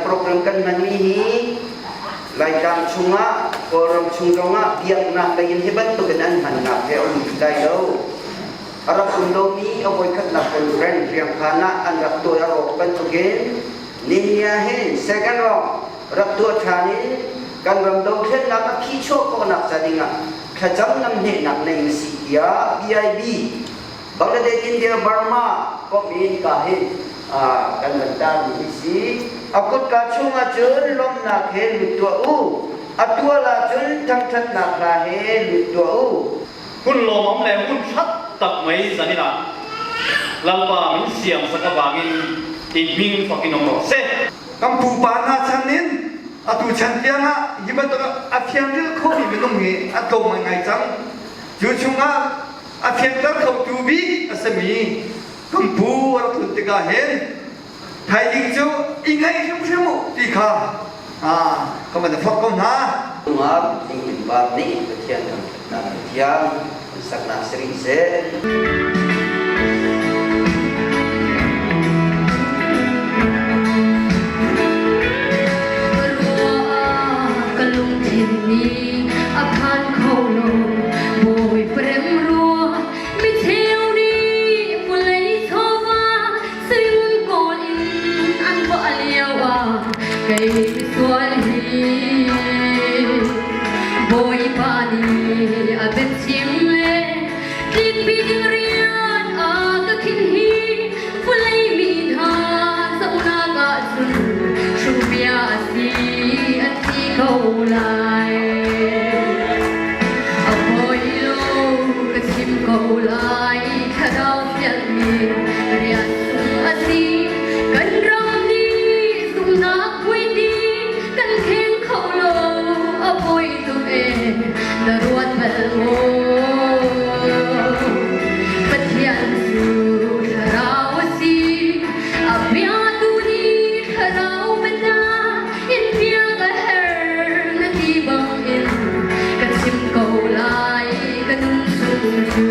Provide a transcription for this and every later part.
Program kan hmanmi hi Laitlang chungah, Kawlram chung zongah biaknak lei in hi bantukin an hmannak he a um ti lai lo. A rak um lomi a voikhatnak conference riangkhan ah an rak tuah a rawk bantukin nihin ah hin second round rak tuah ṭhan in kan ram dothlennak a phichuah khawhnak ca dingah thlacam namhnehnak nei usih tiah BIB Bangladesh India Burma komh in ka hin kan van tarmi hi si. A kutka chungah cun lawmhnak he lut tuah u. A tual ah cun thangṭhatnak hla he lut tuah u. Hun lawmawm le hun hrat tak mai zanin ah Lalpa min siam sak avangin i hming fakin um rawh seh. Kan pupa hna chan in atu chan tiang ah hi bantuk a fiangril khomi minung hi an tlawm ngaingai cang. Cu chungah a fianter khotu bik a simi kan pu a rak tlun tikah hin thaizing cu i ngaih hrimhrim u ti kha ka van i forh ko hna. Nungak thingin par nih Pathian thangṭhatnak thiang saknak si rih seh. Ka lungthin nih a phan kho lo bawi prem rua mi cheu nih vawlei chawva sing kawl in an vah lio ah kei misual hi Bawipa nih a biachim le tlikpi ding rian a ka khin hi vawlei mi hna zohnak ah cun hruhbia a si an ti ko lai. A fawi lo ka chim ko lai thlarau fialmi rian sung a si kan ram nih zumhnak puiti kan kheng kho lo a pawi tuk e na ruat bal maw Pathian cu thlarau a si a bia tu nih thlarau bia in bia ka her na ti bangin ka chim ko lai ka nun chung cu.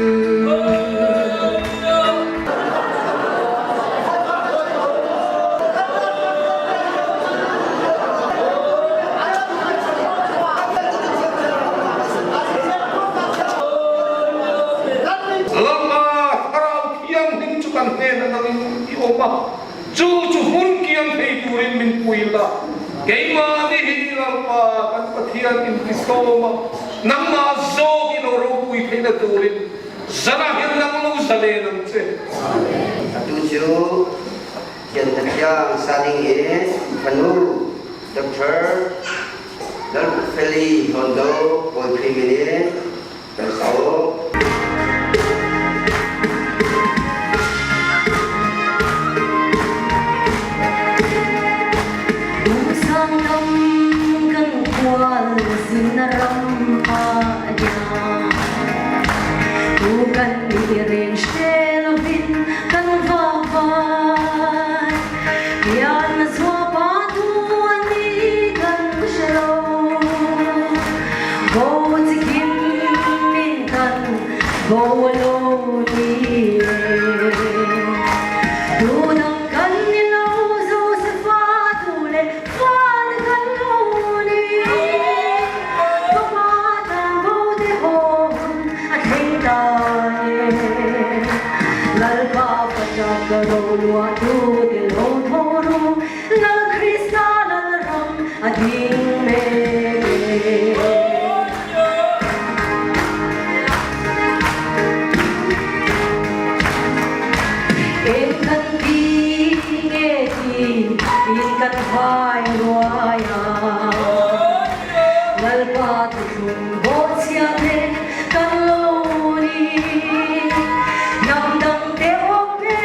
Lama thlarau thianghlim chu kan hnen atangin i awm a chu chu hun kiang thei turin min pui la keimah ni hi Lalpa kan Pathian in ti sawm a nangmah zawk in o ropui theihna turin zana hin nang lo zalen ang che. Atu cu Thian Pathiang Saling i fanu Dr. Lalfeli Hondo Bawi Khrih min in kan sawm. Sang ram kan khual zin ram ah Tu kan i reng hre lovin kan vakvai Pian zuapa tu ani kan hre lo Bo chikim min kan bo lo ni Tu dang kan ni lo Josefa tu le fa kan lo ni Pa tan bo te hon a thleng ta Lalpa pacha ka ro lua tu te lo tho ru Lal Krista lal ram a ding me Em kan pi nge ti in kan vai ruai a Lalpa tu thlung bo chia te kan lo ni Nam dang te ope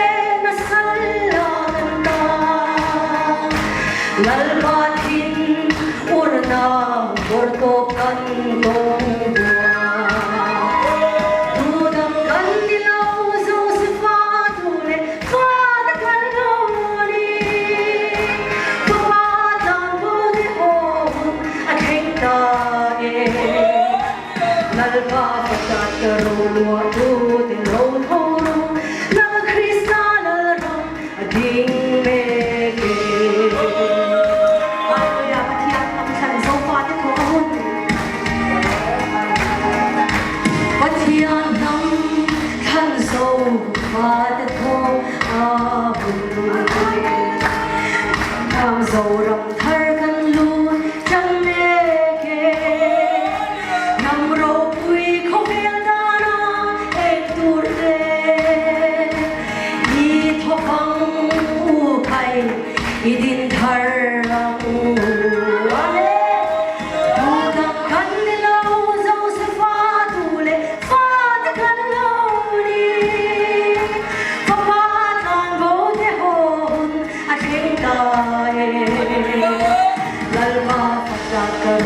na sal la kan ta Lalpa thin urna borto kan tong bua Tu dang kan ni lo Josefa tu le fa te kan lo ni Pa tlang bu te hon a thleng ta e Lalpa fatat ka ro lua tu te lo tho ru Lal Krista lal ram a ding me ke.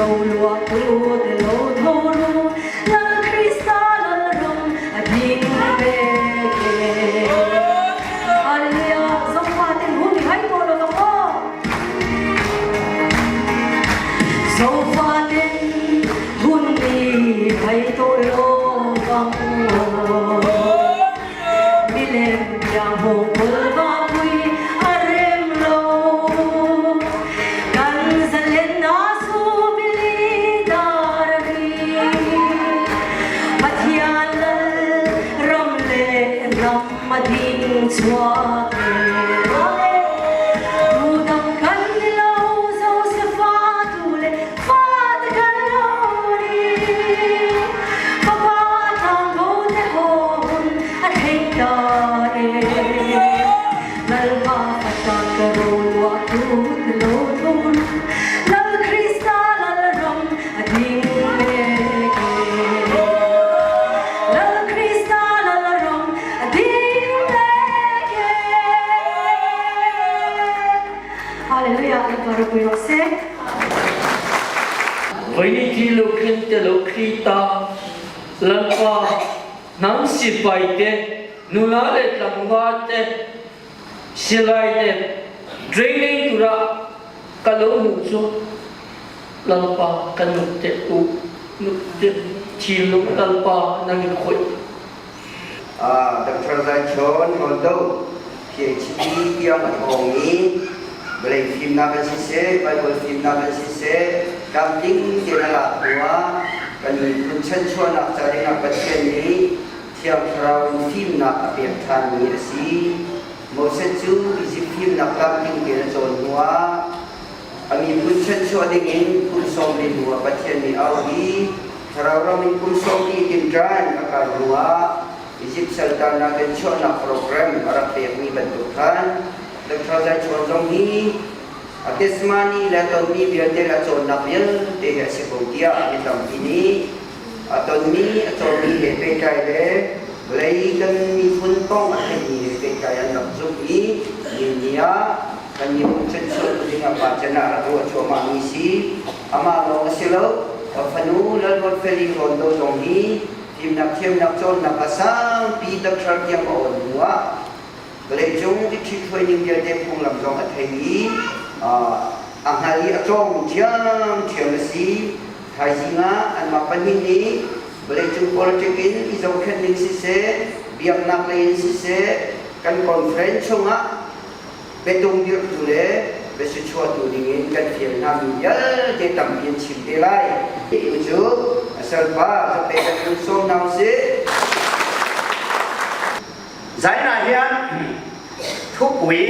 Roluahtu te lo tho ru, Lal Krista lalram a ding mek e. Hallelujah! Zofa ten hun i hai tawh lo vang aw. Zofa ten hun i hai tawh lo vang aw. Milem bia hawng kawlva pui a rem lo. Kan zalennak subili dar a ri. Pathian lal ram le ram a ding chuak e. Tudang kan ni lo Josefa tu le fate kan lo ni. Fapa tlang te hon a thei ta e. Lalpa fata ka ro lua tu te lo thun. Lal Krista lal ram a ding mek e. Lal Krista lal ram a ding mek e. Hallelujah, Lalpa ropui rawh se. Voini thi lo khin te lo khri ta Lalpa nang sipai te nula le tlangval te silai te training tura ka lo hmuh cu Lalpa kan nu te u nu te thinlung Lalpa nang in khawih Dr. Zai Chawn Rondo PhD tiang a thawng i vawlei fimnak an siseh, Bible fimnak an siseh, tlamtling tein a lak hnuah kan miphun chanchuahnak ca dingah Pathian nih Thiang Thlarau in fimnak a pek ṭhanmi a si. Moses cu Izipt fimnak tlamtling tein a cawn hnuah a miphun chanchuah dingin kum sawmli hnuah Pathian nih a auh i Thlarau ram in kum sawmli tinṭan a kai hnuah Izipt saltannak in chuahnak program a rak pekmi bantuk khan Dr. Zai Chawn zong hi a testimony le tonmi vialte le a cawnnak vialte hi a si ko tiah mi tampi nih a tonmi a cawnmi he pehtlai le vawlei kan miphun kong a theihmi he pehtlai an rak zumh i nihin ni ah kan miphun chanchuah ding ah pa can ah rak ruah cuahmahmi si. Amah lawng a si lo, a fanu Lalruat Feli Rondo zong hi fimnak thiamnak cawnnak a sangpi doctor tiang a awn hnuah vawleicung i ṭhithruai ning vialte phunglam zong a thei i a hngal i a cawng ṭhiamṭhiam a si. Thaizing ah anmah pahnih nih vawleicung politic in i zohkhenh ning siseh, biaknak lei in siseh, kan conference chungah biatung dirhtu le biasichuahtu dingin kan fial hna mi vialte tampi an chim te lai. Tu cu a salpa zape kan hun sawm hna usih. Zaina hian thupui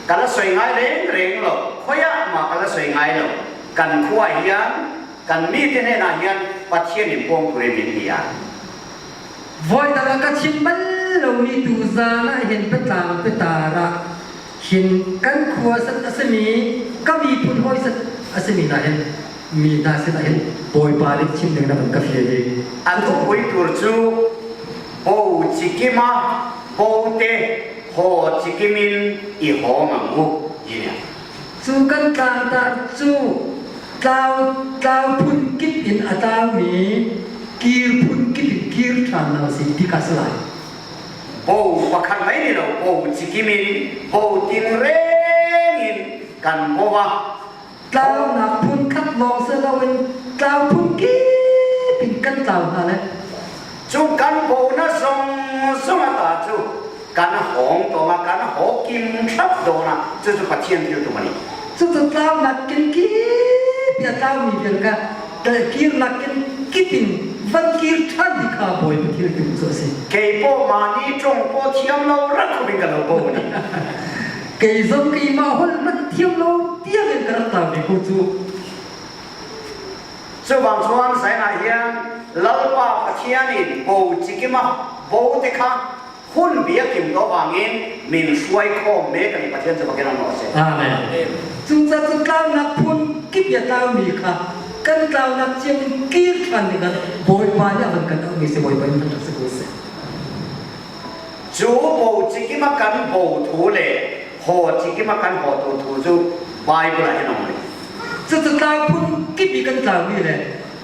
ka la soi ngai reng reng lo khoiah ma ka la soi ngai lo kan khua hian kan mi te hnenah hian Pathian in pawng turin min ti a Voi dang ah ka chim bal lomi tuzaan ah hin biatlang biatar ah hin kan khua sat a simi ka miphun hawi sat a simi hna hin mi hna sinah hin Bawipa nih chim ding na van ka fial i An thupui tur cu bo cikima bo te ho cikimin i hawng ang u ti nia. Cu kan tlangtar cu tlau tlau phun kip in a tlaumi kir phun kip in kir ṭhan hna usih ti kha si lai. Bo pakhat mai ni lo bo cikim in bo ting reng in kan bo a Tlaunak phun khat lawng si loin tlau phun kip in kan tlau hna le cu kan bo na zong zong ata cu kan hawng tawng ah kan haw kim thlap dawn ah cucu Pathian thil tum ani. Cucu tlaunak kin kip i a tlaumi vial kha kirnak kin kip in van kir ṭhan ti kha Bawipa thil tum cu a si. Kei pawh mahni ṭong pawh thiam lo rak khop in ka lo bo ni. Kei zong keimah holh hmanh thiam lo tiang in ka rak tlau ve ko cu. Cuvang chuan zainah hian Lalpa Pathian in bo cikima bo te kha hun bia kim to bangin min hruai khawm me kan Pathian cu bakin ang se. Amen. Cucaah cu tlaunak phun kip ya tlaumi kha kan tlaunak cio in kir ṭhan dingah Bawipa nih a van kan auhmi si Bawipa nih kan rak si ko seh. Cu bo cikima kan bo thu le ho cikima kan ho tu thu cu Bible ah hin um rih. Cucu tlau phun kip i kan tlaumi le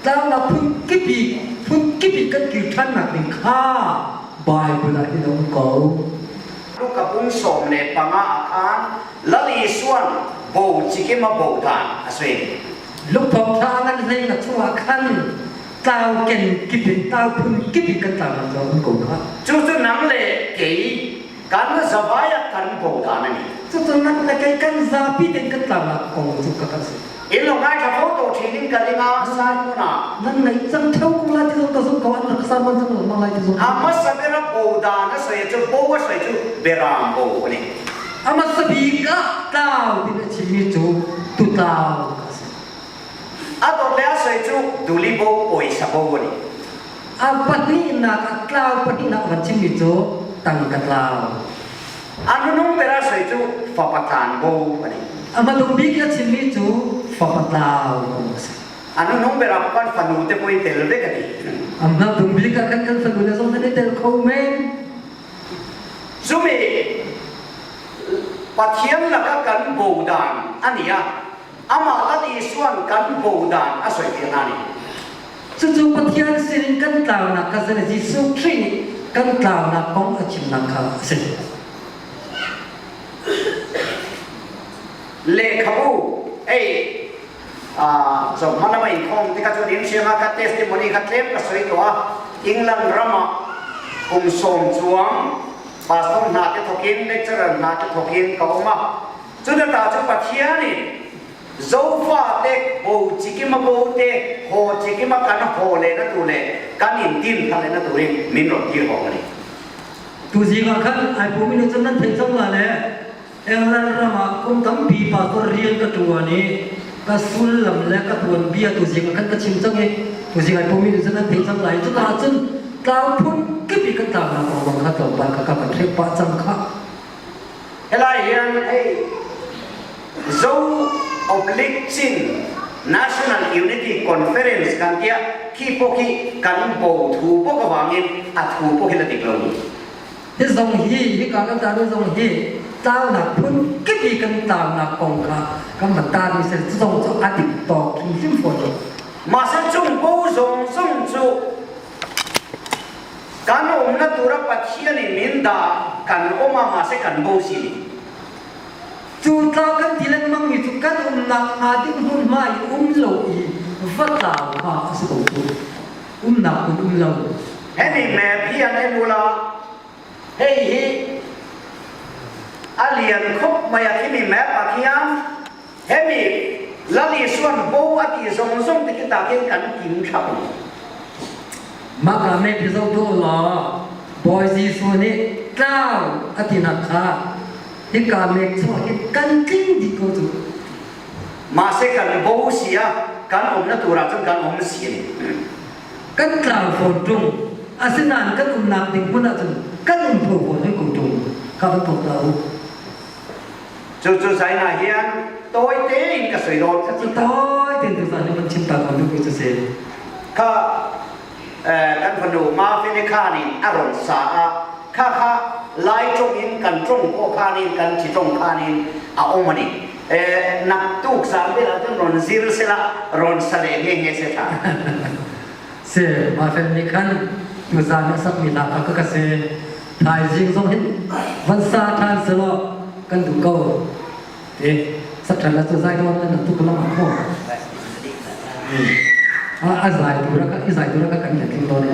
tlaunak phun kip i phun kip i kan kir ṭhannak ding kha Bible ah hin a um ko. Luka bung 15 ah khan Lal Isuan bo chikim a bo dan a si. Lungthawng thla ngan hlei na chungah khan tlau ken kip in tlau phun kip in kan tlau nak cu a um ko kha. Cu cu nang le kei kan zavai ah kan bo dan a ni. Cucu nang le kei kan zapi tein kan tlau nak kong cu ka kan si. In lo ngai tha photo thin in ka ringa Simon ah. Nan nei cang theo ko lai ti zong ka zumh ko an rak Simon cang lo mang lai ti zong. A hmasa bera bo dan a soi cu bo a soi cu beram bo a ni. A hmasa bik ah tlau tin a chimmi cu tutlau a si. A dot le a soi cu duli bo pawisa bo a ni. A pahnihnak ah tlau pahnihnak a van chimmi cu tangka tlau. A nunung ber a soi cu fapa tlan bo a ni. A hmanung bik i a chimmi cu fapa tlau bo a si. A nunung ber ah kan fanu te pawh i tel ve ka ti. A hmanung bik ah khan kan fanu le zong nan i tel kho men. Cumi Pathian laka kan bo dan a ni a, amah Lal Isuan kan bo dan a soi piak hna ni. Cucu Pathian sinin kan tlaunak kha si Jesuh Khrih nih kan tlaunak kong a chimnak kha a si. Lehkhabu ei so hmanama inkhawm te kha chuan in hrianga kha testimony kha tlem ka soi to a England rama kum sawm chuang pastor hna te thokin lecturer hna te thokin ka awm a chuta ta chu Pathian in zofa te bo chikima bo te ho chikima kan ho le na tu le kan in tin thale na turin min ron tir ho ani Tu zing ah khan ai pu minu cun nan thei cang la le England ram ah kum tampi pastor rian ka ṭuan i ka sullam le ka tuanbia tu zing ah khan ka chim cang i tu zing ai pu minu cun nan thei cang lai cuka ah cun tlau phun kip i kan tlaunak kong bang kha tlawmpal kha ka kan hrep pah cang kha Helai hian hei Zo Oblique Chin National Unity Conference kan tia khi pawh khi kan bo thu bawk awangin a thu pawh khi la dik lo ni. Hi zong hi hika kan ta zong hi tlaunak phun kip i kan tlaunak kong kha kan van ta mi sel zong cu a dik tawk hrimhrim fawn lo. Masa chung bo zong zong cu kan umna tura Pathian in min dah kan um a mase kan bo si ni. Cu tlau kan ti lengmang mi cu kan umnak hnga ding hmunhma i um lo i va tlau kha a si ko cu. Umnak hmun um lo. Hemi map hi an en ula hei hi a lian khop mai a khimi map ah khian hemi Lal Isuan bo a ti zong zong te khi takin kan kim thap ni. Mah ka map hi zoh duh law Bawi Jesuh nih tlau a tinak kha hika mek chung hi kan tling dih ko cu. Mahse kan bo si a kan umna tur ah cun kan um si ni. Kan tlau fawn ṭung. Asinain kan umnak ding hmun ahcun kan um tho fawn hoi ko ṭung. Kha bantuk ta u. Cu cu zaina hian tawi tein ka soi dawn. Cu tawi tein tu zan kan chim ta ko duh cu si. Kha kan fanu ma fene khan in a ron sa a kha kha lai ṭong in kan ṭong ko khan in kan chi ṭong khan in a um ani nak tuk zan vel ah cun ron zir sela ron sale nge nge se tha se ma fel ni khan tu zan a sak mi hla ka ka se thaizing zong hin van sa than selaw kan duh ko te sak than la chu zai don nan tu lam kho a a zai tu ra ka i zai tu ra ka kan le tling don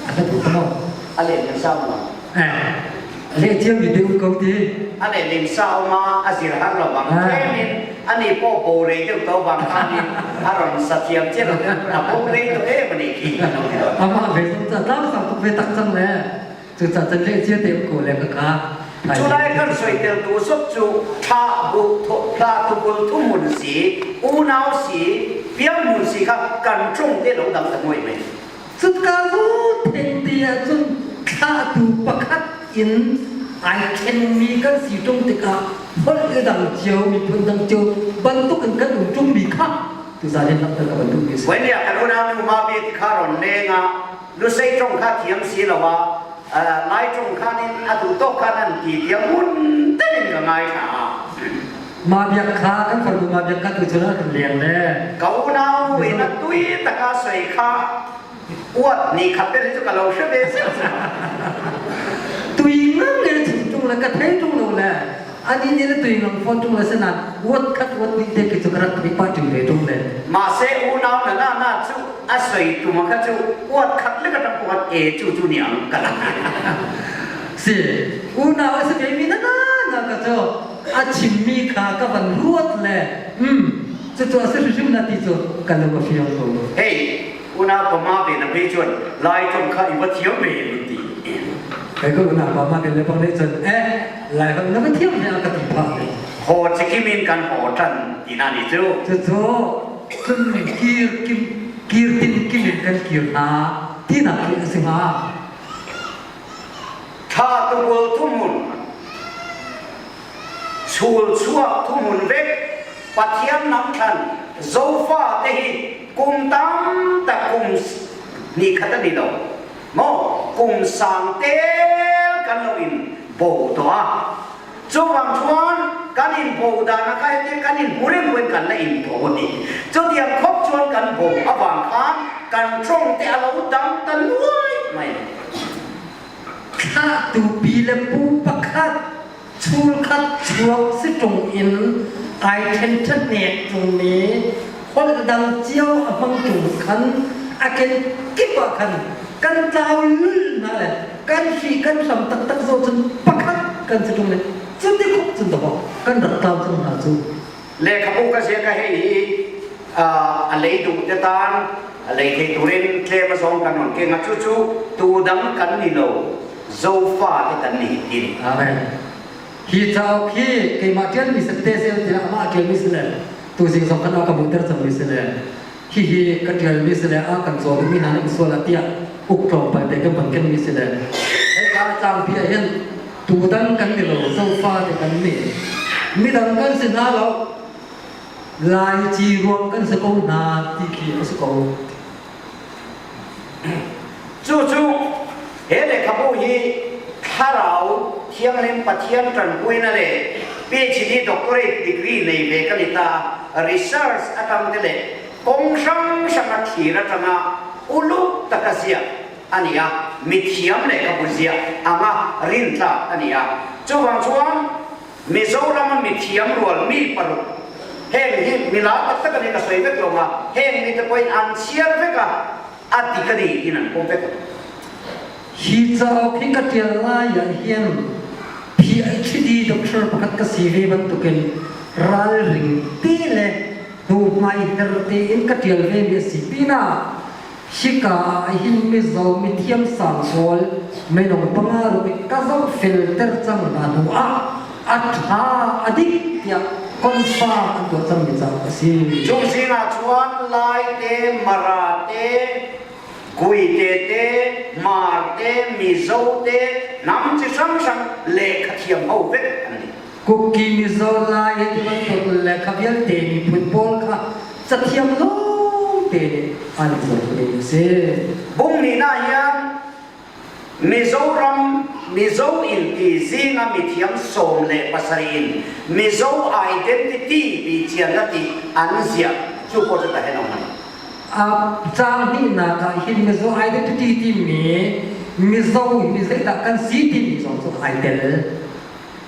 a ta tu ko a le lim sa ma eh le chiam mi deu ko ti a le lim sa ma a zir har lo bang in ani po bo re deuh to bang khan in a ron sa thiam che lo a bo re to e mani ki ama ve zong cha tlang sang tuk ve tak chang le cu ca chan le chia te ko le ka ka Chulai kan soitel tu sop cu tha bu thla tu bul thu mun si unau si piang mun si kha kan trung te lo dang ta ngoi mai Cutka lu theng te ahcun thlahtu pakhat in ai ṭhenmi kan si ṭung tikah holh i dang cio, miphun dang cio bantuk in kan um ṭungmi kha tuzaan hin langhter ka van duhmi a si. Voinia kan unau nu ma bik kha ron leng ah lusei ṭong kha thiam si lo ah Lai ṭong khan in a duh tawk khan an ti tiang mun tein ka ngai hna. Ma biak kha kan farnu ma biak kha tu chun ah kan leng le. Ka unau in a tui taka soi kha uat ni khat te chu ka lo hre ve sia. Tui ngang ne chung tung le ka thei tung lo le ani ni le tui ngang phone tung le senan uat khat uat ni te ki chu ka rak thei pa ting ve tung le. Ma se unau na na na chu a soi tu ma kha chu uat khat le ka tang uat e chu chu ni ang ka la. Si unau a si ve mi na na na ka chu a chimmi kha ka van ruat le um cucu a si hrimhrim na ti cu kan lung a fiang ko. Hei unau pama ve na phei chuan lai tong kha i va thiam ve in ti. Kai ko unau pama ve le bang nih cun eh lai holh na va thiam ve a ka ti phah ve. Ho chikim in kan ho tan ti na ni cu. Cucu cun kir kim kir tin kim in kan kir hna tinak khi a si hnga. Thla tupul thuhmun chul chuak thuhmun vek Pathian namthlan zofa te hi kum tam tak kum ni khat ani lo mo kum sang tel kan lo in bo to a chu wang chuan kan in bo dan a kai te kan in huren wen kan la in bo ni chu tiang khop chuan kan bo awang khan kan trong te alo dang ta nuai mai. Thlahtu pi le pu pakhat chungkhat chuak si ṭung in ai ṭhen ṭhahnek ṭungmi holh dang cio a hmang ṭung khan a kenkip ah khan kan tlau lulh hna le kan hri kan hram taktak zaw cun pakhat kan si ṭung le cuti khuk cun dawh kan rak tlau cang hna cu. Lehkhabu ka ziak a hei hi a lei duh te tan a lei thei turin tlem a zawng kan on ke nga chu chu tu dang kan ni lo zofa te kan ni ti ni. Amen. Hi cauk hi keimah ṭialmi sette sel tiah amah ṭialmi si le tuzing zong kan a ka hmuhter cangmi si le hihi ka ṭialmi si le a kan caw duhmi hna nih sual ah tiah uk tlawmpal te kan van kenmi si le hika tlangpi ah hin Tutan kan ni lo, zofa te kan ni. Midang kan si hna lo. Lai ci ruang kan si ko hna ti khi a si ko. Cu cu he lehkhabu hi thlarau thianghlim Pathian ṭanpuina le PhD doctorate degree nei ve kan i ta research atang te le kong hrang hrang a thlir atanga uluk taka ziak a ni a mithiam lehkhabu ziah anga rintlak a ni a chuvang chuan Mizoram a mithiam rual mi paruk heng hi milar tak tak ani ka sawi vek lo nga heng mi te pawhin an chhiar vek a a dik a ni in an pawm vek a. Hi cauk hi ka ṭial lai ah hin PhD doctor pakhat ka si ve bantukin ralring te le hnuhmai her tein ka ṭial ve mi a si pinah Hika ah hin mizaw mithiam sang pawl minung panga ruk i ka zohfelter cang hna hnu ah a ṭha a dik tiah confirm an tuah cangmi cauk a si. Cung zingah chuan Lai te, Mara te, Guite te, Mar te, Mizo te, hnam chi hrang hrang lehkhathiam ho vek an ni. Kuki Mizo Lai he ti bantuk lehkha vialte miphun pawl kha cathiam lawngte nih an zoh ding a si. Bung nih na hian Mizoram Mizo inti zinga mithiam 17 in Mizo identity ti chian ti an ziah chu pawh chu ta hen ong A caang hnihnak ah hin Mizo identity timi Mizo hi zeidah kan si timi zong cu ai tel.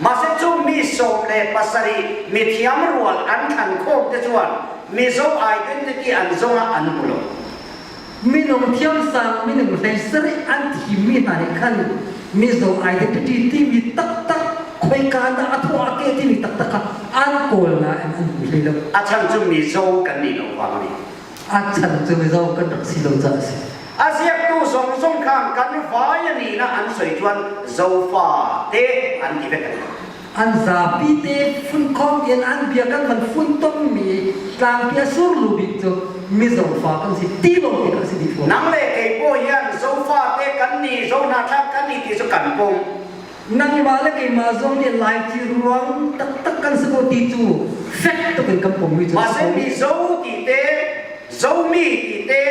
Mahse cu mi 17 mithiam rual an thlan khawm te chuan Mizo identity an zongah an hmu lo. Minung thiamsang minung 17 an thimmi hna nih khan Mizo identity timi taktak khoika dah a thawh a ke timi taktak kha an kawl nain an hmu hlei lo. A chan cu Mizo kan nih lo vang ni. A chan cu Mizo kan rak si lo caah a si. A ziaktu zong zong khan kan vai a nihna an soi chuan zofa te an ti vek a ni. An zapi te funkhawm in an bia kan van funtommi tlangpi a surlu bik cu Mizo fa kan si ti lo ti kan si dih fawn. Nang le kei pawh hian zofa te kan ni zo hnahthlak kan ni ti cu kan pom. Nangmah le keimah zong nih Laici ruang taktak kan si ko ti cu fek tuk in kan pommi cu a si Mahse ko. Mizo ti te, Zomi ti te,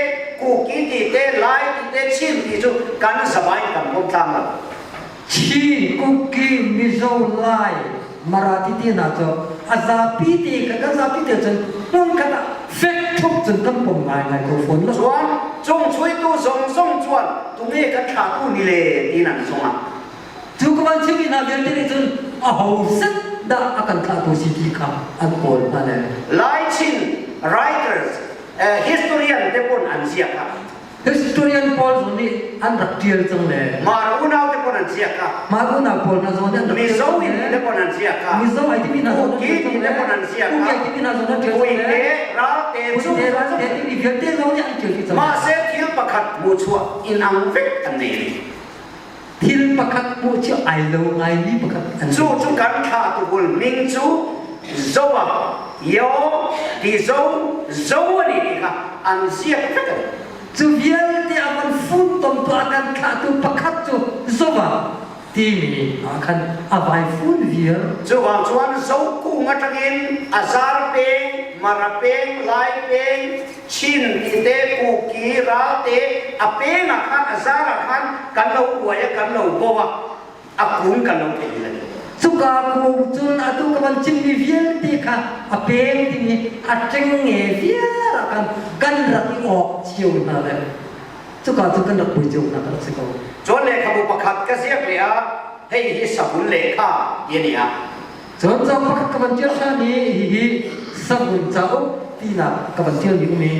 Kuki ti te, Lai ti te, Chin ti cu kan zavai kan pom tlang lo. Chin, Kuki, Mizo, Lai, Marathi ti hna cu a zapi te kha kan zapi te cun hmunkhat ah fek ṭhup cun kan pom ngaingai ko fawn lo. Chuan cung chuitu zong zong chuan tunge kan thlatu ni le tiin an zong ah. Cu ka van chimmi hna vialte nih cun aho set dah a kan thlahtu si ti kha an kawl hna le. Lai Chin writers historian te pon an ziak ah. Historian pawl zong nih an rak ṭial cang le. Mar unau te pon an ziak ah. Mar unau pawl hna zong nih an rak ṭial Mizo in te pon an ziak ah. Mizo ai timi hna zong an ṭial cang le. te pon an ziak ah. Kuki timi hna zong an ṭial cang le. Puite ral te cu. Puite ral te timi vialte zong nih an ṭial dih cang. Mah se thil pakhat hmuhchuah in ang vek an nei. Thil pakhat hmuh cu ai lo ngaimi pakhat an Cu cu kan thla tubul ming cu Zoa Yo ti zo zo ani ti kha an ziak vek ani. Cu vialte a van funtom tu a kan thlahtu pakhat cu Zoa timi ah khan a vai fun viar. Cuvang chuan zo kung atangin a zar peng, mara peng, lai peng, Chin ti te Kuki ral te a peng ah khan a zar ah khan kan lo uai a kan lo bo a a kung kan lo thei la Cuka kung cun atu ka van chimmi vialte kha a peng ding i a ṭeng nge viar ah khan kan rak i awk cio hna le cuka cu kan rak pui cio hna kan rak si ko. Cun lehkhabu pakhat ka ziak leh ah hei hi savun lehkha ti ani a. Cun cauk pakhat ka van ṭial ṭhan i hihi savun cauk tinak ka van ṭialmi um i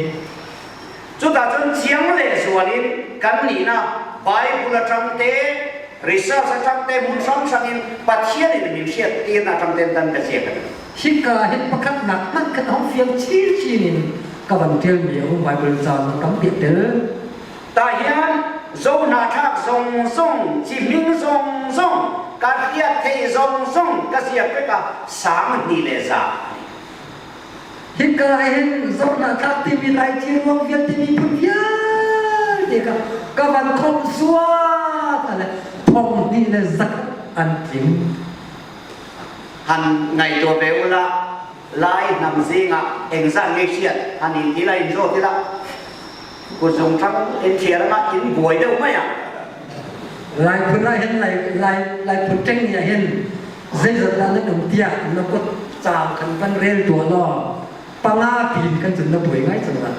Cuta cun chiang le zual in kan nihna Bible aṭang te research aṭang te hmun hranghrang in Pathian in min hriat tiin aṭang ten tan ka ziak ani. Hika hin pakhatnak hmanh kan hong fiang chinchin in ka van ṭialmi a um Bible ca tampi a tel. Ta hian zo hnahthlak zong zong cihming zong zong ka hriat thei zong zong ka ziak vek ah sang hnih le za. Hika hin zo hnahthlak timi Laici ruang vialte miphun vialte kha ka van khomh suak le thong hnih le zakhat an tling. Han ngaihtuah ve ula Lai hnam zingah engzah nge hriat han in ti la in zawt ila Kutzung thang in thliar ah in buai deuh mai ah. Lai phun ah hin lai lai lai phun ṭeng ni ah hin zeizat dah nan um tiah na kut caang khan van rel tuah law panga pin kan cun na buai ngai cang la.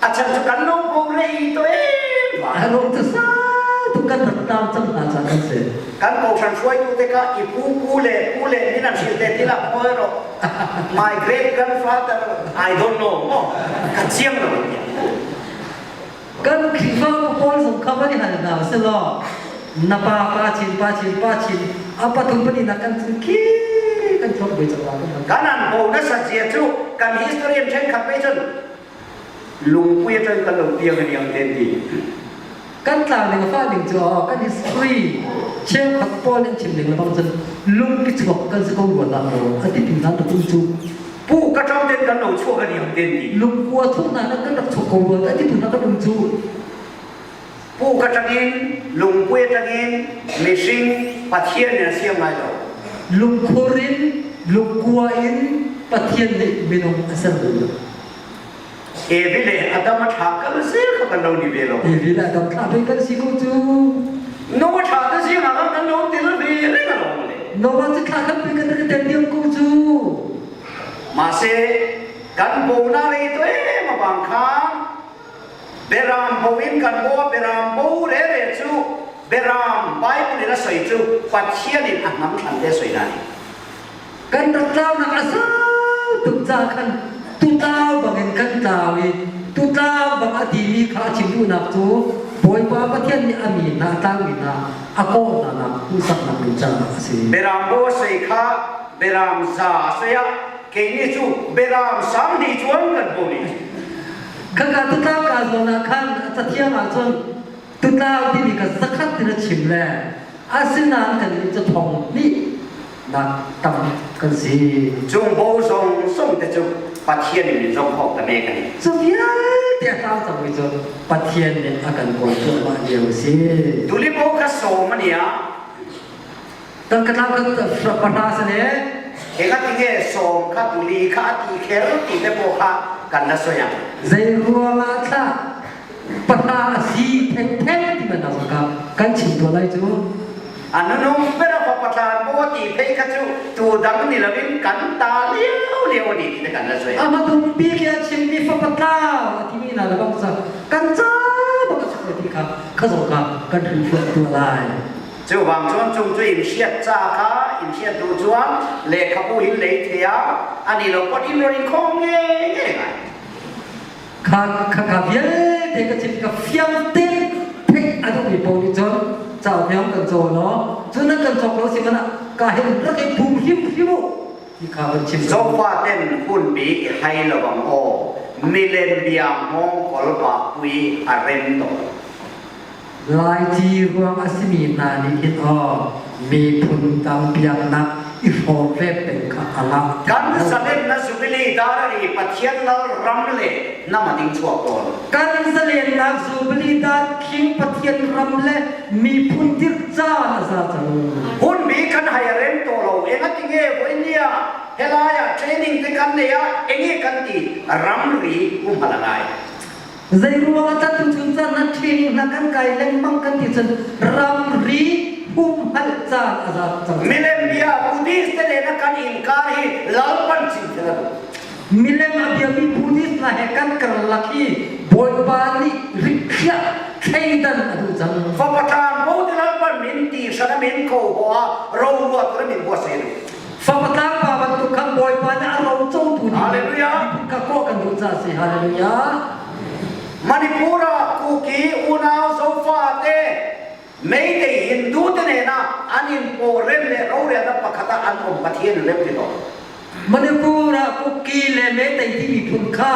A chan cu kan lo bo rei to em va. A lung cu sau tuk kan rak tang cang hna ca kan si. Kan kohhran hruaitu te kha i pu pu le pu le min an hrilh te ti la mawi ro. My great grandfather I don't know mo ka chiang lo Kan Khrihfa pawl zong kha van i hal hna usih law na pa pa chin pa chin pa chin a pathum pahnih nak kan cun khi kan chuak ve cang la kan Kan an bo na sa zia cu kan historian thenkhat pe cun lungpui atang kan lo piang in yang ten ti. Kan tlang ning fa ning cu kan history cheukhat pawl in chim ning lebang cun lungpi chuak kan si ko rua la maw ati tu na tu cu Pu ka ṭam ten kan lo chuak an yang ten ti. Lungkua thuk na kan rak chuak ko rua ati tu na kan um cu. Pu ka ṭangin lungpui ṭangin mihring Pathian in a siam lai lo. Lungkhur in lungkua in Pathian nih minung a ser lo. Evi le Adam a ṭha kal zel kha kan lo ni ve lo. Evi le Adam thla ve kan si ko cu. Noah ṭha te zing ah kan lo til ve reng a lo le. Noah cu thla kan pe kan rak tel diam ko cu. Mahse kan bo na rei to em abang khan beram bo in kan bo beram bo re re cu beram Bible in a soi cu Pathian in a hnam thlan te soi na ni. Kan rak tlaunak a sau tuk ca khan tutlau bangin kan tlau i tutlau bang a timi kha a chim duhnak cu Bawipa Pathian nih a mi hna a tlangmi hna a kawh hna nak hmuhsaknak ding caah a si. Beram bo a sei kha beram za a sei ah keini cu beram sang ni chuan kan bo ni. Khaka tutlau ka zawn ah khan a cathiang ah cun tutlau timi kha zakhat tin a chim le asinain kan nih cu thong hnih nak tam kan si. Cung bo zong zong te cu Pathian in min zong khawk ta me kan. Cu vialte a tlau cangmi cu Pathian nih a kan kawl cuahmah lio a si. Tulipo kha sawm ani a. Tangka tlau kan pahra si ne. Enga tinge sawm kha tuli kha a ti kher ti te po kha kan la soya. Zei ruangah thla pahra a si theng theng ti man ka kan chim tuah lai cu. Anunung bera. Fapa tlan bo ti phei kha chu tu dang ni lovin kan ta liau liau ani ti te kan la soi. Ama tumpi ke a chimmi fapa tlau a timi na le bang ca kan ca bak a chuk ti kha kha zong kha kan hrilhfiah tu lai. Chu wang chuan chung chu in hriat cha kha in hriat duh chuan lehkhabu hin lei thei a ani lo pawh in rawn in khawm nge nge ngai. Kha kha kha vialte ka chim ka fiang te theih a duhmi paoh nih cun cauk yong kan caw law cun nan kan cawk lo si man ah ka hin rak i phum hrim hrim u ti kha van chim. Zofa ten hun bi i hai lovang aw milem bia hngawng kol pa pui a rem to. Laici ruang a simi hna nih hin aw miphun dang biaknak i hrawm ve peng kha a ngah. Kan zalennak Jubilee dar i Pathian lal ram le hnam a ding chuak tawn. Kan zalennak Jubilee dar khing Pathian ram le miphun dirh caan a za cang. Hun bi kan hai a rem to lo engatinge voinia helai ah training te kan nei a enge kan ti ramri humhal a ngai. Zeiruang ah dah tuchun caan ah training hna kan kai lengmang kan ti cun ramri humhalh caan a za cang. Milem bia Buddhist te len a kan inkar hi lalpan chin thil a duh. Milem a biami Buddhist hna he kan karlak hi Bawipa nih rikhiah thleidan a duh cang. Fapa tlang bo te lalpan min ti hran a min ko ho a ro rua tur a min bua se duh. Fapa tlang pa bantuk khan Bawipa nih a ro cotu ding Hallelujah. ka kawh kan duh caah si. Hallelujah. Manipur ah Kuki unau Zofa te Meitei Hindu te nena an in paw rem le rorelnak pakhat ah an um Pathian rem ti lo. Manipur ah Kuki le Meitei ti miphun kha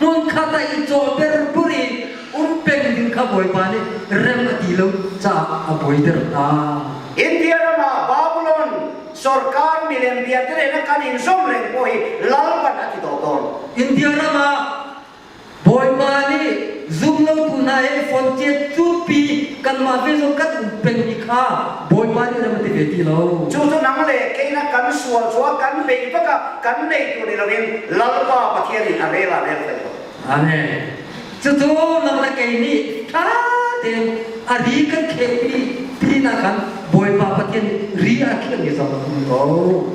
hmunkhat ah i cawhter bur i um peng ding kha Bawipa nih rem a ti lo caah a buaiter hna. India ram ah Babylon Sorkar milem bia te nen kan in zom reng pawh hi lalpan a ti tawh tawn. India ram ah Bawipa nih zumlotu hna he fawnciat cupi kanmah ve zong kan um pengmi kha Bawipa nih rem a ti ve ti lo. Cu cu nang le kei na kan sual cu a kan bei bak ah kan nei tu ni loin Lalpa Pathian in a rel ah rel fel ko. Amen. Cucu nang le kei nih ṭha tein a ri kan khehmi pin ah khan Bawipa Pathian nih ri a khehmi zong a um ko.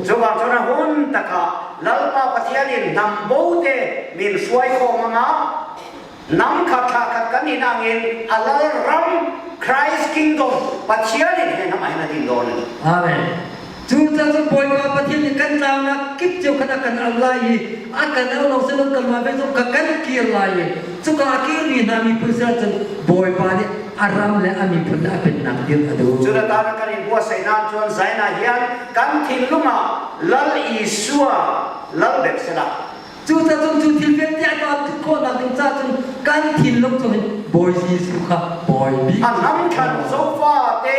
Cuvang cun a hun takah Lalpa Pathian in hnam bo te min hruai khawm anga nam khat thla khat kan in angin a lal ram Christ Kingdom Pathian in he hnam ahin a din dawn ani. Amen. Cucaah cun Bawipa Pathian nih kan tlaunak kip cio khan a kan auh lai i a kan auh lo sehlaw kanmah ve zong kha kan kir lai i cuka a kirmi hna miphun sinah cun Bawipa nih a ram le a miphun le a pennak dirh a duh. Cun a tan kan in buatsaihnak cun zain ah hian kan thinlung ah Lal Isua lal bek sela. Cucaah cun cu thil vialte a tuah khawhnak ding caah cun kan thinlung chung hin Bawi Jesuh kha Bawi bik. A hnamthlan zofa te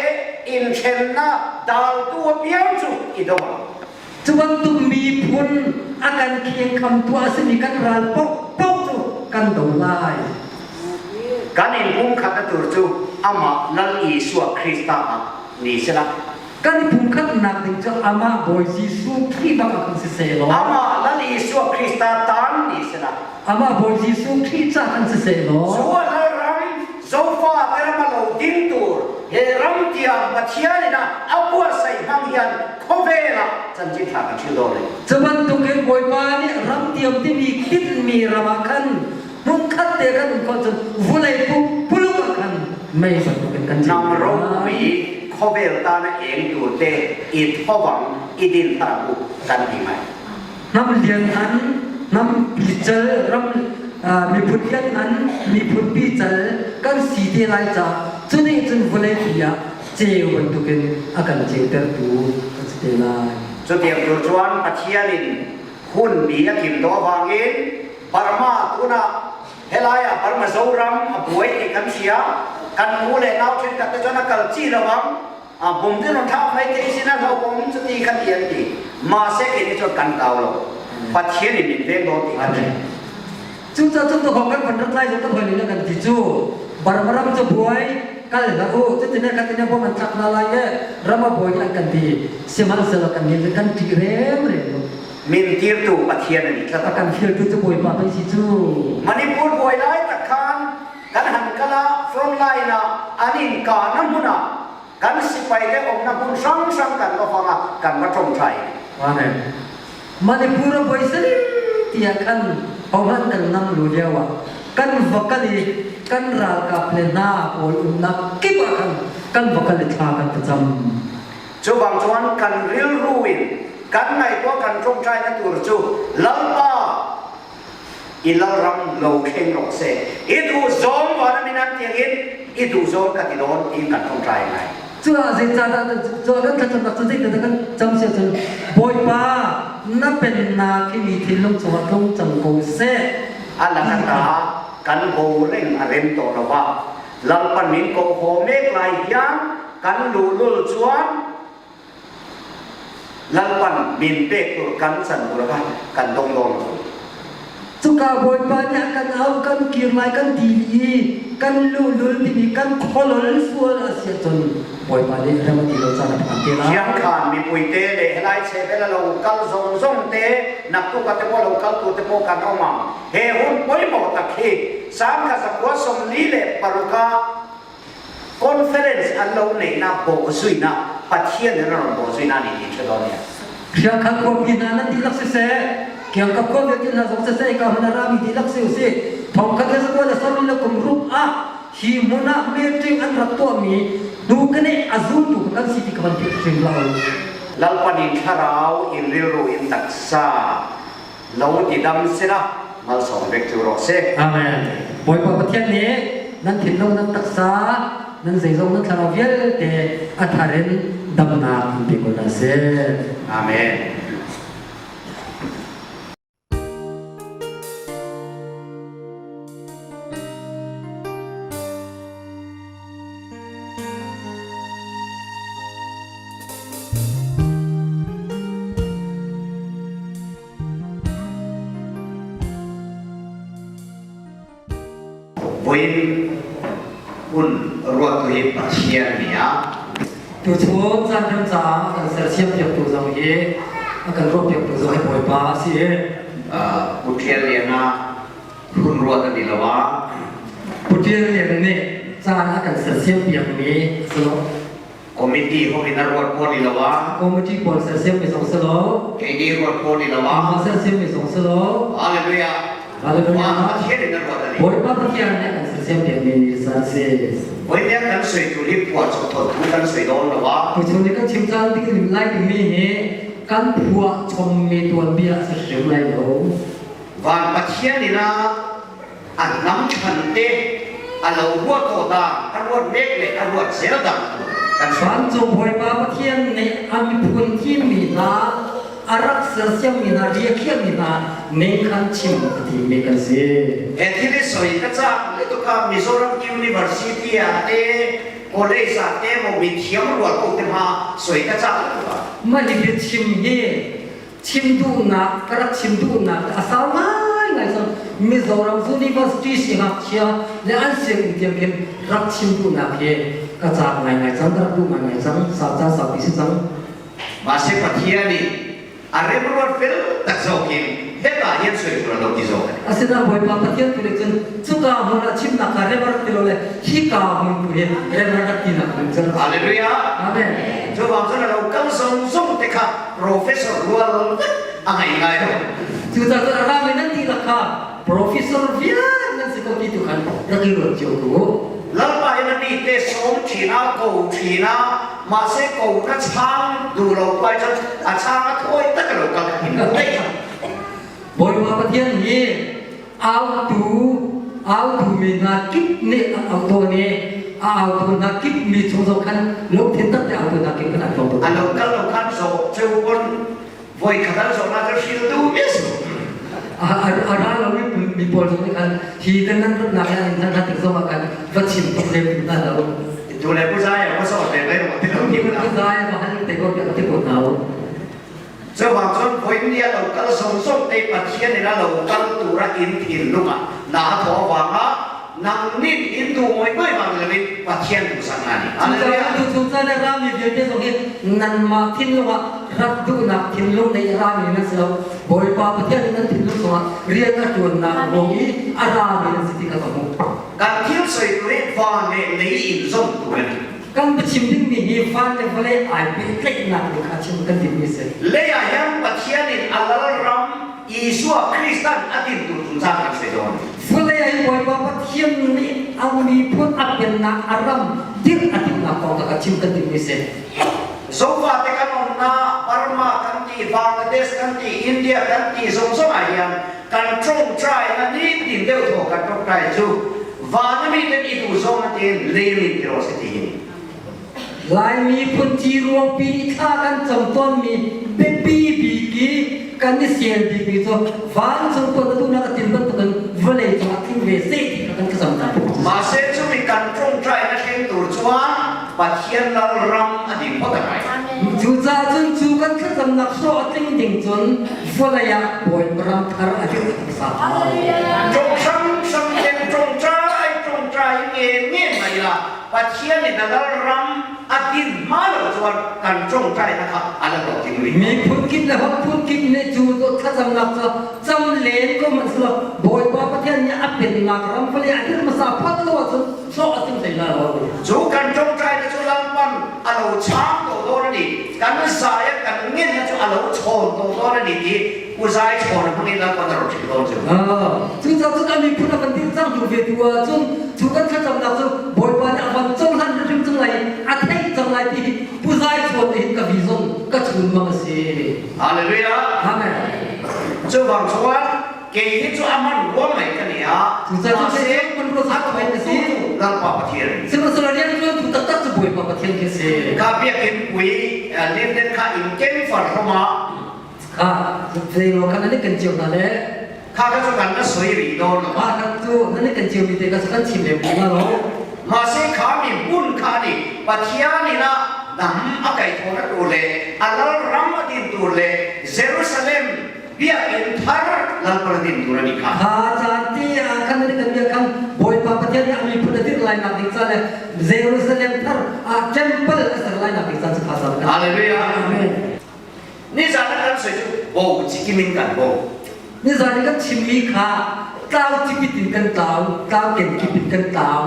inṭhennak daltu a piang cu i do ah. Cu bantuk miphun a kan khengkhamtu a simi kan ral paohpaoh cu kan do lai. Kan in pumkhat na tur cu amah Lal Isua Krista ah ni sela. Kan i pumkhatnak ding cu amah Bawi Jesuh Khrih bang ah khan siseh law. Amah Lal Isua Krista tan ni sela. Amah Bawi Jesuh Khrih ca khan siseh law. Cu a lal ram zofa te ram a lo ding tur he ram tiang Pathian in a a buatsaih hmang hian khawvel ah chanchin tha kan hril dawn. Cu bantukin Bawipa nih ram tiam timi tinhmi ram ah khan hmunkhat te kan um khawh cun vulei pumpuluk ah khan mei bantukin kan Nam ropui khawvel tana eng tur te i thovang i din thar u kan ti mai. Hnam lian an hnam pical ram miphun lian an miphun pical kan si te lai ca cu nih cun vawlei pi ah ceu bantukin a kan ceutertu kan si te lai. Chutiang tur chuan Pathian in hun bi a kim to awangin Burma tunah helai ah Burma Zoram a buai ti kan hria kan u le nau thenkhat te chuan a kal chi lovang a bum te non thak mai te sin a hlo bom chuti kha ti an ti ma se ke ni chuan kan tau lo Pathian in min veng dawn ti kan hria Cu ca cun to kan van rat lai zo kan hoi kan ti cu Burma ram cu buai kal hlah u cutin kan tin bom an thlak na lai le ram a buai an kan ti sihmanhsehlaw kan nih kan ṭih rem rem lo Min tirtu Pathian an i tlat. A kan fialtu cu Bawipa pei si cu. Manipur buai lai tak khan kan han kal ah front line ah an in ka na hmun ah. Kan sipai te awmna hmun hrang hrang kan va fang a, kan va ṭawngṭai. Amen. Manipur a buai salim tiah khan hohmanh kan nam lu lio ah kan va kal i kan ralkap le hna pawl umnak kip ah khan kan va kal i thla kan thlacam. Cubang chuan kan rilru in kan ngaihtuah kan ṭawngṭainak tur cu Lalpa i lalram lo thleng rawh seh i duh zawng van a min an tiangin i duh zawng ka ti dawn tiin kan ṭawngṭai ngai. Cu ah zeicahdah cu ah kan thlacamnak cu zeitindah kan cam si ahcun Bawipa na pennak hi mi thinlung chungah tlung cang ko seh. A lakata kan bo reng a rem tawh lo va Lalpan min ko haw mek lai hian kan luhlul chuan Lalpan min pek tur kan chan tur kha kan dong dawn lo. Cuka Bawipa nih a kan au kan kir lai kan ti i kan luhlul timi kan kholol sual a si ahcun Bawipa nih rem a ti lo caan a phan te lai. Khiangkhan mipui te le helai chehvel a lo kal zong zong te naktuk a te pawh lo kal tu te pawh kan um ang. He hun pawimawh tak hi sangkhat zakua 46 ah conference an lo neihnak bawhzuinak Pathian in a rawn bawhzuinak nih ti ṭha dawn nia. Hriangkhan khuapi hna nan dihlak siseh, kiangkap khua vialte hna zong siseh, ka hmun a rami dihlak si usih. Thongkhat le zakua le sawm le kum ruk ah hi hmun ah meeting an rak tuahmi hnu kane a zultu kan si ti ka van philh hrim lo. Lalpan in thlarau in rilru in taksa lo ti dam sila malsawm vek cu rawh seh. Amen. Bawipa Pathian nih nan thinlung nan taksa nan zeizong nan thlarau vialte a thar in damnak in pe ko hna seh. Amen. Voin hun ruat hi Pathian nih a Tuchun caan ram caah a kan sersiam piaktu zong hi a kan ruah piaktu zong hi Bawipa a si i Pu Ṭial Lian ah hun ruat an i lo ah Pu Ṭial Lian nih caan a kan sersiam piakmi a si lo. Committee ho in a ruat pawl i lo ah Committee pawl sersiam mi zong si lo. Kei nih ruat pawl i lo ah sersiam mi zong si lo. Hallelujah. Hallelujah. Pathian in a ruat ani. Bawipa Pathian nih kan sersiam piak mi ni san si. Bawipa kan soi tu hi phuah chom thon thu kan soi dawn lo ah. Tuchun ni kan chim caan ding lai ding mi hi kan phuah chom mi tuan bia si hrim lai lo. Van Pathian in a a hnam than te a lo ruat ko ta a ruat mek le a ruat zel dang kan Vancung Bawipa Pathian nih a miphun thimmi hna a rak sersiammi hna riakhiahmi hna ning khan chim a timi kan si. He thil i soi ka cak le to ka Mizoram University ah te college ah te mo mi thiam rual ko te ma soi ka cak le to Mah hi biachim hi chim duhnak ka rak chim duhnak a sau ngaingai cang Mizoram University siangngakchia le an sianginn tiang khin rak chim duhnak hi ka caak ngaingai cang ka rak duh ngaingai cang sau caan saupi si cang Mahse Pathian nih a remruat fel tak zawkin heta hian soi tur lo ti zawk Asinain Bawipa Pathian tu nih cun cuka hmun ah chimnak kha rem a rak ti lo le hika hmun tu hi rem a rak tinak hmun cu Hallelujah. Amen. Cuvang cun a lo kal zong zong te kha professor rual a ngai ngai lo. Cucaah cun a rami nan dihlak kha professor vial nan si ko ti tu khan rak i ruat cio ko u. Lalpa in a mi te sawm ṭhin a ko ṭhin a mahse ko na chang duh lo pai cun a chang a thawi tak lo kal in daih. Bawipa Pathian hi autu autu mi hna kip nih an auh tawn i a autu hna kip mi chung zong khan lungthin tak te autu hna kip khan an tlawm A lo kal lo khan zo cheu pon voi khat an zo na ka hril tu mis. A ra lo mi mi pawl zong nih khan hi kan nan rat nak in nan tik zong ah khan va chim tuk lem hna lo. Tu le pu zai a so te le mo ti lo ti pu zai ma han te ko te ko nau. Cuvang cun voin ni a lo kal zongzong te Pathian in a lo kal tura in thinlung ah na thaw vangah nang nih in duh ngoi ngoi bang loin Pathian duhsak na ni. Hallelujah. Cu caan ah rami vialte zong hi nanmah thinlung ah rat duhnak thinlung nei rami nan si lo. Bawipa Pathian nih nan thinlung chungah rian a ṭuannak ruang i a rami nan si ti kha ka hmuh. Kan thil soi tu hi van le lei in zong tu ani. Kan biachim dingmi hi van le vawlei ai pehtlaihnak nih kha chim kan timmi a si. Lei ah hin Pathian in a lalram Isua Kristan a tintu chungchang kan si dawn. Vawlei ah hin Bawipa Pathian nih a miphun a pennak a ram dirh a timhnak kong kha chim kan timmi a si. Zofate kan umnak Burma kan ti, Bangladesh kan ti, India kan ti zongzong ah hian kan ṭongṭai na nitin deuh thaw kan ṭongṭai cu vanami ten i duh zong tiin leilin ti rawh si ti hin. Laimi phun ci ruangpi i thla kan cam tawnmi biapi bik i kan i sel bikmi cu vancung tuan na duhnak a tin bantukin vawlei cungah tling ve seh ti kha kan thlacam ta. Mahse cumi kan ṭongṭai na thleng tur chuan Pathian lal ram a ding phot a ngai. Cucaah cun cu kan thlacamnak hrawh a tling ding cun vawlei ah Bawipa ram thar a dirh hmasa. Ṭong hramhram ten ṭongṭai ṭongṭai ngen ngen mai la Pathian in a lal ram a din hma lo chuan kan ṭongṭainak kha a la hlawh ding rih. Miphun kip le holh phun kip nih cu thlacamnak cu cam len ko hmanhsehlaw Bawipa Pathian nih a pennak ram vawlei a dirh hmasa phot lo ahcun hlawh a tling hlei lai lo. Cu kan ṭongṭainak cu Lalpan a lo chaang to dawn a ni. Kan zai a kan ngenna cu a lo chawn to dawn a ni ti uzai chawn hmang in Lalpan a ro ṭhin dawn cu. Cucaah cun a miphun a van dirh cang hnu ve tu ahcun cu kan thlacamnak cu Bawipa nih a van cohlan hrimhrim cang lai i a theih cang lai ti hi puzai chawn nih hin ka vi zong ka chun mang a si. Hallelujah. Amen. Cu bang chuan kei hi cu a man ruang mai ka ni a. Cucaah cun kan ruah a thawktu Lalpa Pathian. Sihmanhsehlaw rian ṭuantu taktak cu Bawipa Pathian khi a si. Ka biakinn pui linden kha in ken far hlawm ah Kha zeimaw kha nan i kan cio hna le Kha kha cu kan na soi rih dawn lo. Mah kha cu nan i kan cio mi te kha kan chim lem hna lo. Mahse kha mi hmun kha nih Pathian in ah dam a kai thawn a tur le a lal ram a din tur le Jerusalem biakinn thar lalpal a din tur a nih kha. Kha caan ti ah khan nan i kan bia khan Bawipa Pathian nih a miphun a dirh lai nak ding ca le Jerusalem thar ah temple a ser lai nak ding ca cu kha caan. Hallelujah. Amen. Nizan ah kan soi cu bo cikim in kan bo. Nizan i kan chimmi kha tlau cikit in kan tlau, tlau kenkip in kan tlau.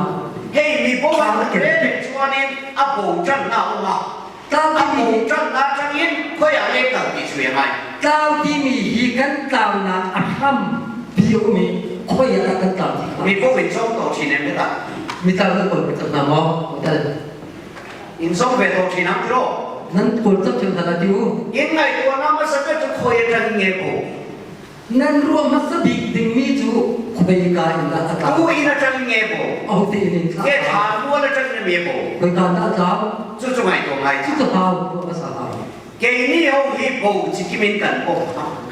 Hei mi bo an re le chuan in a bo ṭan na um a. Tlau A timi bo hi ṭan na ṭang in khoi ah le kal ti sui ngai. Tlau timi hi kan tlaunak a hram bi a um i khoi ah dah kan tlau ti kha. Mi bo in zong to ṭhin em ta. Mi tlau nan kawl cak hna maw? Hotel. In zong ve to ṭhin ang tiro. Nan kawl cak ṭhin hna ti u. In ngaihtuah na hmasa ka cu khoi a ṭan nge bo. Nan ruah hmasa bik dingmi cu khoika in dah a tlau? Tu in a ṭan nge bo. Ahote in in thlah? Nge thla mual a ṭan na me bo. Khoika dah a tlau? Cu cu ngai ko ngai. Cu cu hau ruah hmasa hau. Kei ni ho hi bo cikim in kan pom.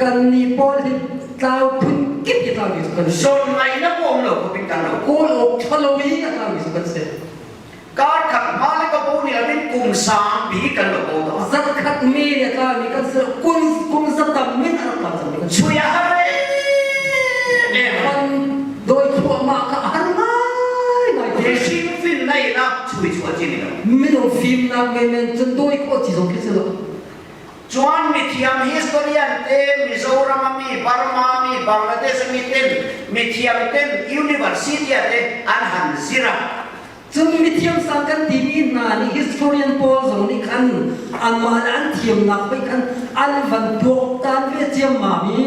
Kan ni pawl hi tlau phun kip hi tlau mi cu kan si. Zon ngai na pom lo ko pin kan lo. Kawl awk ṭhalo i a tlau mi cu kan si. Kar khat hma le ka bo ni alin kum sang bi kan lo bo to. Zat khat mi ne tla mi kan si kum kum za tam min a rak tla cang mi kan si. Chuya hare ne. Kan doi thluahmah kha a har ngai ngai te. Mihring fin nei na chui chu a chi ni lo. Minung fimnak men cun doi khawh chi zong khi si lo. Chuan mithiam historian te Mizoram ami Burma mi Bangladesh mi ten mithiam ten university te an han zira. Cun mithiam sang kan timi hna nih historian pawl zong nih khan anmah le an thiamnak hoi khan an van tuaktan ve ciammam i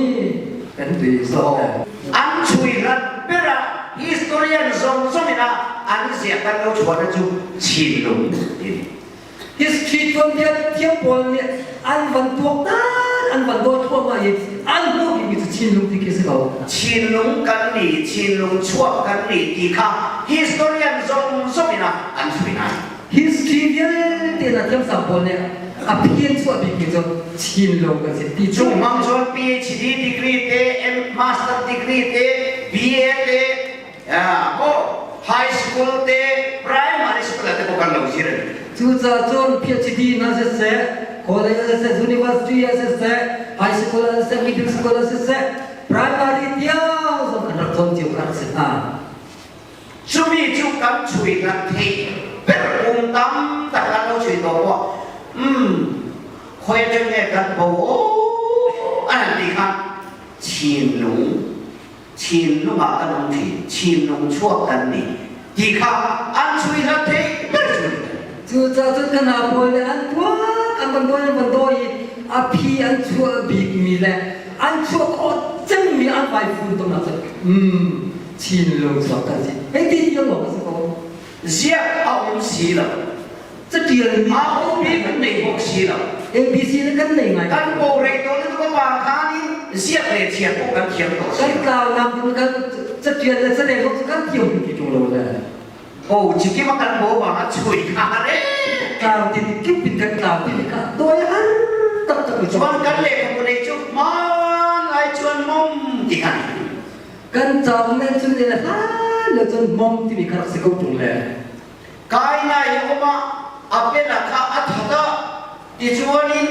kan ti so. An chui rat bera historian zong zong ina an zia kan lo chuan cu Chinlung ti. History tuanbia thiam pawl nih an van tuaktan an van dawi thluahmah i an hmuh bikmi cu Chinlung ti khi si ko. Chinlung kan ni Chinlung chuak kan ni ti kha historian zong zong in an sui nai. History vialte na thiamsang pawl nih a phian chuah bikmi cu Chinlung kan si ti cu. Mang cun PhD degree te M master degree te BA te ko high school te primary school te ko kan lo zir. Cucaah cun PhD na siseh, college siseh, university siseh, high school siseh, middle school siseh, primary tiang zong kan rak cawn cio kha si hna. Cumi cu kan chui kan theih ber kum tam tak kan lo chui to ko. Um khoi atang nge kan bo o an ti kha Chinlung Chinlung ah kan um ṭhin, Chinlung chuak kan ni ti kha an chui hlat thei ber cu. Cucaah cun ka hna pawl nih an tuak an van dawi an van dawi i a phi an chuah bikmi le an chuah khawh cemmi an vai fun tawn ahcun mm Chin lung chuak kan si. Hei ti tiang lawng a si ko. Ziak a um si lo. Catial mi A um mi kan nei bawk si lo. ABC le kan nei ngai. Kan bo rei to le tu pa khan in ziak le thiam pawh kan thiam to si. Kan tlaunak ding kan catial le carel cu kan thiam ti ṭung lo le. Bo chikim a kan bo bang a chui kha re. Tlau tin kip in kan tlau ti ka doi har tak tak mi Chuan kan lehkhabu nei cu man lai chuan mom ti khan. Kan cauk nen cun le hlan le cun mom timi kha rak si ko ṭung le. Kai nai oma apela kha a thata tichuanin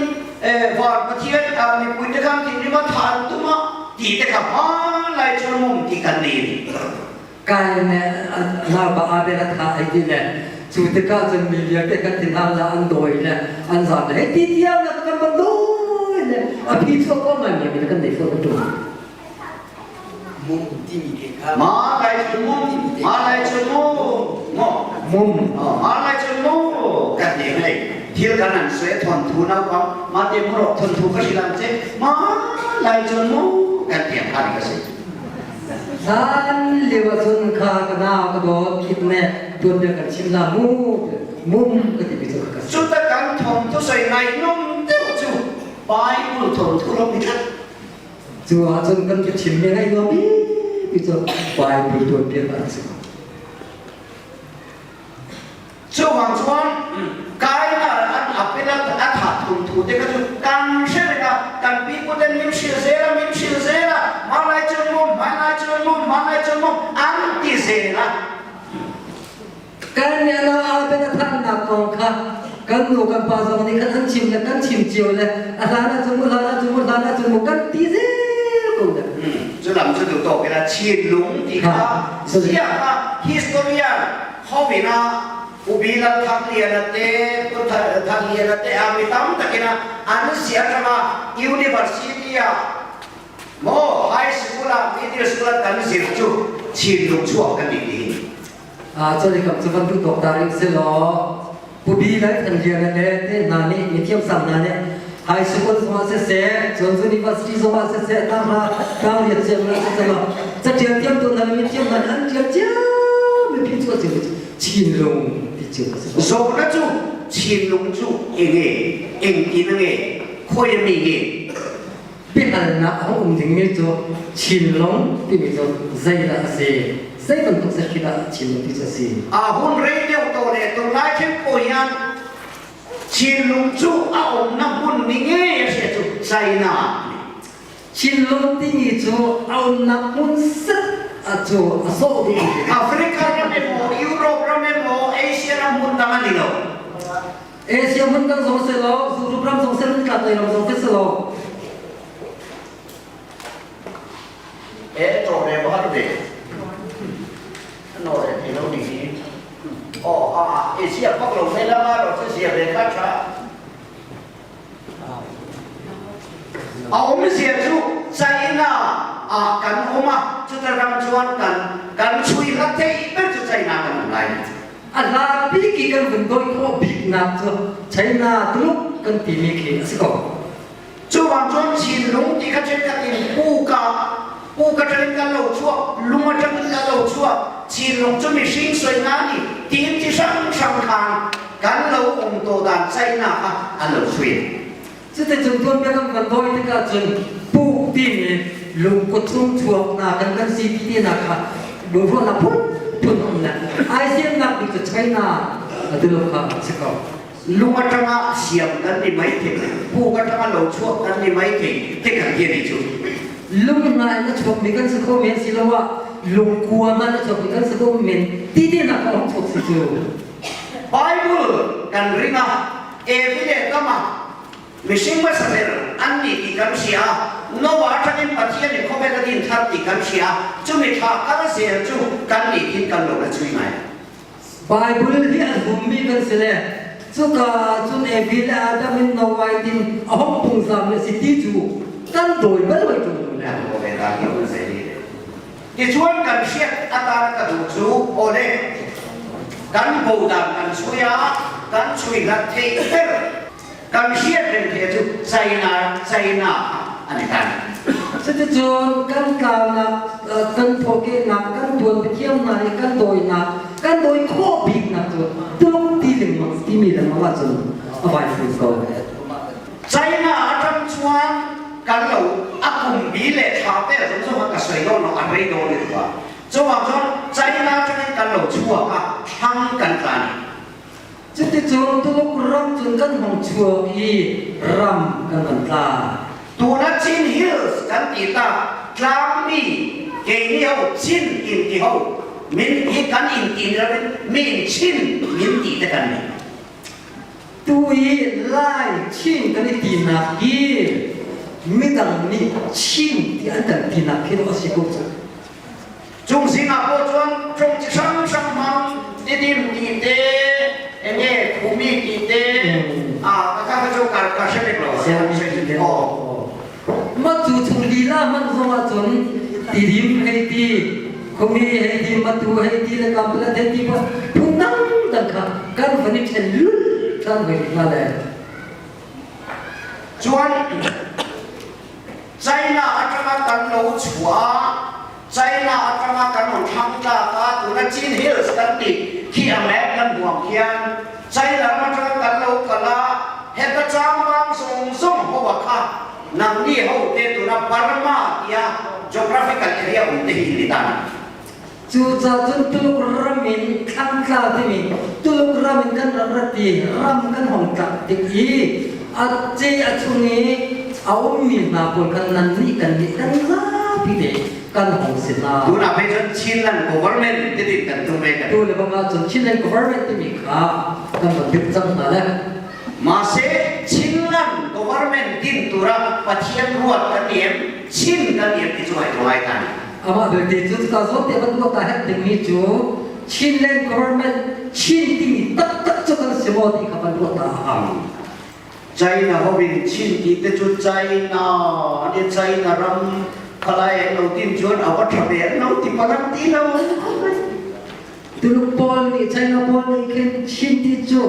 van Pathian mipui te khan thinrim a than tuma ti te kha hman lai chuan mom ti kan ni. Kai ne naupa Abel a tha ai ti le cu tikah cun mi vialte kan thin hang la an dawi le an zam le hei ti tiang na kan ban dawi le a phi chuak ko mai mai mi kan nei fo tu. Mum timi te kha Ma lai chun mum ma lai chun mum mo Mum ma lai chun mu kan ni hei thil kan an sue thon thu na pam ma te mu rok thon thu ka silam che ma lai chun mu kan tiang kha ni ka si Zan lio ahcun kha ka nau ka dawt khit ne tuan bia kan chim la mu mum ka ti mi cu ka si. Cu ta kan thong thu soi ngai num deuh cu Bible thong thu rom ni tlat Cu ahcun kan chim mi ngai nuam bi cu Bible tuan bia a si. Chuvang chuan kaina an apela a tha thun thu te kha chu kan hre reng a kan pi pu ten min hril zel a min hril zel a malai chun mum malai chun mum malai chun mum an ti zel a Kan nih a Abel a thannak kong kha kan nu kan pa zong nih khan an chim le kan chim cio le a hlan ah cun mu hlan ah cun mu hlan ah cun mu kan ti zel ko le. Cu lam cu duh tawk ila Chinlung ti kha ziah kha historian Hawina Ubi Lal Thang Lian te Pu Thang Lian te a mi tam takina an si atanga university ah mo high school ah middle school ah kan zir chu Chinlung chuak kan ni ti Ah chole kam chu van duh tawk ta ring se law Pu Bi Lal Thang Lian le te hna nih mithiam sang hna nih high school zongah siseh cun university zongah siseh tang hra tang riat siang na siseh law catial thiam tu hna le mithiam hna nih an tial cio mipi cu a cio Chinlung ti cio ka si. Zawtnak cu Chinlung cu enge engtin nge khoi mi nge Biahalnak a um dingmi cu Chinlung timi cu zeidah a si? Zei bantuk khi dah Chinlung ti cu a si? A hun rei deuh to le tunlai thil ko hian Chinlung cu a umnak hmun ni nge a si cu China. Chinlung timi cu a umnak hmun set a cu a sawh duh. Africa ram emaw, Europe ram emaw, Asia ram hmun dang an ni lo. Asia hmun dang zong si lo, Europe ram zong si lo, nitlak ram zong si lo. E to re ba de. No re ti lo ni hi. Oh a Asia pak lo me la ma ro se sia re kha cha. A um sia chu China a kan uma chu ta ram chuan kan kan chui la thei ber chu China kan um lai. A hla bik i kan vun dawi khawh biknak cu China Tuluk kan timi khi a si ko. Cuvang cun Chinlung ti kha ṭhenkhat in puka puka ṭangin kan lo chuak, lung a ṭangin kan lo chuak. Chinlung cu mihring soi nga nih tin ti hranghrang khan kan lo um to dan China kha an lo sui. Cuticun tuanbia kan van dawi tikah cun puk timi lungkut chung chuak na kan kan si ti ti nak kha lungruahnak phunphun a um le ai siamnak bik cu China a ti lo kha a si ko. Lung atanga siam kan ni mai thei, puk atanga lo chuak kan ni mai thei te kan ti ni cu. Lung hna in a chuakmi kan si kho men si lo ah lungkua man a chuakmi kan si kho men ti ti nak a hung chuak si cu. Bible kan ring a Evi le Tama mihring hmasa ber an ni ti kan hria Noah atangin Pathian in khawvel a din thar ti kan hria chumi thla kal zel chu kan ni thin kan lo la chui ngai. Bible hi a zummi kan si le cuka cun Evi le Adam in Noah in a hong pungzam le si ti cu kan dawi bal oi ṭung lo le. Tichuan kan hriat atan ka duh cu awle kan bodan kan chui a. kan chui hlat theih ber kan hriat reng the cu China China an i tan. Cuticun kan tlaunak, kan thawhkehnak, kan tuan biathiamnak i kan dawinak, kan dawi khawh biknak cu Tuluk ti lengmang timi lengmang ahcun a vai fun ko. China atang chuan kan lo a kum bi le thla te zong zong ka soi lo no an rei do ni tua. Cuwang cun China tangin kan lo chuak ah thlang kan tla ni. Cuticun Tuluk ram cun kan hong chuak i ram kan van tla. Tuna Chin Hills kan ti ta tlangmi keini ho Chin in ti ho min hi kan in ti ni min Chin min ti te kan ni. Tu i Lai Chin kan i tinak hi midang nih Chin ti an kan tinak khi a si ko cu. Chung zingah pawh chuan ṭong chi hrang hrang hmang tidim ti te enge khumi ti te a ka ka ka chu ka ka hre bik lo aw Ma cu chung lila man zong ahcun tidim hei ti khumi hei ti matu hei ti le kampelet hei ti pa phun dang dang kha kan van i ṭhen lul ṭhan hoi hna le Chuan China aṭanga kan lo chuah China aṭanga kan rawn thlang tlak a tuna Chin Hills kan ti khi a map kan buang khian China ram aṭanga kan lo kal a heta changvang zawng zawng ho a kha nangni ho te tuna Burma tia geographical area um te hi ni ta Cucaah cun Tuluk ram in thlangtla timi Tuluk ram in kan rak rat i ram kan hong tlak tik i a ce a chung i a ummi hna pawl khan nan nih kan nih kan zapi te kan hong si hna. Tunah phei cun Chinland government titin kan tum ve kan. Tu le bang ah cun Chinland government timi kha kan van dirh cang hna le. Mahse Chinland government din tura Pathian ruat kan em Chin kan em ti cu ai tuai ta ni. Amah belte cu cuka zawn te van ruat ah herh dingmi cu Chinland government Chin timi taktak cu kan si maw ti kha van ruat ah a hau. China hovin Chin ti te cu China ni China ram khalai an lo tin chuan a va tha ve an lo ti palang ti lo. Tuluk pawl nih China pawl nih khin Chin ti cu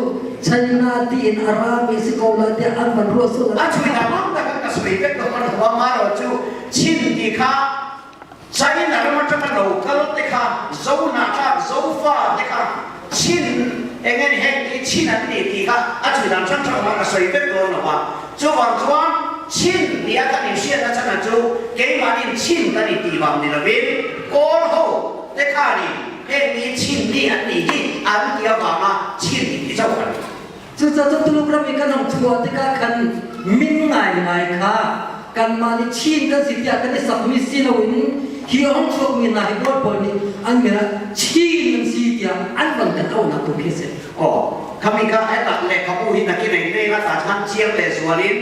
China ti in a rami si ko la tiah an van ruah sual. A chui na mang tak ka sui vek ko man huwa ma ro cu Chin ti kha China ram atanga lo kal te kha zo na kha zo fa te kha Chin engen heng ti Chin an ni ti kha a chui dan chan chan ma ka sui vek do no ma chu wang chuan Chin ni a kan in hriat na chan chu keimah in Chin kan i ti wang ni lovin Kawl ho te kha ni heng ni Chin ni an ni hi an ti awanga Chin ti chau kan Cucaah cu Tuluk ram i kan hong chuah tikah khan min ngaingai kha kanmah nih Chin kan si tiah kan i sakmi si loin hi a hong chuakmi hna hi Kawl pawl nih an min ah Chin an si tiah an van kan auhnak tu khi a si. Aw, khami kha hetah lehkhabu hi nakin ei nei la ta khan chiang le zualin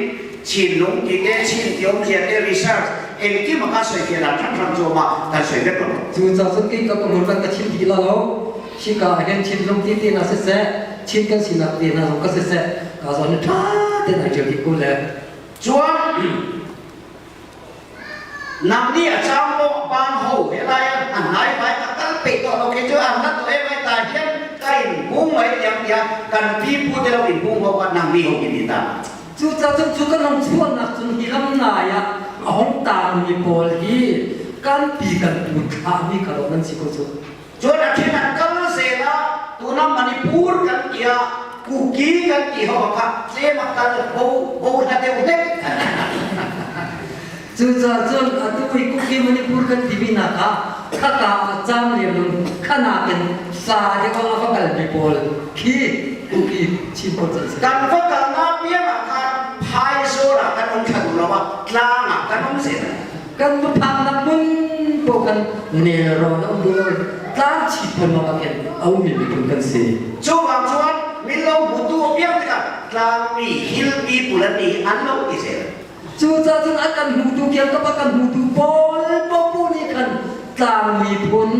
Chinlung ti te Chin ti awmzia te research engkim a kha soi fiah dan hran hran chu ma kan soi vek lo. Cucaah cun kei ka ka hmun kan ka chim ti la lo. Hika ah hin Chinlung ti ti na siseh, Chin kan sinak ti hna zong ka siseh, ka zawn hi ṭha tein ai ṭial dih ko le. Chuan nang nih a chang mo ban ho he lai a hnai vai ka kal pe to lo ke chu an na to e mai ta hian ka in hung mai tiang tia kan pi pu te lo in hung ho ka nang ni ho ki ni ta. Cucaah cun cu kan hong chuahnak cun hi lam nai ah a hong taangmi pawl hi kan pi kan pu thlahmi kha lo nan si ko cu. Cun a ṭhen an kal zel ah tuna Manipur kan ti ah Kuki kan ti ho kha tlem a kal bo bo hla deuh hlek. Cucaah cun atu i Kuki Manipur kan timi nak ah khaka ah caam lem lung khanakin sa deuh ah a va kalmi pawl khi Kuki Chin pawl can si. Kan va kalnak piang ah khan phaizawl ah kan um thla duh lo ah tlang ah kan um zel. Kan va phaknak hmun paoh khan nelrawn a um duh lo tlang chit lengmang ah khin a ummi miphun kan si. Cu vang chuan min lo hmutu a piang tikah tlangmi hill people an ni an lo ti zel. Cucaah cun a kan hmutu kiangkap a kan hmutu pawl popo nih khan tlang miphun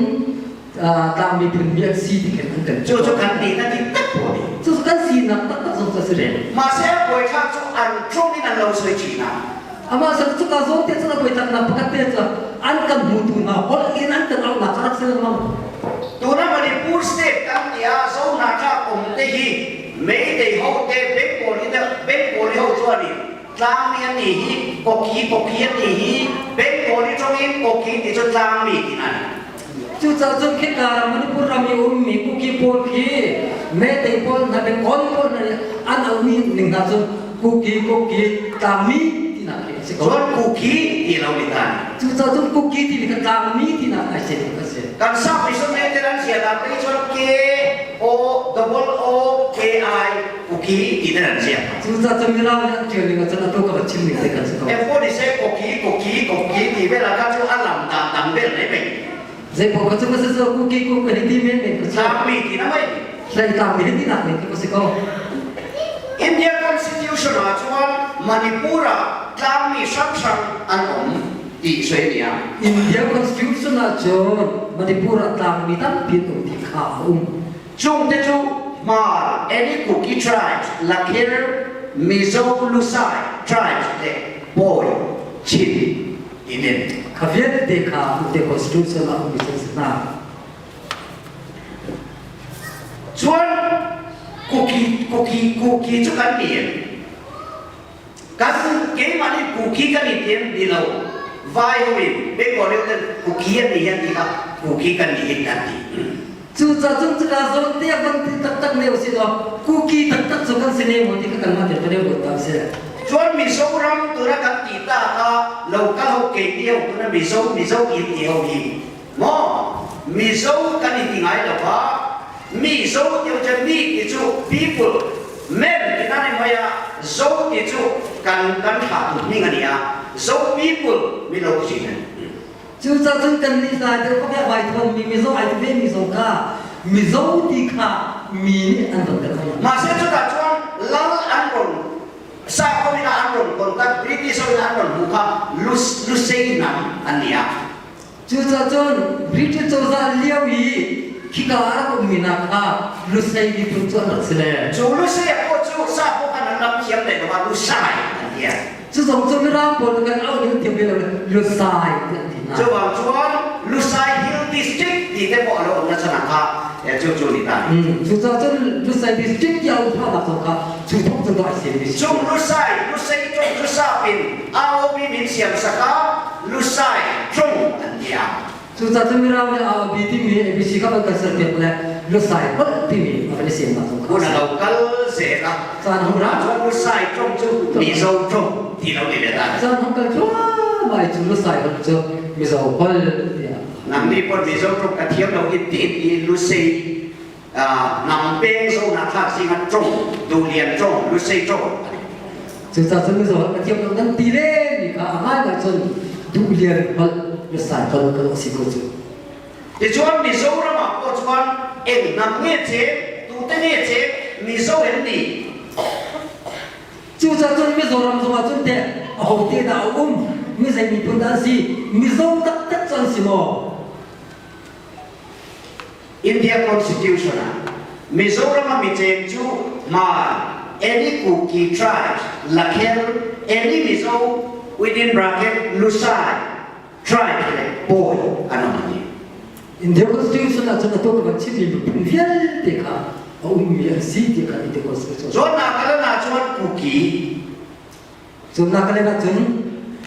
tlang miphun mi an si ti khin an kan Cu cu kan nihna dik tak po ni. Cu cu kan sinak taktak zong cu a si reng. Mahse buaithlak cu an tlung in an lo soi chin ah. Amah cu cuka zawn te cun a buaithlaknak pakhat te cu an kan hmutu hna holh in an kan auhnak cu rak si lengmang. Tuna Manipur state kan ti ah zo hna thlak um te hi Meitei. Chuanin tlangmi an nih hi koki koki an nih hi Bengali ṭong in koki ti cu tlangmi ti an. Cucaah cun khika ram Manipur ram i ummi Kuki pawl khi Meitei pawl hna Bengal pawl hna nih an auhmi ning hna cun Kuki Kuki tlangmi tinak khi a si ko. Cun Kuki ti lo ni ta. Cucaah cun Kuki timi kha tlangmi tinak ai si a si. Kan sap mi sun te an sia dan te cun K O double O K I Kuki ti te an sia. Cucaah cun Mirang nih an ṭial ning ah cun atu ka van chim ning te kan si ko. Eng pawh ni seh Kuki Kuki Kuki ti vel ah kha cu a lam dan dang vel mai mai. Zei paoh kha cu ka si cu Kuki Kuki hi ti men men ka si. Tlangmi ti na mai. Hlei tlangmi hi ti nak men ka si ko. India Constitution ah chuan Manipur ah tlangmi hrang hrang an um ti soi nia. India Constitution ah cun Manipur ah tlangmi tampi an um ti kha a um. Chung te cu Hmar, any Kuki tribes, Lakhir, Mizo, Lusai tribes le Pawi, Chin inin. Kha vialte kha India Constitution ah ummi cu si hna. Chuan Kuki Kuki Kuki cu kan ni kan keimah nih Kuki kan i tiam ti lo vai ho in Bengal ten Kuki an ni hian ti kha Kuki kan ni hin kan ti. Cucaah cun cuka zawn te van ti taktak ne usih law Kuki taktak cu kan si ne maw ti kha kanmah te kan i ruat ta usih. Chuan Mizoram tuna kan ti ta kha local ho kei ti ho tuna Mizo Mizo in ti ho hi maw Mizo kan i ti ngai lo va Mizo ti ho chan mi ti cu people men ti na ni mai a Zo ti cu kan kan thlah tu hming ani a Zo people mi lo ti ne. Cucaah cun kan nih hna deuh pakhat vai thawnmi Mizo ai ti ve mi zong kha Mizo ti kha mi nih an von kan hoi. Mahse cutah cun lal an ron Sakho in an ron contact British in an ron hmu kha Lusei hnam an ni a. Cucaah cun British cozah lio i khika ah rak ummi hna kha Lusei miphun cu an rak si le. Cu Lusei pawh cu Sakho khan an ram thiam le lo Lusai an ti a. Cu zong cu Mirang pawl kan auh ning thiam ve lo Lusai ti an ti hna. Cu bang chuan Lusai Hill District ti te pawh lo um na chan kha cu cu ni ta. Cucaah cun Lusai District ti a um phahnak zong kha cu thok cu dawh ai siam mi si. Cung Lusai Lusai tung cu sap in AOB min siam saka Lusai tung an ti a. Cucaah cun Mirang nih AOB timi ABC kha van kan serpiak le Lusai holh timi a van i siamnak zong kha. Hun a lo kal zel a. Caan hung ra. Cun Lusai tung cu Mizo tung ti lo ni le ta. Caan hung kal thluahmah i cu Lusai holh cu Mizo holh tiah. Nang nih pon Mizo tung ka thiam lo in ti i Lusei nam peng zo na thlak singa tung duhlian tung Lusei tung. Cucaah cun mizaw ka thiam lo nan ti len mi kha a ngaingai cun duhlian holh Lusai holh kan si ko cu. Tichuan Mizoram ah pawh chuan eng hnam nge che tute nge che Mizo em ni. Cucaah cun Mizoram zongah cun teh aho te dah a um mi zei miphun dah an si Mizo taktak cu an si maw? India Constitution ah Mizoram a micheng cu Hmar, any Kuki tribes, Lakhel, any Mizo within bracket Lusai tribe le Pawi an um ani. India Constitution ah cun atu ka van chimmi miphun vialte kha a ummi an si ti kha India Constitution. Cun Nagaland ah cun Kuki. Cun Nagaland ah cun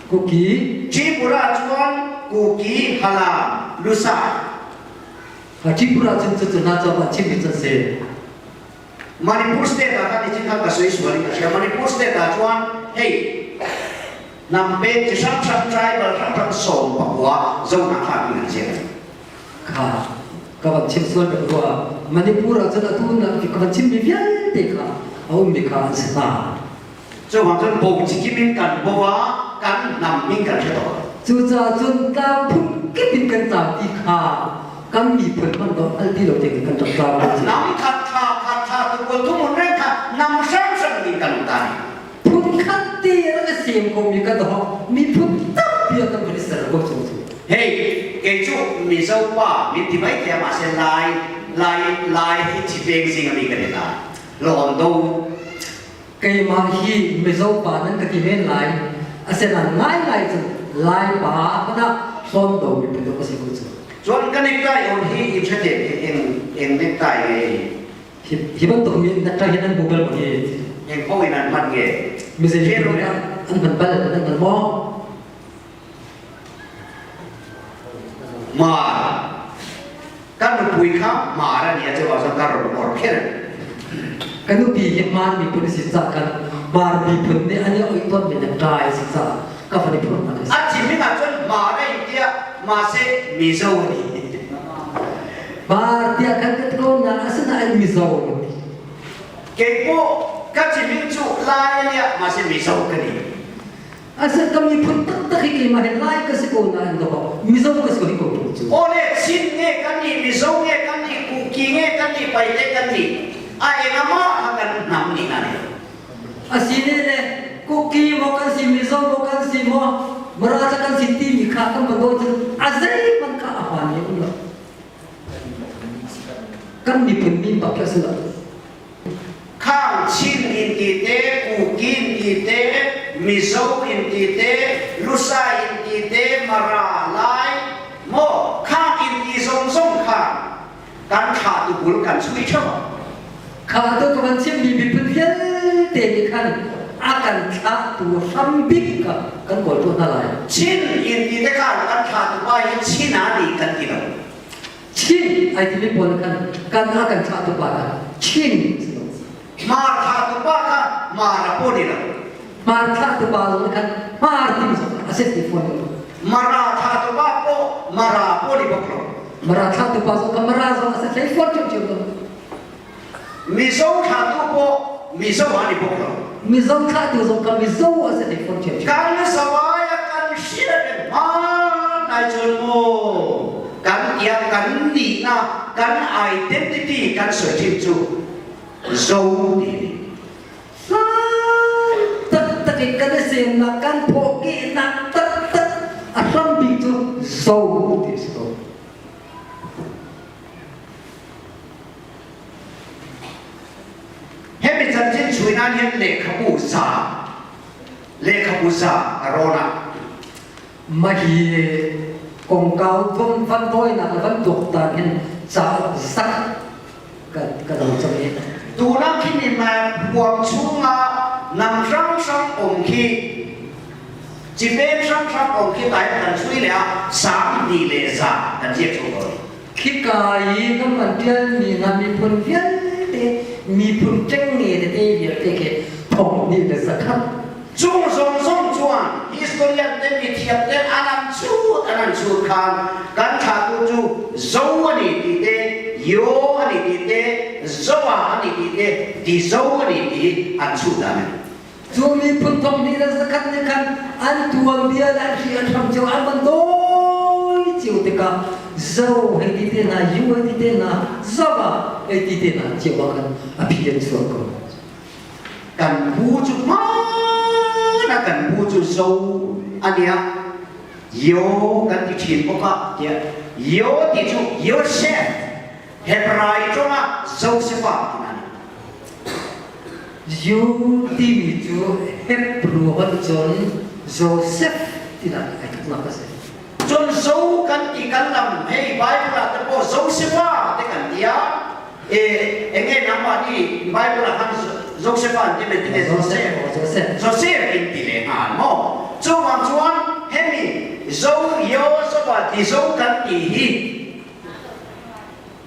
Kuki. Tripura cun Kuki, Halam, Lusai. Tripura cun cucu na cawk ah chimmi cu si. Manipur state ah khan ichin khan ka sui sual in ka hria. Manipur state ah chuan hei nam pek chi hrang hrang tribal hrang hrang 19 zo na kha min an ziak. Kha ka van chim sual ka rua. Manipur ah cun atu na ka van chimmi vialte kha a ummi kha an si hna. Cuhang cun bo chikim in kan bo ah kan hnam in kan hre tawn. Cucaah cun tlang phun kip in kan tlang ti kha kan miphun hmanh dawh hngal ti lo ding kan rak tlang ko. Nam khat tha khat tha tu kul tu mun reng kha nam hrang hrang in kan ta ni. Phun khat te rak i sem ko mi kan ho miphun tampi ah kan van i ser ko chung cu. Hei, kei cu Mizo pa min ti mai te ma se lai lai lai hi chi peng sing ami kan i la. Lon do Keimah hi Mizo pa nan ka ti men lai. Asinain ngaingai cu Lai pa hmanh ah hlawn do mi phu ka si ko cu. Cun ka necktie on hi in hrete eng eng necktie nge Hi bantuk mi necktie hi nan Google mo hi. Eng ho in an hman nge. Mi zei miphun dah an hman bal nan hngal maw? Mar. Kan nupui kha Mar a nia chu ka ron or kher. Kan nupi hi Mar miphun a si caah kan Mar miphun nih an i oih tawn mi le ṭai a si caah ka van i phurhnak a si. A chim ah cun Mar a in tiah mahse Mizo a ni. Mar tiah kan kan ko na asinain Mizo an ti. Keipawh ka chiming cu Lai a nia mahse Mizo ka ni. Asa ka miphun taktak hi keimah hi Lai ka si ko nain ka bak Mizo ka si ko hi ko cu. Awle Chin nge kan nih Mizo nge kan nih Kuki nge kan nih Paite kan nih a engama kha kan hnam nih na ni. Asine le Kuki maw kan si Mizo maw kan si maw Mara ca kan si timi kha kan van cun a zeihmanh kha a hmaan mi um lo. Kan miphun min bak kha si lo. Khang Chin in ti te, Kuki in ti te, Mizo in ti te, Lusai in ti te, Mara, Lai, maw khang in ti zong zong kha kan thla tu bul kan chui ṭheo. Kha tu ka van chimmi miphun vialte nih khan a kan thlahtu hrambik kha kan kawl tuah hna lai. Chin in ti te khan kan thlahtu pa hi Chin a ni kan ti lo. Chin ai timi pawl khan kan a kan thlah tu pa kha Chin Mar thlah tu pa kha Mar a paw ni lo. Mar thlah tu pa zong khan Mar ti zong a set ti fawn lo. Mara thlah tu pa po Mara paw ni bok lo. Mara thlah tu pa zong kha Mara zong a set hlei fawn ṭhiam ṭhiam lo. Mizo thlah tu po Mizo a ni bok lo. Mizo thlah tu zong kha Mizo a set hlei fawn ṭhiam ṭhiam. Kan sawai kan hriat hman ai chun mu kan ia kan ni na kan identity kan soi thin chu zo ti ni. San taktak in kan i semnak kan phawhkehnak taktak a hrambik cu zo ti a si ko. Hemi chanchin chui nan hian lehkhabu za lehkhabu za a rawn ah Mah hi kongkau thum van tawinak le van tuaktan hin cauk zak ka ka lo cang i Tunak khi mi huam chungah nam hranghrang um khi cipeng hranghrang um khi tai kan chui le ah sang ni le za kan ziak chung ko. Khika i kan van ṭialmi hna miphun vialte miphun ṭengnge tete vialte khi thong hnih le zakhat Cung zong zong chuan historian te mithiam te an an chut an an chut khan kan thlatu cu zo ani ti te yo ani ti te zoa ani ti te ti zo ani ti an chut dan Cu miphun thong hnih le zakhat nih khan an tuanbia le an hri an hram cio an van dawi cio tikah zo hei ti te hna yu hei ti te hna zava hei ti te hna cio ah khan a phi an chuak ko. Kan pu cu hmaan ah kan pu cu zo ania yo kan ti ṭhin bawk ah tiah yo ti cu Yosef Hebrai ṭong ah Joseph ah ti na Jew timi cu Hebrew holh cun Joseph tinak ai thawknak a si. Cun zo kan ti kan lam hei Bible ah te pawh Josepha te kan ti a e enge nangmah nih Bible ah khan Josepha an ti men ti Joseph Joseph Joseph in ti le hnga maw cu wang chuan hemi zo yo zopa ti zo kan ti hi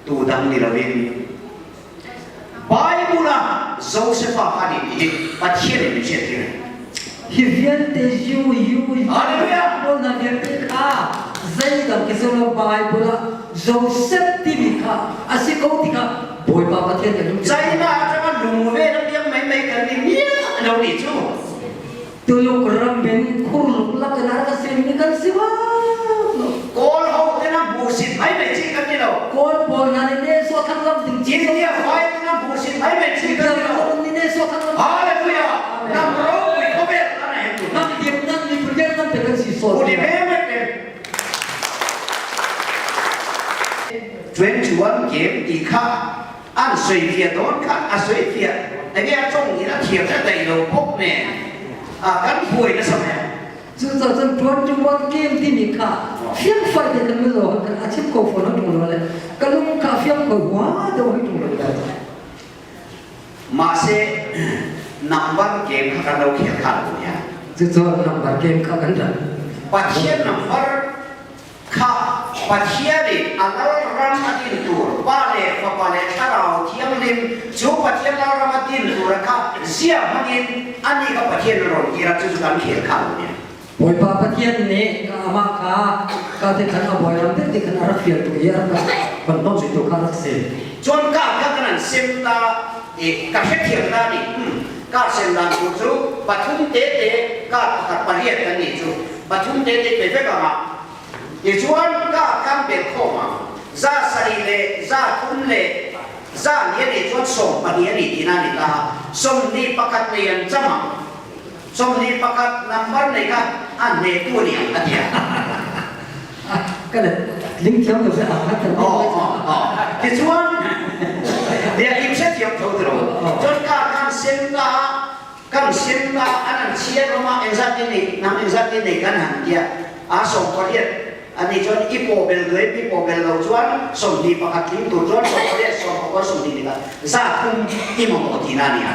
tu dang ni loin Bible ah Joseph kha nih ti Pathian in hriat tir. Hi vialte yu yu Hallelujah. Paul na vialte kha zeidang ki lo Bible ah Joseph timi kha a si ko ti kha Bawipa Pathian kan lung China atanga lung ve na piang mai mai kan ni mia lo ni chu. Tuluk ram in khurluk lak in a rak simi kan si bak lo. Kawl ho te na busit mai mai chi kan ni lo. Kawl pawl hna nih ne so thang lam ding chi. India vai te na busit mai mai chi kan ni lo. Ni ne so thang lam. Hallelujah. Nam ro pui khovel ana hem tu. Nam tiam nam ni pun nam te kan si so. Udi me me te. 21 game ti kha an soi fia don kha a soi fia enge a chong in a thiam na dai lo bok ne a kan buai na sam Cu cun 21 game timi kha fiang fai te kan lo kan a chim ko phone tung lo le ka lung kha fiang ko hua de hoi tung lo ma se. Number game kha kan lo khel kha lo nia. Cucu number game kha kan rak. Pathian number kha Pathian in a lal ram a din tur Pa le Fapa le Thlarau Thianghlim cu Pathian lal ram a din tur kha zia hmangin ani kha Pathian a rawn kir a cucu kan khel kha lo nia. Bawipa Pathian nih amah kha ka te khan a bawi ram te khan a rak fial tu i a rak kan ton tu kha rak si. Cun ka kha kan an sem ta i ka hrethiam ta nih ka sem dan tu cu pathum te te ka pakhat pariat kan nih cu pathum te te pe vek anga ti chuan ka kan bel khawm ang za sarih le za thum le za ni ani chuan som pahnih ani tina ni ta som ni pakhat nei an chama 21 number nei kha a hnetu a ni ang a ti a. Ka le ling thiam lo se a khat Oh oh oh. Tichuan dia kim se thiam tho tro. Chon ka kan sem ta kan sem ta an an chia roma engzat ni nei nang engzat ni nei kan han tia a som pariat ani chuan i po bel doi pi po bel lo chuan 21 tling tur chuan som pariat som pakua 20 ni ka za thum i mo mo ti na ni a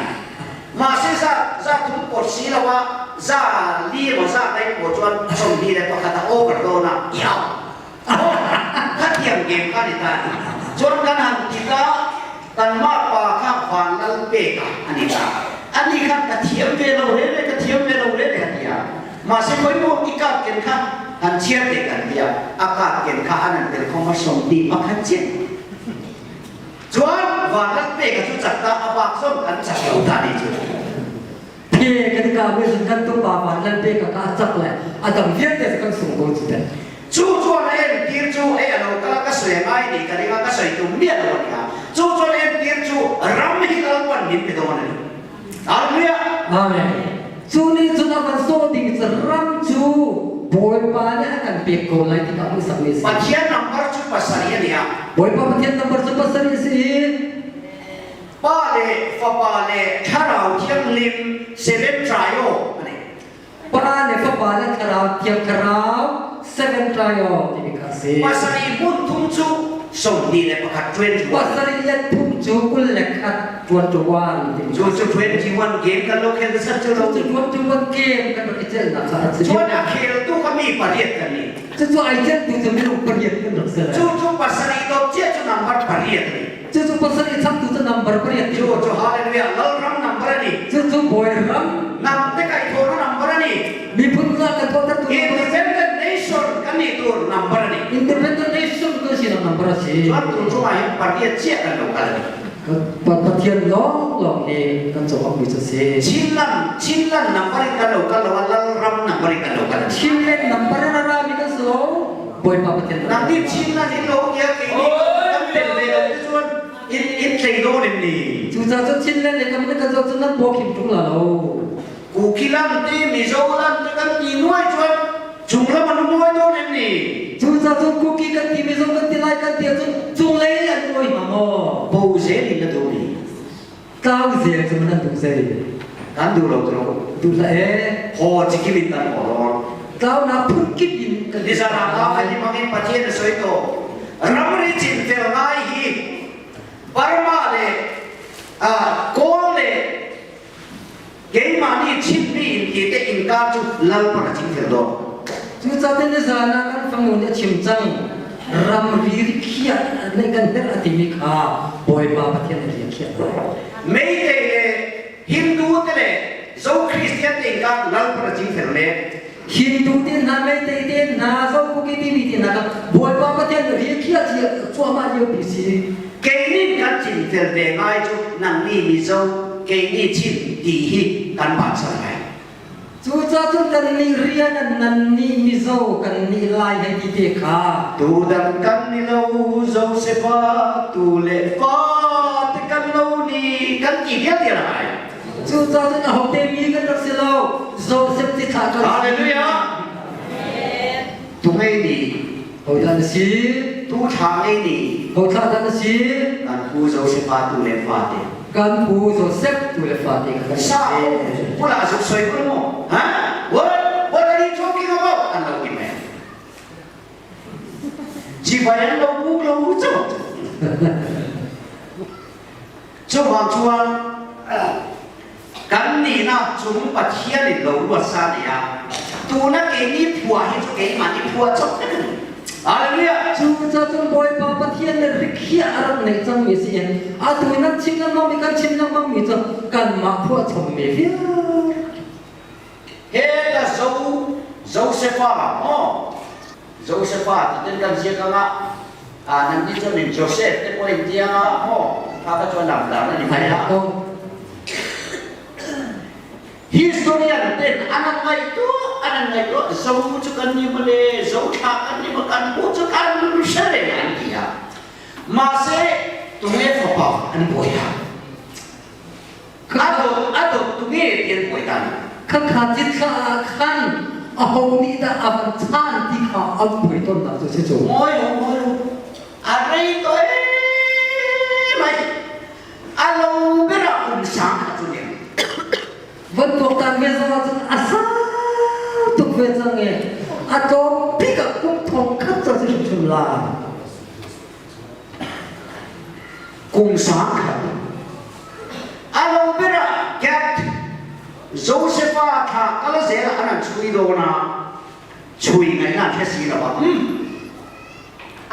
Mahse za za thum pawt si lo a, za li emaw za kai pawh chuan 21 a over dawn a, i au. Khatiang game kha ni ta ni. Chuan kan han ti ta, kanmah pa kha van lal pek a a ni ta. Ani khan ka thiam ve lo re re, ka thiam ve lo re re a ti a. Mahse khawimaw i card ken kha han chhiar te kan ti a, a card ken kha an han tel khawm a 21 chiah. Chuan vanrat pek a cu cak ta a bak zong kan cak lo ta ni cu. Phe kan ka mi zun kan tu pa van pek a ka cak le a dang vialte kan sung ko cu te. Cu chuan a entir cu ei a lo kala ka soi ngai ni ka ringa ka soi tum miah lo ania. Cu chuan entir cu ram hi lalpan min pe dawn ani. Hallelujah. Amen. Cu nih cun a van sawh ding cu ram cu Bawipa nih a kan pek ko lai ti kha a hmuhsak mi a si. Pathian number cu pasarih a ni a. Bawipa Pathian number cu pasarih a si i Pa le Fapa le Thlarau Thianghlim seven trio a ni. Pa le Fapa le Thlarau Thiang Thlarau seven trio timi kha a si. Pasarih hmun thum cu 21 21. Pasarih le thum cu 21 21 timi. Cu cu 21 game kan lo khel sat cu lo. Cu 21 game kan rak i celnak kha a si. Chuan a kheltu kha mi pariat kan ni. Cucu ai celtu cu minung pariat kan rak si. Cu cu pasarih dot cia cu number pariat ni. Cucu pasarih changtu cu number pariat Cu cu hallelujah lalram number ani. Cucu bawi ram. Nam te kai thawna number ani. Miphun nga kan thawter tu Independent nation kan ni tur number ani. Independent nation kan si number a si. Chuan tu cu ah hin pariat cia kan lo kal ani. Pathian lawng lawng hi kan cawk mi cu si. Chinland Chinland number in kan lo kal lo lalram number in kan lo kal. Chinland number ra ra mi kan si lo. Bawipa Pathian. Nang ni Chinland in lo kia ke ni kan tel ve lo te chuan in in tlei do nim ni. Cu ca cu Chinland le kan kan zo cun nan paw khim tung la lo. Kukilam te Mizoram te kan ti nuai chuan chunglam an muai dawn em ni? Cu ca cu Kuki kan ti Mizo kan ti Lai kan ti ahcun cunglei an muai hnga maw? Bo zel in na duh ni. Tlau zel cu nan duh zei? Kan duh lo tro. Duh hlah e. Ho chikim in kan ho lor. Tlaunak phun kip in kan Nizan ah ka hi bangin Pathian a soi to. Ramri cin fel ngai hi Burma le Kawl le Keimah nih chimmi in ti te innka cu lalpan a chim dawn. Cucaah nizan ah kan fanu nih a chim cang. Ramri rikhiah nih kan herh a timi kha Bawipa Pathian nih rian khiah lai. Meitei le Hindu te le Zo Christian te innka lalpan a chim fel men. Hindu te hna Meitei te hna Zo Kuki timi te hna kha Bawipa Pathian nih rian khiah cuahmah lio pi si. Kei nih kan cinfel ve ngai cu nang nih Mizo, kei nih Chin ti hi kan vansan ngai. Cucaah cun kan nih rian nan nih Mizo, kan nih Lai hei ti te kha. Tudang kan ni lo Josefa tu le fa te kan lo ni kan ti vialte lai. Cucaah cun ahote mi kan rak si lo Joseph ti thlah kan si. Hallelujah. Tu ngei ni Hodah na si? Tu thla ngei ni. Ho thla dah na si? Kan pu Joseph tu le fa te. Kan pu Joseph tu le fa te kan si. Pula zuk soi ko mo. Ha? What? What are you talking about? An lo ki me. Chi bayan lo bu lo chu. Chu wang chuan kan na cung Pathian in lo ruat sa ne a. Tuna ke ni phua hi chu keimah ni phua chok te ni. Hallelujah. Cu ca cun Bawipa Pathian le rikhiah a rak neih cangmi si in atu nan chim lengmang mi kan chim lengmang mi cu kanmah phuah chommi vialte. He ta zo Josefa maw Josefa ti ten kan ziak anga a nan ni chuan in Joseph te pawh in tiang a maw kha ka chuan lam dan ani mai a. Historian ten an an ngai tu an an ngai tu zo chu kan ni male zo tha kan ni ma kan bu chu kan shere an ti a. Ma se tunge fapa an boi ha. Ado ado tunge tian boi ta ni. Kha kha cit thla ah khan a ho nih dah a van chan ti kha an pui ton nak cu si cu. Ngoi ho ngoi ho. A rei to e mai. A lo ber ah kum sang kha cu ning. Van tuaktan ve zong ahcun a sau tuk ve cang i a tlawm bik ah kum thong khat ca si hrimhrim la. Kum sang khat. A lo ber ah Gad Josefa thla kal zel an an chui dawn a chui ngai na the si lo a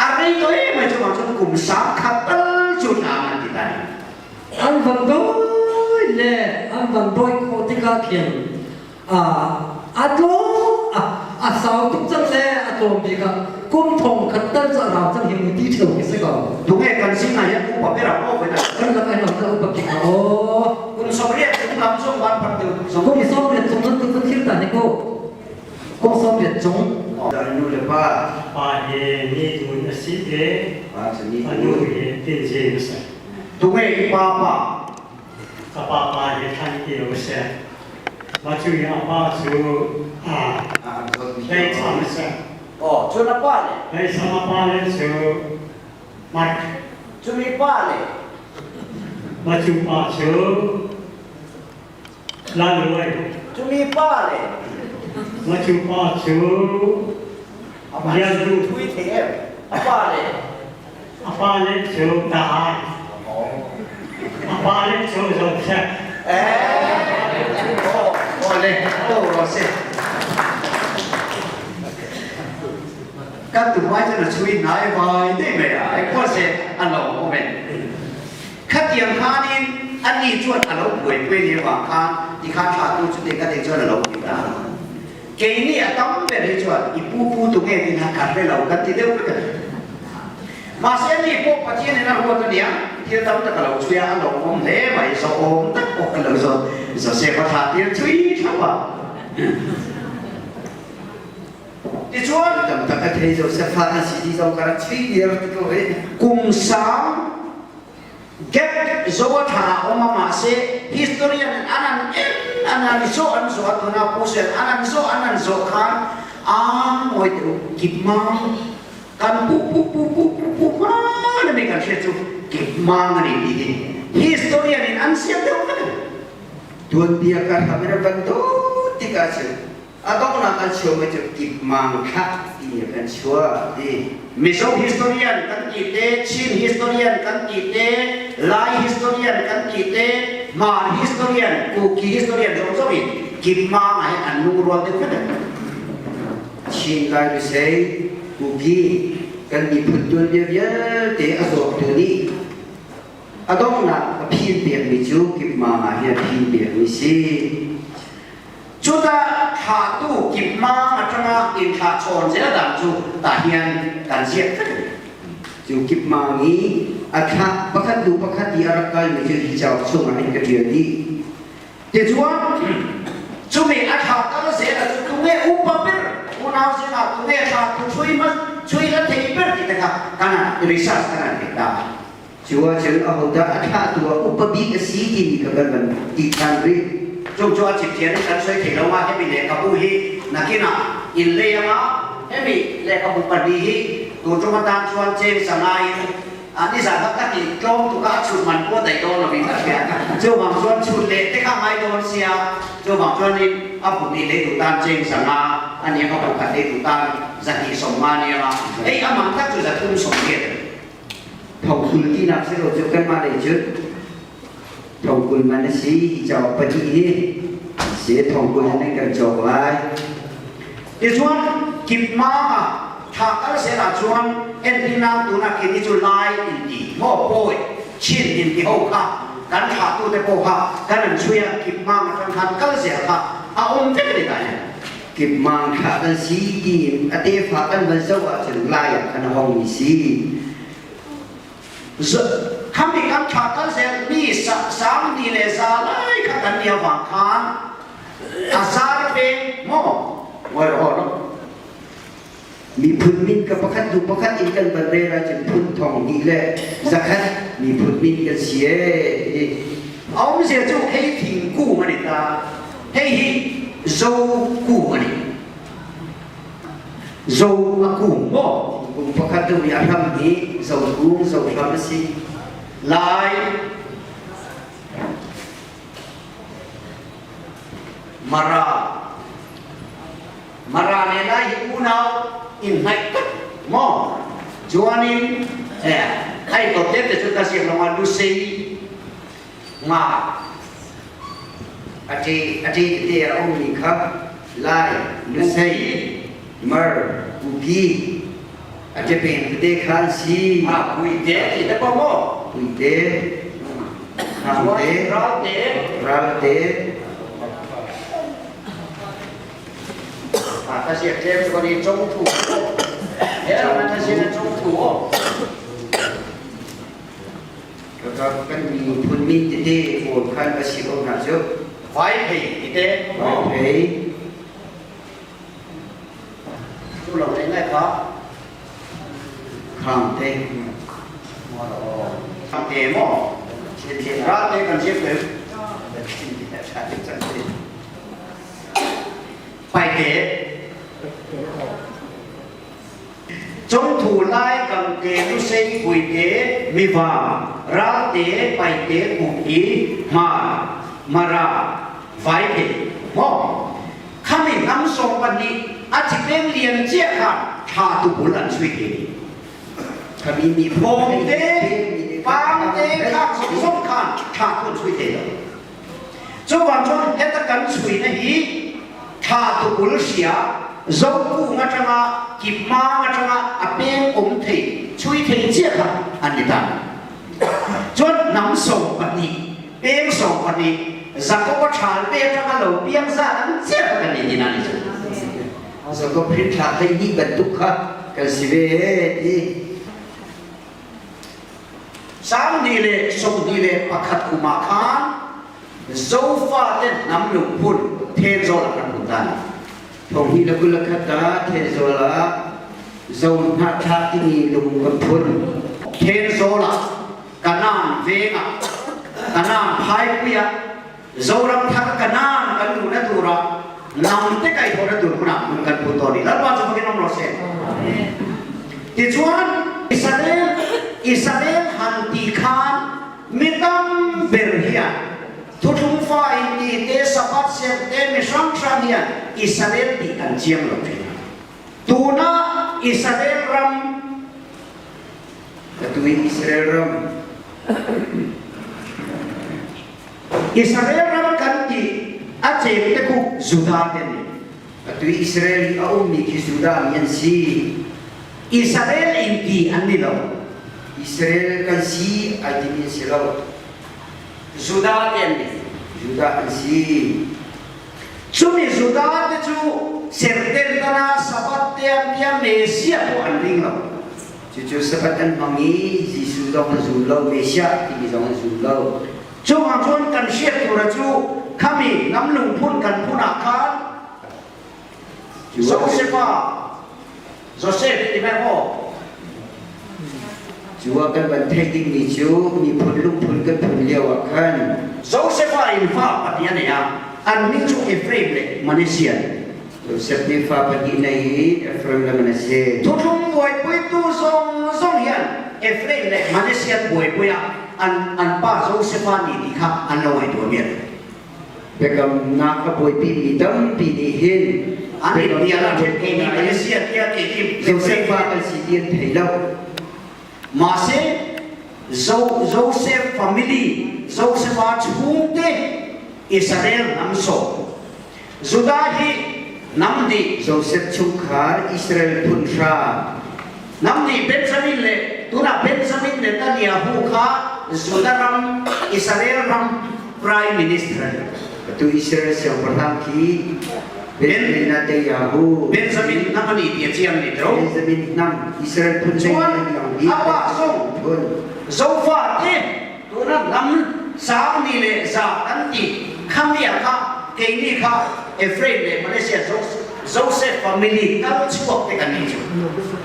a rei to e mai chu bang chun kum sang khat tal chu na an ti tai. An van doi le an van doi khawh tikah khin a tlawm a sau tuk cang le a tlawm bik ah kum thong khat tal cu a rau cang hi mu ti ṭheo khi si ko. Tunge kan sin ah hian upa ber ah aw ve Kan lak ai no upa bik ah aw. Kum 80 chung lam zong van phak deuh zong. Kum 80 chung nan kun thil ta ni ko. Kum 80 chung. Nu le pa. Pa he ni dun a si te. Pa cu ni A nu he tin zin a si. Tunge i pa pa. Ka pa pa he than ti lo seh. Mah cu i a pa cu a hleicham a si. Oh, cun a pa le? Hleicham a pa le cu Mark. Cu mi pa le? Mah cu pa cu Laluai. Cu mi pa le? Mah cu pa cu Lian Du. Thui the em. A pa le? A pa le cu Dahai. A pa le cu Joseph. Eh, oh, oh le, oh Rose. Kan tu mai chu na chui nai vai dei mai a, ai ko se an lo ko men. Khatiang khanin an ni chuan a lo buai pui ni wang khan ti khan tha tu chu te ka te chuan a lo ti ta. Kei ni a tam ber hi chuan i pu pu tu nge tin han khat lo kan ti deuh vek. Mahse ni pawh Pathian in a ruat ania thil tam tak a lo chui a a lawmawm hle mai zawhawm tak pawh ka lo zawt Joseph a thlah tir chui thlap a. Tichuan tam tak a thei Joseph fa an si ti zong ka rak chui dir ti ko hi. Kum sang gap zo a tha awm a mahse historian an an en an an zo an zo a tuna pusen an an zo an an zo khan a ngoi te kip ma kan pu pu pu pu pu pu ma na mi kan hriat chu kip ma ngani ti hi historian in an siam deuh vek. Tuanbia ka hram in van do tikah cun a donghnak an chuah mi cu kip mang thlah ti kan chuah ti. Mizo historian kan ti te, Chin historian kan ti te, Lai historian kan ti te, Hmar historian, Kuki historian zong zong in kip mang ah hin an lungrual deuh vek. Chin Lai Lusei, Kuki kan miphun tuanbia vialte a zawktu nih a donghnak a phin pekmi cu Kipmang ah hin a phin pekmi si. Cuta thlahtu Kipmang atanga in thlah chawn zel dan cu tah hian kan ziak vek. Cu Kipmang i a thlah pakhat hnu pakhat i a rak kalmi cu hi cauk chungah in ka ṭial dih. Tichuan cumi a thla kal zel ah cun tunge upa ber unau sinah tunge thla tu chui ma chui la thei ber ti te kha kana research kana ti ta. Cu ahcun ahodah a thlahtu ah upa bik a si timi kha kan van ti ṭhan rih. Chung cu a chimthian in kan soi thei lo ma hemi lehkhabu hi nakin ah inn lei anga hemi lehkhabu pahnih hi tu ṭum atan chuan cheng sanga in Nizan kha ka ti tlawm tuk ah chut man pawh dai dawn lovin ka hria. Cu bang chuan chut leh te kha ngai dawn sia. Cu bang chuan in a bu ni lei tu tan cheng 500 ani a bu khat lei tu tan 250 ni a. Ei amang tak cu 380. Thongkul tinak si lo cu kanmah lei cu thongkul man a si hi cauk pahnih hi. Si thongkul in kan cawk lai. Tichuan kip ma ah tha kal sel ah chuan entirnan tuna khi ni chu Lai in ti maw pawi Chin in ti ho kha kan thlah tu te pawh kha kan an chui a kip mang atang khan kal zel kha a um vek ni ta hian. Kip mang thlah kan si tiin a tefa kan van zoh ahcun Lai ah khan a hong mi si. Khami kan thlah kal zel mi sang ni le za lai kha kan nia wang khan a zar peng maw ngoi ro no. Miphun min ka pakhat hnu pakhat in kan van rel ahcun phun thong hnih le zakhat miphun min kan si ee. A umzia cu hei thingkung an i ta. Hei hi zo kung an i. Zo a kung maw? Kung pakhat deuh i a hram hi zo kung, zo hram a si. Lai Mara Mara le Lai hi unau in hnaih tak maw? Chuanin eh ai ko te te chu ta siang longah Lusei nga a ṭe a ṭe tete a ummi kha Lai, Lusei, Mar, Kuki a ṭepeng tete kha an si. Ah, Puite ti te ko maw? Puite, Khamte, Ralte, Ralte. Ah, ta siak tlem ko ni chong thu. He ram ta si na chong thu o. Kakak kan miphun min tete pawl khan a si ko hna cu. Vai phei tete. Vai phei. Cu lo le ngai kha. Kham te. Kham te mo. Ra te kan siap te. Paite. Congthu Lai Kangte Lusei Puite Miva Ralte Paite Kuki Hmar Mara Vaiphei maw khami hnam sawm pahnih a chipeng lian cia kha tha tu bul an sui te Khami mi Bawm te pang te khak song song khan tha tu an sui te lo Cu bang cun heta kan chui na hi tha tu bul sia zokung atanga kipmang atanga a peng um thei chui thei chia kha an ni ta. Cun hnam sawm pahnih peng sawm pahnih Jakob a ṭhal pe atanga lo piang za an chia kha kan ni ti na ni cu. Jakob hrin thla hlei hnih bantuk kha kan si ve ti. Sang ni le 21 kum ah khan Zofa te hnam lungphun Thenzawl ah kan hmun ta. Thong le 21 ah Thenzawl ah Zo hnahthlak timi lung kan phun. Thenzawl ah Kanan veng ah Kanan phaipui ah Zoram thar Kanan kan luh na tur ah lam te kai thaw na tur hmun ah hmun kan phun tawn i Lalpa cu fakin um rawh seh. Tichuan Israel Israel han ti khan mi tam ber hian thuthlung fa in ti te sabat ser te mi hrang hrang hian Israel ti kan chiang lo thin. Tuna Israel ram Atu in Israel ram Israel ram kan ti a cem te khu Judah te ni. Atu Israel i a ummi khi Judah mi an si. Israel in ti an ni lo. Israel kan si ai timi an si lo. Judah te an ni. Judah an si. Cumi Judah te cu serten tana Sabbath te an tia Messiah tu an ring lo. Cucu Sabbath an hmang i Jesuh zong an zum lo, Messiah timi zong an zum lo. Cungah cun kan hriat tura cu khami lam lungphun kan phun ah khan Josefa Joseph ti mai maw? Cu ah kan van theih dingmi cu miphun lungphun kan phun lio ah khan Josefa in fa pahnih a nei a an min cu Ephraim le Manasseh. Joseph nih fa pahnih nei i Ephraim le Manasseh. Thuthlung buaipuitu zong zong hian Ephraim le Manasseh buaipui ah an an pa Joseph nih ti kha an lo ngaihtuah mi Biakamnak a buaipi mi tampi nih hin an i bia la then ke ni Manasseh tia ke ki Joseph fa kan si ti an thei lo. Mahse Joseph family Joseph a chhungte Israel hnam so. Judah hi hnam nih Josef chungkhar Israel phun hra. Hnam nih Benjamin le tunah Benjamin Netanyahu kha Judah ram Israel ram Prime Minister. Atu Israel siangpahrang khi Benjamin Netanyahu. Benjamin hnam ani ti a chiang ni tro. Benjamin hnam Israel phun Chuan apa zong Zofa te tuna hnam sang ni le za kan ti khamia kha keini kha Ephraim le Malaysia Joseph family kal chuak te kan ni chu.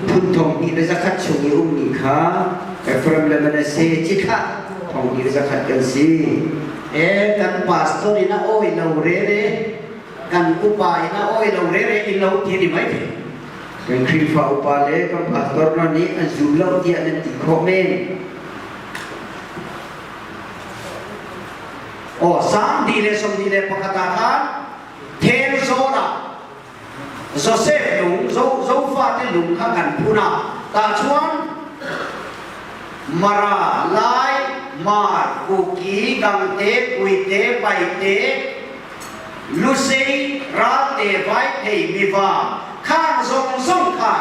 Phun thong hnih le zakhat chung i ummi kha Ephraim le Manasseh cikhat thong hnih le zakhat kan si. E kan pastor in a oi lo re re kan upa in a oi lo re re in lo ti ni mai the. Kan Khrihfa upa le kan pastor hna nih an zum lo tiah nan ti khawh men. Aw sang di le som di le pakhat ah khan then zawn ah Joseph lung zo zofate lung kha kan phun ah tah chuan Mara Lai Mar Kuki Gangte Puite Paite Lusei Ralte Vaiphei Miva khang zong zong kha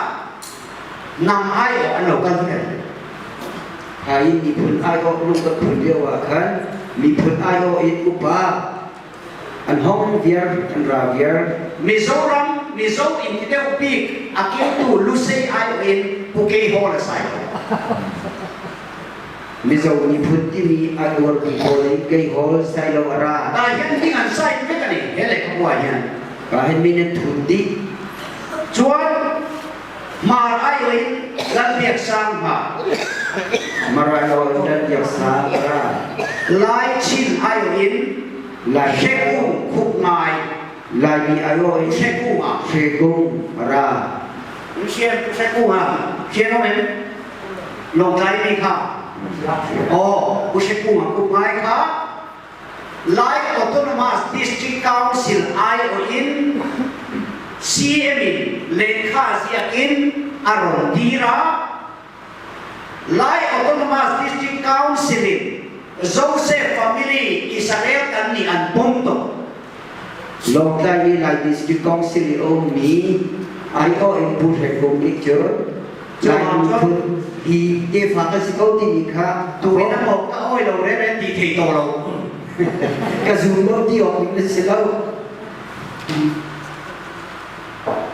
nam ai awh an lo kal vel. Hai miphun aiawh lung kan phun lio ah khan miphun aiawh in upa an hong viar an ra viar. Mizoram Mizo in ti deuh bik a kiltu Lusei aiawh in Pu Kei Hall a sai. Mizo miphun timi ai uarmi pawl in Kei Hall sai lo a ra. Ta hian ding an sai vek ani he lehkhabu ah hian. Ka hin min an thun dih. Chuan Mar aiawh in Lalbiak Sang hna. Mar aiawh in Lalbiak Sang ra. Lai Chin aiawh in Lai Hrekung Khup Ngai. Laimi aiawh in Hrekung ah. Hrekung ra. Hrekung ah Hrian om em Lawngtlai mi kha. Oh, u Hrekung ah Khup Ngai kha Lai Autonomous District Council aiawh in CM in lehkha ziak in a rawn dir a. Lai Autonomous District Council in Joseph family Israel kan nih an pom tuk. Lawngtlai i Lai District Council i a ummi aiawh in Pu Hre Kung nih cun Lai miphun hi tefa kan si ko timi kha Tu in a mok ka oi lo re re ti thei to lo. Ka zum lo ti awk ning na si lo.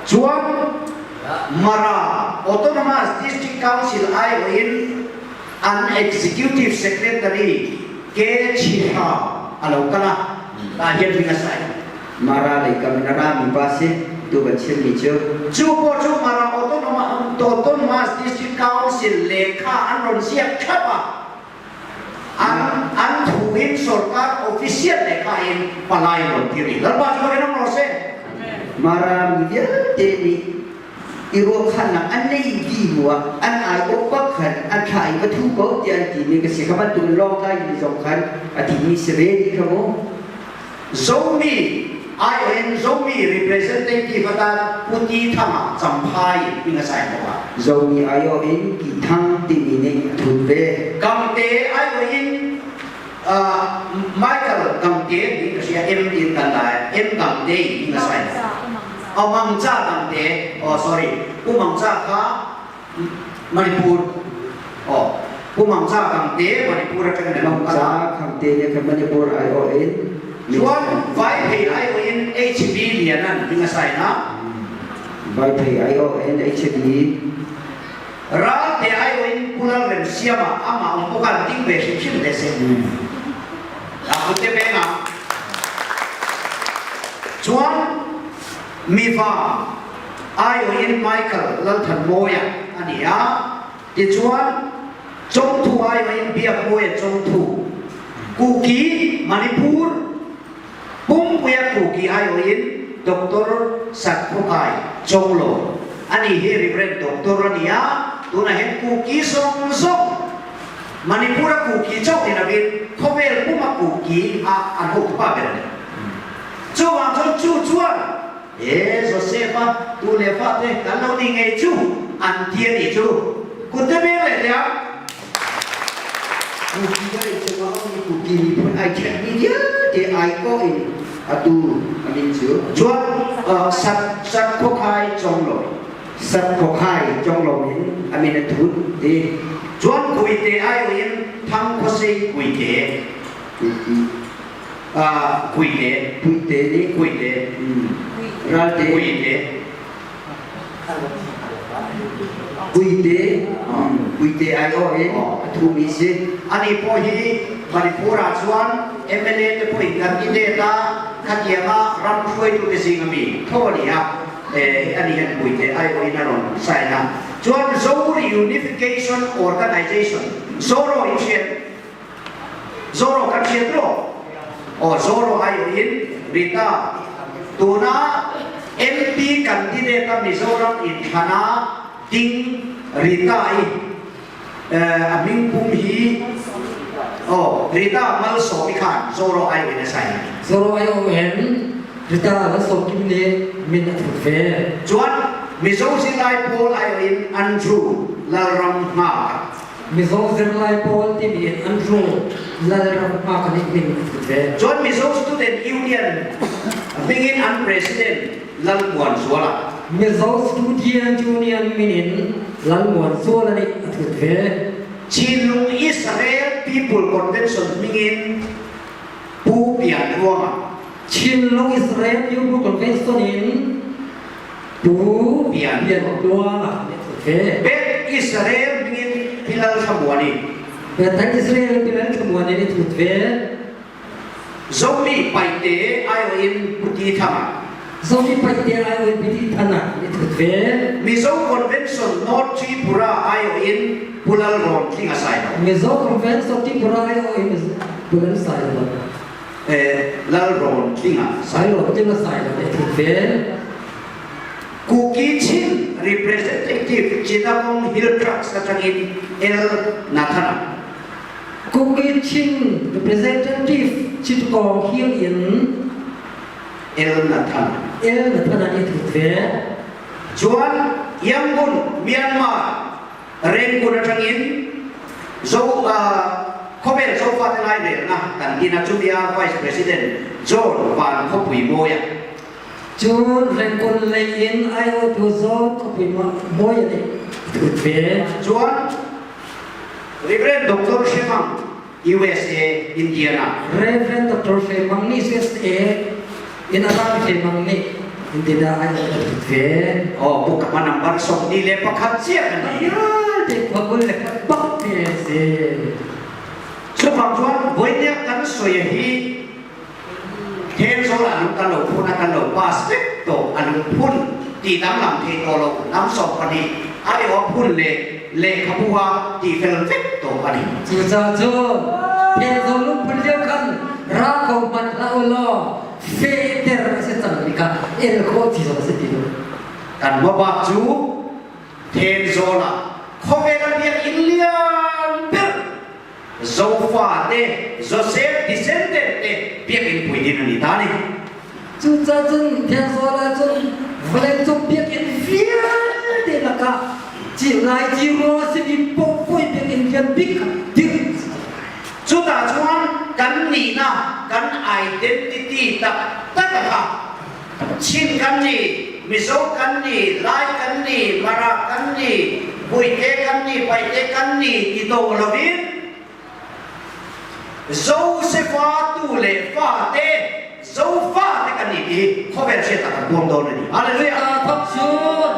Chuan Mara Autonomous District Council aiawh in an Executive Secretary K. Chiha a lo kal a. Ta hian hming a sai. Mara lei kam in a rami pa si tu kan chimmi cu. Cu pawl cu Mara Autonomous District Council lehkha an ron ziak thlap a. An an thu in sorkar official lehkha in palai ron ti rih. Lalpa cu rin ro seh. Mara mi vialte nih i ruahkhannak an nei dih hnu ah an aiawh bak khan an thla i va thu ko tiah an timi ka si kha bantuk in Lawngtlai mi zong khan a timi si ve ti kha mu. Zomi ION Zomi representative atan Pu Ti Thang ah Champhai in a sai ko ah. Zomi aiawh in Ti Thang timi nih a thut ve. Gangte aiawh in Michael Gangte nih ka sia M in kan lai M Gangte in a sai. Oh Mangcha Gangte oh sorry Pu Mangcha kha Manipur oh Pu Mangcha Gangte Manipur atang ne Mangcha Gangte ne kha Manipur aiawh in Chuan Vaiphei aiawh in HB Lianan ding a sai na. Vaiphei aiawh in HB Ralte aiawh in Pulal Rem Siama amah um pokan ding ve hrimhrim te se. A kut te peng ah. Chuan mifa aiawh in Michael Lalthanmawia ani a. Tichuan Chongthu aiawh in Biakmawia Chongthu Kuki Manipur Pumpuia Kuki aiawh in Doctor Satphukai Chonglo ani hi Reverend Doctor ani a tunah hian Kuki zawng zawng Manipur a Kuki chauh ni lovin khawvel puma Kuki ah an hotupa ber ani. Chuvang chuan chu chuan E Josefa tu le fa te kan lo ni ngei chu an ti a nih chu. Kut te beng leh teh ang. Kuki ka lei cungah a ummi Kuki miphun ai ṭhenmi vialte aiawh in. Atu a min cu. Cun sat sat khuakhai conglawi. Sat khuakhai conglawi in a min a thut ti. Cun kuite ai in thang khuasei kuite. Kuite. Kuite nih. Kuite. Ralte. Kuite. Puite Puite aiawh in a thumi si. Ani pawh hi Manipur ah chuan MLA te pawhin candidate a khatianga ram hruaitu te zing ami tho a ni a, ani hian Puite aiawh in a rawn sign a. Chuan Zo Reunification Organization, Zoro in hriat Zoro kan hriat maw? Aw Zoro aiawh in Rita tuna MP candidate a Mizoram inthlana ding Rita i a hmingpum hi aw Rita Malsawmi khan Zoro aiawh in a sign. Zoro aiawh in Rita Malsawmkim nih min a thut ve. Chuan Mizo zirlai pawl aiawh in Andrew Lalram Hngak. Mizo zirlai pawl timi in an ru Lalram hma kan i hming a thut ve. Cun Mizo Student Union hming in an president Lalmuan Zuala. Mizo Student Union min in Lalmuan Zuala nih a thut ve. Chinlung Israel People Convention hming in Pu Pian Ruanga. Chinlung Israel People Convention in Pu Pian Tluanga nih a thut ve. Beth Israel hmingin Pilal Thlamuani. Bethel Israel Pilal Thlamuani nih thut ve. Zomi Paite aiawh in Puti Thanga. Zomi Paite aiawh in Puti Thana nih thut ve. Mizo Convention North Tripura aiawh in Pulal Rawn Tlinga Sailo. Mizo Convention Tripura aiawh in Pulal Sailo. Lalrawn Tlinga Sailo Tlinga Sailo nih thut ve. Kuki Chin Representative Chittagong Hill Tracts atangin L Nathana. Kuki Chin Representative Chittagong Hill in L Nathana. L Nathana nih thut ve. Chuan Yangon Myanmar Rangoon atangin Zo khawvel Zofate lairelna kan tin a, chumia Vice President John Van Khawpui Mawia. Cun Rangoon lei in aiawhtu John Khawpui Mawia nih thut ve. Chuan Reverend Doctor Hremang USA Indiana. Reverend Doctor Hremang nih USA in a ram Hremang nih Indiana ai a thut ve. Oh, book ka number 21 chiah kan ni. Te khua le bak te si. Chuvang chuan voinia kan soi hi Thenzawl an kan lo phun a kan lo pass vek tawh a lungphun tih danglam thei tawh lo hnam 12 aiawh phun leh lehkhabu a tihfel vek tawh a ni. Cucaah cun Thenzawl lungphun lio khan ra ko hmanh hlah u law fehter a si cang mi kha el khawh ti zong a si ti lo. Kan hmabak cu Thenzawl ah khawvel a biakinn lian ber Zofa te Joseph descendant te biakinn pui din an i ta ni. Cucaah cun Thenzawl ah cun vawleicung biakinn vialte lakah lai Ciro a simi pohpui biakinn lian bik kha dirh Cutah cun kan nihna kan identity taktak kha Chin kan ni, Mizo kan ni, Lai kan ni, Mara kan ni, Puite kan ni, Paite kan ni ti to loin Josefa tu le fa te Zofa te kan ni ti khawvel hriat ah kan buang dawn a ni. Hallelujah. Ta thok sun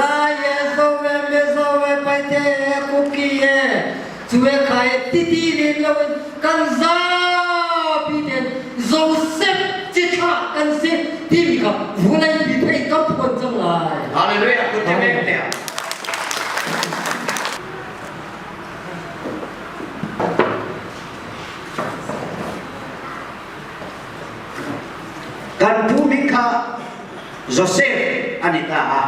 Lai ye zo ve me zo ve Paite ye Kuki ye Cue khai titi len lo in kan zapi ten Joseph cithlah kan si timi kha vulei pi thei ka phuan cang lai. Hallelujah. Kut te bek te. Kan pu min kha Joseph an i ta a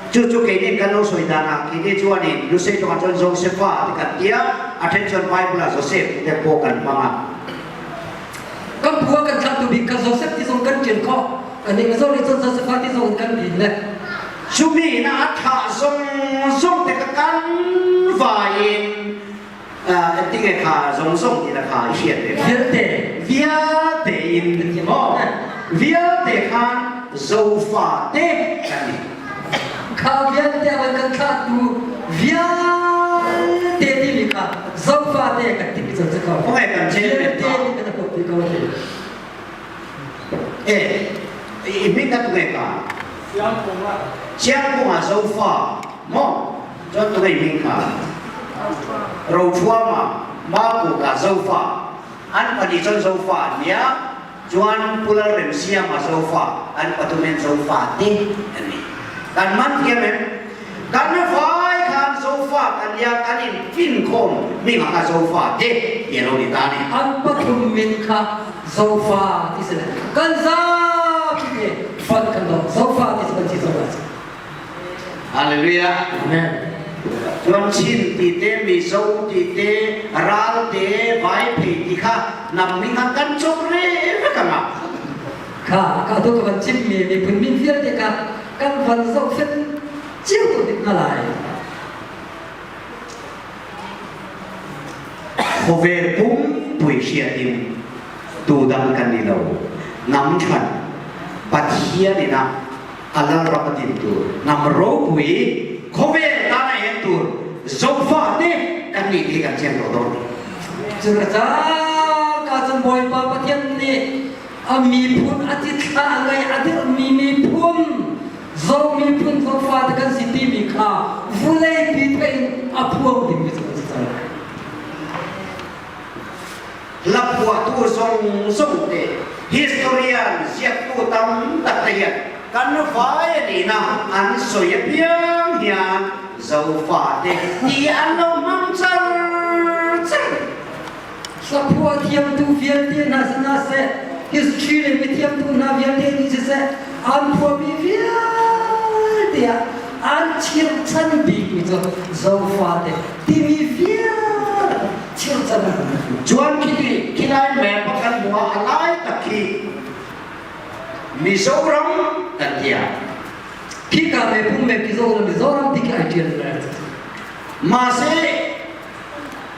cucu kei nih kan lo sawi dan ah khi ni chuan in Lusei tawng ah cun Josepha ti kan tia a then chuan Bible ah Joseph te pawh kan hmang a Kan pu ah kan thlahtu bik kha Joseph ti zong kan ṭian khawh. Anih ka zong nih cun Josepha ti zong kan din le. Cumi na a thah zong zong te ka kan vai in tinge kha zong zong ti na kha i hriat ve Vialte. vialte in oh. Vialte khan Zofate kan ni. Kha vialte van kan thlahtu vialte timi kha Zofate kan ti mi cu ko. Khawngaih kan chen Vialte nih kan huap ti ko ti. Eh, i min na tu ka. Chiang kung ah Zofa mo cun tu ngei min kha. Rothuama ma ku ka Zofa an pani cun Zofa an nia Chuan Pu Lalremsiama Zofa an pathum in Zofa te an ni. Kan man thiam em? Kan vai khan Zofa kan nia kan in fin khawm mi nga kha Zofa te ti lo ni ta ni. An pathum min kha Zofa ti si le kan zapi te fat kan lo Zofa ti si kan si zo lai. Hallelujah. Amen. Chuan Chin ti te, Mizo ti te, Ral te, Vai phei ti kha nam ning kha kan cawk re vek anga. Kha ka tu ka van chim mi miphun min vialte kha kan van zohfel cio tu dik na lai. Khawvel pumpui hriat in tudang kan ni lo. Nam than Pathian in a a lalram a din tur ngam ropui khawvel tan a en tur zofa te kan nih hi kan chiang lo dawn. Cucaah ka cun Bawipa Pathian nih a miphun a cithla a ngei a dirhmi miphun zo miphun zofa te kan si timi kha vulei pi thein a phuang dingmi cu kan si cang. Hlaphuahtu zong zong te historian ziaktu tam tak te hian kan vai anihna an sawi apiang hian zofa te ti an lo hmang char char. Hlaphuah thiamtu vialte hna sinah seh, history le mithiamtu hna vialte nih siseh, an phuahmi vialte ah an chirchan bikmi cu zofate timi vialte chirchan an Chuan khi khi lai map pakhat hmuh ah a lai tak khi Mizoram kan ti ah khi ka me pum me ki Zoram Mizoram ti khi ai tial le Mahse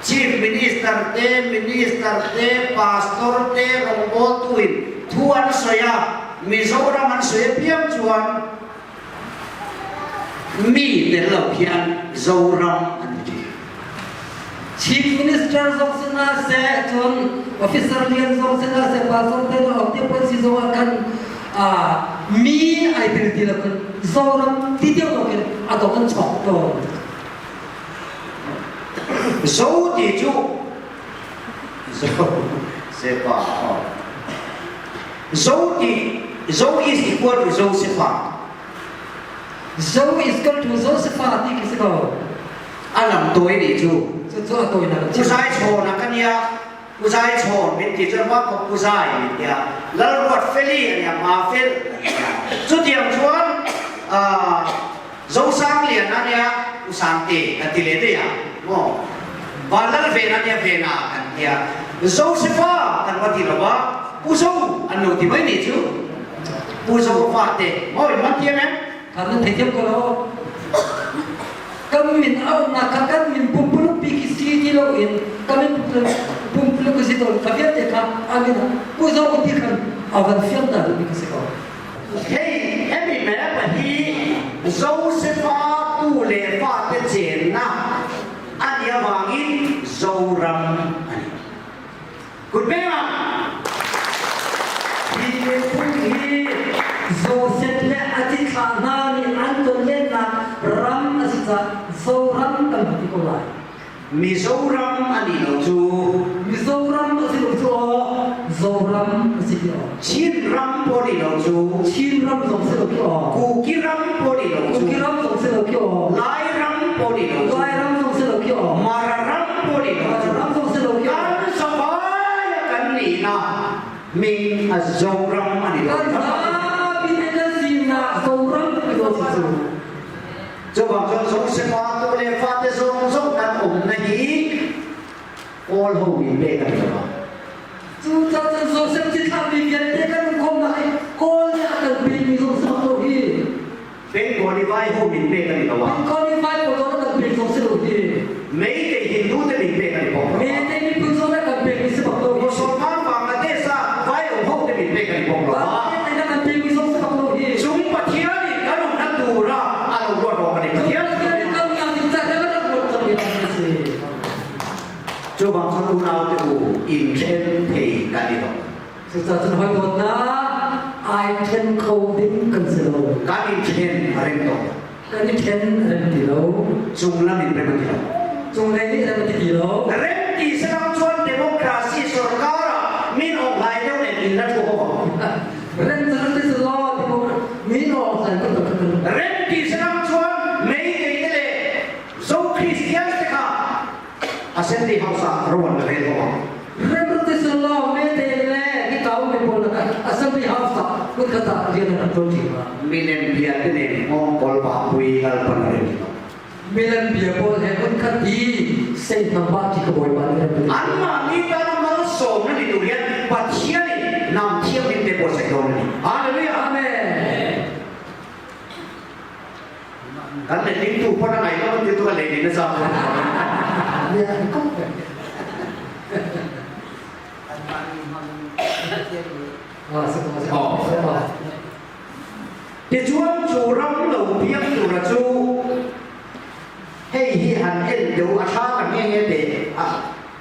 Chief Minister te Minister te Pastor te rawngbawltu in thu an sawi a Mizoram an sawi apiang chuan Mi tel lo hian Zoram an ti ṭhin. Chief Minister zong si hna seh, cun officer lian zong si hna seh, pastor te zong te pon si zong ah khan mi ai tel ti lo khan Zoram ti deuh lo khin a to kan chok tawn. Zo ti cu Zo sepa Zo ti Zo is equal to Zosefa. Zo is equal to Zosefa ti khi si ko. A lam tawi nih cu. Cu cu a tawi na Puzai chawn a kan ia Puzai chawn min ti cun wa ko Puzai min tia Lal Ruat Feli ania Ma Fel cu tiang chuan Zosang Lian ania Usang te kan ti le te ya mo Vanlal Ven ania Vena kan tia Josefa kan va ti lo va Pu Zo an lo ti mai ni chu Pu Zo fa te mo in man thiam em Kan nan thei thiam ko lo kan min auhnak kha kan min pumpuluk pi khi si ti lo in kan min pumpuluk si to kha vialte kha amin Pu Zo ti khan avan fiang ta duh mi khi si ko Hei hemi map hi Josefa tu le fate chenna ani avangin Zoram ani. Good ah Hi miphun hi Joseph le a cithlah hna nih an tonlennak ram a si caah Zoram kan ti ko lai. Mizoram ani lo cu Mizoram a si lo cu aw Zoram a si ti aw Chin ram pawh ni lo cu Chin ram zong si lo khi aw Kuki ram pawh ni lo cu Kuki ram zong si lo khi aw Lai ram pawh ni lo cu Lai ram zong si lo khi aw Mara ram pawh ni lo cu Mara ram zong si lo khi aw Kan savai kan ni na ming a Zoram ani lo Kan zapi te kan sinak Zoram ti lo si cu Cubang cun Josefa tu le fate zong zong kan um na hi Kawl ho mi pe kan lo. Cucaah Joseph cithlah mi vialte kan um khawmnak hi Kawl nih a kan pe mi zong si lo hi. Bengali vai ho min pe kan lo. Bengali vai ho zong kan pe zong si lo hi. Meitei Hindu te min pe kan bok. Meitei miphun zong kan pe mi si bak lo hi. Musalman Bangladesh ah vai ho te min pe kan bok lo. Unau te u in then thei kan i lo. Cucaah cun hawi dawtnak ai then kho ding kan si lo. Kan in then a rem to. Kan i then a rem ti lo. Cung lam in rem a ti lo. Cunglei nih rem a ti ti lo. Rem ti salang chuan democracy sarkar ah min ong hlai deuh nen in la thu ho. Rem cu ti si lo min ong hlai kan kan. Rem ti salang chuan mei te te le zo Christian te kha Assembly House ah rawn ka rel ho. Rem ti si lo me te le ki kau me pol na Assembly House ah kun kata rian an ṭuan ṭi ma. Milem bia te nen ngong kol ba pui lal pan rem ti lo. Milem bia pawl he kun khat i sei hnam ba ti ka bawi pa ne rem ti. Anmah ni tan mal sawm na ni tur hian Pathian in nam thiam in te pawh sai dawn ani. Hallelujah. Amen. Kan le ding tu pon a ngai lo ti tu ka le ni na za. Tichuan cu ram lo piang tura cu hei hi han en deuh a tha ka nge nge te a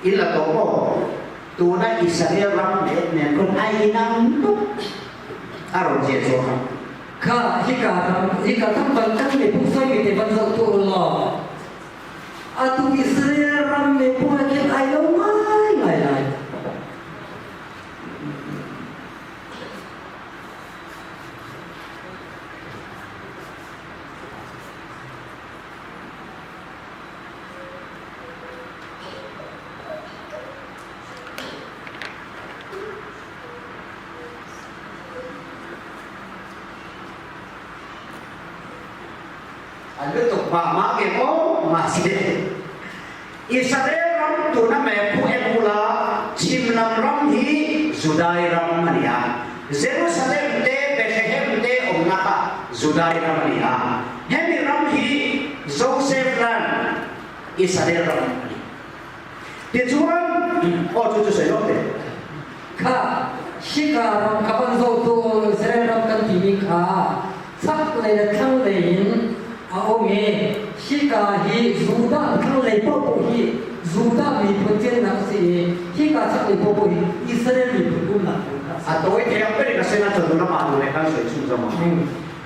in la to maw tuna Israel ram le nen kun ai inang tuk a ron che chu kha Kha hika ram hika tham ban kan me pung soi mi te ban zoh tu law atu Israel ram me pung a khin ai lo ngai ngai lai. An lutuk mah mah ke maw ma si Israel ram tuna me phu en ula chimlam ram hi Judai ram ani a Jerusalem te Bethlehem te omna ka Judai ram ani a hemi ram hi Joseph land Israel ram ani Tichuan aw chu chu sei lo te. Kha hika ram kha van zohtu Israel ram kan timi kha chaklei le thlanglei in a um i hika hi Judah thlanglei paohpaoh hi Judah miphun chennak a si i hika chaklei paohpaoh hi Israel miphun umnak hmun kha a si. A tawi thiam ber in a sen a chonu lamah nu le kan soi chung zong.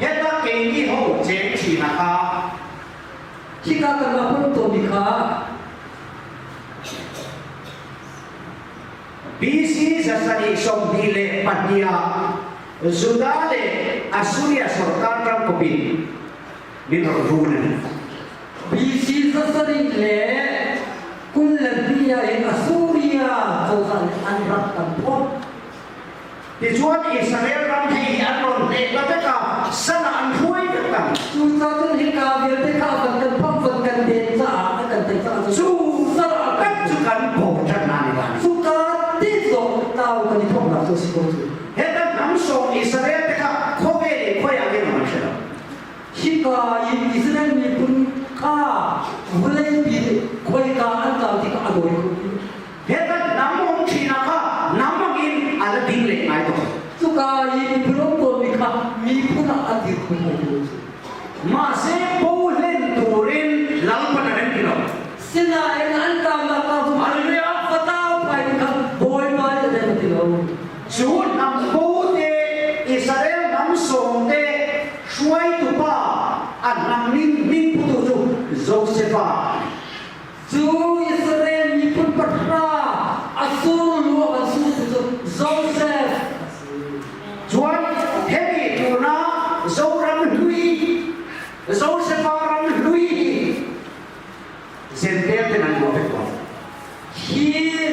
Heta keini ho cheng thina kha Hika kanmah pun tuahmi kha BC 722 ah Judah le Assyria sorkar ram kawpin min rak run ani. BC 722 ah hin Assyria cozah nih an rak kan phawt. Tichuan Israel ram hei hi an ron hneh la vek a, sana an hruai vek ang. Cucaah cun hika vialte kha van kan phawk van kan den caah an kan tei caah cun Cu kan cu kan bochan na ni van. Cuka ti zong tau kan i thawknak cu a si ko cu. Heta hnam sawm Israel te kha khawvel in khoi ah gen an si lo. Hika in Israel miphun kha vawleipi khoika an tlau tikah a dawi kho ti. Heta hnam um ṭhina kha hnam in a la ding leh ngai to. Cuka i miphun um tawnmi kha miphun ah an dir khun ngai ti lo cu. Mahse bohlen turin lalpan a rem ti lo. Sinain an taunak ka cu Hallelujah. fatau phai kha Bawipa nih a rem ti lo. Cu hnam bo te Israel hnam sawm te hruaitu pa a hnam min min putu cu Josefa Cu Israel miphun pahra a sur lu a van surtu cu Joseph a si. Chuan hemi tuna Zoram hlui Josefa ram hlui hi Zentel te nan ruah vek ko. Hi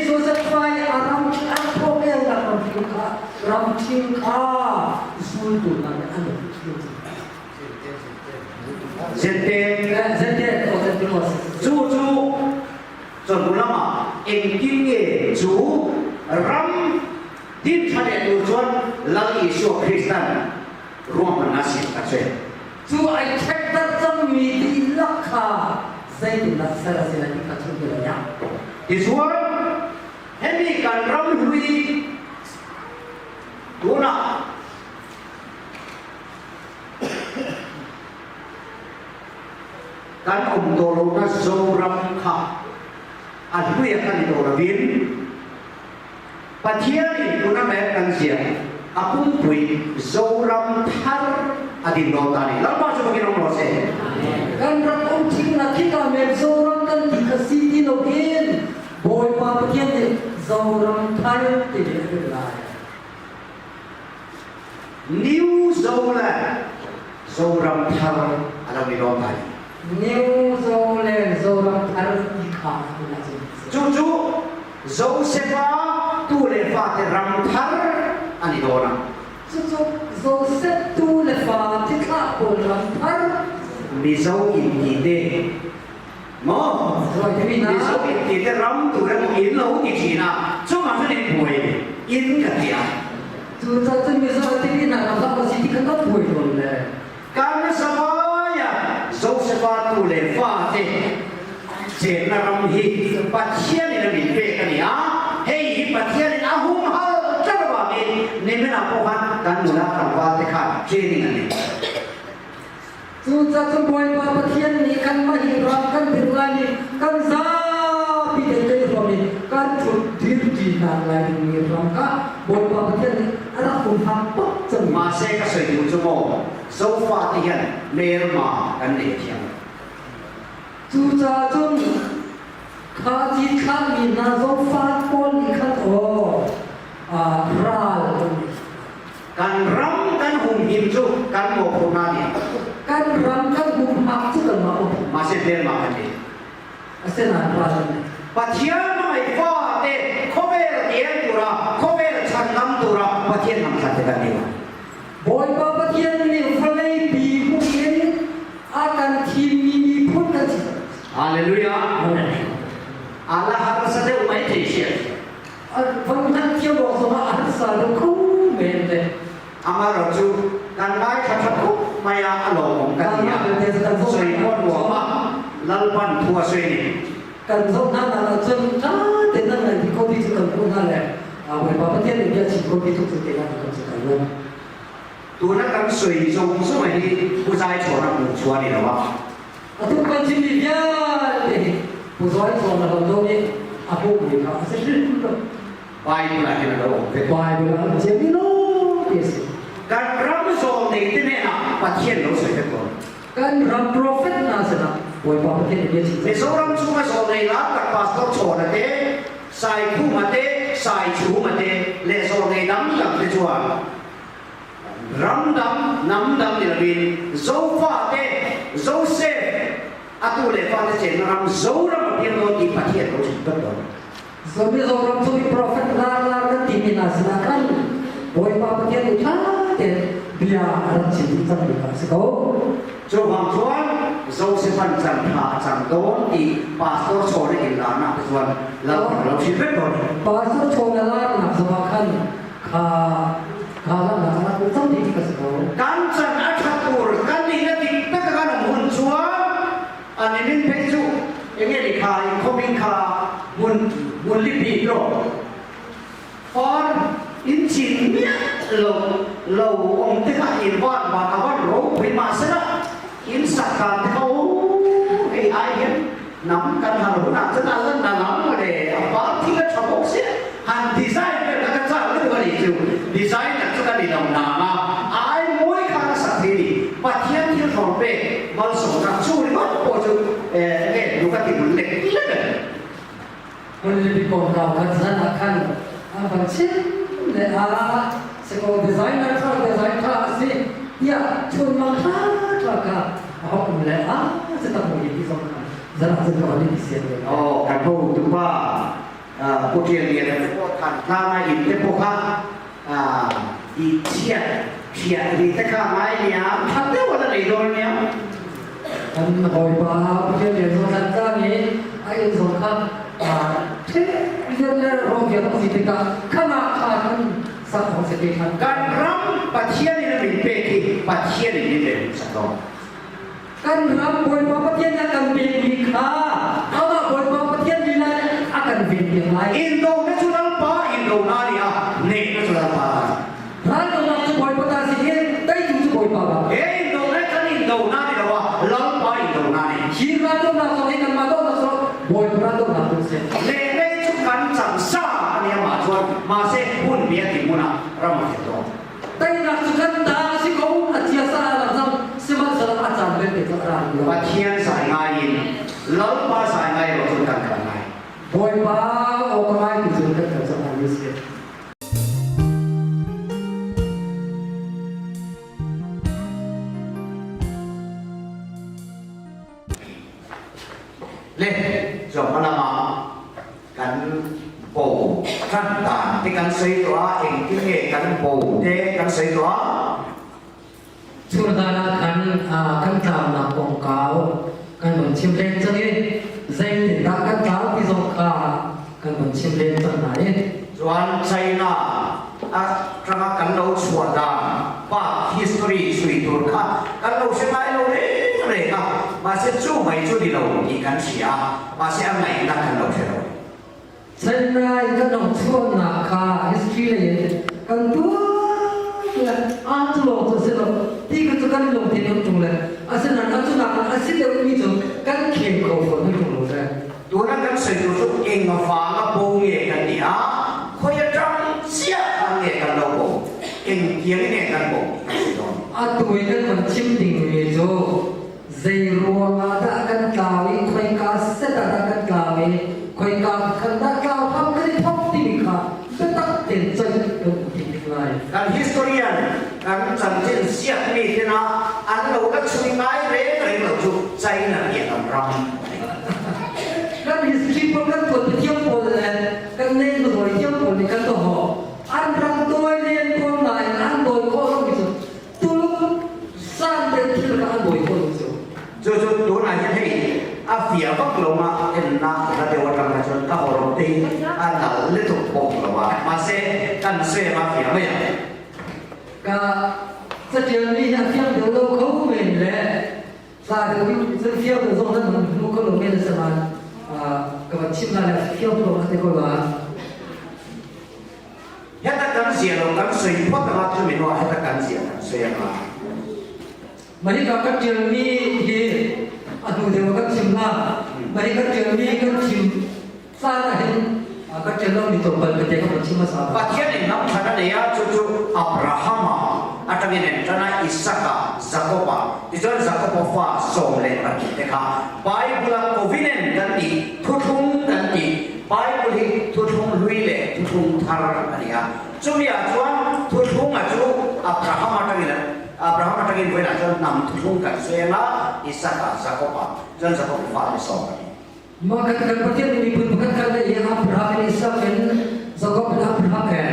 Joseph i a ram an thawkelnak ram thing kha ram thing kha zultu hna nih an rak thil. Zente Zente o zente o cu cu chawhnu lamah engtin nge cu ram din ṭha leh tur chuan Lal Isua Kristan ruahmannak siam a che. Cu ai ṭhekter cangmi dihlak kha zeitindah ser a si lai ti kha chim ti lai ah. Tichuan hemi kan ram hlui tunah Kan um tawh lonak Zoram kha. A hlui a kan i dawh loin Pathian in tuna mek kan zia a pumpui Zoram thar a din dawn ta ni. Lalpa cu bakin um rawh seh. Kan rak um thing na khika men Zoram kan ti kha si ti lo in Bawipa Pathian nih Zoram thar ti mi a rin lai. New Zoland Zoram thar a lo ni dawn ta ni. New Zoland Zoram thar ti kha Cu cu Josefa tu le fate ram thar an i dawn ah. Cucu Josef tu le fa thithlah pawl ram thar. Mizo in ti te maw Mizo in ti te ram tu le in lo ti thin a chungah cun in buai in ka ti a. Cu ca cun Mizo ti mi hna ram hlah si ti kha kan buai tawn le. Kan savaya Josefa tu le fate chenna ram hi Pathian in a min pek a ni a hei hi Pathian in a humhal tlat avangin nimin ah pawh khan kan nula tlangval te khan training an nei. Cu ca cu Bawipa Pathian nih kanmah hi ram kan dir lai ni kan zapi te kan i hrawm i kan ṭhut dirṭi hna lai dingmi ram kha Bawipa Pathian nih a rak humhak bak cang. Mahse ka soi duh cu maw zofa te hian hmelma kan nei thiam. Cucaah cun kha ci thlahmi hna zofa pawl nih khan aw ral an nei. Kan ram kan humhim cu kan mawhphurh hna nih. Kan ram kan humhak cu kan mah mawhphurh. Mahse hmelma kan nei. Asinain ral an nei. Pathian hmangaih fate khawvel tiang tura khawvel chhandam tura Pathian lam khat te kan ni. Bawipa Pathian nih vawlei pi hmuh in a kan thimmi miphun kan si. Hallelujah. Ala harsa deuh mai thei sia. Van ngan thiam awk zongah a harsa deuh kho men le. Amaro cu kan ngai tha khop mai a a lawmawm ka ti a. Soi ko nuam a lalpan thu a soi ni. Kan zoh hna nak ah cun ṭha tein nan ngai ti ko ti cu kan hmuh hna le Bawipa Pathian nih bia chim ko ti tluk cu te nan kan si kai lo. Tuna kan soi zong zong hi puzai chawr a hmuh chuan ni lo a. Atu kan chimmi vialte hi puzai chawr na lo do nih a hmuhmi kha a si hrim lo. Bible ah hin a lo um ve. Bible ah an chiami lo ti a si. Kan ram zawl nei te hnenah Pathian lo soi vek ko. Kan ram prophet hna sinah Bawipa Pathian nih bia chim. Mizoram chunga zawl nei lam tak pastor chawna te, sai khuma te, sai chhuma te, le zawl nei dang dang te chuan ram dang nam dang ni lovin Zofa te Joseph atu le fa te chen ram Zoram a piang dawn ti Pathian lo chim vek dawn. So Mizoram chung i prophet lar lar kan timi hna sinah khan Bawipa Pathian nih ṭha tein bia a rak chim dih cangmi kha a si ko. Cuvang chuan Joseph an chan tha a cang dawn ti pastor chawn a in larnak te chuan lal lo chim vek dawn. Pastor chawn a larnak zongah khan kha kha langhnak a rak um cang ti ka si ko. Kan chan a ṭhat tur kan nih na dik tak kan um hun chuan an in in phei chu enge ni kha in khoming kha mun mun lipi ro or in chin miah lo lo om te kha in van van a van ro pui ma sela in sak dan te kha o hei ai hian nam kan han hun ah cun a lan na lam le a par thil a tha bawk si han design vel kha ka chak deuh ani chu design tak chu kan i lo na nga ai mawi kha ka sak thei ni Pathian thil thawng pe malsawmnak chu ringawt pawh chu nge lu ka ti bul lek lek ani. Hmunlipi kawngkau khan zan ah khan an van chim le a seko designer tha design tha a si tiah chunmang tha tha kha a hok um le a si tak mu ti zong kha zan ah cun ka van i sian ve. Oh kan ho tupa pu Tian Lian than tlang a in te pawh kha i chiat thiat ri te kha ngai nia tha deuh ala nei dawn nia. Kan hawipa Pathian Lian zong than tlang i a inn zong kha lian le rawng vial si tikah khana kha kan sak hong se te khan. Kan ram Pathian in a min pek hi Pathian in min pe sak dawn. Kan ram Bawipa Pathian a kan pekmi kha amah Bawipa Pathian lila nih a kan venpiak lai. Indo na cu lalpa indo na ni a nek na cu lalpa ta. Raldonak cu Bawipa ta si i teitu cu Bawipa ba. He indo na kan indo na ni lo a lalpa indo na ni. Hi raldonak zong hi kanmah dohnak cu Bawipa raldonak tu si. Lenglei chu kan cang sa ania ma chuan mahse hun bi a ti hmunah ram a fel dawn. Teinak cu kan ta a si ko a chia sa a lang cang sihmanhsehlaw a caan vialte cu a ra rih lo. Pathian zai ngai in Lalpa zai ngai lo cun kan kal lai. Bawipa aw ka ngai ti cun kan kal cang lai mi si. Le zawhmalama kan bo ṭan dan te kan soi tuah engtin nge kan bo te kan soi tuah Churdan ah khan kan tlaunak kongkau kan von chim len cang i zeitindah kan tlau ti zong kha kan von chim len cang hna i Chuan China a tanga kan lo chuah dan pa history chui tur kha kan lo hre ngai lo reng reng a mahse chu mai chu ni lo ti kan hria mahse a ngaihna kan lo hre lo. China in kan rak chuahnak kha history lei in kan tuah le a cu lawng cu a si lo ti kha cu kan lungthin um ṭung le asinain a cu nakin a si deuhmi cu kan khel kho fawn ṭung lo le Tuna kan soi tu cu eng vang a bo nge kan ni a khoi atang chiah khan nge kan lo bo eng tiang nge kan bo kan si dawn. Atu i kan von chim dingmi cu zei ruangah dah kan tlau i khoika set ah dah kan tlau i khoika khan dah tlau hram kan i thawk timi kha biatak tein ceih kan um ti lai. Kan historian kan chanchin siakmi tina an lo la chui ngai reng reng lo cu China nih an ram. Kan history pawl kan tuan thiam pawl le kan nei nu thiam pawl nih kan to an ram tawi len pawl nain an dawi khawh lo mi cu Tuluk san te thil kha an dawi khawh lo cu. Cu cu tunah hian hei a fia vak lo ma ennak la deuh atang kha cun ka horom te hi a nal le tuk bawk lo a mahse kan sem a fia mai ang. Ka catial mi hi a fiang deuh lo kho men le sa deuh in cun fiang deuh zong nan hmu kho lo men a si ka van chim la le fiang ko a te ko la. Heta kan zia lo kan soi phot anga chu mi no heta kan zia kan soi anga. Mari ka kan ṭialmi hi a hnu deuh kan chim la. Mari kan ṭialmi kan chim caan ah hin kan ṭial lomi tlawmpal tete kan van chim hmasa. Pathian in lam ṭhan a nei a cu cu Abraham atangin en ṭan a Isaka Jakob-a tichuan Jakob fa 12 te kha Bible ah covenant kan ti thuthlung kan ti Bible hi thuthlung hlui le thuthlung thar a ni a chumi ah chuan thuthlung a chu Abraham atangin Abraham atangin voin ah chuan hnam thuthlung kan seng a Isaka Jakob-a chuan Jakob fa ni sawm a ni Mah kan kan Pathian nih miphun pakhat khat le i Abraham in Isak in Jakob in Abraham he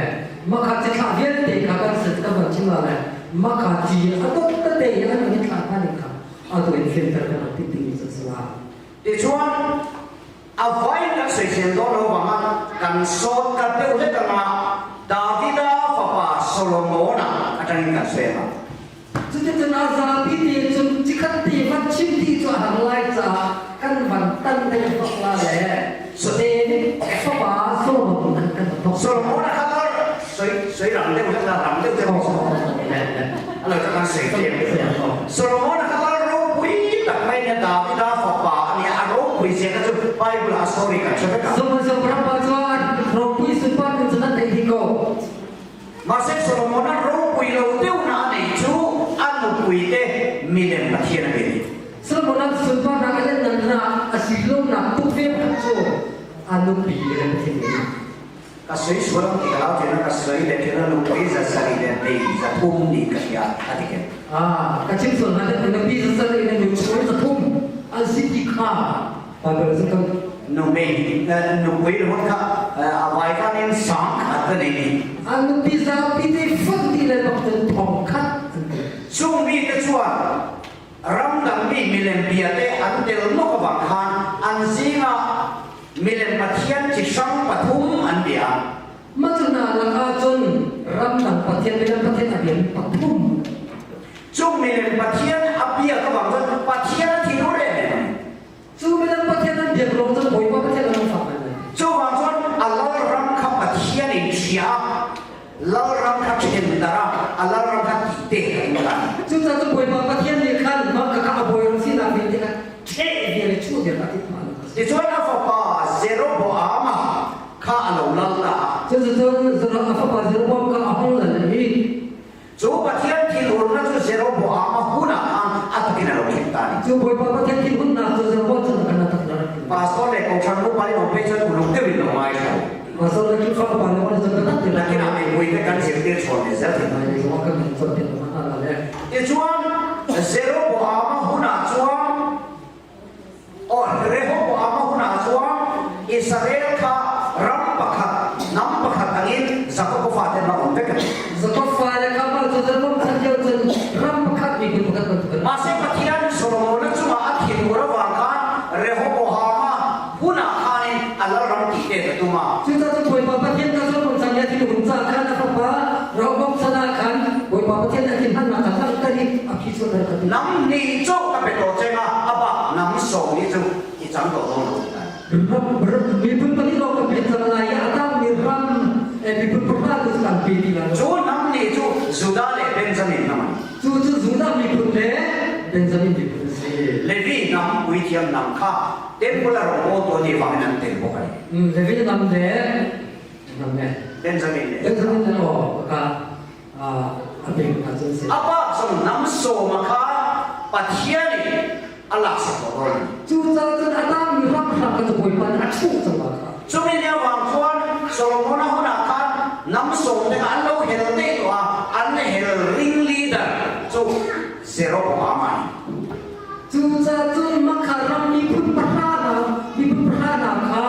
mah kha cithlah vialte kha kan set kan van chim la le mah kha ci a dot tete in an in thlah hna ning kha atu in filter kan rak ti ding cu a si la. Tichuan a vai kan soisel dawn lo banga kan sawt ka deuh hlek anga Davida fapa Solomona atangin kan sawi anga. Cuticun a zapi te cun cikhat te van chim ti cu a har lai caah kan van tan dei bak la le David fapa Solomon khan kan thok. Solomon a kha soi soi ram deuh hlek la ram deuh te alo ta kan sei te Solomon a kha ropui tak mai ne Davida fapa ani a ropui zia kha chu Bible a story kan hre vek a. Solomon pa chuan ropui sunpar nun cun an theih dih ko. Mahse Solomon-a ropui lo deuhna a neih chu a nupuite milem Pathian a bia ni. Solomon-a sunparnak a lennak a si lonak tuk ve pakhat cu a nupi milem Pathian bia ni. Ka soi sual ang ti ka lau ṭhen a, ka soi le ṭhen a nupui 700 le nei 300 ni ka hria a ti ken. Ah, ka chim sual hna le nupi 700 le nu sual 300 an si ti kha Bible cu kan Nupui nupui hon kha a vai khan in sang khat ka nei ni. An nupi zapi te fonh dih le bak cun thong khat an ti. Chung mi te chuan ramdang mi milem bia te an tel nok awang khan an zingah milem pathian chi hrang pathum an bia. Mah lakah cun ramdang pathian milem pathian a biami pathum. Chung milem pathian a bia ka bang cun pathian a thi re Cu milem pathian an biak lawng cun Bawipa Pathian an fak lai. Cu bang cun a lalram kha Pathian in ṭhia lalram kha ṭhendar a lalram kha tite kha in lan. Cucaah cun Bawipa Pathian nih khan mah kha a bawi ram sinak vialte kha ṭheh vial i chuh vial a timh hna. Tichuan a fapa Jeroboam. Cu Bawipa Pathian thinhunnak cu Jeroboam chan ah khan a tak rak. Pastor le kawhhran upa in om phei chuan uluk deuh in lo ngai thlo. Pastor le Khrihfa upa le on cun biatak tein Nakin ah mipui te kan zirtir chawn ve zel thei. Lai zong kan in cawnpiak hna la le. Tichuan Jeroboam hun ah chuan Aw Rehoboam hun ah chuan Israel kha ram pakhat hnam pakhat angin Jakob faten la um vek a ni. Jakob fale kha mah cu Jeroboam chan lio cun ram pakhat miphun pakhat bantuk an Mahse Pathian Solomon chungah a thinur avang khan Rehoboam hun ah khanin a lalram ti te ka tum a. Cucaah cun Bawipa Pathian kha Solomon chan i a thin hun caah khan a fapa Rehoboam chan ah khan Bawipa Pathian a thinhunnak kha langhter i a phi chuahter kha ti. Nam nih chaw ka pe to chenga a bak nam so ni chu i chang to dawn lo ti lai. Miphun pahnih lawng kan pe cang lai i a tangmi ram miphun pahra tu cu kan pe ti lai lo. Cu nam nih cu Judah le Benjamin hnam an. Cu cu Judah miphun le Benjamin miphun a si. Levi hnam puithiam hnam kha temple a rawngbawl tu nih vangin an tel bawk a ni. Levi hnam le hnam le Benjamin le Benjamin le aw ka a pek hna cu an si. A pa zong hnam sawma kha Pathian in a laksak ko tawn. Cucaah cun a tangmi ramhrang kha cu Bawipa nih a chuh cang ma kha. Cumi lio vang chuan Solomon a hun ah khan hnam sawm te kha an lo hel te to a an hel ring leader cu Jeroboam a ni. Cucaah cun Makha ram miphun pahra hna miphun pahra hna kha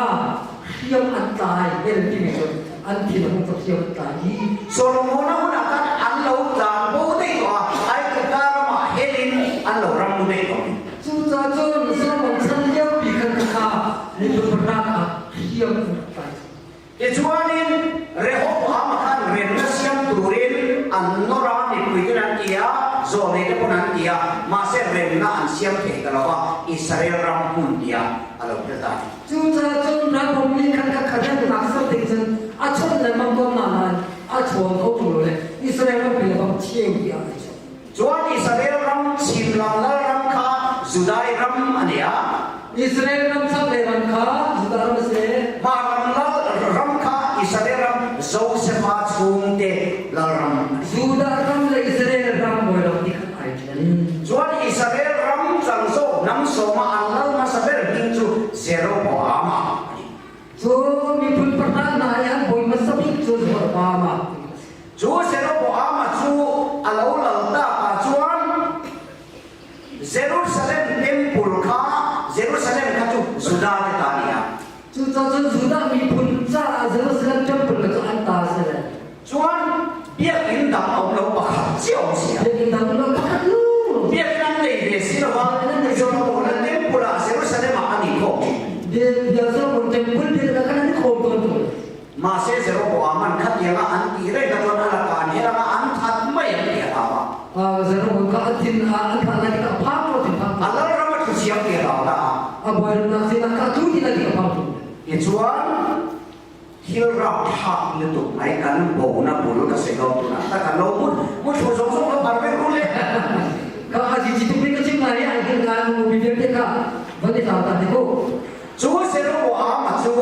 hriam an tlai hel timi cu an thin a hung cak hriam an tlai i Solomon a hun ah khan an lo tlang bo dei to a Aigupta ram ah hel in an lo ram mu dei to. Cucaah cun Solomon chan liopi khan kha miphun pahra kha hriam an rak tlai. Tichuanin Rehoboam khan remna siam turin an nawr a, mipuiten an ti a, zawlneite pawn an ti a, mahse remna an siam thei ta lo va, Israel ram hmun tiah a lo phel ta a ni. Cucaah cun Rehoboam nih khan kha remnak ser ding cun a chawnh lengmang tawn hna nain a chawn kho ṭung lo le Israel rampi le bang cheu tiah an chawnh. Chuan Israel ram chim lam lal ram kha Judai ram a ni a. Israel ram chaklei ram kha Judah ram a si. Mah ram lal ram kha Israel ram Josefa chungte lal ram a si. Judah ram le Israel ram bawi ram ti khat ai ṭhen. Chuan Israel ram cang zawk hnam sawma an lal hmasa ber hming cu Jeroboam a ni. Cu miphun pahra hna i an bawi hmasa bik cu Jeroboam a si. Cu Jeroboam cu a lo lal tak ahcun Jerusalem temple kha Jerusalem kha cu Judah te ta ni a. Cucaah cun Judah miphun caah Jerusalem temple kha cu an ta a si le. Chuan biakinn dang a um lo pakhat cio a si. Biakinn dang um lo pakhat lu. Biakinn an nei ve si lo ah Solomon temple ah Jerusalem ah an i khawm. Bia Solomon temple bia kha an i khawm tawn tu. Mahse Jeroboam an khat tiangah an ti reng a chuan a laka an helanga an that mai an ti a hau a. Jeroboam kha a thin an phah lai tikah a phang ko thin phang. A lal ram a thu siam ti a hau ta a. A bawi nak sinah ka tu ti na ti a phang tu. Tichuan thil rapthlak lutuk mai kan bo na bul ka sei lo tunah ta kan lo mut mu thu zong zong lo bar ve ru le. Ka a ji ji tu ka chim lai ai hin ka mu bi vialte kha van i tlau ta te ko. Cu Jeroboam cu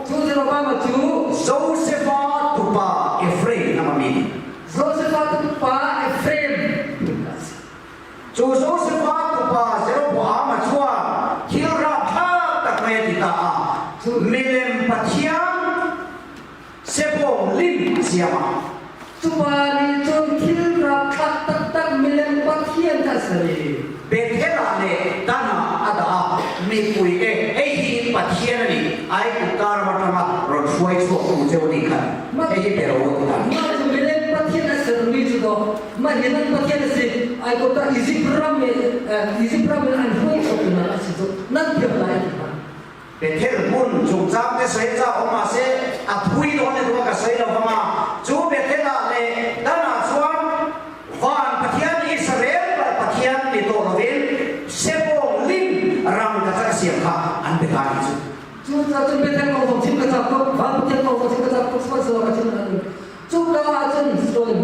Cu Jeroboam cu Josefa tupa Ephraim nama mi Josefa tupa Ephraim Cu Josefa tupa Jeroboam chuan thil rapthlak tak mai a ti ta a milem pathian sebawm lim siam ah Cupa nih cun thil rapthlak taktak milem pathian kha a ser i Bethel ah le Dan ah a dah a mipui te hei hi in Pathian a ni Aigupta ram aṭanga rawn hruai chhuaktu cheu a nih khan hei hi pe ro a ti ta. Mah cu milem pathian a sermi cu dawh mah hi nan Pathian a si Aigupta Izipt ram i Izipt ram in an hruai chhuaktu nan a si cu nan thiam lai a ti hna. Bethel hmun chungchang te sawi cha awm mahse a thui dawn le duh a ka sawi lo vang a chu Bethel ah le Dan ah chuan van Pathian Israel bar Pathian ni tawh lovin Sebawng lim ram ka chak siam kha an pe ta ni chu Cu ca cun Bethel kong zong chim ka chak tuk van Pathian kong zong chim ka chak tuk sihmanhsehlaw ka chim na cu ka ah cun sual in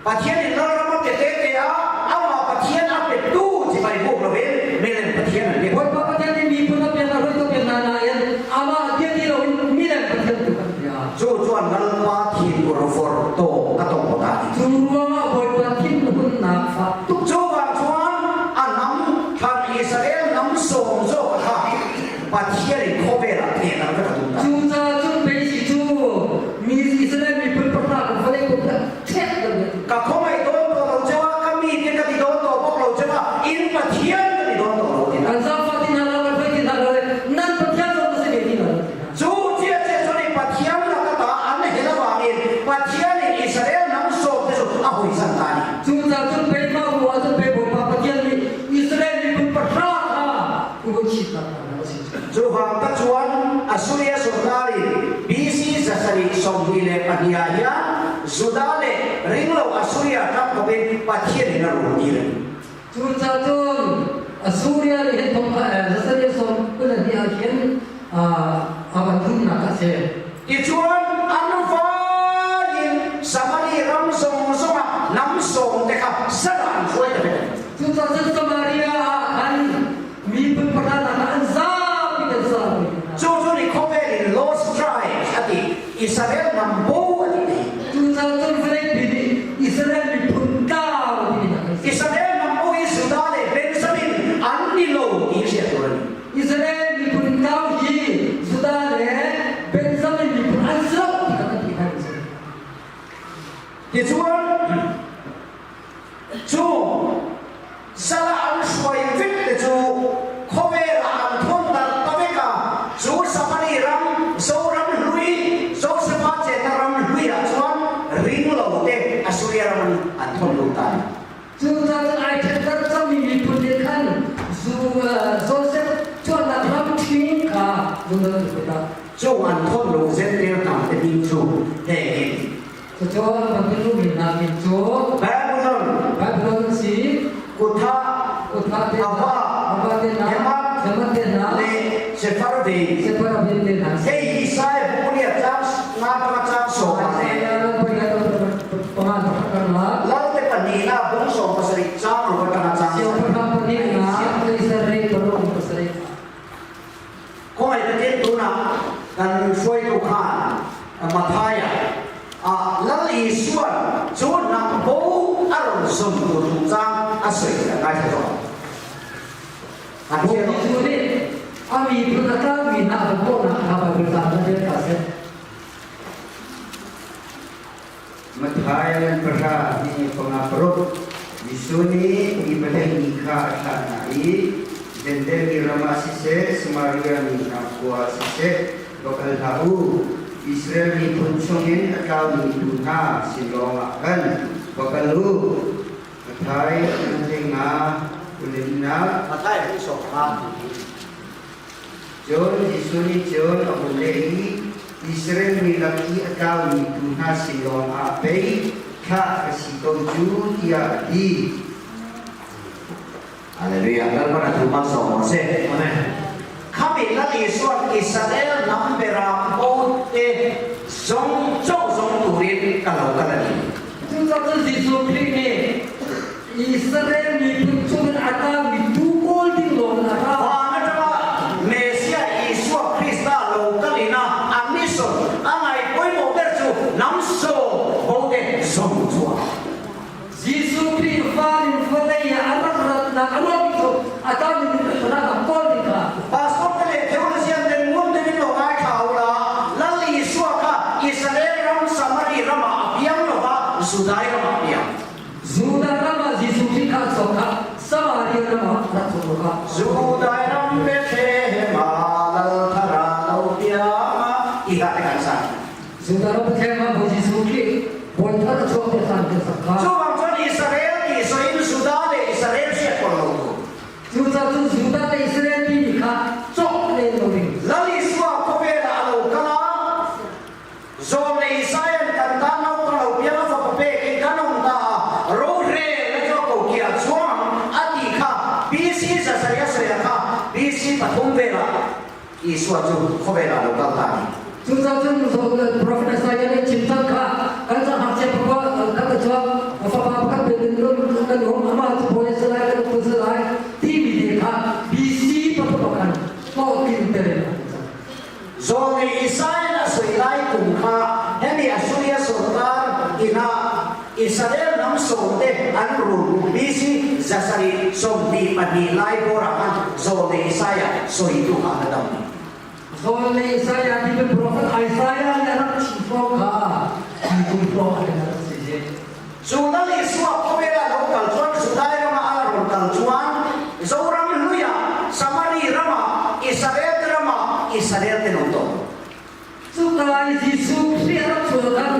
Pathian in lalram a pe te te a amah Pathian a pe tu chibai buk lovin milem Pathian an biak. Bawipa Pathian nih miphun a pek a hruaitu pek hna nain amah bia ti loin milem Pathian tu kan bia. Cu chuan Lalpa thinur vor to ka tong ko ta ni. Cu ruangah Bawipa thinhunnak fak tuk. Cu vang chuan a hnam thlan Israel. sawm zawk kha Pathian in khawvel ah thehter vek a tum ta. Cucaah cun pei si cu mi Israel miphun pahra kan vawlei kong kha ṭhek deuh deuh. Ka khawngaih dawn tawh lo cheu a, ka mi te ka ti dawn tawh bawk lo cheu a, in Pathian ka ti dawn tawh lo ti hna. Kan zaangfah ti hna lo, kan hruai ti hna lo le nan Pathian zong na si ve ti hna lo ti hna. Cu chiah cu nih Pathian lak ata an hel avangin Pathian in Israel hnam sawm te cu a hawisan ta ni. Cucaah cun pei mah hnu ah cun pei Bawipa Pathian nih Israel miphun pahra kha uachitnak hna a si. Chuvang ta chuan Assyria sorkar in BC 722 ah hian Judah le ringlo Assyria ram khawpin Pathian in a rul tir a ni. Cucaah cun Assyria nih hin thong 722 ah khin a van rumnak a si. Tichuan an vai in Samari ram zong zongah lam sawm te kha sal ah an hruai ta vek. Cucaah cun Samaria ah khan miphun pakhat ah an zapi kan sa. Cu cu nih khawvel in lost tribes a ti Israel hnam bo a ti ti. Cucaah cun vawleipi nih Israel miphun tlau a ti hna. Israel hnam bo hi Judah le Benjamin an ni lo ti hriat tur a ni. Israel miphun tlau hi Judah le Benjamin miphun an si lo ti kha kan ti kha si. Tichuan Cu sal ah an hruai vek te cu khawvel ah an thawnter ta vek a, cu Samari ram, Zoram hlui, Josepha chetna ram hlui ah cun ringlo te Assyria ram in an thawn lut ta. Cucaah cun ai ṭhenter cangmi miphun nih khan Joseph chuahnak ram ṭhing kha zungzal an put ah. Cu an thawn lo Zentail hnam te ding cu heng in Cucu Babylon mi hna min cu Babylon, Babylon an si. Kutha, Kutha te hna, Ava, Ava te hna, Hemat, Hemat te hna, le Sepharvaim. Sepharvaim te hna. Hei Isaiah buku nih a tlang nga tanga chang sawm ah le Lalte pahnihnak bung 17 chang ruk atanga chang Siangpahrang pahnihnak pasarih paruk pasarih. Khawngaih takin tunah kan hruaitu khan Matthai ah Lal Isuan cu hnam bo a rawn zun tur chungchang a sawi a ngaithla tawh. Jesuh nih a miphun a tlangmi hna a bawmhnak kha Baibal ca na rel ta seh. Matthai an pahra ni panga paruk Jesuh nih mi pahnih mi kha a thlah hna i Jentail mi ram ah siseh, Samaria mi hna khua ah siseh, va kal hlah u. Israel miphun chungin a tlaumi tuu hna sin lawngah khan va kal u. Matthai an hlenga ulinnak Matthai an sawm hna. Cun Jesuh nih cun a hun leh i Israel mi lak i a tlaumi tuu hna sin lawngah pei thlah ka si ko cu tiah a ti. Hallelujah. Lalpan a thu malsawm rawh seh. Amen. Khami Lal Isuan Israel hnam beram bo te zong cho zong turin ka lo kal a ni. Cucaah cun Jesuh Khrih nih Israel miphun chungin a tangmi tuu kawl ding lawng in a ra. Van atanga Messiah Isua Krista lo kal in a a mission a ngai pawimawh ber chu hnam sawm bo te zong chuah. Jesuh Khrih van in vawlei ah a rak ratnak a ruang cu a tangmi miphun a kawl ding kha. Pastor te le theologian ten ngun deuhin lo ngaithla ula Lal Isua kha Israel ram Samari ramah a piang lova Judai ramah a piang. Judah ram ah Jesuh Khrih kha a chuak kha Samaria ram ah rak chuak lo kha. Judai ram Bethlehem ah Lal thar a lo piang a ti hlah te kan sa. Judah ram Bethlehem ah Bawi Jesuh Khrih Bawi thar a chuak te san te sak kha. Chuvang chuan Israel ti soin Judah le Israel hriat kol lo tu. Cucaah cun Judah le Israel timi kha cawk len lo ding. Lal Isua khawvel ah a lo kal a Zawm le Isaiah kan tan naupang lo piang a fapa pek in kan um ta a rorel na cho ko kia chuang a ti kha BC Zacharia soya kha BC pathum velah Isua cu khawvel ah lo kal ta ni. Cucaah cun Prophet Isaiah nih chim cang kha kan cang ngakchia pakhat kan ka chuak fapa pakhat pe din kan um amah cu bawi a si lai kan uktu si lai timi te kha BC pathum ah khan hlawhtlin terin a cang. Zawlnei Isaiah a soi lai kum kha hemi Assyria sorkar inn ah Israel Israel hnam sawm te an run BC 722 lai bawr ah khan Zawlnei Isaiah soitu kha a dam. Zawlnei Isaiah ti cu profet Isaiah nih a rak chim hrawng kha hi kum hrawng ah khan a rak si hi. Cu Lal Isua khawvel ah lo kal chuan Judai ram ah a rawn kal chuan Zoram hlui ah Samari ram ah Israel te ram ah Israel te lo tawh. Cuka i Jesuh Khrih a rak chuah khan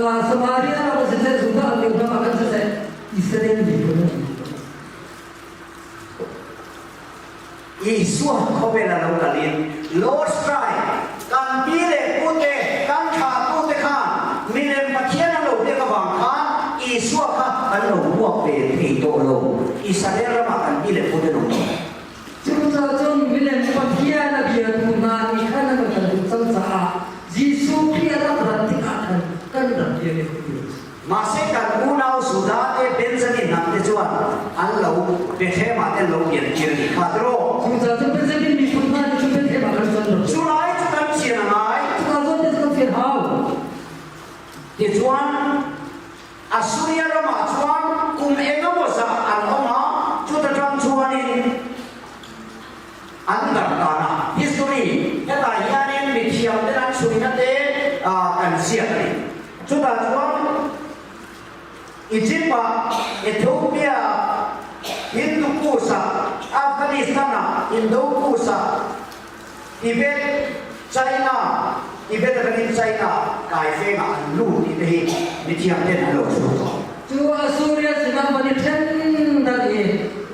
Samaria ram ah siseh, Judah ram ah khan siseh, Israel miphun an um. Isua khawvel a lo kal in Lord's Tribe kan pi le pute kan thla pute khan milem Pathian an lo biak avang khan Isua kha an lo huak ve thei tawh lo. Israel ram ah kan pi le pute an um tawh. Cucaah cun milem Pathian a biatu hna nih khan an kan duh cang caah Jesuh Khrih a rak rat tikah khan kan rak bia ve ko ti. Mahse kan unau Judah te Benjamin hnam te chuan an lo Bethlehem ah te lo pian tir ni kha tiro. Cucaah cun Benjamin miphun hna nih cun Bethlehem ah kan chuan lo. Cu lai cu kan chian a ngai. Cuka zawn te cu kan fian hau. Tichuan Assuria ram ah chuan kum engemaw zah an awm a, chuta ṭang chuanin an darh dan a. History hetah hianin mithiam ten an chhuina te kan ziak a ni. Chutah chuan Egypt ah, Ethiopia ah, Hindu Kush ah, Afghanistan ah, Indo Kush ah, Tibet, China, Tibet atangin China kaifeng ah an lut ti te hi mithiam ten an lo chhuak tawh. Cu Assyria sinah van i ṭhen darh i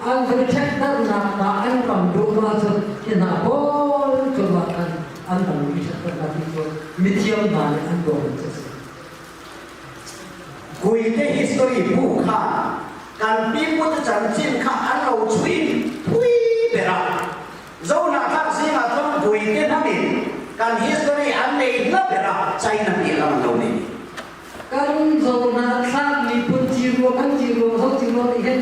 an van i ṭhek darhnak hna an ram duhnak cu hi hna pawl cungah khan an ram i ṭhek darhnak ti cu mithiam hna nih an tuahmi cu a si. Guite history bu khan kan pipute chanchin kha an lo chui thui ber a. Zohnahthlak zingah cun Guite hnam in kan history an nei hla ber ah China nih lam an lo nei. Kan zohnahthlak miphun ciruang kan ciruang zo ciruang nih hin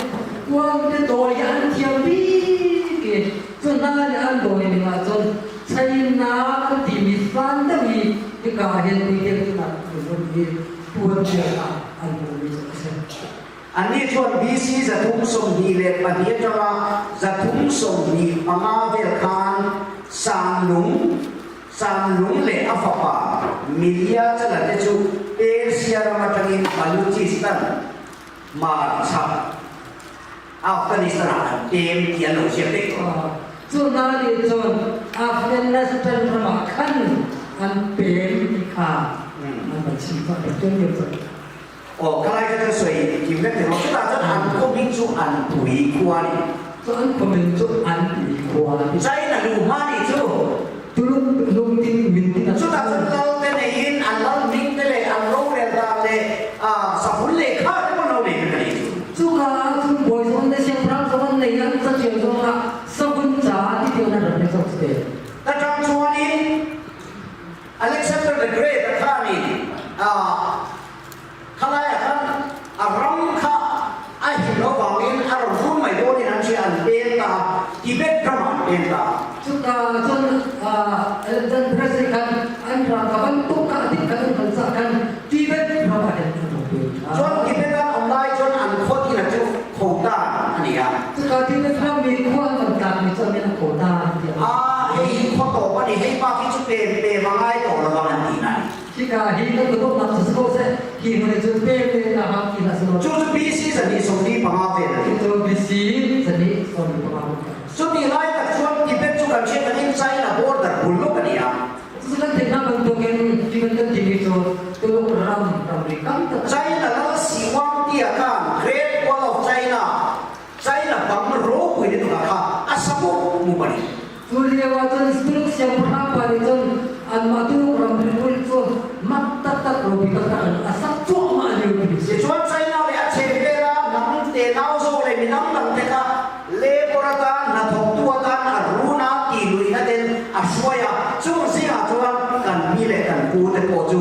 kuang te dawi an thiam bik i cu hna nih an dawi ning ahcun China kan timi fan deuh i hika hin Guite cu nak miphun hi tuan bia ah an hmuhmi cu a si. Annih chuan BC 322 aṭanga 325 vel khan Sanlung, Sanlung le a fapa Milia chala te cu Persia ram aṭangin Baluchistan, hmarchak Afghanistan ah an pem ti an lo ziak dek. Cu hna nih cun Afghanistan ram ah khan an pem ti kha an van chim cang, rak lio cang. Aw khalai kha cu soi kim vek te maw chutah cun an khuamin cu an pui khua ni. Cu an khuamin cu an pui khua ni. China lu hma ni cu. Tuluk lungtin mintin a Chutah cun lal te nei in an lal ning te le an rorel dan le sahun le kha te pon lo nei kan ni cu. Cuka ah cun bawi zong le siangpahrang zong an nei an catial zong ah sahun ca ti tiang an rak nei zong si te. Ta ṭang chuan in Alexander the Great a khan in khalai ah khan a ram kha a him lo vangin a rawn run mai dawn in an hria an pen ta Tibet ram ah an pen ta. Cuka cun Alexander President khan an ram kha bantuk kha a dik khan an kan cah khan Tibet ram ah hin an rak pen ta. Cun Tibet ah um lai cun an khua tina cu khota ani a. Cuka Tibet ram mi khua an kan tlak mi cu an min a khota tiah. Ah hei khua to pa ni hei pa khi cu pe pe ma ngai to lo bang an ti nai. Hika hi kan kutawknak cu si ko seh, hi hmun hi cun pek te na hang ti hlah selaw. Cu cu BC zani sawmli panga vel a Cu BC zani sawmli panga Cuti lai tak chuan Tibet cu kan hriat in China border bul lawk a ni a. Cucu kan theih hna bantukin Tibet kan timi cu Tuluk ram ramri kam tak. China lal Siwang tia khan Great Wall of China China bang ropui ni tukah kha a samu mu bani. Cu lio ah cun Tuluk siangpahrang pa nih cun anmah Tuluk ramri kulh cu mak taktak ropi taktak in a sak cuahmah lio ti a si. Tichuan China le a chehvel ah hnam tenau zo le midang dang te kha labor atan hnathawktu atan a run a ti luihna ten a hruai a chung zingah chuan kan pi le kan pu te pawh cu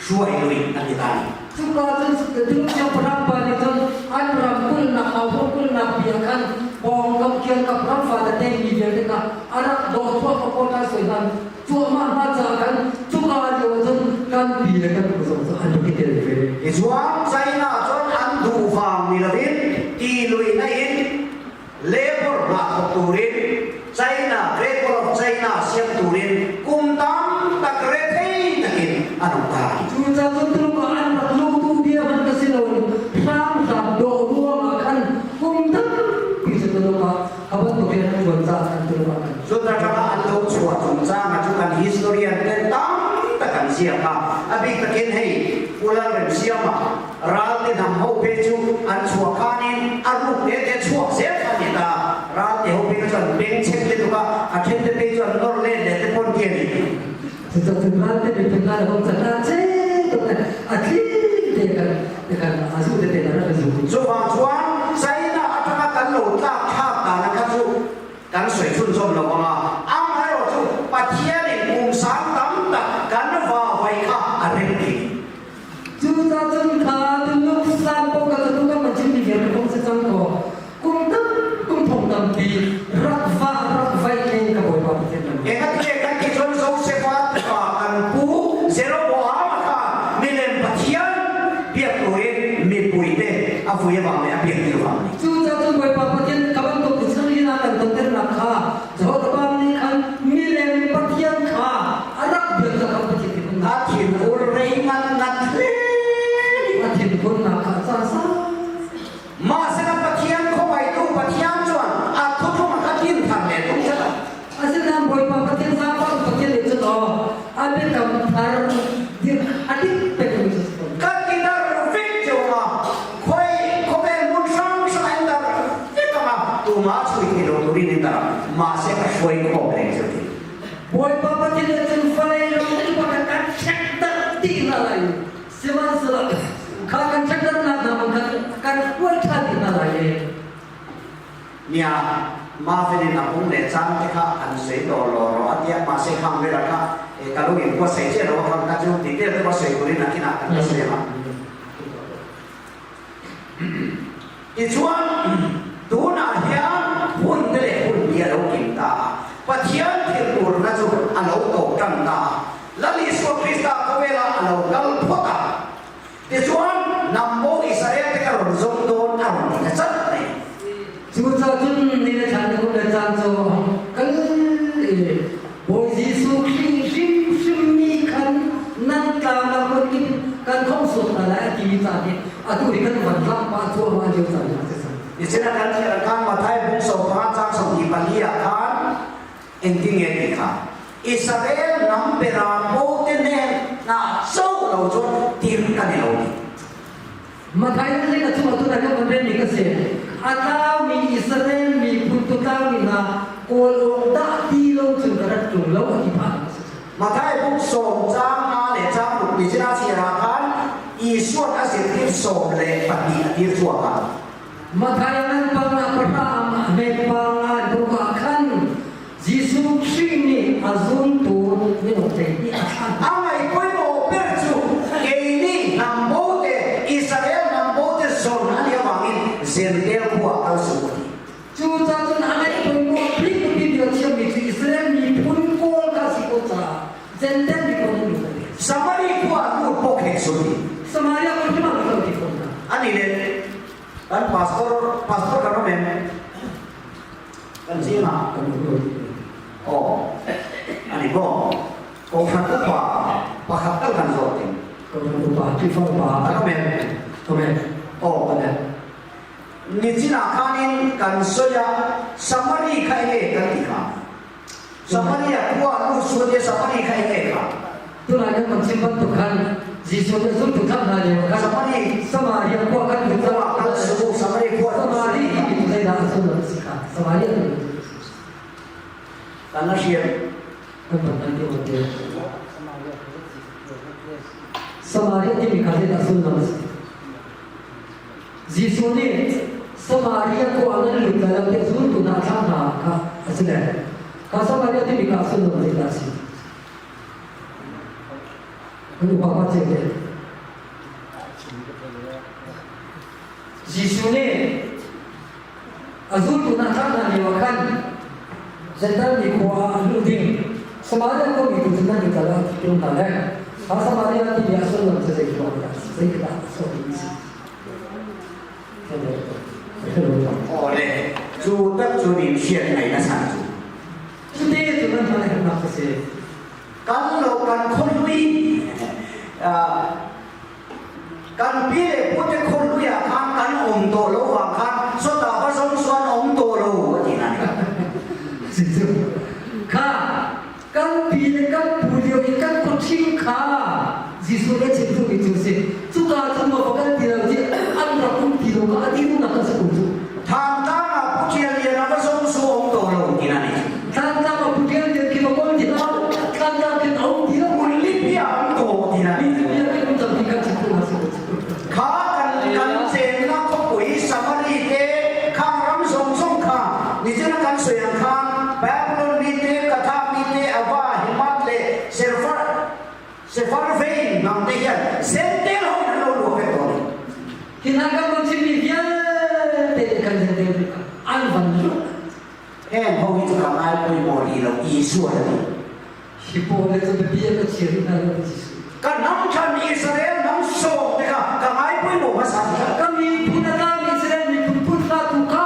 hruai lui an ni ta ni. Cuka cun Tuluk siangpahrang pa nih cun an ram kulhnak hauhruang kulhnak pi ah khan pawngkam kiangkap ram fa tete mi vialte kha a rak dawh thuahmah pawl kha soi hlan cuahmah hna caah khan cuka lio ah cun kan pi le kan pu zong cu an rak i tel ve. Tichuan China cun an duh. Chuta tanga an lo chhuah chungchang a chu kan historian ten tam tak an ziak a. A bik takin hei Pu Lalremsiama Ralte hnam ho phei chu an chhuah khanin a ruk te te chhuak zel kha a ni ta. Ralte ho phei kha chuan bengchheng te tuk a, a then te phei chuan nawr let leh te pawn khi a ni. Cucaah Ralte miphun hna le hom chan hna che tuk le a tling te kan te kan a zu tete na rak zu. Chuvang chuan China atanga kan lo tlak thlak dan kha chu kan sawi chhunzawm lo ang a, amaherawhchu Pathianin kum sang tam tak kan vavai kha a rem thei. Cucaah cun kha tuluk san paoh kha cu kan van chimmi vialte kong si cang kaw kum tam kum thong tampi rak va rak vaih len ka Bawipa Pathian nan Engatinge kan ti cun Josefa tupa kan pu Jeroboam kha milem pathian biak turin mipui te a vui avang le a biak ti avang ni. Cucaah cun Bawipa Pathian ka bantuk Israel ah kan tonternak kha Jehoshaphat nih khan milem pathian kha a rak biak ca khan Pathian thinhun A thinhur rei ngat ngat hle. A thinhunnak kha a caan sau. Mahsela Pathian khawngaihtu Pathian chuan a thuthlung a tlin than le tung tlat a. Asinain Bawipa Pathian zaangfah Pathian nih cun aw a biakam thar dir a dik pekmi cu si ko. Ka ti dar vek cio ma khoi khawvel hmun hrang hrang in dar vek anga tumah chui thei lo turin in dar mahse ka hruai khawm leng cio ti. Bawipa Pathian nih cun vawlei ram cu kan kan check dar ti hna lai. Sihmanhsehlaw kha kan check darnak hna man khan kan hruai ṭhan ti hna lai i Nia Marvin in a pum le cang te kha an sei law law ro atia mahse khang vela kha e ka lung in kwa sei che lo khang ka chu ti te te kwa sei turin akina kan ka sei ma ti chuan tunah hian hun te leh hun bi a lo kim ta a Pathian thil tur na chu a lo to tan ta a Lal Isua Krista khawvela a lo kal phawt a Tichuan nang pawh Israel te ka rawn zawng dawn a rawn ti ta chat mai. Cucaah cun ni le thla ni kum le caan cu a hung kal i Bawi Jesuh Khrih hrimhrim nih khan nan tlaunak hmun in kan khawmhsuat hna lai a timi caan hi atu hi kan van tlak pah cuahmah lio caan hi a si cang. Nichina kan thiar khan Matthai bung 15 cang 24 ah khan engtin nge ti kha Israel hnam beram bo te nen na cho lo chuan tir kan i lo ni. Matthai nih a chung atu na kan van mi ka si. A tlaumi Israel miphun tu tlaumi hna kawl awk dah ti lo cun ka rat ṭung lo a ti phah. Matthai buk sawm cang nga le cang ruk ni cina chira khan Isuan a zirtir 12 a tir chuak a. Matthai ngan panga pahra hmet panga duk ah khan Jesuh Khrih nih a zultu minung 12 a thlah. A ngai pawimawh ber cu kei nih hnam bo te Israel hnam bo te zawn an i awangin Zendel khua kal su a ti. Cucaah cun a ngai pawimawh bik biapi bia thiammi cu Israel miphun kawl kha si ko caah Zendel miphun an lut. Samari khua lut pawh khek su ti. Samaria khua hi mah lo ti ko hna. Ani le kan pastor pastor kan om em kan zingah kan um oh ani bo kohhran upa pakhat tal kan zawt ding kohhran upa Khrihfa upa kan om em om em oh om em nichinah khanin kan soya Samari kha enge kan ti kha Samaria khua lu su te Samari kha enge kha Tunai kan kan chim bantuk khan Jesuh nih zultu thlah hna lio khan Samari Samaria khua kan lut khua kal su Samari khua Samari ti mi zeidah a sullam a si kha Samaria ti kan na hriam kan van kan ti te Samaria ti mi kha zeidah sullam a si Jesuh nih Samaria khua nan lut lai lo tiah zultu hna thlah hna kha a si le kha Samaria ti mi kha a sullam zeidah a si Kan upa pa ce te. Jesuh nih a zultu hna thlah hna lio ah khan Jentail mi khua ah an luh ding Samaria khuami tu cu nan i kal ah ti hna le kha Samaria timi a sullam cu zeiruang dah zeidah a sawh ding si. Aw le cu tak cu nih hriat ngai na san cu. Cute cu nan hman hernak ka si. Kan lo kan khuahlui kan pi le pute khuahlui ah khan kan um to lo wang khan sota va zong suan um to lo a ti na Si cu. mi te khang ram zong zong kha nichin kan soi ang khan Babylon mi te Katha mi te Ava Himat le Serfar Sefarvein nang te hian Zentel ho in an lo luah vek tawn. Hi hna kan van chimmi vialte kan Zentel an van luh. Heng ho hi chu ka ngai pawimawh rih lo Isua a ti. Hi pawl le cu biapi an ka chia rih hna lo Jesuh. Ka hnam than Israel hnam sawm te kha ka ngai pawimawh hmasa ti kha. Ka miphun a tlami Israel miphun phun hna tu kha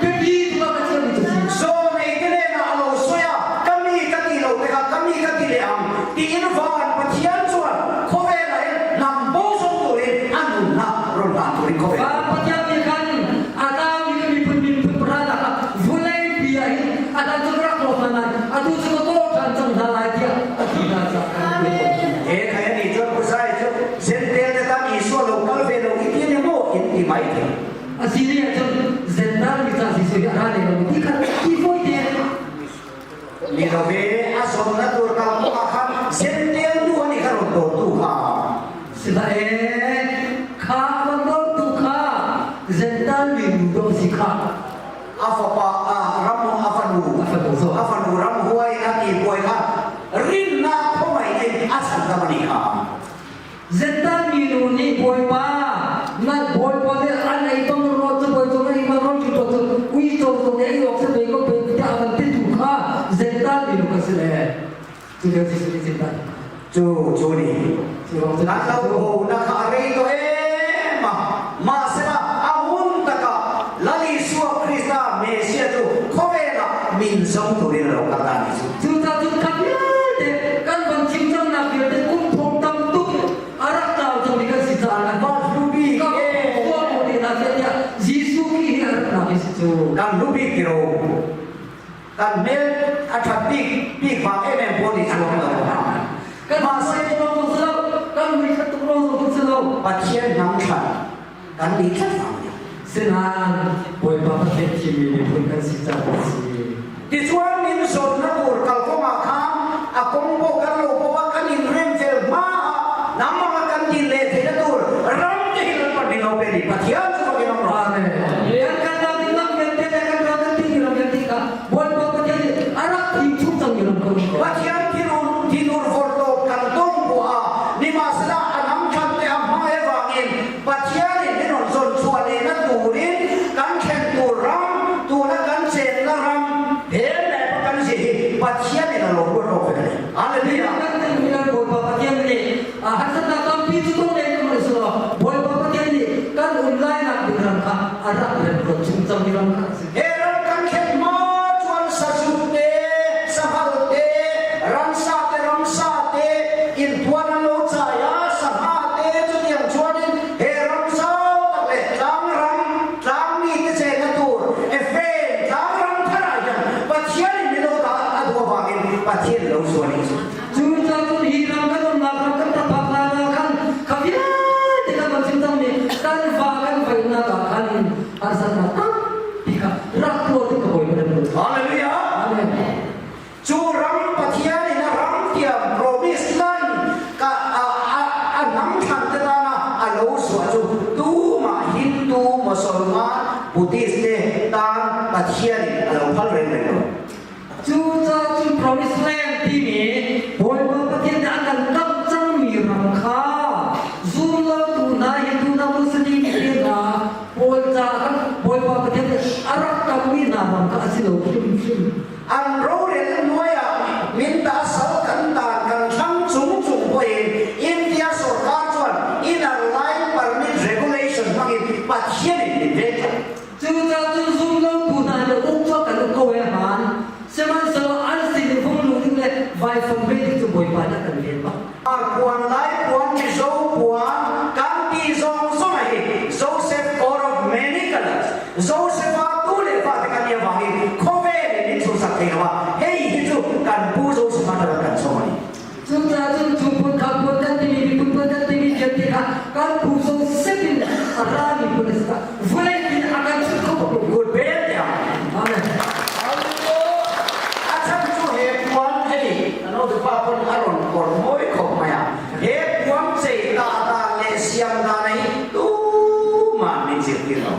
biapi tu ah ka chiami cu si. Zawlnei te hnenah a lo sawi a, ka mi ka ti lo te kha ka mi ka ti leh ang tiin van Pathian chuan khawvel ah hin hnam bo zawng turin a nunnak rawn hlan turin khawvel. Van Pathian nih khan a tlami ka miphun miphun pahra ah vulei pi ah hin a dang cu ka rak lawm hna nain atu cu ka tawh ṭhan cang hna lai tiah a ti hna caah kan i He khai ani chuan Pusai chu Zentel te tan Isua lo kal ve lo i ti ni maw in ti mai thei. A si ni ahcun Zental mi ca Jesuh hi a ra leng lo ti kha ti fawi te. Ni lo ve a zawm na tur kal ko ah khan Zentel nu ani kha rawn dawr tu kha. Sila e kha van dawr tu kha Zental mi nu do si kha. A fapa a ram a fanu a fanu ram huai a ti buai kha rinna khawmai in a chan dam ani kha. Zental mi nu nih Bawipa na Bawipa nih an ei bang ro cu bawi cung ei bang ro cu to cu ui to to ne ei awk se bei ko bei ti a van ti tu kha Zental mi nu kan si le cu lio Jesuh nih Zental cu cu ni na lo ho na kha rei to em ma ma sela a hun taka Lal Isua Krista Messiah cu khawvel ah min zong turin lo kal ta ni cu. Cucaah cun kha vialte kan van chim cangnak vialte kum thong tam tuk a rak tlau cangmi kan si caah kan Van hlu bik ka khua ko te hna seh tiah Jesuh Khrih hi a ratnak hi si cu. Kan hlu bik ti ro. Kan hmel a that bik bik vang em em pawl nih chuang lo. Kan Mahse mui lo, kan mui khat tuk rong zong si lo. Pathian hnam thlan kan ni tlat vang ni. Sinain Bawipa Pathian thimmi miphun kan si caah a si. Tichuan min zawtnak tur kalkawng ah khan a kong pawh kan lo pawh ah kan in rem fel hma ah nangmah ah kan din leh theihna tur ram te hi Lalpan min lo pe ni Pathian chu fakin awm rawh. Amen. Kan kan ram in lam vialte le kan ram kan timi ram vialte kha Bawipa Pathian nih a rak thim chung cangmi ram ko. Pathian thinur thinur fortawp kan tong pawh ah nimahsela a lam than te a hmai avangin Pathian in min rawn zawn chhuah lehna turin kan thlen tur ram tuna kan chenna ram he map a kan zir hi Pathian in a lo ruat rawk vek a ni. Hallelujah. Kan kan milan Bawipa Pathian nih harsatnak tampi cu tong len kan si lo Bawipa Pathian nih kan um lainak ding ram kha a rak rem ruat chung cangmi ram kha a si. He ram kan thlen hma chuan sazuk te, sahal te, ransa te, ramsa te, in tuan an lo chai a, sangha te chutiang chuanin he ram zau tak leh tlangram tlangmi te chenna tur Ephraim tlangram tharah hian Pathian in mino ta a duh avangin Pathian lo zuan hi chu. Cu ca cun hi ram kan umnak ram kan rak phak hlan ah khan kha vialte kan van chim cangmi kan va kan vainak ah khan harsatnak tampi kha rak tuar ding ka bawi kan Hallelujah. Amen. Cu ram Pathian in a ram tiam promise land ka a a a hnam thlan te tana a lo suah chu tumah Hindu Musalman Buddhist te tan Pathian in a lo phal reng reng lo. Cu ca cu promise land timi Bawipa Pathian nih a kan kamh cangmi ram kha zum lotu hna Hindu hna Muslim te hna pawl caah khan Bawipa Pathian nih a rak kamhmi hna ram kha a si lo hrimhrim. An rorel hnuaiah minta sal kan dan kan thlang chung chung pawhin India sorkar chuan Inner Line Permit Regulation hmangin Pathian in min vek tlat. Cucaah cun zum lotu hna nih uk cu kan uk ko e haan. Sihmanhsehlaw an sin i vung luh ding le vaifong ve ding cu Bawipa nih a kan ven bak. Ar puan, Lai puan, Mizo puan, kan ti zawng zawng a hi Joseph coat of many colors Joseph-a tu le fate kan nih avangin khawvel in in chhuhsak thei lo a hei hi chu kan pu Joseph-a ṭang kan sawm a ni. Cucaah cun cu phun kha phun kan timi miphun phun kan timi vialte kha kan pu Joseph in a rami phun a si caah vawlei in a kan chut kho bak lo. Good bel tiah. Amen. A chan cu he puan hei ano pa pon a ron kor mawi khop mai a he puan chei ta dan le siam dan hi tu man min zirtir lo.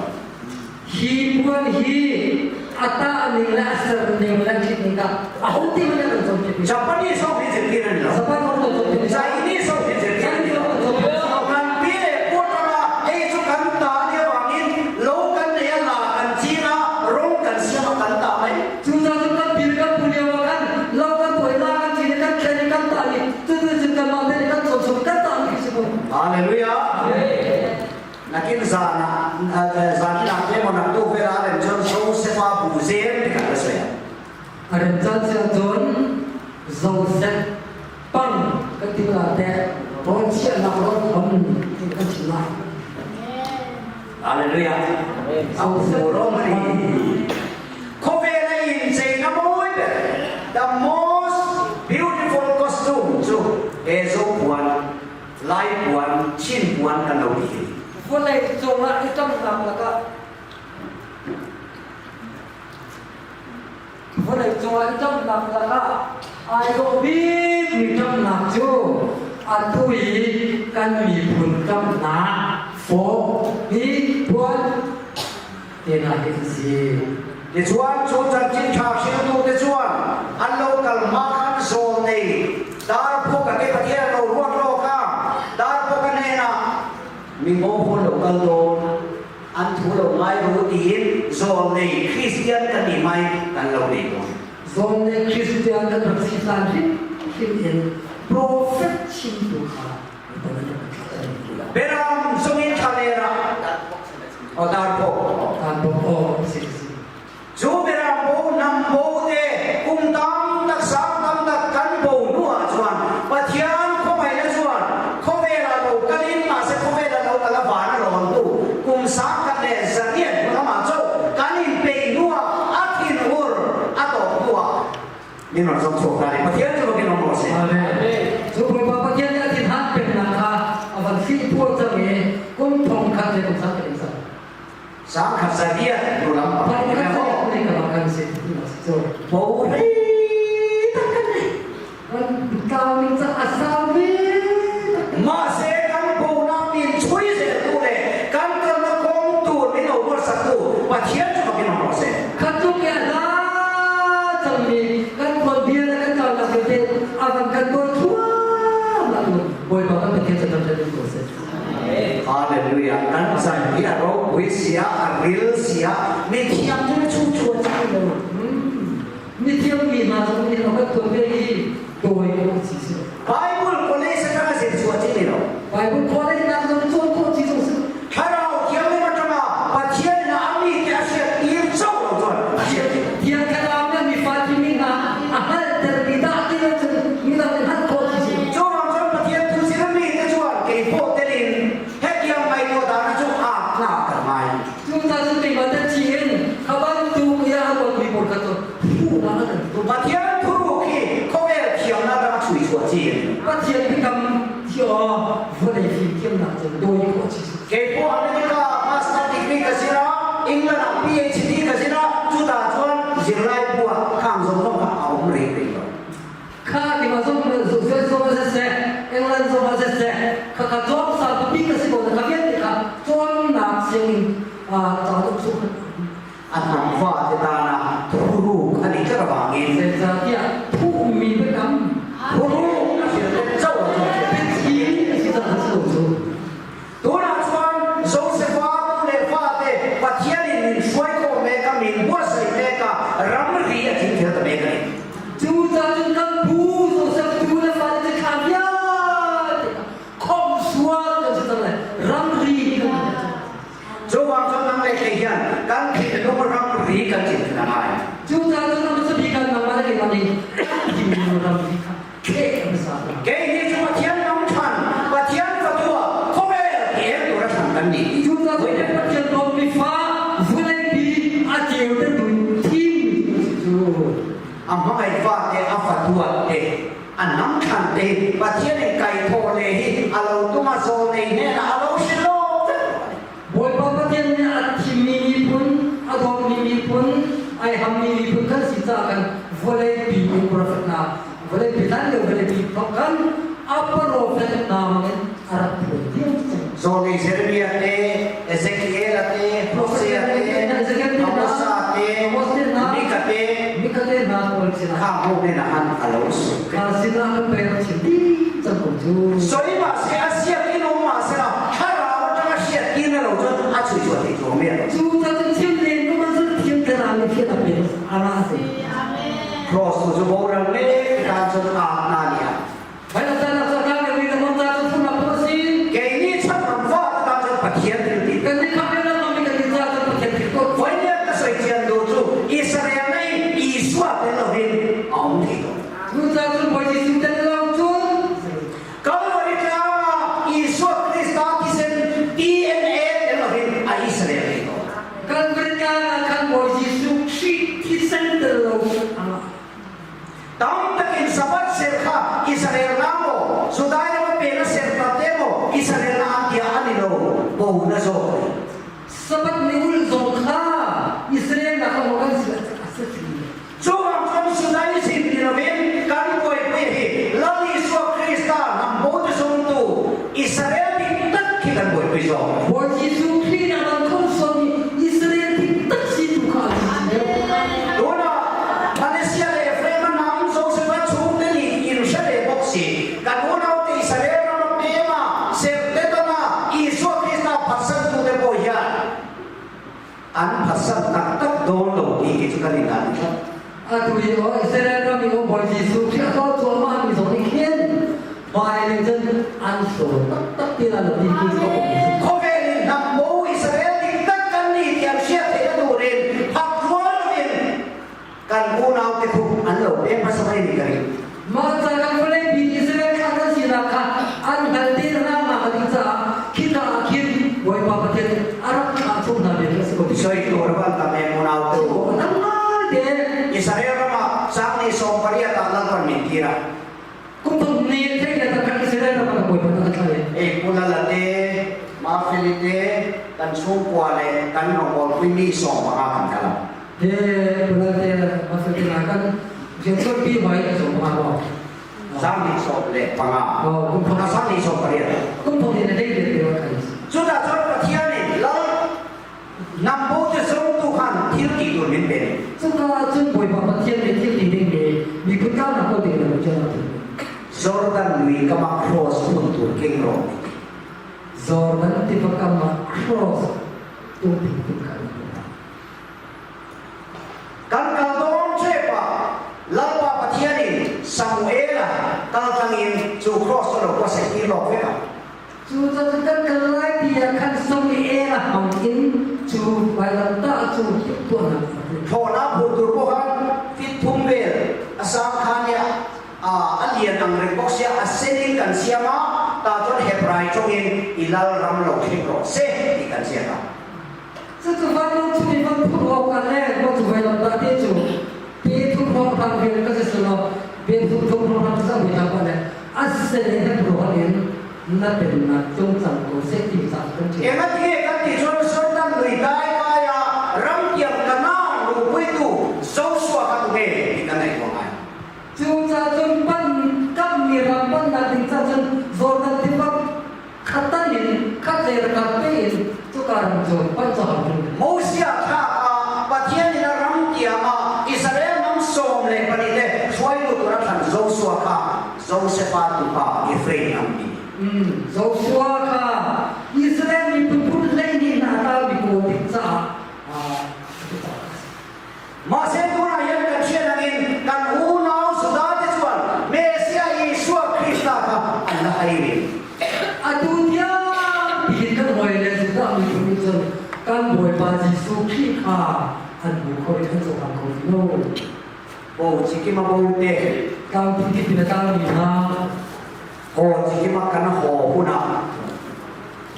Hi puan hi a tah ning le a ser ning le a ṭhit ning kha aho te hmanh an cawnpiak mi. Japanese ho hi zirtir an lo. Japan ho kan cawnpiak mi. Chinese ho hi zirtir. Chinese ho kan cawnpiak. Kan pi le pu tanga hei cu kan ta ni awangin lo kan nei a la kan cing a rong kan siam a kan ta mai. Cu ca cu kan pi le kan pu lio ah khan lo kan tuai la kan cin i kan thlen i kan tah i cutu cun kanmah te nih kan cawnchom kan tah mi si ko. Hallelujah. Nakin zan ah zan in ah te mo nak tu vel ah rem cun Josefa bu zel ti kan la soi. A rem caan si ahcun Joseph pang kan ti la te rawl chiahnak rawl khon ti kan chim lai. Hallelujah. Joseph Rom ri. Khawvel a in chei na mawi ber. The most beautiful costume chu he zo puan Lai puan, Chin puan kan lo ti hi. Vawlei cungah i ṭamhnak lakah vawlei cungah i ṭamhnak lakah ai dawh bikmi ṭamhnak cu atu i kan miphun ṭamhnak fawk hi puan te hna hi an si. Tichuan cu chanchin ṭha hriltu te chuan an lo kal hma khan zawlnei Darphawka te Pathian lo ruat lawk a Darphawka hnenah mi bo lo kal dawn an thu lo ngai ru tiin zawlnei Kristian kan nih mai kan lo nei dawn. Zawlnei Kristian kan rak si hlan hrim hrim in prophet chimtu kha Beram zungin thlalera o darphawk Darphawk o si si. Cu beram bo nam bo te kum tam tak sang tam tak kan bo nu ah chuan Pathian khawngaihna chuan khawvel ah lo kalin mahse khawvel ah lo kal a van a rawn tu kum sang khat le zariat hmun amah cho kan in peih hnu ah a thinhur a tawp hnu ah min rawn zong chuak ta ni Pathian cu bakin um rawh seh. Amen. Cu Bawipa Pathian nih a thinhan peknak kha a van fih phuah cang i kum thong khat le kum sang khat in Sang khat zariat nu lam pa Thong khat zariat ne ka kan si cu. Bo rei tak kan nei. Kan tlau ning ca a sau ve. Mahse kan bonak min chui zel tu le kan kalnak kong tur min lo ruatsak tu Pathian cu bakin um rawh seh. Khat tuk ya hla cangmi kan khual bia le kan kalnak vialte a van kan tuar thluahmah tu Bawipa kan Pathian cu thangṭhat in ko seh. Hallelujah. Kan zan hi a ropui sia, a ril sia, mithiam cu na chung chuan cang lo. Mithiam mi hna zong nih a kan tuan ve i dawi ko ci si. Bible college atang a zir chuah chi ni lo. Bible college nak zong cawn khawh ci zong si. Thlarau Thianghlim atanga Pathian in a mi te a hriat tir chauh lo chuan a hriat tir. Thiang Thlarau nih mi fa timi hna a hngalhter mi dah ti lo cun midang nih hngalh khawh ci si. Cu ruang cun Pathian thu sin mi te chuan kei pawh telin hetiang ngaihtuah dan cu aa tlak kan ngai. Cu ca cu keimah te chi in kha bantuk i a ruat mi pawl kha cu hruhnak an kan Pathian thuruk hi khawvel thiamnak ram a chui chuah chi. Pathian biakam thi aw vawlei fimthiamnak cun dawi khawh chi si. Kei pawh America master degree ka zir a, England ah PhD ka zir a, cuta chuan zirlai bu ah khang zong zong kha a um rih rih lo. Kha ti ma zong zong zong a siseh, England zong a siseh, kha kha cawng sa pipi ka si ko na kha vialte kha cawnnak sianginn ca dawh cu A hnam fa te tana thuruk ani tlat avangin Zeicahtiah thuhmi biakam thuruk a hrilh te chauh a chung biathli a si cang a si lo cu. Tunah chuan Josefa tu le fate Pathian in min hruai khawh mek a min buatsaih mek a ramri a thingthel ta mek a ni. Cucaah cun kan pu Josef tu le fate cu thla vialte khomhsuat kan si cang le ramri kan si cang. Chuvang chuan nang le kei hian kan thinlung ramri kan cin a ngai. Cucaah cun a hmasa bik ah nangmah le keimah nih thinlung ramri kha thleh a hmasa. Kei hi cu Pathian ram ṭhan, Pathian fatua, khawvel kel tur a ṭhan kan ni. Cucaah cun Pathian dawtmi fa vawleipi a ceuter tu thim cu. A hmangaih fate a fatua te a nam ṭhan te Pathian in kai thawh le hi a lo tum a zawl nei hnenah a lo hrilh lawk vek. Bawipa Pathian nih a thimmi miphun, a dawtmi miphun, ai hammi miphun kan si caah kan vawleipi in profet hna, vawleipi hlan lio vawleipi thawk kan a profet hna hmangin a rak phuan diam cang. Zawl nei Jeremiah te, Ezekiel te, Hosea te. cu. Soi mah se a siak in um mah se la thlarau atanga hriat ti na lo cun a chui chuah thei chuang mi a lo. Cu ca cu chim len ko man sun thiam thlarau nih fian a pe a ra si. Cross cu boral me tan cun a na ni a. Vai la tan sa kan ni na mon ta cu phun a phun si. Kei ni chan ram fa ta cun Pathian thil ti. Kan ni kham le lam mi kan ni ca cu Pathian thil ko. Voi ne ka soi chian du cu Israel nei Isua tel lovin a um thei ko. Cu ca cun Bawi Jesuh tel lo cun Calvary tlang ah Isua Krista thisen DNA tel lovin a Israel thei ko. Calvary tlang ah khan Bawi Jesuh Khrih thisen tel lo ah Tam takin Sabbath ser kha Israel na maw Judai ram a pe na ser ta te maw Israel na an tia ani lo bo na zo. Sabbath ni ul zong kha Israel na kha kan si a si Chuvang chuan Sudai sim ti lovin kan buaipui hi Lal Isua Krista hnam bo te zumtu Israel dik tak khi kan buaipui zawk. Bawi Jesuh Khrih nih a kan khomhsuam i Israel dik tak si tu kha a si deuh. Tunah Malaysia le Ephraim a hnam Joseph a chungte nih in hre ve bawk si. Kan unaute Israel ram a pem a serte tana Isua Krista phatsantu te pawh hian an phatsan taktak dawn lo ti khi cu kan in dan tlat. Atu i o Israel ram i o Bawi Jesuh Khrih a tlaw cuahmah mi zong nih khin hmai lei cun an sawl taktak ti lai lo ti khi cu ka pom. Khawvel in hnam bo Israel dik tak kan ni ti an hriat theih na turin phak rual loin kan unau te khu an lo pek hmasa mai ni ka ring. Mah ca kan vawlei pi Israel thlah kan sinak kha an hngal te hna ma ka ti caah khika ah khin Bawipa Pathian a rak thlah chung hna ve a si ko. Soi tur ban tam em unau tu. Tam ngai te. Israel ram ah sang ni som pariat ah lalpan min tira. Kum thum ni thei le takhat Israel ram ah Bawipa ta thla E pulala te ma fili te kan chungkua le kan rawngbawl pui mi som panga kan kala. He pulal te ma fili te kan Jesuh pi mai som panga mo. Sang ni som le panga. Oh, kum thum. Sang ni som pariat. Kum thum ni le le te kan. Cuta cun Pathian nih lal nambo te zong tu khan thil ti tur min pe. Cuka cun Bawipa Pathian nih thil ti ding mi miphun kaunak ko ding le Pathian Jordan lui kama cross phun tur keng ro. Jordan tiva kama cross tu ding tu kan. Kan kal dawn ṭep ah Lalpa Pathian in Samuel-a kaltlang in cu cross cu lo kua sehtir lawk vek ah. Cu cun kan kal lai ti ah khan Samuel-a hmang in cu vailamtah cu tuahnak Thlawhnak hmuh tur pawh khan fit thum vel a sang khan i a lian ang reng bawk sia a sen in kan siam a ta cun Hebrai ṭong in i lal ram lo thleng rawh seh ti kan ziak a. Cucu vanlawng chung i van phurh awk ah le mah cu vailamtah te cu pe thum hrawng hrang rian ka si selaw pe thum thum hrawng hrang sa hui hna le a sen in he hrawng in na pennak cung cang ko seh ti ca kan ṭial. Engatinge kan ti cun Jordan lui dai kai ah ramtiang Kanaan luhpuitu Joshua kha tunge ti kan nei ko ngai. Cu ca cun pan kammi ram pannak ding ca cun Jordan tiva khatan in khat le rakap te in cuka ram cu pan cu hau Moses thla ah Pathian in a ram tiang ah Israel hnam 14 le hruaitu tur a thlan Joshua kha Josefa tupa Ephraim an ti. Joshua kha Israel miphun phun 12 hna a tangmi pawl ding caah Mahse tunah hian kan hriat angin kan unau Judah te chuan Messiah Isua Krista kha an la hai rih. Atu tiang tiin kan hawi le Judah miphun nih cun kan Bawipa Jesuh Khrih kha an hmu kho i an cohlang kho ti lo. Bo chikima bo te. Tlang phun kip in a tangmi hna. Haw chikima kan haw hunah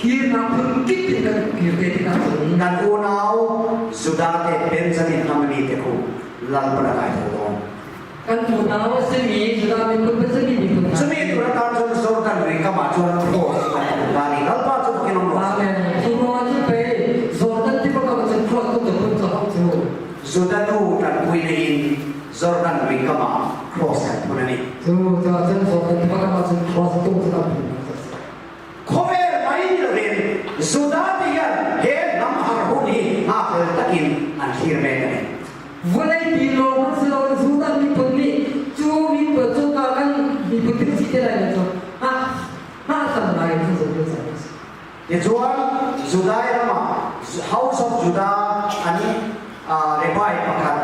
Kirnak phun kip in kan kir te tikah cun kan unau Judah te Benjamin hnammi te khu lalpan a kai tho dawn. Kan unau a simi Judah miphun Benjamin miphun hna. Chumi tur atan cun Jordan lui kam ah cun cross kan hmu ta ni lalpa cu fakin um rawh. Amen. Cu ruangah cun pei Jordan tiva kam ah cun cross kan phun cu hau cu. Judah nu kan pui le in Jordan lui kam ah cross kan phun ani. Cu caah cun Jordan tiva kam ah cun cross tung cu kan phun. Khawvel mai ni loin Judah te hian he hnam har hun hi ngakhlel takin an thlir mek a ni. Vawlei pi lawng hmanh si loin Judah miphun nih cu miphun cu ka kan miphun thil si te lai lo cu. Tichuan Judai ram ah House of Judah an rabbi pakhat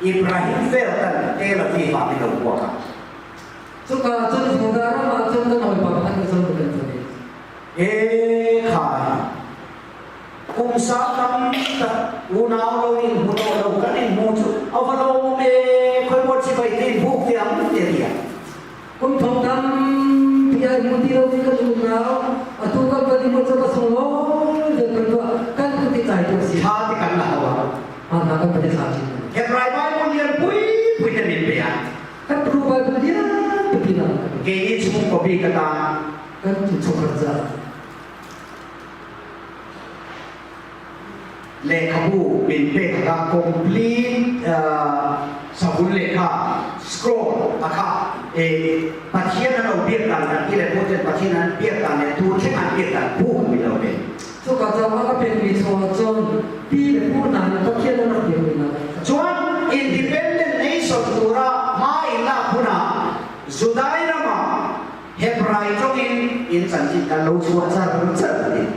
Ibrahim Feltan Tel Aviv ah mino kuak ah. Cuka cun Judah ram ah cun kan hawipa pakhat nih cun kan ton i. E khai kum sa tam tak unau lo in hmu to lo kan in hmu cu ava lo me khoi bot si bai tin buk tiang te tia. Kum thong tampi ai hmu ti lo ti kan unau atu kan kan i hmuh cu ka sunglawi deuh kan tuah kan kut i tlai tu a si. Tha ti kan la hawa. Hna kan kan i thla chin. Hebrai Bible lian pui pui te min pe ah. Hebrew Bible lian pipi na. Ke i chung kopi ka ta. Kan tu chungkhat za. Lehkhabu min pek kha complete savun lehkha scroll a kha e Pathian an lo biak dan kan ti le Putin Pathian an biak dan le tu thleng an biak dan bu kan lo ve. Cuka caah a pekmi chungah cun pi le pu hna nih Pathian an rak biakmi hna. Chuan independent nation tura hma in lak hunah Judai ram ah Hebrai ṭong in in chanchin kan lo chuah char char ni.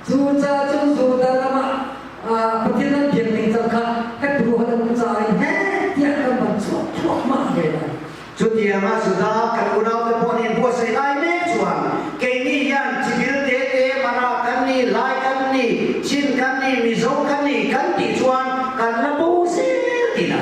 Cucaah cun Judah ram ah Pathian an biak ning cang kha Hebrew holh an ca in heh tiah kan van chuah thluahmah ve lai. Chutiang ah Judah kan unaute pawh nih buatsaih lai mek chuan keini hian chibil tete Mara kan ni, Lai kan ni, Chin kan ni, Mizo kan ni kan ti chuan kan la bo zel ti na.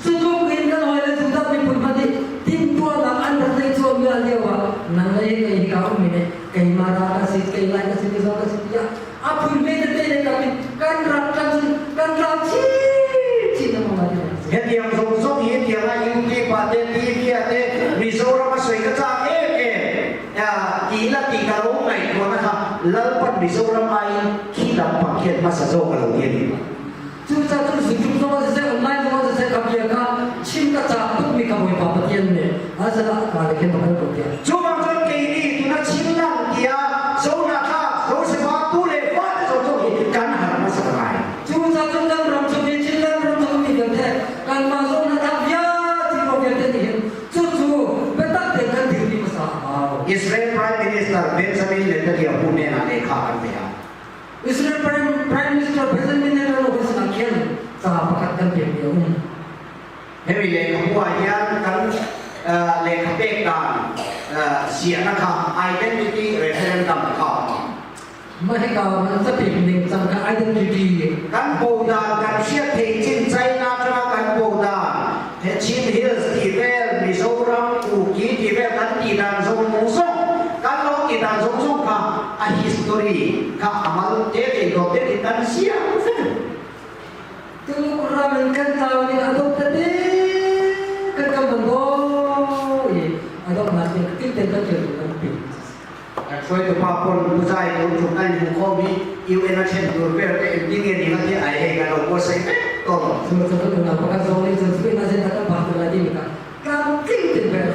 Cutluk in kan hawi le Judah miphun hmanh nih timhtuahnak an rak neih cuahmah lio ah nang le kei hika ummi nih keimah ra ka si, kei lai ka si, mizo ka si tiah a phun ve tete le kam in kan rak kan cun kan ral chinchin na mah ti Hetiang zong zong hi tiang ah YouTube ah te TV ah te Mizoram a soi ka chak em em ti la ti ka lo ngai tuan kha lalpan Mizoram ai khi lampang khian hmasa zo ka lo ti ani. Cucaah cun zungtum zong ah siseh, online zong ah siseh, ka bia kha chim ka caah tukmi ka Bawipa Pathian nih a zalah ka le khin ka ko tiah. Cu bang cun kei nih tuna Chinland tiah Zohnahthlak, Zosefa tu le fa te zo hi kan har hmasa ngai. Cucaah cun kan ram chung i Chinland ram chung mi vialte kanmah Zohnahthlak vialte ro vialte nih hin cucu biatak tein kan dirpi hmasa a hau. Israel Prime Minister Benjamin Netanyahu hnenah lehkha kan pe a. Israel Prime, Prime Minister Benjamin Netanyahu sinah khin ca pakhat kan pekmi a um. Hemi lehkhabu ah hian kan lehkha pek dan siahna kha identity referendum kha Mah hika man capek ning cang kha identity kan bo dan kan hriat thei chin China tanga kan bo dan he Chin Hills ti vel Mizoram Kuki ti vel kan ti dan zong zong kan lo ti dan zong zong kha a history kha amal te te do te te kan siam fe. Tuluk ram in kan tlau ning a dawt tete kan kam ban do i a donghnak in tin ten kan ṭial kan pi. Kan hruaitu pa pon puzai tur thuk kan hmu kho mi UN a ṭhen tur vel te engtin nge ni nga ti ai hei kan lo buatsaih vek ko. Cu cu kan unau pakhat zong nih cun Spain ah zeidah kan phak lai timi kha tlamtling tein vel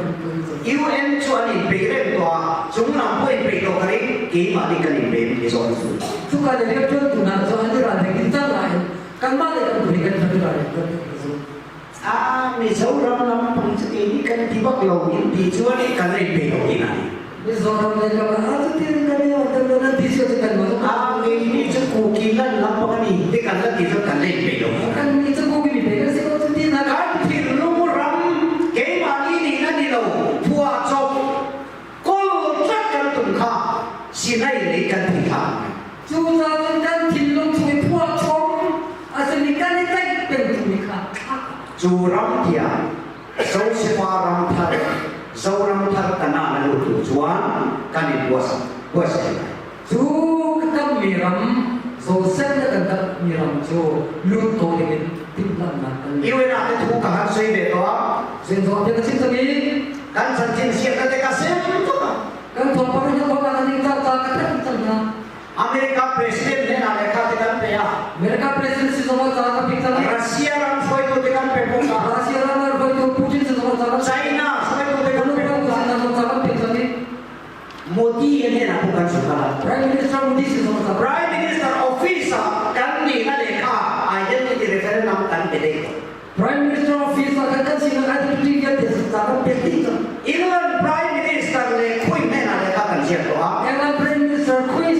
UN cu an in pe reng tuah cunglam pawh in pe to ka ring keimah nih kan in pe mi zawn cu. Cuka le rianṭuantu hna cu an i ralring ding cang nain kanmah le kan tu hi kan kan i ralring kan zu. Ah Mizoram lampang cu kei nih kan ti bak lo in ti cu an kan in pe lo ti nai. Mizoram le kam ah cu ti kan i kan nan ti cu kan mo. Ah kei nih cu kuki lan lampang ani te kan la ti cu kan in pe lo. Kan ni cu kuki mi pe kan si ko cu ti na. Kan thinlung ram keimah ni nih na ni lo phua chop kol tlat kan tum kha Sinai lei kan thi kha. Cu cun kan thinlung chung i phua chom a simi kan i tlaih peng timi kha Cu ram tiah Zosepa ram thar Zoram thar kana na lut tu chuan kan in buasa buasa lai. Cu ka kammi ram Joseph le kan kammi ram cu lut ko dingin timhlamhnak kan ngei. UN ah te thu ka han soi ve to. Zing zaw te ka chim cang i kan chanchin siak ka te ka sem tuk. Kan thawngpang hi thawng kan ning cang ca ka thanh cang hna. America president he na lehkha te kan pe a. America president si zong ca ka pek cang. Russia ram hruaitu te kan pe bawk a. Russia ram hruaitu Putin si zong ca kan China hruaitu te kan pe bawk a. China ca kan pek cang i Modi he na pu kan su kala. Prime Minister Modi si zong ca. Prime Minister office ah kan ni na lehkha identity referendum kan pe dei. Prime Minister office ah kan kan sinak identity vialte ca kan pek dih cang. England Prime Minister le Queen he na lehkha kan ziak to a. England Prime Minister Queen.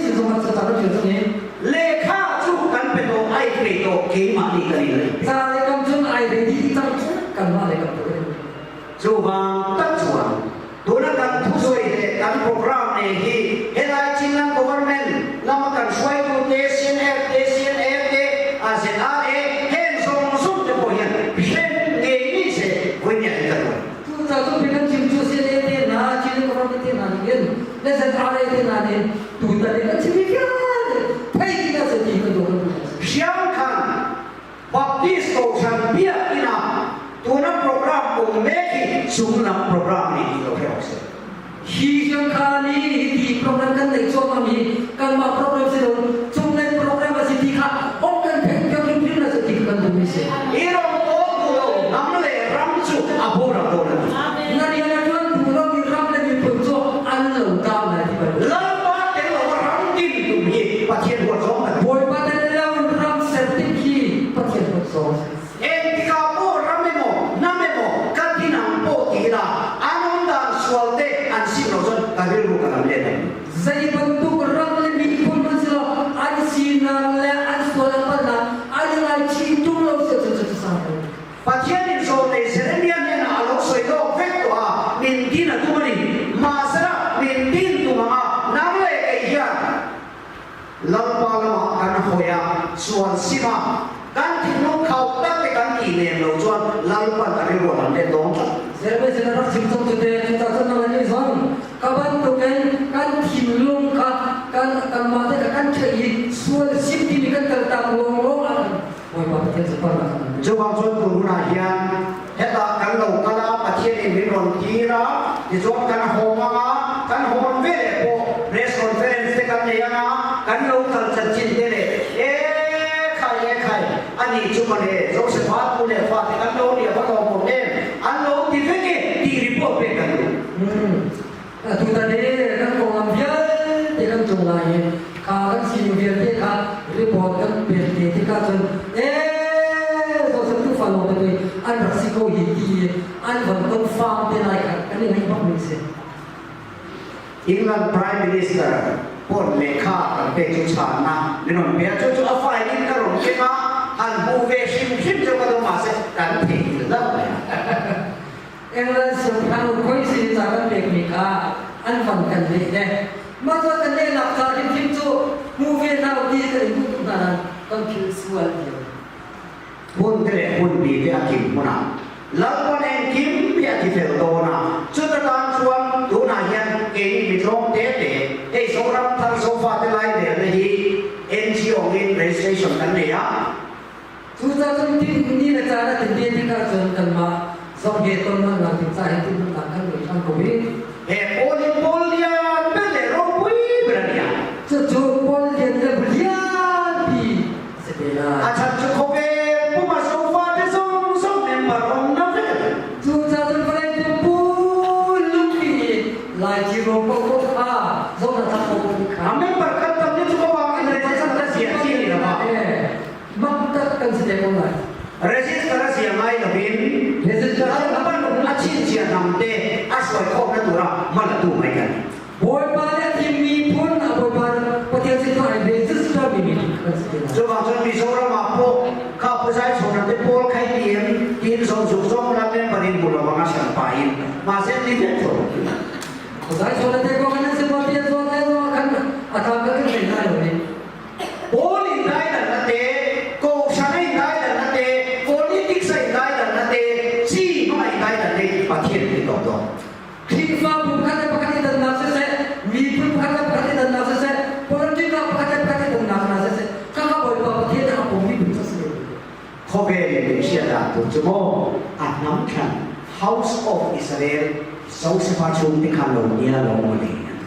Ai pe to keimah nih kan in Ca le kam cun ai ready cang kanmah le kam tu kan Chu bang tak chuan tuna kan thusoi le kan program ne hi helai Chinland government lama kan hruaitu te CNF te CNA te ZRA heng zong zong te pawh hian hrem ngei mi se voi nia hi kan uan. Tu ca cu kan chim cu CNA te na Chinland government te na ning in le ZRA te na nin tu ta le kan chim mi vialte thei ti na se ti kan do kan Hriang khan Baptist Kohhran biakinn ah tuna program um mek hi chunglam program nih ti lo hre awk si. Hi hriamkha nih hiti program kan neih cuahmah mi kanmah program si lo cunglei program a si ti kha ong kan theih piak hrimhrim na si ti kha kan duh mi si. I ram pawl duh lo hnam le ram cu a boral ko na ti. Na rian a ṭuan duh lo mi ram le miphun cu an lo tau lai ti bantuk. Lalpa tel lo ram din tum hi Pathian huat zawng kan. Bawipa tel lo ram ser tik hi Pathian huat zawng a si. Engtikah pawh ram emaw hnam emaw ka tinang pawh ti ila an um dan sual te an sim lo cun ka rilru ka lam let ang. Zei bantuk ram le miphun hmanh si lo an sinak le an sual an palhnak an i ngaichih ṭung lo si ahcun cucu sang ko. Pathian in zawn lei Jeremiah hnenah a lo sawi lawk vek tuah a min tin a tum a ni. Mahsela min tin tum anga nang le kei hian Lalpa lamah kan hawi a sual sim a, kan thinlung khau tak te kan tih lem lo chuan Lalpan a rilru a lam let dawn tlat. Jeremiah sin a rak chim cang cu te cucaah cun nang le nih zong ka bantukin kan thinlung kha kan kanmah te kha kan theih i sual sim timi kan kaltak lawnglawng ah khan Bawipa Pathian sunparnak kan hmu. Chuvang chuan tu hunah hian hetah kan lo kal a, Pathian in min rawn tir a, tichuan kan hawng anga, kan hawn ve leh pawh press conference te kan nei anga, kan lo kal chanchin te leh e khai e khai ani chu mawle Josepha tu leh fa te kan lo nia va lawm awm em an lo ti vek e tih report pek kan duh. Tutan hi kan konglam vialte kan cung lai i kha kan sining vialte kha report kan pek te tikah cun ee Joseph tufa lawng te pei an rak si ko hi ti i an von confirm te lai kha kan i ngaih bak mi si. England Prime Minister pon lehkha kan pek cu chhanna min rawn pe a chu chu a file in ka rawn keng a han hmuh ve hrimhrim chu ka dawm mahse kan theihnghilh lo mai. England siangpahrang khuaisi ca kan pekmi kha an van kan leh le mah cu kan lehnak ca hrimhrim cu hmu ve hna u ti kan in duh tuk hna nain kan philh sual diam. Hmun te le hmunpi te a kim hmun ah Lalpan engkim hi a ti fel dawn a, chuta tan chuan tunah hian kei mi tlawm te te hei Zoram thar sofa te lai relna hi NGO in registration kan nei a, Cucaah cun ni le caan a tin te tikah cun kanmah zong he tonnak ding ca hin tinhnak kan ngei ṭhan ko i He pawl hi pawl lian ber le ropui ber a ni a. Cucu pawl lian le lianpi a si te lai. A chan cu khawvel pum a sofa te zong zong member ong na vek a ti. Cucaah cun vawlei pumpul lungpi i Laici ro paohpaoh kha zoh na thak ko kha. A member kan tam ni cu ka wang in register a zia chi ni lo ma. Mak tak kan si te ko lai. Register a zia ngai lovin Register Lalpan a chhinchhiah hnam te a hruai khawmna tura hman a tu mai kan ni. Bawipa nih a thimmi phun a Bawipa Pathian sin ah register mi miphun kan si te lai. Chuvang chuan Mizoram ah pawh kha puzai chhawna te pawl khai tiem tin zong zuk zong la member in hmu lovang a hran pa in mahse ni vek tho. Puzai chhawna te ko kan si Pathian zuan le kan a tham kan kan lai lo ni. Pawl in daidanna te, kohhran a in daidanna te, politics a in daidanna te, chi hmang a in daidanna hi Pathian in tawh dawn. Khrihfabu pakhat le pakhat i dannak siseh, miphun pakhat le pakhat i dannak siseh, politics ah pakhat le pakhat i dannak hna siseh, khakha Bawipa Pathian nih a pommi phun cu a si lo. Khawvel in min hriat ah tur cu maw a hnam thlan House of Israel Joseph chung te kha lo nia lo maw le an ti.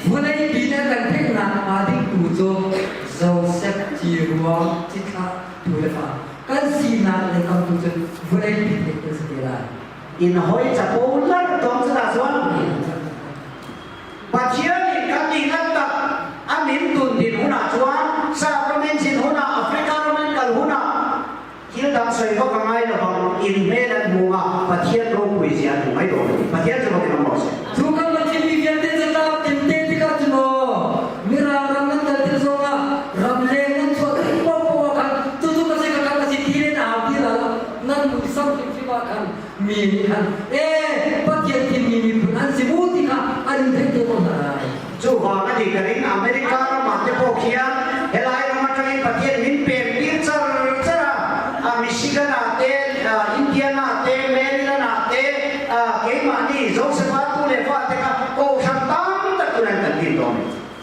Vawlei pi le kan theihnak hnga ding tu cu Joseph ci ruang cithlah tu le fa kan sinak le kam tu cun vawlei pi theih kan si te lai. In hoi capo lar tong cu dah chuan Pathian in kan nih tak a min tun din hunah chuan sacrament sin hunah Africa ram an kal hunah thil dang soi vak a ngai lovang in hmel an hmu a Pathian ropui zia an hmu mai dawn a ni. Pathian cu fakin um rawh seh. Cu kan Pathian mi vialte catlap timte tikah cun aw Mirang ram an kal tik zongah ramleng an chuah tik paohpaoh ah khan Mi nih khan ee Pathian thimmi miphun an si mu ti kha an in theih te ko hna lai. Chuvang a nih ka ring America ram ah te pawh khian helai ram atangin Pathian min pek tir char char a Michigan ah te Indiana ah te Maryland ah te keimah nih Joseph tu le fa te kha kohhran tam tak tun an kan tin tawn.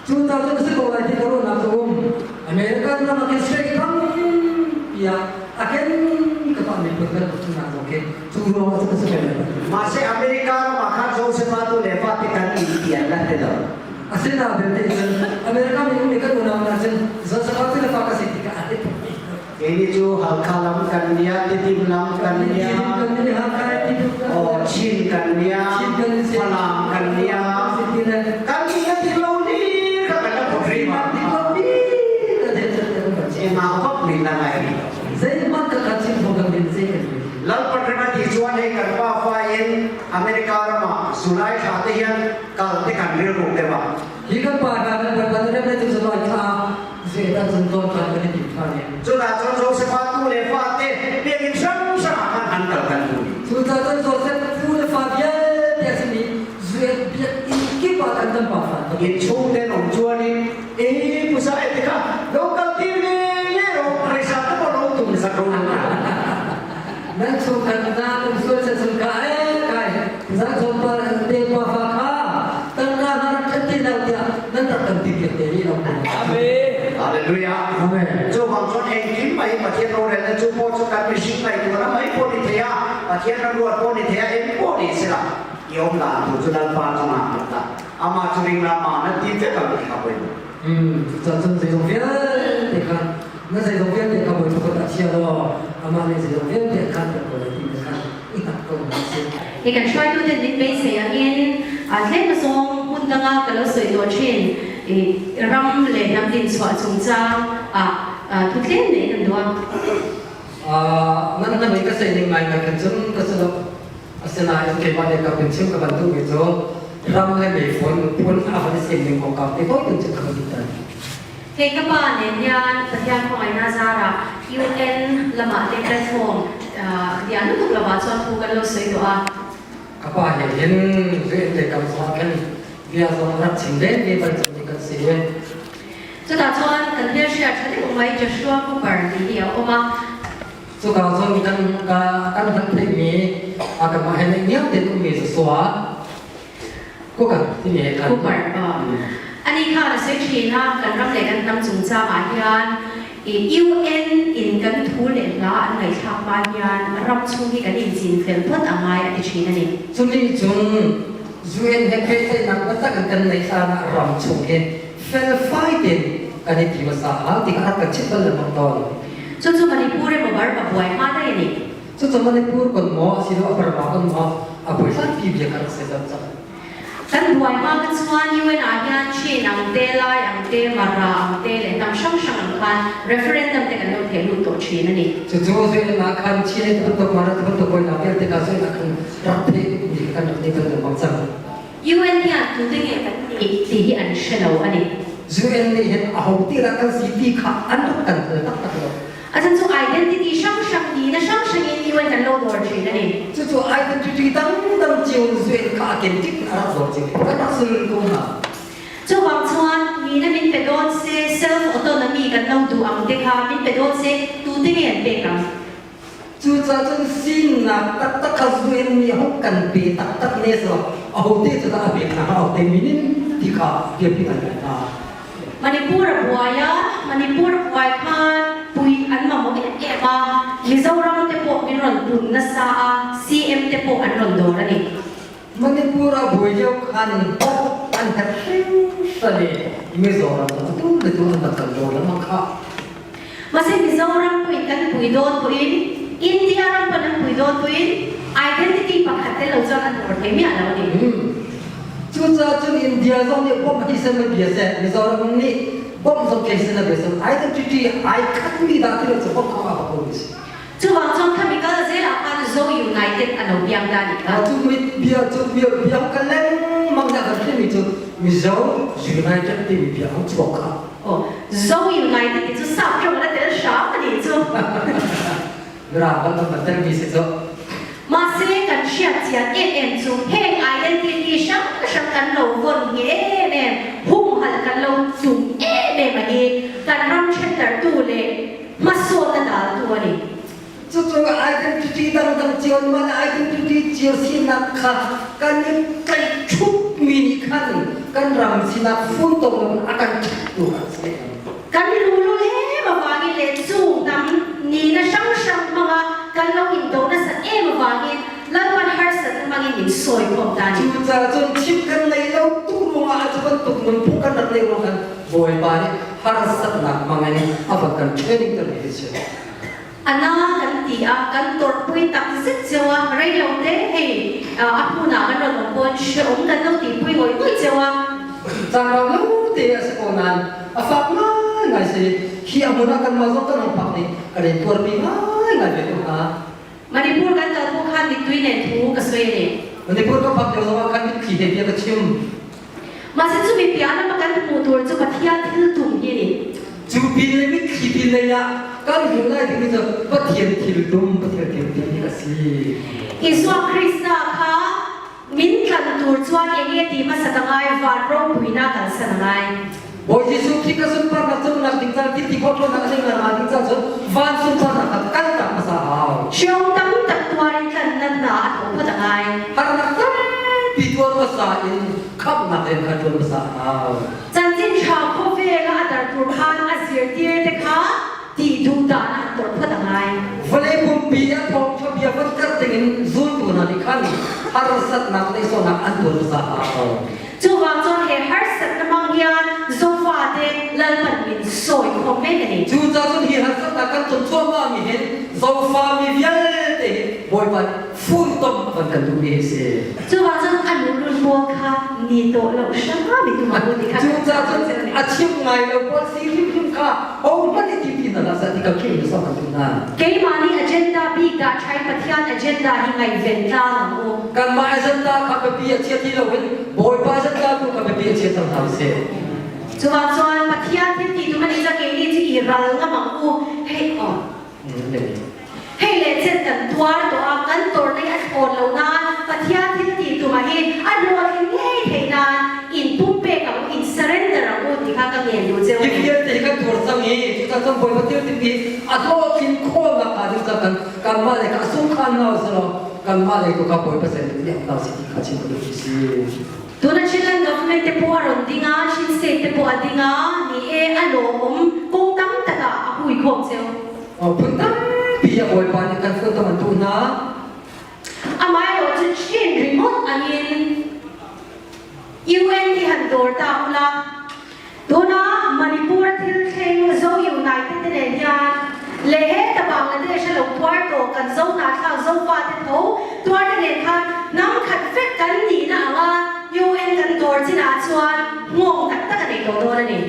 Cu ta cu si ko lai ti ka ruahnak cu um. American ram ah khin state tampi ah a ken ka pa miphun kan chungah zong khi cu ruang ah cun a si ko lai. Mahse America ram ah khan Joseph tu le fa te kan in tian la te lo. Asinain belte cun America minung nih kan unau hna cun Joseph tu le fa ka si ti ka a ti Kei cu Halkha lam kan nia, Tidim lam kan nia, oh Chin kan nia, Falam kan nia, kan nia tik lo ni ka kan la phot ri ma. Ema vak min la ngai ri. Zeihmanh ka kan chim kho kan din zei kan Lalpatrima ti chuan hei kan pa fa in America rama July thla te hian kal te kan rilru te ma. Hi kan pa hna kan pa kan rem le cu thla zedah cun tawn kan kan i tim ṭhan i. Cudah cun Joseph tu le fate biakinn hramhram ah khan an kal kan hmu. Cucaah cun Joseph pu le fa vialte a simi zuet biakinn kip ah kan kan pa fa. Inn chung ten um chuan in ei pusa e tikha local TV le ro phaisa te mo ro tum sak ro. Nan chung kan na tum sual se chung ka e kai za chom pa te pa fa kha tan na har ṭhen ti tiah nan rak kan ti piak te rih lo. Amen. Hallelujah. Amen. Chu bang chuan engkim mai Pathian rorel na chu pawh chu kan mihring ngaihtuahna mai pawh ni thei a, Pathian ram ruat pawh ni thei a, eng pawh ni sela i awm dan tur chu Lalpa chungah hmuh ta. Amah chu ring la ma na ti vek ang ti kha pawimawh. Cucaah cun zeizong vialte kha na zeizong vialte kha Bawipa kut ah chia law amah nih zeizong vialte a khan ko lai ti kha i hngat ko hna sih. Hi kan hruaitu ten min beisei angin tlem azawng hmun danga ka lo sawi tawh thin i ram le hnam dinchhuah chungchang ah thu tlem nei kan duh a. Nan hnam i ka sei ning ngaingai khan cun ka si lo. Asinain keimah le ka pin chim ka van duhmi cu ram le meifun phun a van i sem ning kongkau te tawi tein cun ka van duhter. Hei ka pa nen hian Pathian khawngaihnak zarah UN lamah te platform dian lutuk lovah chuan thu kan lo sawi tawh a. Ka pa he hin UN te kam zongah khin bia zong rak chim len ve bal cang mi kan si. Chutah chuan kan hmelhriat tha deuh mai Joshua Cooper tih hi a awm a. Cuka cun kan kan han theihmi kanmah he naihniam tein ummi Joshua Cooper timi he khan Cooper ani khan a sawi thin a kan ram le kan hnam chungchang ah hian UN in kan thu le hla an ngaihthlak hma hian ram chung hi kan inchin fel phawt a ngai a ti thin a ni. Cuni cun UN he pehtlaihnak biatak in kan neih hlan ah ram chung hi felfai tein kan i ti hmasa hau ti kha rak kan chimh bal lengmang tawn. Cucu Manipur emaw Burma buai hma daih a ni. Cucu Manipur kon maw asiloah Burma kon maw a buai hlanpi bia kha rak si zam cang. Kan buai hma ka chuan UN ah hian Chin ang te, Lai ang te, Mara ang te le hnam hrang hrang ang khan referendum te kan lo theh lut tawh thin a ni. Cucu UN ah khan Chin te bantuk Mara te bantuk buainak vialte kha UN ah khan rak theh mi kan rak nei bal lengmang cang. UN hian tute nge kan nih ti hi an hre lo a ni. UN nih hin aho ti dah kan si ti kha an rak kan hngal taktak lo. A chan cu identity hrang hrang ni na hrang hrang in UN kan lo dawr thin a ni. Cucu identity dangdang cio UN kha a kenkip in a rak dawr cio. Kan rak sul ko hna. Chuvang chuan ni na min pe dawn se self autonomy kan lo duh ang te kha min pe dawn se tute nge an pek ang. Cucaah cun fimnak taktak kha zu in mi hung kan pe taktak ne selaw ahote cu dah a pek hna hnga ahote min in ti kha biapi ngai ngai hna. Manipur a buai a, Manipur a buai khan pui an mamawh em em a, Mizoram te pawh min rawn pun nasa a, CM te pawh an rawn dawr a ni. Manipur a buai lio khan bawmh an herh hringhran i Mizoram cu atu le tu an rak kan dawr lengmang khah. Mahse Mizoram pawhin kan pui dawn pawhin India ram pawn an pui dawn pawhin identity pakhat tel lo chuan an dawr thei miah lo a ni. Cucaah cun India zong nih bawmh hi sen a bia seh, Mizoram nih bawmh zong thei sen a bia seh, identity ai khatmi dah ti lo cu bawmh kha a va ko mi si. Chuvang chuan khami kal zelah khan Zo United a lo piang ta nih kha. Cu mit bia cu bia bia ka lengmang dah kan timi cu Mizo United timi bia ang chuak kha. Oh, Zo United ti cu sap ṭong na tel hram ani cu. Mirang kan kan tel mi si cu. Mahse kan. hriat chian em em chu heng identity hrang hrang kan lo vawn nge em em, humhalh kan lo tum em em a hi kan ram thendarhtu leh hmasawnna daltu a ni. Cucu identity dangdang cio in mah le identity cio sinak kha kan i tlaih ṭhupmi nih khan kan ram sinak funtom in a kan ṭhattu a si. Kan lulul em avangin leh chu hnam nihna hrang hrang hmanga kan lo indo nasat em avangin Lalpan harsatna hmangin min sawi khawm ta ni. Cucaah cun chim kan nei lo tuk ruangah a cu bantuk nunphung kan rak neih ruang khan Bawipa nih harsatnak hmangin a van kan training ter mi hi si. Ana kan ti a, kan tawrhpui tak zet cheu a, rei lo te hei a hmunah kan rawn awm pawn hreawm kan lo tihpui ngawih ngawih cheu a. Caan rau lo te a si ko nain a fak ngaingai si. Hi a hmun ah kanmah zong kan hung phak nih kan in tuarpi ngaingai ve ko hna. Manipur kan kal pawh khan mittui nen thu ka sawi a ni. Manipur ka phak lio zongah khan mitthli he bia ka chim. Mahse chumi piah lama kan hmuh tur chu Pathian thil tum hi a ni. Cu pin le mitthli pin lei ah kan hmuh lai dingmi cu Pathian thil tum, Pathian thil tum hi a si. Isua Krista kha min tlan tur chuan eng nge ti hmasa ka ngai, van ropuina kalsan a ngai. Bawi Jesuh Khrih ka sunparnak cungnak ding caan thil ti khawh ṭhawnnak a ngeih nga ding caan cun van sunparnak kha kal tak hmasa hau. Hriam tam tak tuar in tlannak hna a tho phot a ngai. Harnak tampi tuar hmasa in khamhnak in kha ṭuan hmasa hau. Chanchin ṭha khawvel ah a dar tur khan a zirtir te kha ti duhdah na an tawr phot a ngai. Vawlei pumpi a thawngṭha bia van karh dingin zultu hna nih khan harsatnak le sawhnak an tuar hmasa hau. Chuvang chuan he harsatna hmang hian Zofate Lalpan min sawi khawm mek a ni. Cucaah cun hi harsatnak kan ton cuahmah mi hin Zofa mi vialte hi Bawipa nih funtom a van kan duhmi hi a si. Chuvang cun a luhlul pawl kha ni tawh lo hram i tum a ti kha. Cucaah cun a chim ngai lo pawl si hrimhrim kha hohmanh i ti ti hna hlah seh ti ka Khrih nih sawm an duh hna. Keimah nih agenda bik dah ṭhai Pathian agenda hi ngaihven tlang ang u. Kanmah agenda kha biapi a chia ti loin Bawipa agenda tu kha biapi a chia cang hna usih. Chuvang chuan Pathian thil ti tum ani cha keini chu i ral ngam ang u. Hei aw. Hei le chen kan tuar tawh a, kan tor nei a thlawn lo nain Pathian thil ti tum ah hin a hlawhtling ngei thei nain in pumpek ang u, in surrender ang u ti kha ka ngen duh cheu a Hi ni. vialte hi kan tuar cang i cucaah cun Bawipa thil ti a hlawhtlin khawhnak hnga ding cang kan kanmah le kha a sungkhan hna usih kanmah le tu kha Bawipa sin in iang hna usih ti kha chim ka duh si. Tuna Chinland government te pawh a rawn ding a, Chin state te pawh a ding a, ni e a lawmawm kawng tam takah a hui khawm cheu. Phun tampi a Bawipa nih kan funtom an tuh hna. Amaherawh cu Chin ringawt angin UN hi han dawr ta ula, tuna Manipur a thil thleng Zo United te nen hian leh heta Bangladesh a lo tuar tawh kan Zo hnahthlak Zofa te tho tuar te nen khan hnam khat vek kan nihna anga UN kan dawr chinah chuan nghawng tak tak a nei tawh dawn a ni.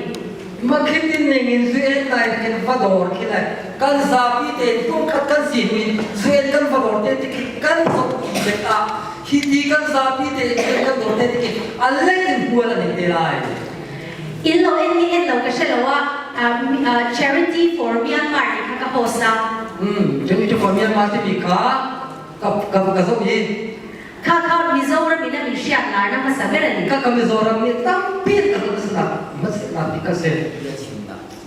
Makhitin ningin zuen lai khin va dawr khi le kan zapi tein pumkhat kan si hnu in zuen kan va dawr te ti khi kan zoh ti ah hi ti kan zapi tein zuen kan dawr te ti khi a let in hual an te lai. In lo en ni en lo ka hre lo a charity for Myanmar ni kha ka post a. Hmm, charity for Myanmar ti mi kha ka ka ka zoh hi Kha kha Mizoram in a min hriat larna hmasa ber a ni. Kha kha Mizoram nih tampi an kan hmasnak hmasnak bik ka si.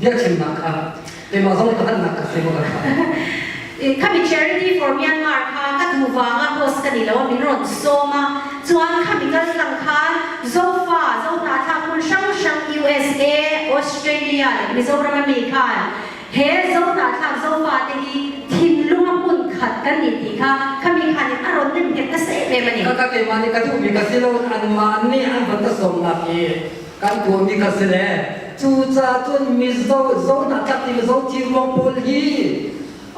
Bia chimnak kha keimah zong ka hannak ka si ka kha. Khami Charity for Myanmar kha ka duh vanga host ka ni lo a min rawn sawm a. Chuan khami kal tlang khan Zofa, Zohnahthlak hmun hrang hrang USA, Australia leh Mizoram a mi khan He Zohnahthlak Zofate hi thinlung a hmun khat kan ni ti kha khami khan in a rawn nem nghet nasa em em a ni. Ka ka keimah nih ka duhmi ka si lo anmah nih an van ka sawmnak hi kan tuahmi ka si le cucaah cun Mizo Zohnahthlak ti Mizo Ciruang pawl hi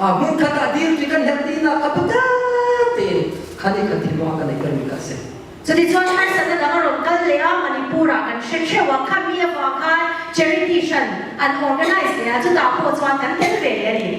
hmun khat ah dirpi kan herh tinak kha biatak tein khan i kan thinlung ah kan ei ka si. Cuticun harsatnak dang a rawn kal leh a, Manipur ah kan hre ṭheuh a, khami avang khan charity hran an organize leh a, chutah pawh chuan kan tel ve leh a ni.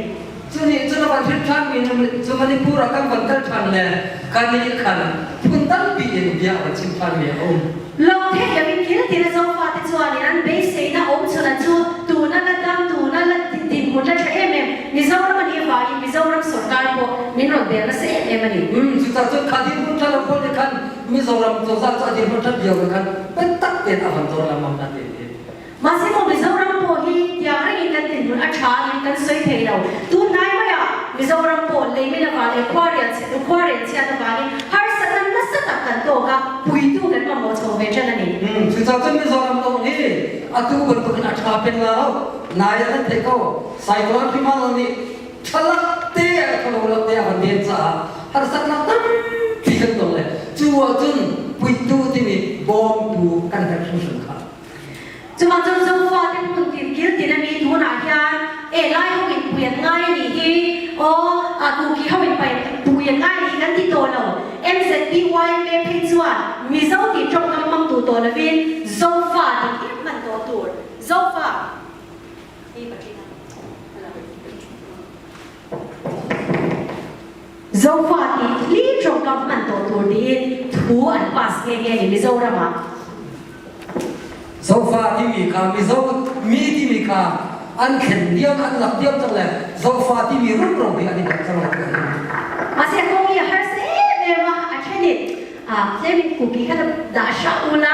Cu nih cun a van hrin ṭhanmi cu Manipur ah kan van kal ṭhan le kan i khan phun tampi in bia a van chim ṭhanmi a um. Lo theih loin thil tin a zofate chuanin an beiseina awmchhun an chu tuna la dam, tuna la dinhmun la ṭha em em. Mizoram a nih avangin Mizoram sorkar pawh. min rawn bel nasa em em a ni. Cucaah cun kha dirhmun ṭha lo pawl nih khan Mizoram cozah cu a dirhmun ṭhat lio in khan biatak tein a van dawr lengmang hna ti a ti. Mahse maw Mizoram pawh hi tiang rengin kan dinhmun a ṭha in kan sawi thei lo. Tunhnai maiah Mizoram pawh leimin avang leh khuarel khuarel chhiat avangin harsatna nasa tak kan tawk a, puitu kan mamawh chho ve ṭan a ni. Cucaah cun Mizoram lawng hi atu bantukin a ṭha peng la lo. Nai ah nan theih ko. Saigon Himalaya nih ṭhalak te a ṭhalo te a van den caah harsatnak tampi kan tong le cu ahcun puitu timi bawmtu kan herh hrimhrim kha. Chuvang cun Zofate hmun kil tin a mi tunah hian e lai ho in pui an ngai anih hi aw kuki ho in pui an ngai anih kan ti tawh lo MZPYMA phei chuan Mizo tih tawngkam hmang duh tawh lovin Zofa tih hlir hman tawh tur Zofa hi Katrina Zofa tih hlir tawngkam hman tawh tur tiin thu an pass nghe nghe ni Mizoram ah. Zofa timi kha Mizo mi timi kha an thlen diam an lak diam cang le Zofa timi rumro hi an i bawk cang lo. Mahse kong hi a harsa em em a a then in tlemin kuki kha dah sha ula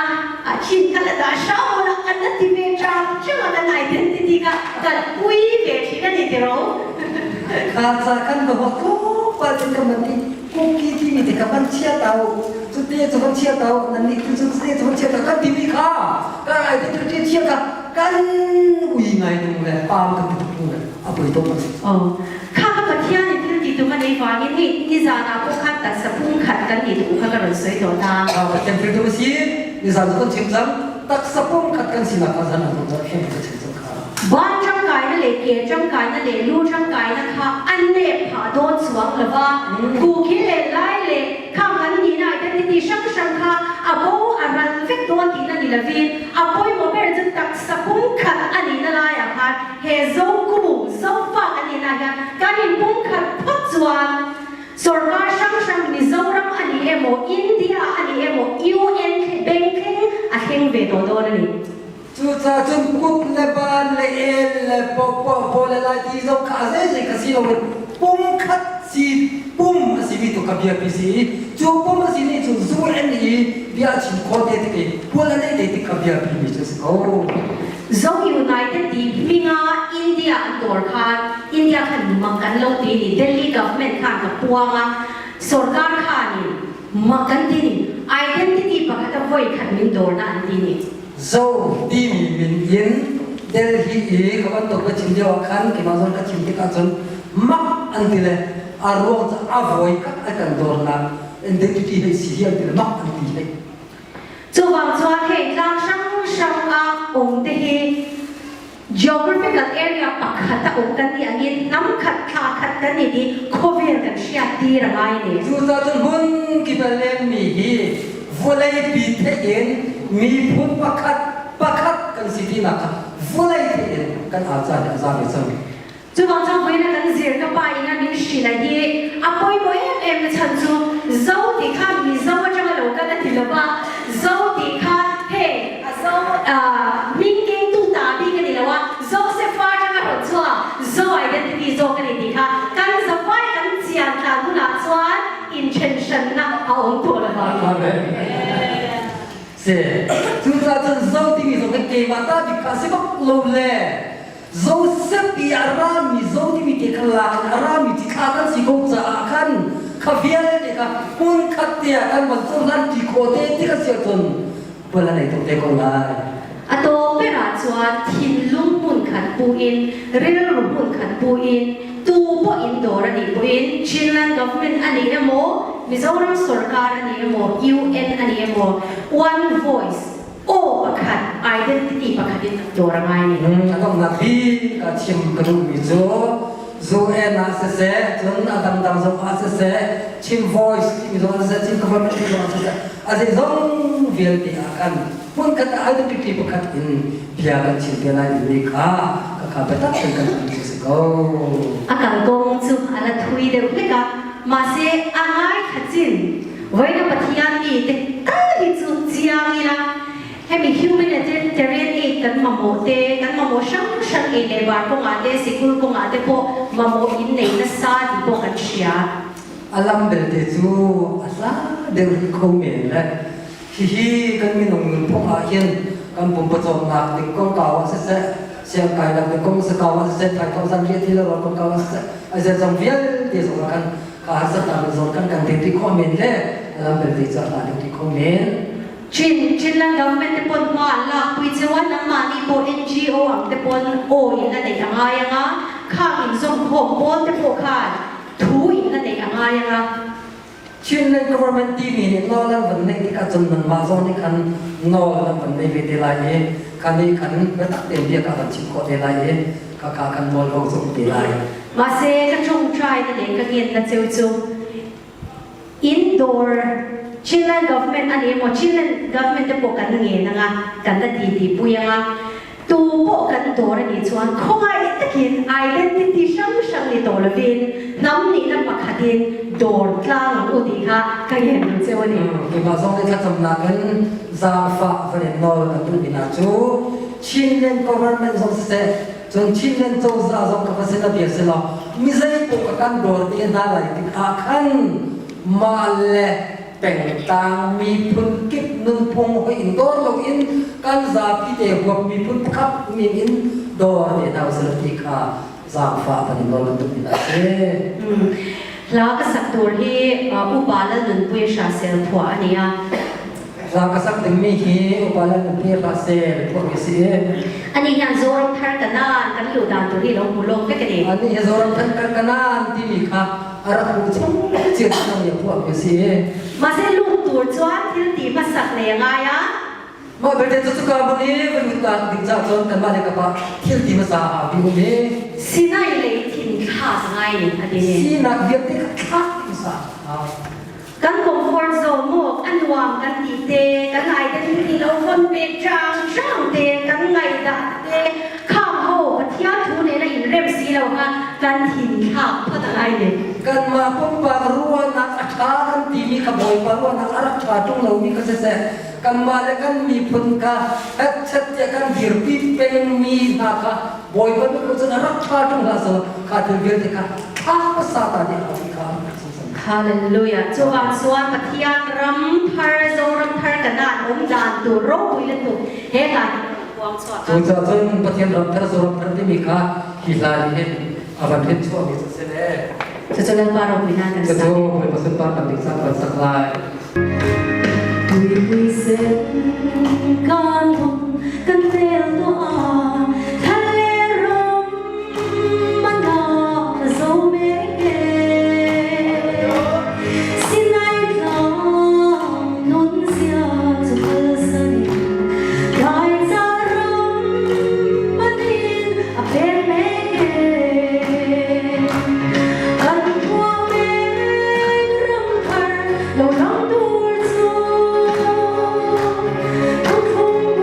a chin kha la dah sha ula an la ti ve chang chang a kan identity kha kan pui ve thin a ni tiro. Kha ca kan va ho tlawmpal in ka man ti kuki timi te kha van chia tau cute cu van chia tau nan nih tu cu cute cu van chia tau kan timi kha kan identity chia kha kan ui ngai tung le pam kan ti tuk le a poi tuk. Oh kha ka Pathian in thil ti tum a nei vangin hei nizan ah pawh khan taksa pumkhat kan nih duh kha ka rawn sawi tawh ta. Pathian thil tum a si nizan cu kan chim cang taksa pumkhat kan sinak kha zan ah zungzal thiam ka chim cang kha. Ban tangkaina leh ke tangkaina leh lu tangkaina kha an nep phah dawn chuang lova kuki leh lai leh khang kan nihna identity hrang hrang kha a bo a ral vek dawn tihna ni lovin a pawimawh ber chu taksa pumkhat a nihna laiah khan He Zoku, Zofa kan nihna hian kan inpumkhat phawt chuan sorkar hrang hrang Mizoram a ni emaw, India a ni emaw, UN beng thleng a thleng ve tawh dawn a ni. Cucaah cun kut le ban le el le paw le lai ti zong kha a zeizei kha si loin pumkhat si pum a simi tu kha biapi si i cu pum a si nih cun UN i bia a chim khawh te tik i pual a neih te tik kha biapi mi cu a si ko. Zo United ti hminga India an dawr khan India khan mak an lo ti ni Delhi government khan ka puang a sorkar khanin mak an ti ni identity pakhat a voi khat min dawrna an ti ni. Zo timi min in Delhi i ka bantuk ka chim lio ah khan keimah zong ka chim tikah cun mak an ti le a ruang cu a voi khat a kan dawrnak identity hei si hi an ti le mak an ti hei. Chuvang chuan hei tlang hrang hrang a awm te hi geographical area pakhat a awm kan nih angin hnam khat thla khat kan ni ti khawvel kan hriat tir a ngai ni. Cucaah cun hmun kip a lenmi hi vawleipi theih in miphun pakhat pakhat kan si tinak kha vawlei theih in kan au caan hi a za ve cang. Chuvang chuan vawiin a kan zir ka pa in a min hrilh a hi a pawimawh em em na chhan chu Zo tih kha Mizo atanga lo kal a ti lo va, Zo tih kha hei a Zo hming kengtu ta bik a ni lo a, Zosefa atanga rawn chhuak Zo identity zawk a ni tih kha kan zavai kan chian tlan hunah chuan inthen hranna a awm tawh lo vang. Amen. Se, cucaah cun Zo timi zong hi keimah ta bik kha a si bak lo le Joseph i a rami zo timi te kha lak in a rami cithlah kan si ko caah khan kha vialte kha hmunkhat te ah kan van cohlan ṭi khawh te ti ka si ahcun pual a nei tuk te ko lai. A tawk ber ah chuan thinlung hmunkhat pu in rilru hmunkhat pu in tu pawh in dawr a nih pawhin Chinland government a ni emaw Mizoram sorkar a ni emaw UN a ni emaw one voice Aw pakhat, identity pakhat in dawr a ngai ni. A donghnak bik ah chim ka duhmi cu UN ah siseh, cun a dangdang zong ah siseh, Chin Voice timi zong ah siseh, Chin government timi zong ah siseh, a zeizong vialte ah khan hmunkhat ah identity pakhat in bia kan chim te lai timi kha ka kha biatak tein kan chim cu si ko. A kal kong cu a la thui deuh hlek a, mahse a ngai kha chin. Voina Pathian mi te tal hi chu chiang ila hemi humanitarian aid kan mamawh te kan mamawh hrang hrang ei leh bar kawngah te sikul kawngah te pawh mamawh in nei nasa tih pawh kan hria. A lam belte cu a hla deuh rih kho men le hihi kan minung nunphung ah hin kan pumpawcawmnak ding kongkau ah siseh, siangkainak ding kong sakau ah siseh, thaithawh zanriah ti lo kongkau ah siseh, a zeizong vialte zong ah khan kha harsatnak in zawn kan kan ding rih khawh men le a lam belte cu a hla deuh rih kho men. Chin Chinland government te pawn hma an lak pui cheu a, nangmahni pawh NGO ang te pawn aw in la neih a ngai anga, khang in zawmkhawm pawl te pawh khan thu in la neih a ngai anga. Chinland government timi nih nawl an van neih tikah cun nanmah zong nih khan nawl nan van nei ve te lai i kha nih khan biatak tein bia ka van chim khawh te lai i khakha kan nawl ho cu um te lai. Mahse ka ṭawngṭai na le ka ngen na cheu cu Indoor Chinland government ani emaw Chinland government te pawh kan ngen anga kan la ti ti pui anga tu pawh kan dawr ani chuan khawngaih takin identity hrang hrang ni tawh lovin hnam nihna pakhatin dawr tlang ang u tih kha ka ngen duh cheu ani. Keimah zong nih thlacamnak in zaangfah van in nawl kan duhmi hna cu Chinland government zong siseh cun Chinland cozah zong ka va sin a bia si law mi zei paoh ka kan dawr te hna lai tikah khan mah le pengtlang miphun kip nunphung hoi in dawr loin kan zapi te huap miphun pakhat min in dawr te hna usih ti kha zaangfah kan in nawl bantuk in a si. Hla ka sak tur hi upa Lal Nunpui Hrasel phuah a ni a. Hla ka sak dingmi hi upa Lal Nunpui Hrasel phuah mi si. Ani hian Zoram thar kanan kan luh dan tur hi lo hmu lawk vek a ni. Ani hi Zoram thar kanan timi kha a rak hmu chung chiat nang ya phuah mi si. Mahse lut tur chuan thil ti hmasak nei a ngai a. Mah belte cu cuka hmun i van lut ta ding caah cun kanmah le kapa thil ti hmasa a bi um i. Sinai lei thin thlak ngai ni a ti ni. Sinak vialte kha thlak hmasa. Kan comfort zone maw a nuam kan ti te, kan identity lo von pe ṭang ṭang te, kan ngaihdah te, khang ho Pathian thu nena inrem si lo kha kan thin thlak phot a ngai ni. Kanmah pumpak ruahnak a ṭha kan timi kha Bawipa ruahnak a rak ṭha ṭung lomi kha siseh, kanmah le kan miphun kha hetchet tiah kan dirpi pengmi hna kha Bawipa nih cun a rak ṭha ṭung hlah selaw kha thil vialte kha thlak hmasa ta ding a kha Hallelujah. Chuvang chuan Pathian ram thar Zoram thar kanan um dan tur ropui lutuk he hla hi puang chuak. Cucaah cun Pathian ram thar Zoram thar timi kha hi hla nih hin a van hin chuahmi cu si le. Cucu Lalpa ropui nan kan sak. Cucu Bawipa sunpar kan ding caan kan sak lai. Tuipui sen kan hung kan tel tuah thal le ram mana zo me ke Sinai tlang nun zia chu kal sanin dai cha ram manin a pen me ke Kan khua men ram thar lo lang tur chu Thuthlung.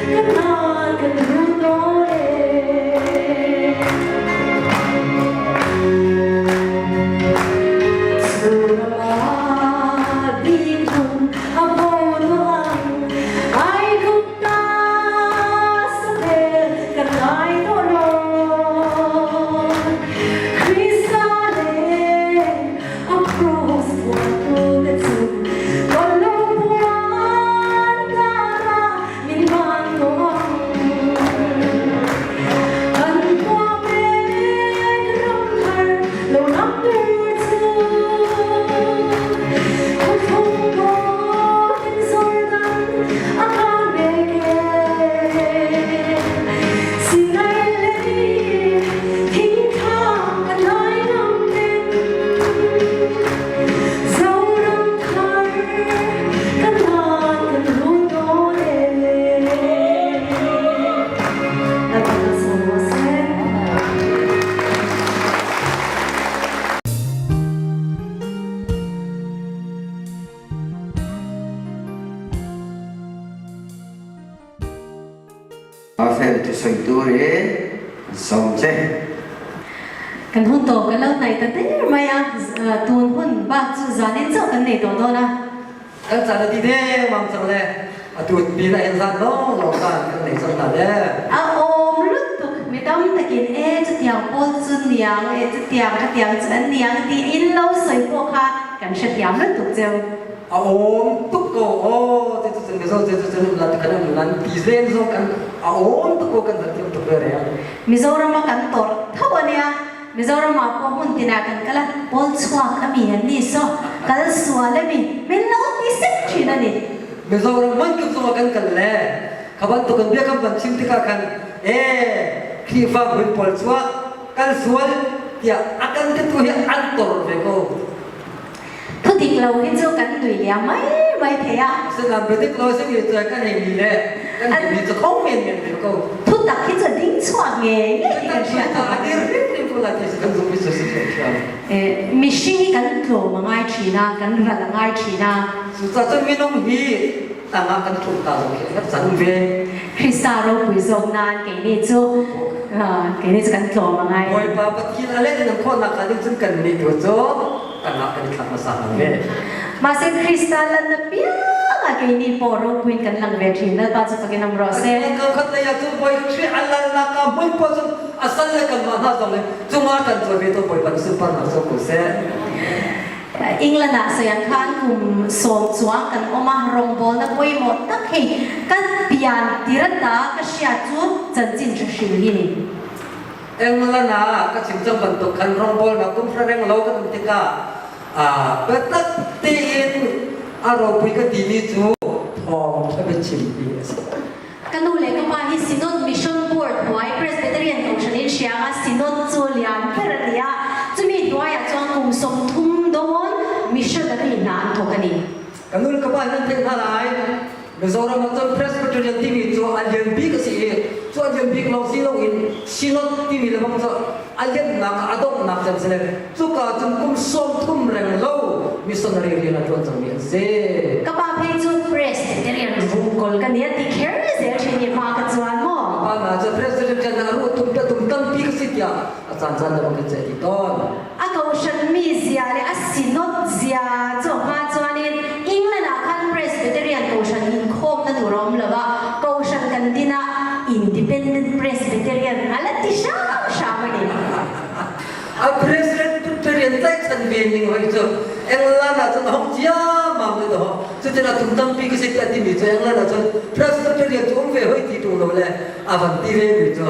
Kan nan kan run nawl e. Surama bihun a bo ang ai khum ta sa kan ngai to lo Krista le a cross tu te chu còn lâu buan ta min ban ko Kan khua mek ram thar lo lam tur chu Thung ko in Jordan a kang ve ke Sinai lei thing thang a lai lam nen Zoram thar kan han kan run dawn e. Lalpa sawm seh. Fel tu soi tur in sawm che. Kan hun tawp kan lo hnai ta der mai a, tun hun bak chu zanin chauh kan nei tawh dawn a. Kan caan a ti dengmang cang le atu pin ah hin zan lawng lawng caan kan nei cang hna le. A awm lutuk mi tam takin e chutiang pawl chu niang e chutiang khatiang chu an niang ti in lo sawi pawh kha kan hrethiam lutuk cheu. A awm tuk ko aw te cu cun mizo te cu cun lan kan um lan ti zen zong kan a awm tuk ko kan thiam tuk ve re. Mizoram a kan tor tho ania Mizoram ah pawh hmun tinah kan kal a, pawl chhuak a mi an ni saw, kal sual a mi, min lo ti sek thin a ni. Mizoram hmantuk zongah kan kal le kha bantuk in biakam kan chim tikah khan ee Khrihfa hmun pawl chuak kal sual tiah a kan titu hi an tor ve ko. Thudik lo hi cu kan nui liam mai mai thei a. Asinain biadik lo simi cu kan hei mi le kan hei mi cu kho men men ve ko. Thutak hi cu ding chuak nge nge ti kan hria. A dir hrimhrim ko lai ti kan zumh mi cu si thiamthiam. Mihring hi kan tlawm a ngai thin a, kan ral a ngai thin a. Cucaah cun minung hi tangah kan tlung ta zong khi kan can ve. Krista ropui zawk nain keini cu keini cu kan tlawm a ngai. Bawipa Pathian a let nan khawhnak hnga ding cun kan nih tu cu tangah kan i thlak hmasa hna ve. Mahse Krista lanna piang ah keini pawh ropuiin kan lang ve thin. Lalpa cu fakin um rawh seh. Asinain khat lei ah cun Bawi Khrih a lalnak ah hmun paoh cun a sal le kanmah hna zong nih cungah kan cawi ve to Bawipa nih sunparnak co ko seh. England ah sayang khan kum sawm chuang kan um a rawngbawlnak pawimawh tak hei kan pian tirata ka hria cu chanchin hra hrim hi ni. England ah ka chim cang bantuk khan rawngbawlnak kum hra reng lo kan um tikah biatak tein a ropui ka timi cu thawng ṭha biachim hi a si. Ka nu le ka pa hi Synod Mission Board hnuai Presbyterian Kohhran in hriang ah Synod cu lian ber a ni a. Chumi hnuai ah chuan kum 30 dawn missionary hna an thawk a ni. Ka nu le ka pa hin an theih hna lai. Mizoram ah cun Presbyterian timi cu a lian bik a si i cu a lian bik lawng si loin Synod timi le bang cu a lianhnak a donghnak cem si le cuka cun kum 30 reng lo missionary rian a ṭuan cangmi an si. Ka pa phei cu Presbyterian rukol ka nia ti kher zel ṭhin i hma ka chuan maw? Ka pa hna cu Presbyterian ah ruh tum tum tampi ka si tiah a caan caan le bang kan ceih ti tawn. A kohhran mi zia le a synod zia cu hma chuanin England ah khan Presbyterian kohhran inkhawmna tur a awm lo a, kohhran kan din ah Independent Presbyterian a la ti hram hram a ni. A Presbyterian tlaihchan ve ning hoi cu England ah cun a hong ciammam te dawh. Cutin a tum tampi ka si tiah timi cu England ah cun Presbyterian cu um ve hoi ti ṭung lo le a van ti ve mi cu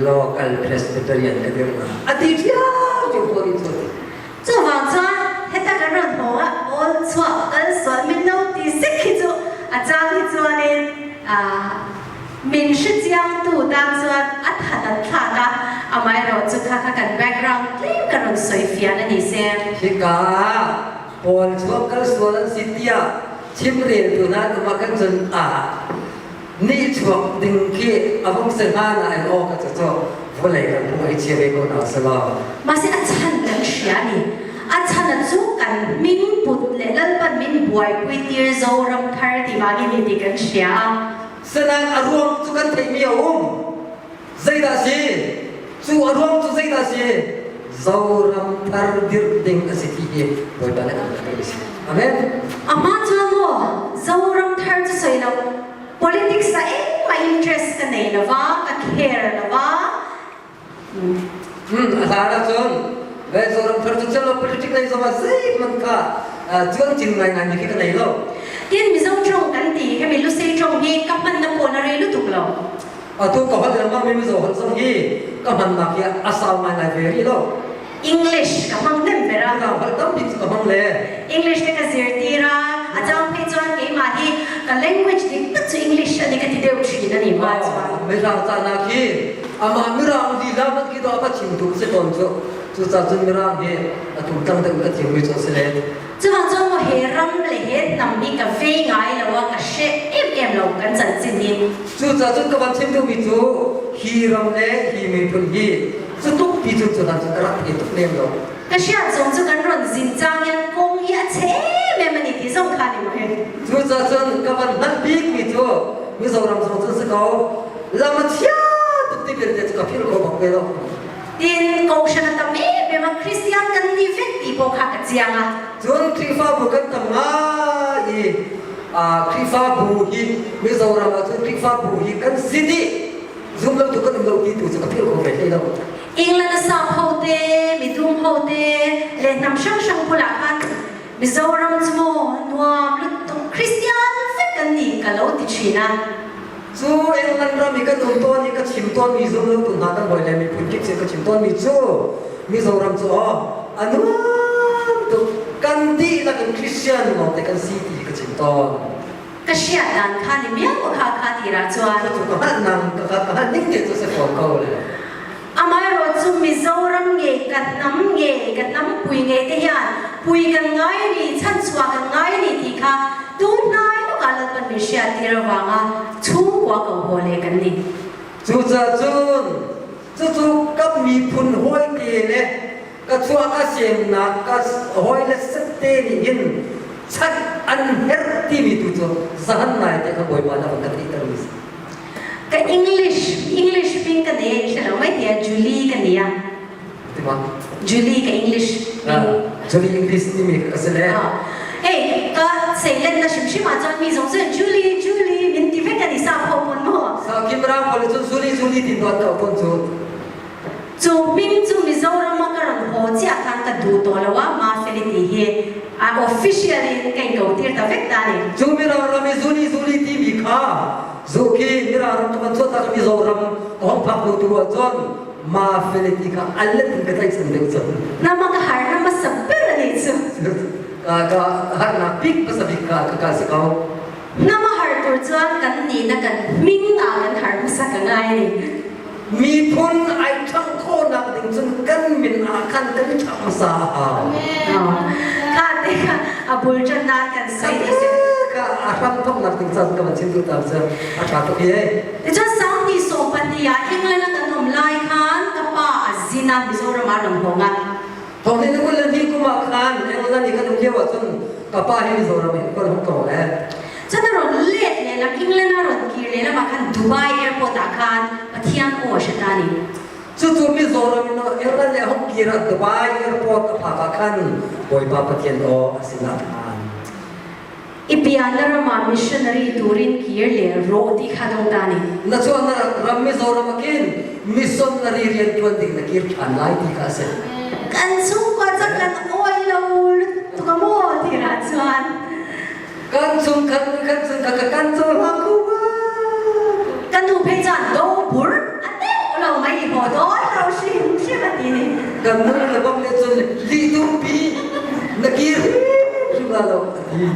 local Presbyterian ka dirh hna. A ti ṭhiamṭhiam ko ni cu. Chuvang chuan heta kan rawn haw ah awl chuah kal sual min lo ti sek hi chu a chang hi chuanin min hre chiangtu tan chuan a than an thlak a, amaherawhchu kha kha kan background tlem ka rawn sawi fian a ni se. Hika ah pawl chuak kal sual an si tiah chimreltu hna an um ah khan cun ah nihchuak ding khi a vung si hnga nain aw ka cu vawlei kan pung ei chia ve ko hna si lo. Mahse a chan kan hria ni. A chan a cu kan min put le Lalpan min buaipui tir Zoram thar ti bangin ni ti kan hria. Sinain a ruang cu kan theihmi a um. Zeidah si? Cu a ruang cu zeidah si? Zoram thar dirh ding a si ti hi Bawipa nih an kan si. Amen. Amah chuan maw Zoram thar cu soi lo politics ah engmah interest ka nei lova ka care lova A hlan ahcun ve Zoram thar cu celo politic lei zong ah zeihmanh kha cuan cin ngaingai mi khi ka nei lo. Tin Mizo ṭong kan ti hemi Lusei ṭong hi ka hman na pawn a rei lutuk lo. Atu ka holh lengmang mi Mizo holh zong hi ka hmannak hi a sau ngaingai ve rih lo. English ka hmang nem ber a. Mirang holh tampi cu ka hmang le. English te ka zirtir a, a cang phei chuan keimah hi ka language dik tak cu English ani ka ti deuh thin ani ma chuan. Mirang canak hi amah Mirang lila man khi do a chim tu si tawn cu. Cucaah cun Mirang hi atu tang deuh ka thiam mi cu a si len. Chuvang chuan maw he ram le he hnam hi ka vei ngai lo a ka hre em em lo kan chanchin hi. Cucaah cun ka van chim duhmi cu hi ram le hi miphun hi cu tuk ti cu cu hlan cu ka rak thei tuk lem lo. Ka hriat zong cu kan ron zin cang in kong hi a che em em ani ti zong kha ni maw he. Cucaah cun ka van hngalh bikmi cu Mizoram zong cun si ko lam a chia tuk ti vialte cu ka philh kho bak ve lo. Tin kohhran a tam em em a Kristian kan ni vek ti pawh kha ka chiang a. Cun Khrihfabu kan tam ngai i Khrihfabu hi Mizoram ah cun Khrihfabu hi kan si dih zum lo tu kan um lo ti tu cu ka philh kho ve hlei lo. England a sap ho te, midum ho te le hnam hrang hrang bulah khan Mizoram cu maw nuam lutuk Kristian vek kan ni ka lo ti ṭhin a. Cu England ram i kan um tawn i ka chim tawnmi zumlotu hna kan hawi le miphun kip sin ka chim tawnmi cu Mizoram cu aw a nuam tuk kan dihlak in Christian lawngte kan si ti hi ka chim tawn. Ka hriat dan kha ni miau kha kha tira chuan. Cu ka hngalh nang ka ka hngalh ning te cu si fawn ko le. Amaherawh chu Mizoram nge ka hnam nge ka hnam pui nge te hian pui kan ngai ni chanchhuah kan ngai ni ti kha tunhnai lawkah Lalpan min hriattir avanga chhungkua ko haw le kan ni. Cucaah cun cucu ka miphun hawi te le ka chuah ka semnak ka hawile sette nih hin chan an herh timi tu cu zahan nai te kha Bawipa nih a van ka theihter mi si. Ka English English ping ka nei hre lo mai tia Julie ka nia. Tima? Julie ka English. Julie English timi ka si le. Hey, ka seilen na hrim hrim ah chuan mi zong cun Julie Julie min ti vek kan i sa kho pon mo. Sa kim ra pol cun Julie Julie ti tuan ka pon cu. Cu hming cu Mizoram ah ka ron haw chiah khan ka duh tawh lo a ma feli ti hi a official in ka in ko tir ta vek ta ni. Cu Mirang ram i Zuli Zuli timi kha zu khi Mirang ram ka van chuah tak Mizoram ka hong phak hnu tu ah cun ma feli ti kha an let in ka tlaihchan deuh cang. Nama ka har na hmasa ber ani cu. Ka ka harnak bik hmasa bik ka ka ka si ko. Nama har tur chuan kan ni na kan hming ah kan har hmasa ka ngai ni. Miphun ai ṭhangh khawhnak ding cun kan min ah khan kan i ṭhangh hmasa a hau. Kha te kha a bul ṭannak kan soi ti si. Ka a hram thoknak ding caan ka van chim duh ta cu a ṭha tuk hi. Ticun sang ni sawm pahnih ah England ah kan um lai khan ka pa a zin ah Mizoram ah ram hawng ah. Thong ni kul le hnih kum ah khan England i kan um lio ahcun ka pa hi Mizoram in kan hung ko le. Cun a ron let lehlam England ah ron kir lehlam ah khan Dubai airport ah khan Pathian aw a si ta ni. Cucu Mizoram in England le hung kir ah Dubai airport a phak ah khan Bawipa Pathian aw a sinah phan. I pian na ram ah missionary turin kir le rawh ti kha dong ta ni. Na chuah na ram Mizoram ah khin missionary rian ṭuan ding na kir ṭhan lai ti kha a si. Kan chungkhar cang kan oi lo tuk a maw ti ra chuan. Kan chung kan kan chung ka kan cohlang ko ba. Kan nu phei chan do bur a te lo mai i ho do lo hrim hrim a ti ni. Kan nu le bang le cun li tumpi na kir hrim la lo a ti.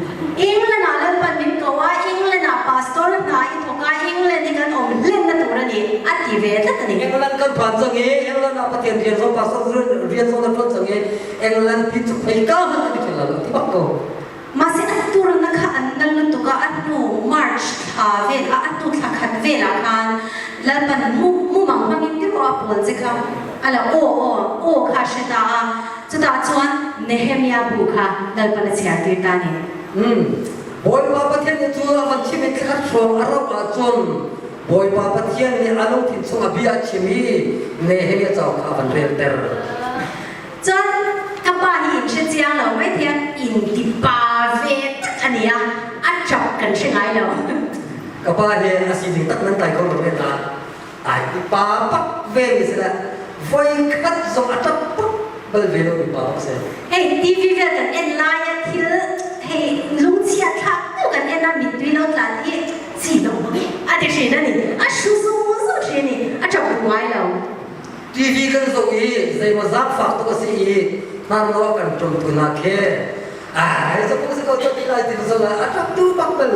England ah lalpan min ko a England ah pastor hna i thoka England i kan om hlen na tur ani a ti ve tlat ani. England kan phan cang i England ah Pathian rian zong pastor rian zong na tuan cang i England pi cu phei ka hmanh kan i ṭhel la lo ti bak ko. Mahse an turna kha an nal lutuk a, a hnu March thla vel ah a hnu thla khat velah khan Lalpan mu mumang hmangin tiraw a pawl che kha a la aw aw aw kha a hre ta a, chutah chuan Nehemiah bu kha Lalpan a chhiar tir ta ni. Mm. Bawipa Pathian nih cu a van chim i thlakhat hrawng a rauh ahcun Bawipa Pathian nih a lungthin chung a bia a chim i Nehemiah cauk kha a van relter. Cun ka pa hi in hre chiang lo mai thiam in ti pa ve tak a nia a ṭap kan hre ngai lo. Ka pa hi a sining tak nan tlai kho lo men na ai ti pa pak ve mi si le voi khat zong a ṭap pak bal ve lo mi pa bak si. Hei TV vel kan en lai a thil hei lungchia thlak tu kan en a mittui lo tlan hi chi lo a ti hrin ani a hru zung zung hrin i a ṭap ngai lo. TV kan zoh i zeimaw zaangfak tuk a si i hnarnuah kan ṭum tu hna khi ai zapung si ko ti lai ti zo lai a ṭap tu bak bal.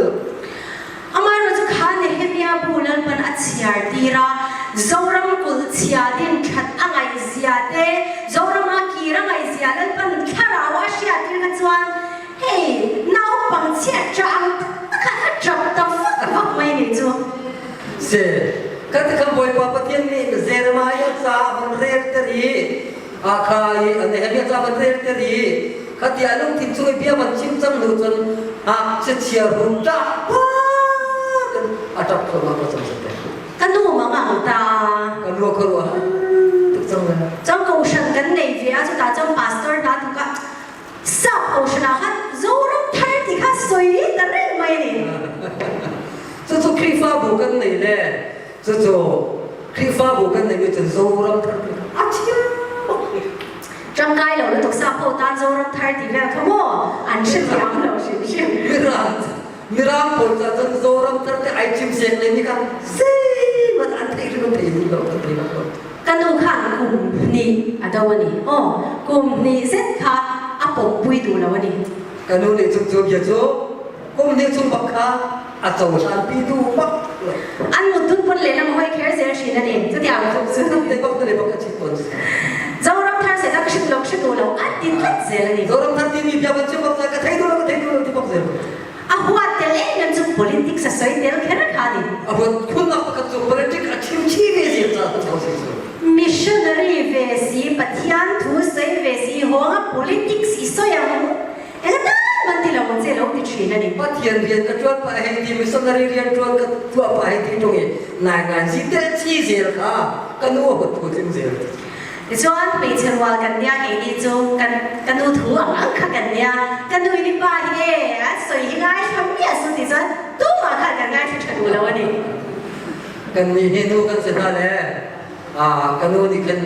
Amaherawhchu cu kha Nehemiah bu lalpan a chiar tira Zoram kulh chia din ṭhat a ngaih zia te Zoram ah kir a ngaih zia lalpan thlarau a hriat tir kha chuan hei naupang chiat ṭah ang taktak kha a ṭap ta vak vak mai nih cu. Si, kan ti khan Bawipa Pathian nih Jeremiah ca a van relter i akha i Nehemiah ca a van relter i khati a lungthin chung i bia van chim cang hnu cun ngakchia chia rum ṭah in a ṭap thluahmah ko cang te. Ka nu mang ang ta. Ka nu ka ruah tuk cang le. Cang kohhran kan nei ve a cuta cang pastor hna tu ka Sap kohhran ah khan Zoram thar ti kha soi ta reng mai ni. Cucu Khrihfabu kan nei le cucu Khrihfabu kan nei mi cun Zoram thar ti kha a thiam bak mi. Tangkai lo lutuk sap ho tan Zoram thar ti vel kha maw an hre thiam lo hrim hrim. Mirang Mirang pawl ca cun Zoram thar te ai chim sek le ni kha zeihmanh an theih hrim an thei duh lo an thei bak lo. Ka nu khan kum hnih a do a ni. Aw, kum hnih zet kha a pawmpui duh lo a ni. Ka nu nih cun cu bia cu kum hnih chung bak kha a cohlanpi duh bak lo. An mut dun pon lehlam hoi kher zel hrin a ni. Chutiang tluk cu. Te bak te bak a chit tawn. Zoram thar se ka hrim lo hrim lo an ti tlat zel a ni. Zoram thar timi bia ban chim bak ka thei duh lo ka thei duh lo ti bak zel. A huat tel em em cu politics a soi tel kher kha ni. A huat khunnak pakhat cu politics a chim chi ve zel ca ka si cu. Missionary ve si Pathian thu soi ve si hawng politics i soi ang Engatan man ti lo che lo ti thin ani. Pathian rian ka tuan pa hei ti missionary rian tuan ka tuah pa hei ti tung i nai ngai zi tel chi zel kha ka nu a hot thu tling zel. Tichuan hmeichhe rual kan nia kei ni chu kan ka nu thu ang ang kha kan nia ka nu in pa hi e a soi hi ngai thla mi a su ti chuan tumah khan kan ngai thla tha duh lo ani. Kan ni hi nu kan si hna le a ka nu nih khin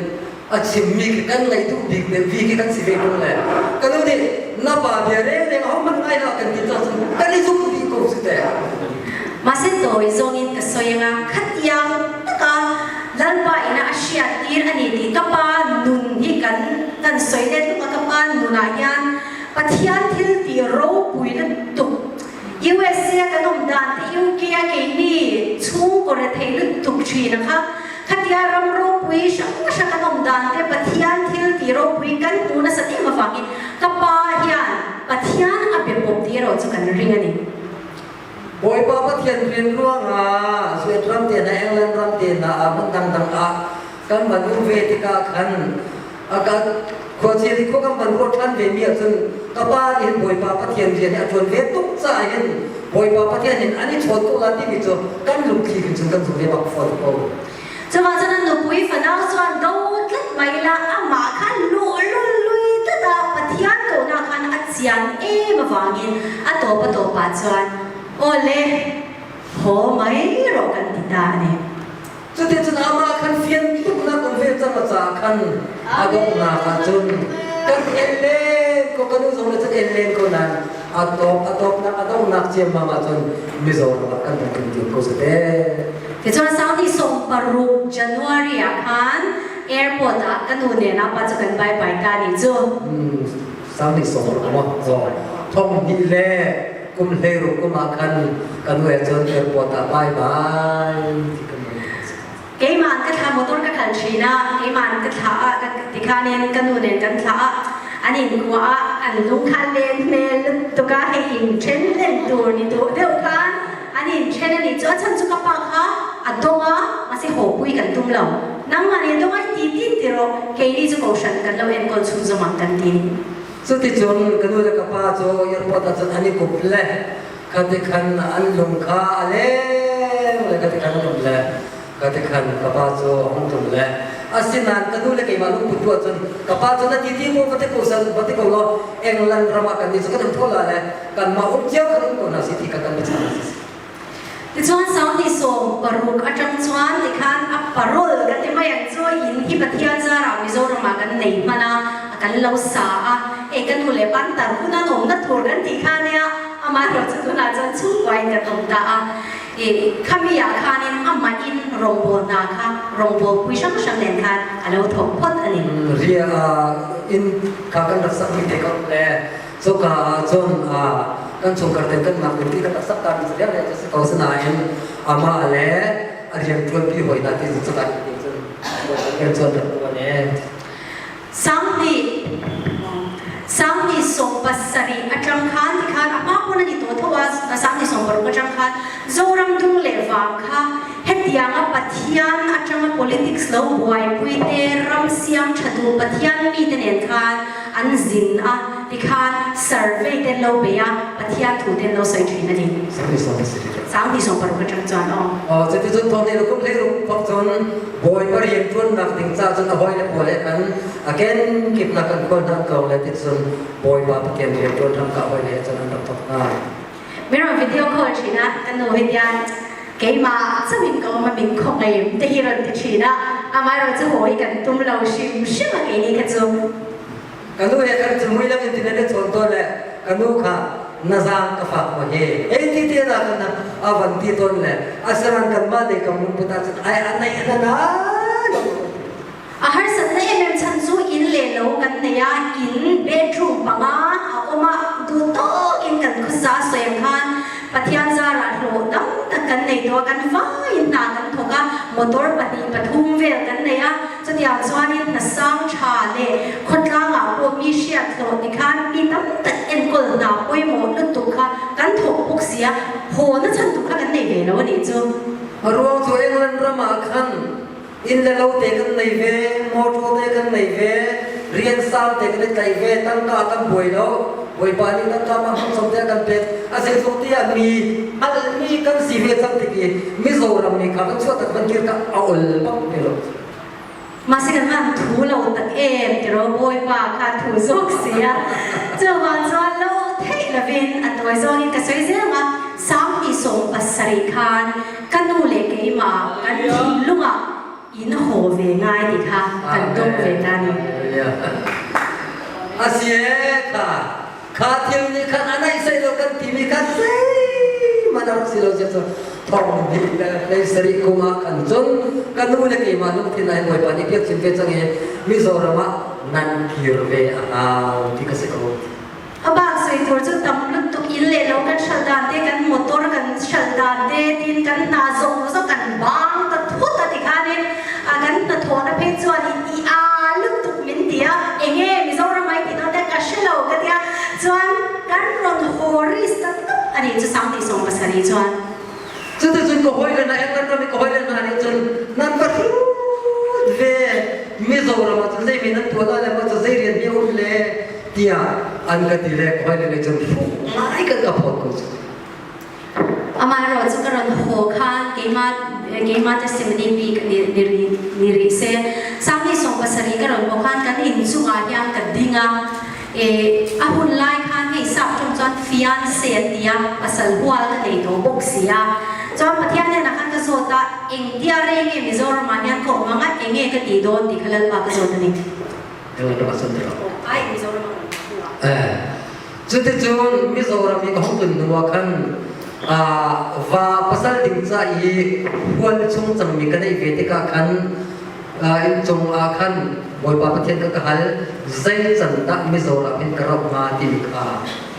a chimmi khi kan ngaih duh bik le vi khi kan si ve tung le ka nu nih na pa bia reng reng ho hmanh ngai hlah kan ti ca cun kan i zum dih ko si te. Mahse tawi zawng in ka soi anga khatiang taka Lalpa ina a hriat tir ani tih ka pa nun hi kan kan soi let tuk a ka pa nun ah hian Pathian thil ti ropui lutuk USA a kan um dan te UK a keini chhungkaw rethei lutuk thin a kha khatia ram ropui hrang hrang kan um dan te Pathian thil ti ropui kan hmu nasa em avangin ka pa hian Pathian a be pawp tih erawh chu kan ring a ni. Bawipa Pathian rian ruangah Suet ram te hna England ram te hna ah hmun dangdang ah kan van um ve tikah khan a kan khuachia nih khua kan van ruah ṭhan ve mi ahcun ka pa nih hin Bawipa Pathian rian hi a ṭuan ve tuk caah hin Bawipa Pathian hin an i chawn ko la timi cu kan lungthli hin cun kan zum ve bak fawn ko. Chuvang cun an nupui fanau chuan do tlat mai la amah khan luhlul lui tlat a Pathian kohnak khan a chian em avangin a tawp a tawpah chuan awle haw mai rawh kan ti ta a ni. Cuticun amah khan fian tuknak um ve cang a caah khan a donghnak ah cun kan en len ko kan u zong le cun en len ko nain a tawp a tawpnak a donghnak ciammam ah cun Mizoram ah kan rak in ko si te. Tichuan Saudi 16 January ah khan airport ah ka nu nen a pa cu kan bye bye ta ni cu. Saudi 16 mo thong hnih le kum hleiruk kum ah khan kan nu he cun airport ah bye bye ti kan Keimah ka thla motor ka khal thin a keimah ka thla a ka ti khanin ka nu nen kan thla a an in khua ah an lung khan len hmel tuka hei in then len tur ni tu deuh khan an in then ani chu a chan chu ka pa kha a dong a mase ho pui kan tum lo nangmah nih dong ai ti tin ti ro keini chu kohhran kan lo enkawl chhun zawmang kan ti Cuticun ka nu le ka pa cu airport ah cun an i kup le. Khati khan an lung kha a leng le khati khan an um le khati khan ka pa cu a hung tlung le asinain ka nu le keimah lungput tu ahcun ka pa cu na ti ti ko va ti ko sal va ti ko law England ram ah kan nih cu kan um tho la le kanmah um cio kan um ko hna si ti kha kan biachah si. Tichuan Saudi 16 atang chuan tikhan a parol kan ti mai ang chu in hi Pathian zarah Mizoram ah kan nei hman a kan lo sa a e kan nu le pan tar hun an awm na tur kan ti kha nia ama ro chu tunah chuan chhungkua in kan awm ta a e khami ah khanin amah in rawngbawl hna kha rawngbawl pui hrang hrang nen khan a lo thawk phawt a ni. Ria in kha kan rak sak mi te ko le Cuka ah cun kan chungkhar ten kan ngaknu ti kan rak sak ta mi cu vialte cu si ko sinain amah le a rianṭuanpi hawi hna ti cu cuka ti cun rian chuan rak tuan e. Sangni Sangni 17 aṭang khan ti khan a hma pun ani to tho a sangni 16 aṭang khan Zoram dung le vang kha hetianga Pathian aṭanga politics lo buaipui te ram siam ṭhatu Pathian mi te nen khan an zin a tikhan survey ten lo bei a Pathian thu ten lo soi thin ani. Sangni 16 aṭang chuan aw. Aw cuticun thawng nih kum hlei ruk thawk cun Bawipa rian ṭuannak ding ca cun a hawi le pawl he khan a kenkip nak kan khual hna tlawng le ticun Bawipa Pathian rian ṭuan hram ka hawi le he cun an rak thawk hna. Miram video call thin a kan nu hi tian keimah chamin ko ma min kho ngei te hi ron ti thin a amai ro chu hoi kan tum lo hrim hrim a kei ni kha chu. Ka nu he kan cu mui lang in tin le chawn to le ka nu kha na zang ka fak ma he ei ti te na kan a van ti ton le asaran kan ma le kam lung puta cun ai anai anana. A harsatna em em chhan chu in le lo kan nei a, in bedroom panga a awm a, duh tawkin kan khawsa sawi ang khan Pathian zarah hlawh tam tak kan nei tawh a, kan vaiin hna kan thawk a, motor pahnih pathum vel kan nei a, chutiang chuanin hna sang tha leh khawtlangah pawh mi hriat hlawh ti khan mi tam tak enkawl hna pawimawh lutuk kha kan thawk bawk si a, haw na chhan tuk kha kan nei ve lo a nih chu. A ruang cu England ram ah khan inn le lo te kan nei ve, motor te kan nei ve, rian sang te kan i tlaih ve, tangka kan buai lo, Bawipa nih tangka ma hmang chom te kan pek. A zeizong te ah mi hngalhmi kan si ve cang tik i Mizoram mi kha kan chuah tak van kir ka a ol bak ve lo. Mahse kan ngan thu lo tak em tiro Bawipa kha thu zawk sia. Chuvan chuan lo theih lovin a tawi zawngin ka sawi zel nga 27 khan Ka nu le keimah kan thinlung ah in haw ve ngai ti kha kan dong ve ta ni. A si e kha kha thil nih khan a naih sei lo kan timi kha zeihmanh a rak si lo sia cu thong hnih le hlei sarih kum ah khan cun ka nu le keimah lungthin ah hin Bawipa nih biakchim ve cang i Mizoram ah nan kir ve a hau ti ka si ko. A bak soi tur cu tam lutuk inn le lo kan hralh dan te kan motor kan hralh dan te tin kan hna zong zong kan bang ta thut a ti khan in a kan hnathawh na phei chuan in i a lutuk min tia enge Mizoram ai ti to te ka hrelo ka tia chuan kan ron horis ta tup ani chu sang ti song pasari chuan. Cuticun ka hawile na England ram i ka hawile hna nih cun nan va hrut ve Mizoram ah cun zeimi nan tuah lai le mah cu zei rian hi a um le tiah an ka ti le ka hawile nih cun hruh ngai kan ka phawt ko cu. Amaherawh cu ka ron haw khan keimah keimah testimony bik ni ni rih seh. Sangni 70 ka ron haw khan kan inn chungah hian ka ding a a hun lai khan hei sap ṭung chuan fiance an ti a, pasal hual ka nei tawh bawk si a. Chuan Pathian hnenah khan ka zawt a, engtia rei nge Mizoram ah hian ka awm ang a, enge ka tih dawn tih kha Lalpa ka zawt a ni. Ai, Mizoram ah ka awm hnu ah. Cuticun Mizoram i ka hung tlun hnu ah khan va pasal ding ca i hual chung cangmi ka neih ve tikah khan Inncung ah khan Bawipa Pathian ka ka hal, zei can dah Mizoram hin ka rauh hnga timi kha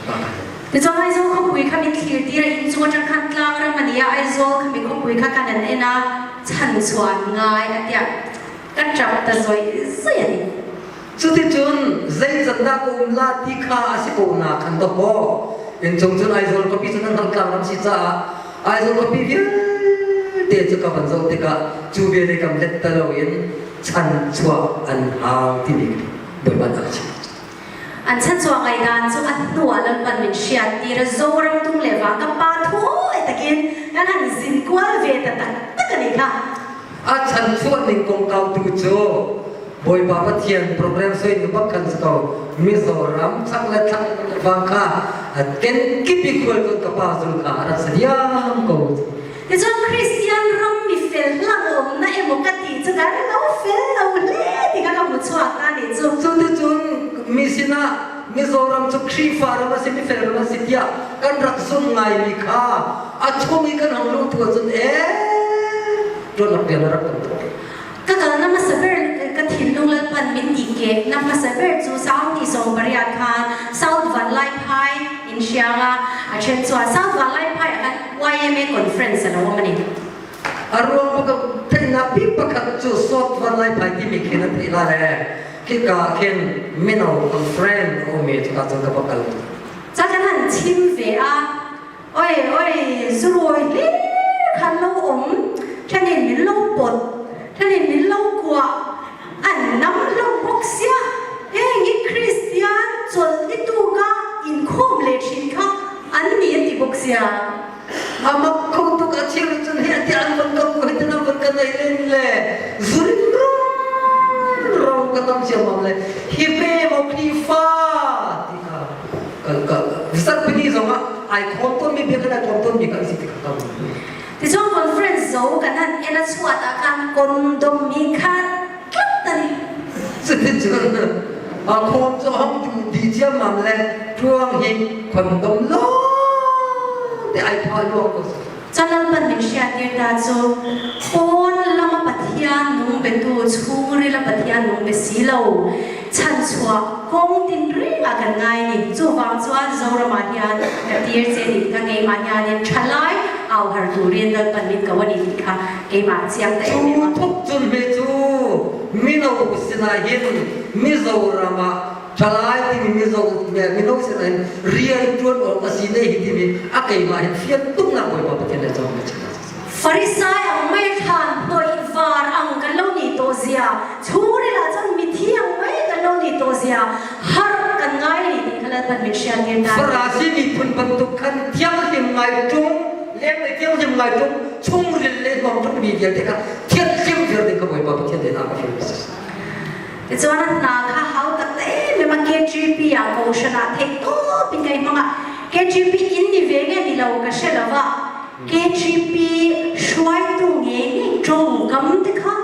ka hal. Tichuan Aizawl khawpui kha min thlir tir a innchung atang khan tlangram a ni a, Aizawl khami khawpui kha kan an en a, chan chuan ngai a tiah ka ṭap ta zawih zawih a ni. Cuticun zei can dah ka um la ti kha a si ko na khan dawkaw. Inncung cun Aizawl khuapi cun an hang tlangram si caah Aizawl khuapi vialte cu ka van zoh tikah cu vialte kam let ta loin chan chuah an hau timi Bawipa nih a ka chimh. An chanchuah ngaihdan cu a hnuah Lalpan min hriattir a Zoram tung le vang ka pa thawi takin kan han zin kual ve ta taktak a nih kha. A chanchuah ning kongkau tu cu Bawipa Pathian program soi nu bak khan si ko. Mizoram chak le thlang le vang kha kenkip i khual cun ka pa zul kha a rak si diam ko. Ticun Kristian ram mi fel hlang um na emaw ka ti cu kan lo fel lo hle ti kha ka hmu chuak ta nih cu. Cuticun mi sinah Mizoram cu Khrihfa ram a si mifel ram a si tiah kan rak zumh ngaimi kha a chung i kan hong luh tu ahcun ee ṭuan rian a rak kan tuk. Ka kal na hmasa ber ka thinlung lalpan min ti ke na hmasa ber cu South ti 18 khan South Vanlaiphai in hrianga a then chuan South Vanlaiphai ah khan YMA conference a lo awm a ni. A ruang pakhat theihnak bik pakhat cu South Vanlaiphai timi khin an theih la le khika khin mino conference a um i cuka cun ka va kal. Ca kan han chim ve a Oi oi zurawi hlir khan lo um thenin min lo pot thenin min lo kuah an nam lo bawk sia heng hi Kristian chawlh ni tuka inkhawm leh thin kha an ni an ti bawk sia. A mak kho tuk a cheu cun hi ati an van ka ku hi an van ka nei len le zurin ro ka tam siamam le hi pe mo Khrifa ti kha Zarhpini zongah ai khawm tawnmi bia kan ai khawm tawnmi kan si ti kha ka Tichuan conference zo kan han en a chuat ah khan condom mi kha tlat ani. Cutin cun a khawm cu hong tu di ciammam le tuang hi condom lawng te ai pha luang ko. Calalpan min hriattir ta cu pawn lama Pathian nung betu chungril a Pathian nung be si lo chanchuah kong tinreng ah kan ngai ni chuvang chuan Zoram ah hian ka tir che ni ka keimah hianin thalai au har turin Lalpan min ko ani ti kha keimah chiang ta em Cu thuk cun hme cu mino sinah hin Mizoram ah thalai timi Mizo mino sinah hin rian tuan awk a si ne hi timi a keimah hin fian tuknak Bawipa Pathian le cawng na chim Farisai ang mai thlan hnawih var ang kan lo ni to zia chungril ah cun mithi ang mai kan lo ni to zia har kan ngai ni ti kha Lalpan min hrial tir ta. Farasi miphun bantuk khan thianghlim ngai ṭung lenglei thianghlim ngai ṭung chungril le hnawm mi vialte kha thianghlim viar ding kha Bawipa Pathian nih a ka fial. Tichuan a hna kha hau tak te em a KGP ah kohhran ah theih tawp in kai hmang a KGP in ni ve nge ni lo ka hre lova KGP hruaitu nge nge tawngkam te kha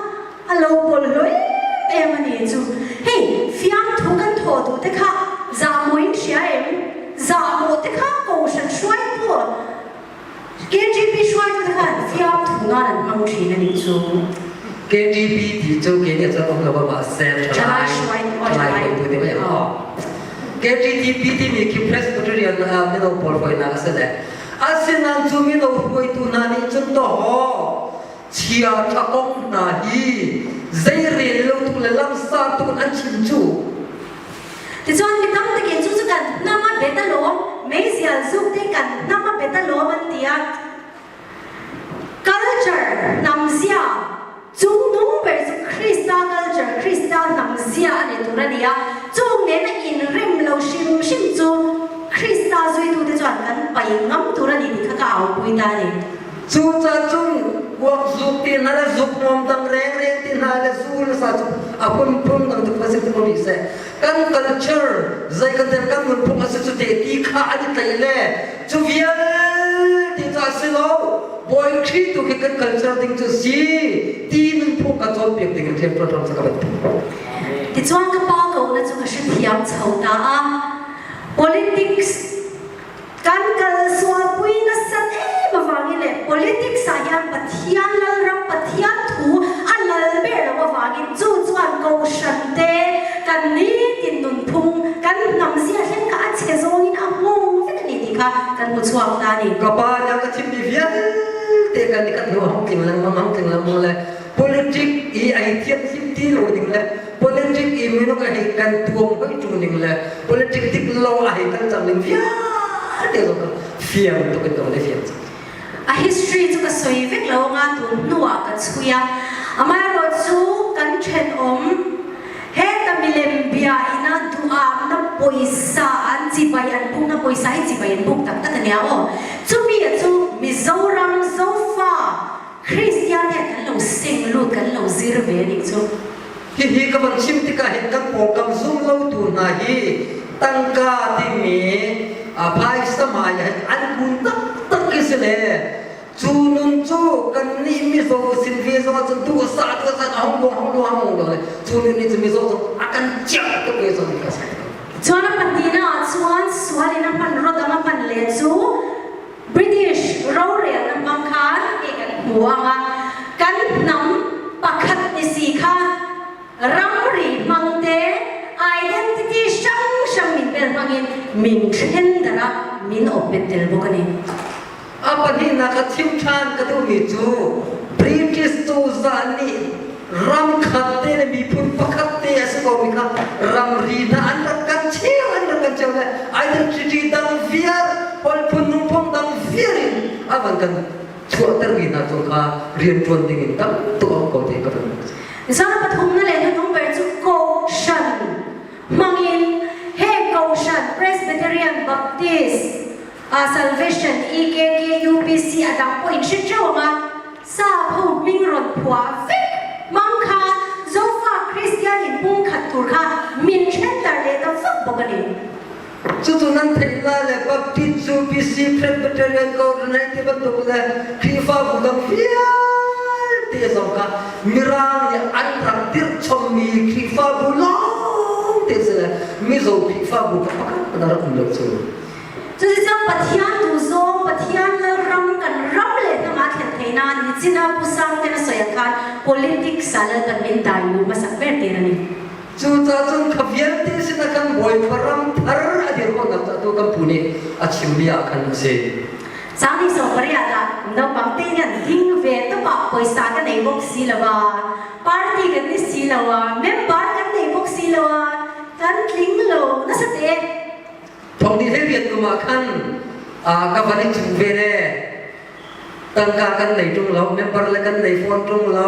a lo bawlhhlawh em em a ni chu. Hei fiamthu kan thawh duh te kha zahmawh in hria em? Zahmawh te kha kohhran hruaitu KGP hruaitu te khan fiamthu nan an hmang thin a nih chu. KGP ti cu ke nih cun um lo ba mahse Thalai hruaitu thalai hruaitu ti mai aw. KGTP timi khi Presbyterian mino pawl hruainak a si le asinain cu mino hruaitu hna nih cun dawhaw chia ṭha kong hna hi zeirel lo tuk le lamsar tuk in an chim cu. Tichuan mi tam takin cu cu kan hnam a bet alawm, meizial zuk te kan hnam a bet alawm an ti a. Culture hnamzia Cungnung ber cu Krista culture, Krista hnamzia a ni tur a ni a. Chung nena inrem lo hrim hrim cu Krista zuitute chuan kan pai ngam tur a ni tih kha ka aupui ta a ni. Cucaah cun kuak zuk ti hna le zuk nuam dang rengreng ti hna le zu le sa cu a phunphun dang tu si ti rih seh. Kan culture zei kan kan kan nunphung a si cu te ti kha an i tlaih le cu vialte cu a si lo. Bawi Khrih tu khi kan culture ding cu si ti nunphung ka cawnpiak ding in rian ṭuan ram ka van Tichuan ka pa ko na cu ka hrethiam chho ta a. Politics kan kal sualpui nasat em avangin leh politics ah hian Pathian lalram Pathian thu a lal ber lo avangin chu chuan kohhran te kan nitin nunphung kan hnam zia thleng kha a chhe zawngin a nghawng vek a ni tih kha kan hmu chhuak ta a ni. Ka pa nih a ka chimmi vialte kan i kan hnu hong tling lengmang hong tling lengmang le politic i ai thiamhlim ti lo ding le politic i minung a hei kan tuam hoi ṭung ning le politic dik lo a hei kal cang ning vialte zong kha fiang tuk in ka van i fiang cang. A history cu ka soi vek lo nga tun hnu ah ka chui a amaherawh cu kan ṭhenawm he ta milem bia ina duham na pawisa. Chibai an bukna pawisa hi chibai an buk tak tak ania aw. Chumi a chu Mizoram Zofa Kristian hian kan lo seng lut kan lo zir ve anih chu. Hihi ka van chim tikah hin kan pawngkam zum lotu hna hi tangka timi phaisa hmai ah hin an kun taktak khi si le cu nun cu kannih mizaw sin ve zong ahcun duhsah duhsah a hung luang hung luang hung luang le cu nun nih cun mizaw cu a kan ciah tuk ve zong ka si. Chuan a pahnihnak ah chuan sual in a hman rodang a hman le cu British rorelnak hmang khan hei kan hmu ang a, kan hnam pakhat ni si kha ramri hmang te identity hrang hrang min bel hmangin min then darh a min awp bet tel bawk a ni. A pahnihnak a chim ṭhan ka duhmi cu British cozah nih ram khat te le miphun pakhat te a si komi kha ramri hna an rak kan cheu an rak kan cheu le identity dang vial holphun nungphung dang vial in a van kan chuahtermi hna cu kha rianṭuan ding in tam tuk a um ko ti ka van Zan pathum na le hnuhnung ber cu kohhran hmangin he kohhran Presbyterian Baptist Salvation EKK UPC a dang pawh in hre ṭeuh ang a Sap ho hming rawn phuah vek hmang kha Zofa Kristian in pumkhat tur kha min ṭhenter leh ta vak bawk a ni. Cucu nan theih lai le Baptist cu BC Presbyterian ko rinai ti bantuk le Khrihfabu dang vialte zong kha Mirang nih an rak dirh chommi Khrihfabu lawng te si le Mizo Khrihfabu kha pakhat hmanh a rak um lo cu. Cuticun Pathian duh zawng Pathian lalram kan ram le hnam aa thlen thei nain nichin ah Pu Sangte na sawi ah khan politics ah lal kan min dai lu hmasak ber tir a ni. Cucaah cun kha vialte sinah khan Bawipa ram thar a dir khawhnak cu atu kan pu nih a chimmi ah khan a si. Cangni sawmpariat ah naupang te hian ding ve tawp ah pawisa ka nei bawk si lo a, party kan ni si lo a, member kan nei bawk si lo a, kan tling lo nasa te. Thong ni hlei riat kum ah khan ka van i chung ve le tangka kan nei ṭung lo, member le kan nei fawn ṭung lo,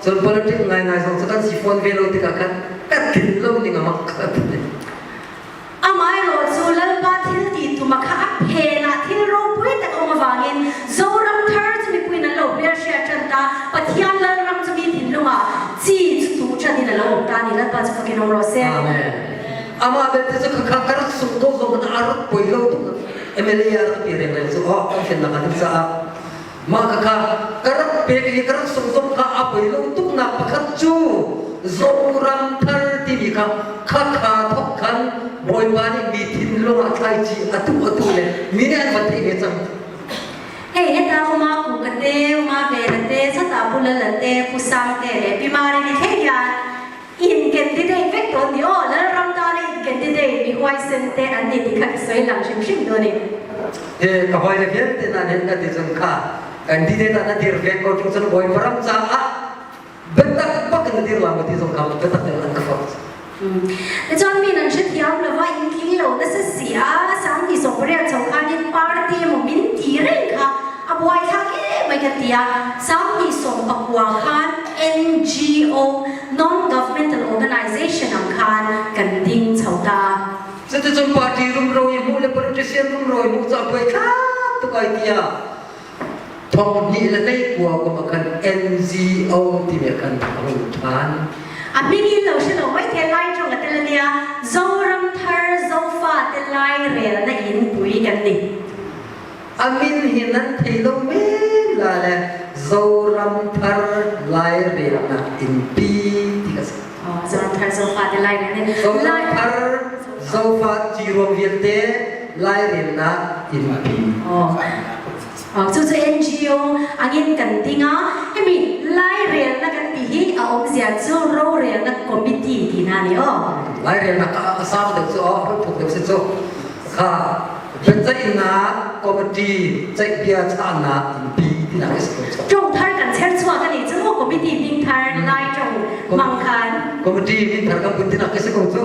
cun politics ngaingai zong cu kan si fawn ve lo tikah khan ka tlin lo ning a mak kha ti. Amaherawh cu Lalpa thil ti tum a kha a phen ah thil ropui tak a um avangin Zoram thar cu mipui in an lo hmelhriat ṭan ta, Pathian Lalram cu mi thinlung ah ci cu tuh ṭan in a lo um ta ni Lalpa cu fakin um rawh seh. Amen. Amah belte cu khakha ka rak sung ko zong a rak poi lo tuk MLA a rak pi reng reng cu oh kan fiannak a ding caah mah khakha ka rak pek i ka rak sung zong kha a poi lo tuk nak pakhat cu Zoram thar timi kha khakha thok khan Bawipa nih mi thinlung ah thlaici atu atu le mi nih an van theih ve cang. Hei heta uma ku ka te uma ve la te chata pula la te pu sang te le pi mari ni thei hian in candidate vek dawn ni aw Lalram tan a in candidate mi huaisen te an ni ti kha ka sawi lang hrim hrim dawn i. He ka hawi le vialte nan hin ka ti cun kha candidate ah na dir ve ko ṭung cun Bawipa ram caah biatak bak in na dir la ma ti zong kha biatak in an ka forh. Tichuan mi nan hrethiam lova in tling lo nasa si a sang ni sawmpariat chho khan in party emaw min ti reng kha a buaithlak em mai ka ti a sang ni 19 khan NGO non-governmental organization ang khan kan ding chho ta. Cuticun party rumro i hmuh le politician rumro i hmuh cu a buaithlak tuk ai tiah thong hnih le nei kua kum ah khan NGO timi ah khan a hung ṭhan. A hming in lo hre lo mai the lai ṭong a tel ania Zoram thar Zofa te lai rel na in pui kan ni. A min hi nan thei lo men la le Zoram thar lai relnak innpi ti ka si. Zoram thar Zofa te lai rel Zoram thar Zofa ciruam vialte lai relnak innpi. Cucu NGO angin kan ding a hemi lairelnak kan ti hi a awmzia cu rorelnak committee ti na ni aw. Lairelnak a sang deuh cu aw phuk deuh si cu kha biaceihnak committee ceihbia chahnak innpi tinak is ko. Ṭong thar kan cher chuak ani cu mu committee min thar lai ṭong mang khan. Committee min thar kan pun tinak is ko cu.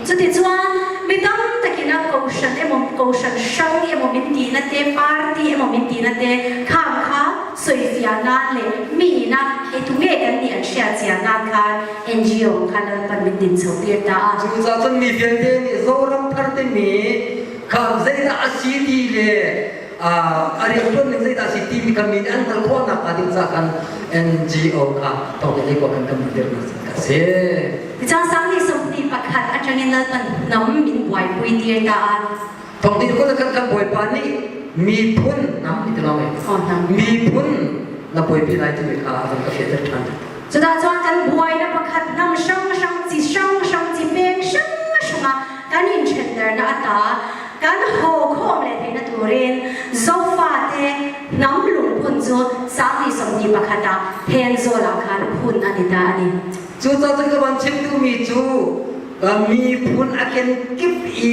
Cuti chuan. Mi tam takin a kohhran emaw kohhran hrang emaw min tihna te, party emaw min tihna te khang kha sawifiah nan leh mi ina eitu nge kan nih an hriat chiah nan khan NGO kha Lalpan min din chho tir ta a. Cucaah cun mi vialte nih Zoram thar timi kha zeidah a si ti le a rianṭuan ning zeidah a si timi kha mi nih an hngalh khawh nakhnga ding caah khan NGO kha thawng in kan kan dirnak a si. Ticang sang nih 21 atangin Lalpan hnam min buaipui tir ta a. Thawng din ko kan kan bawipa nih miphun hnam ti lawng miphun na buaipi lai timi kha a van ka fianter ṭhan. Cudah chuan kan buai na pakhat hnam hrang hrang chi hrang hrang chi peng hrang hrang ah kan in ṭhenter na ata kan haw khawm le theihna turin zofate hnam lungphun cu sang nih 21 ah Thenzawl ah khan phun an i ta a ni. Cucaah cun ka van chim duhmi cu miphun a kenkip i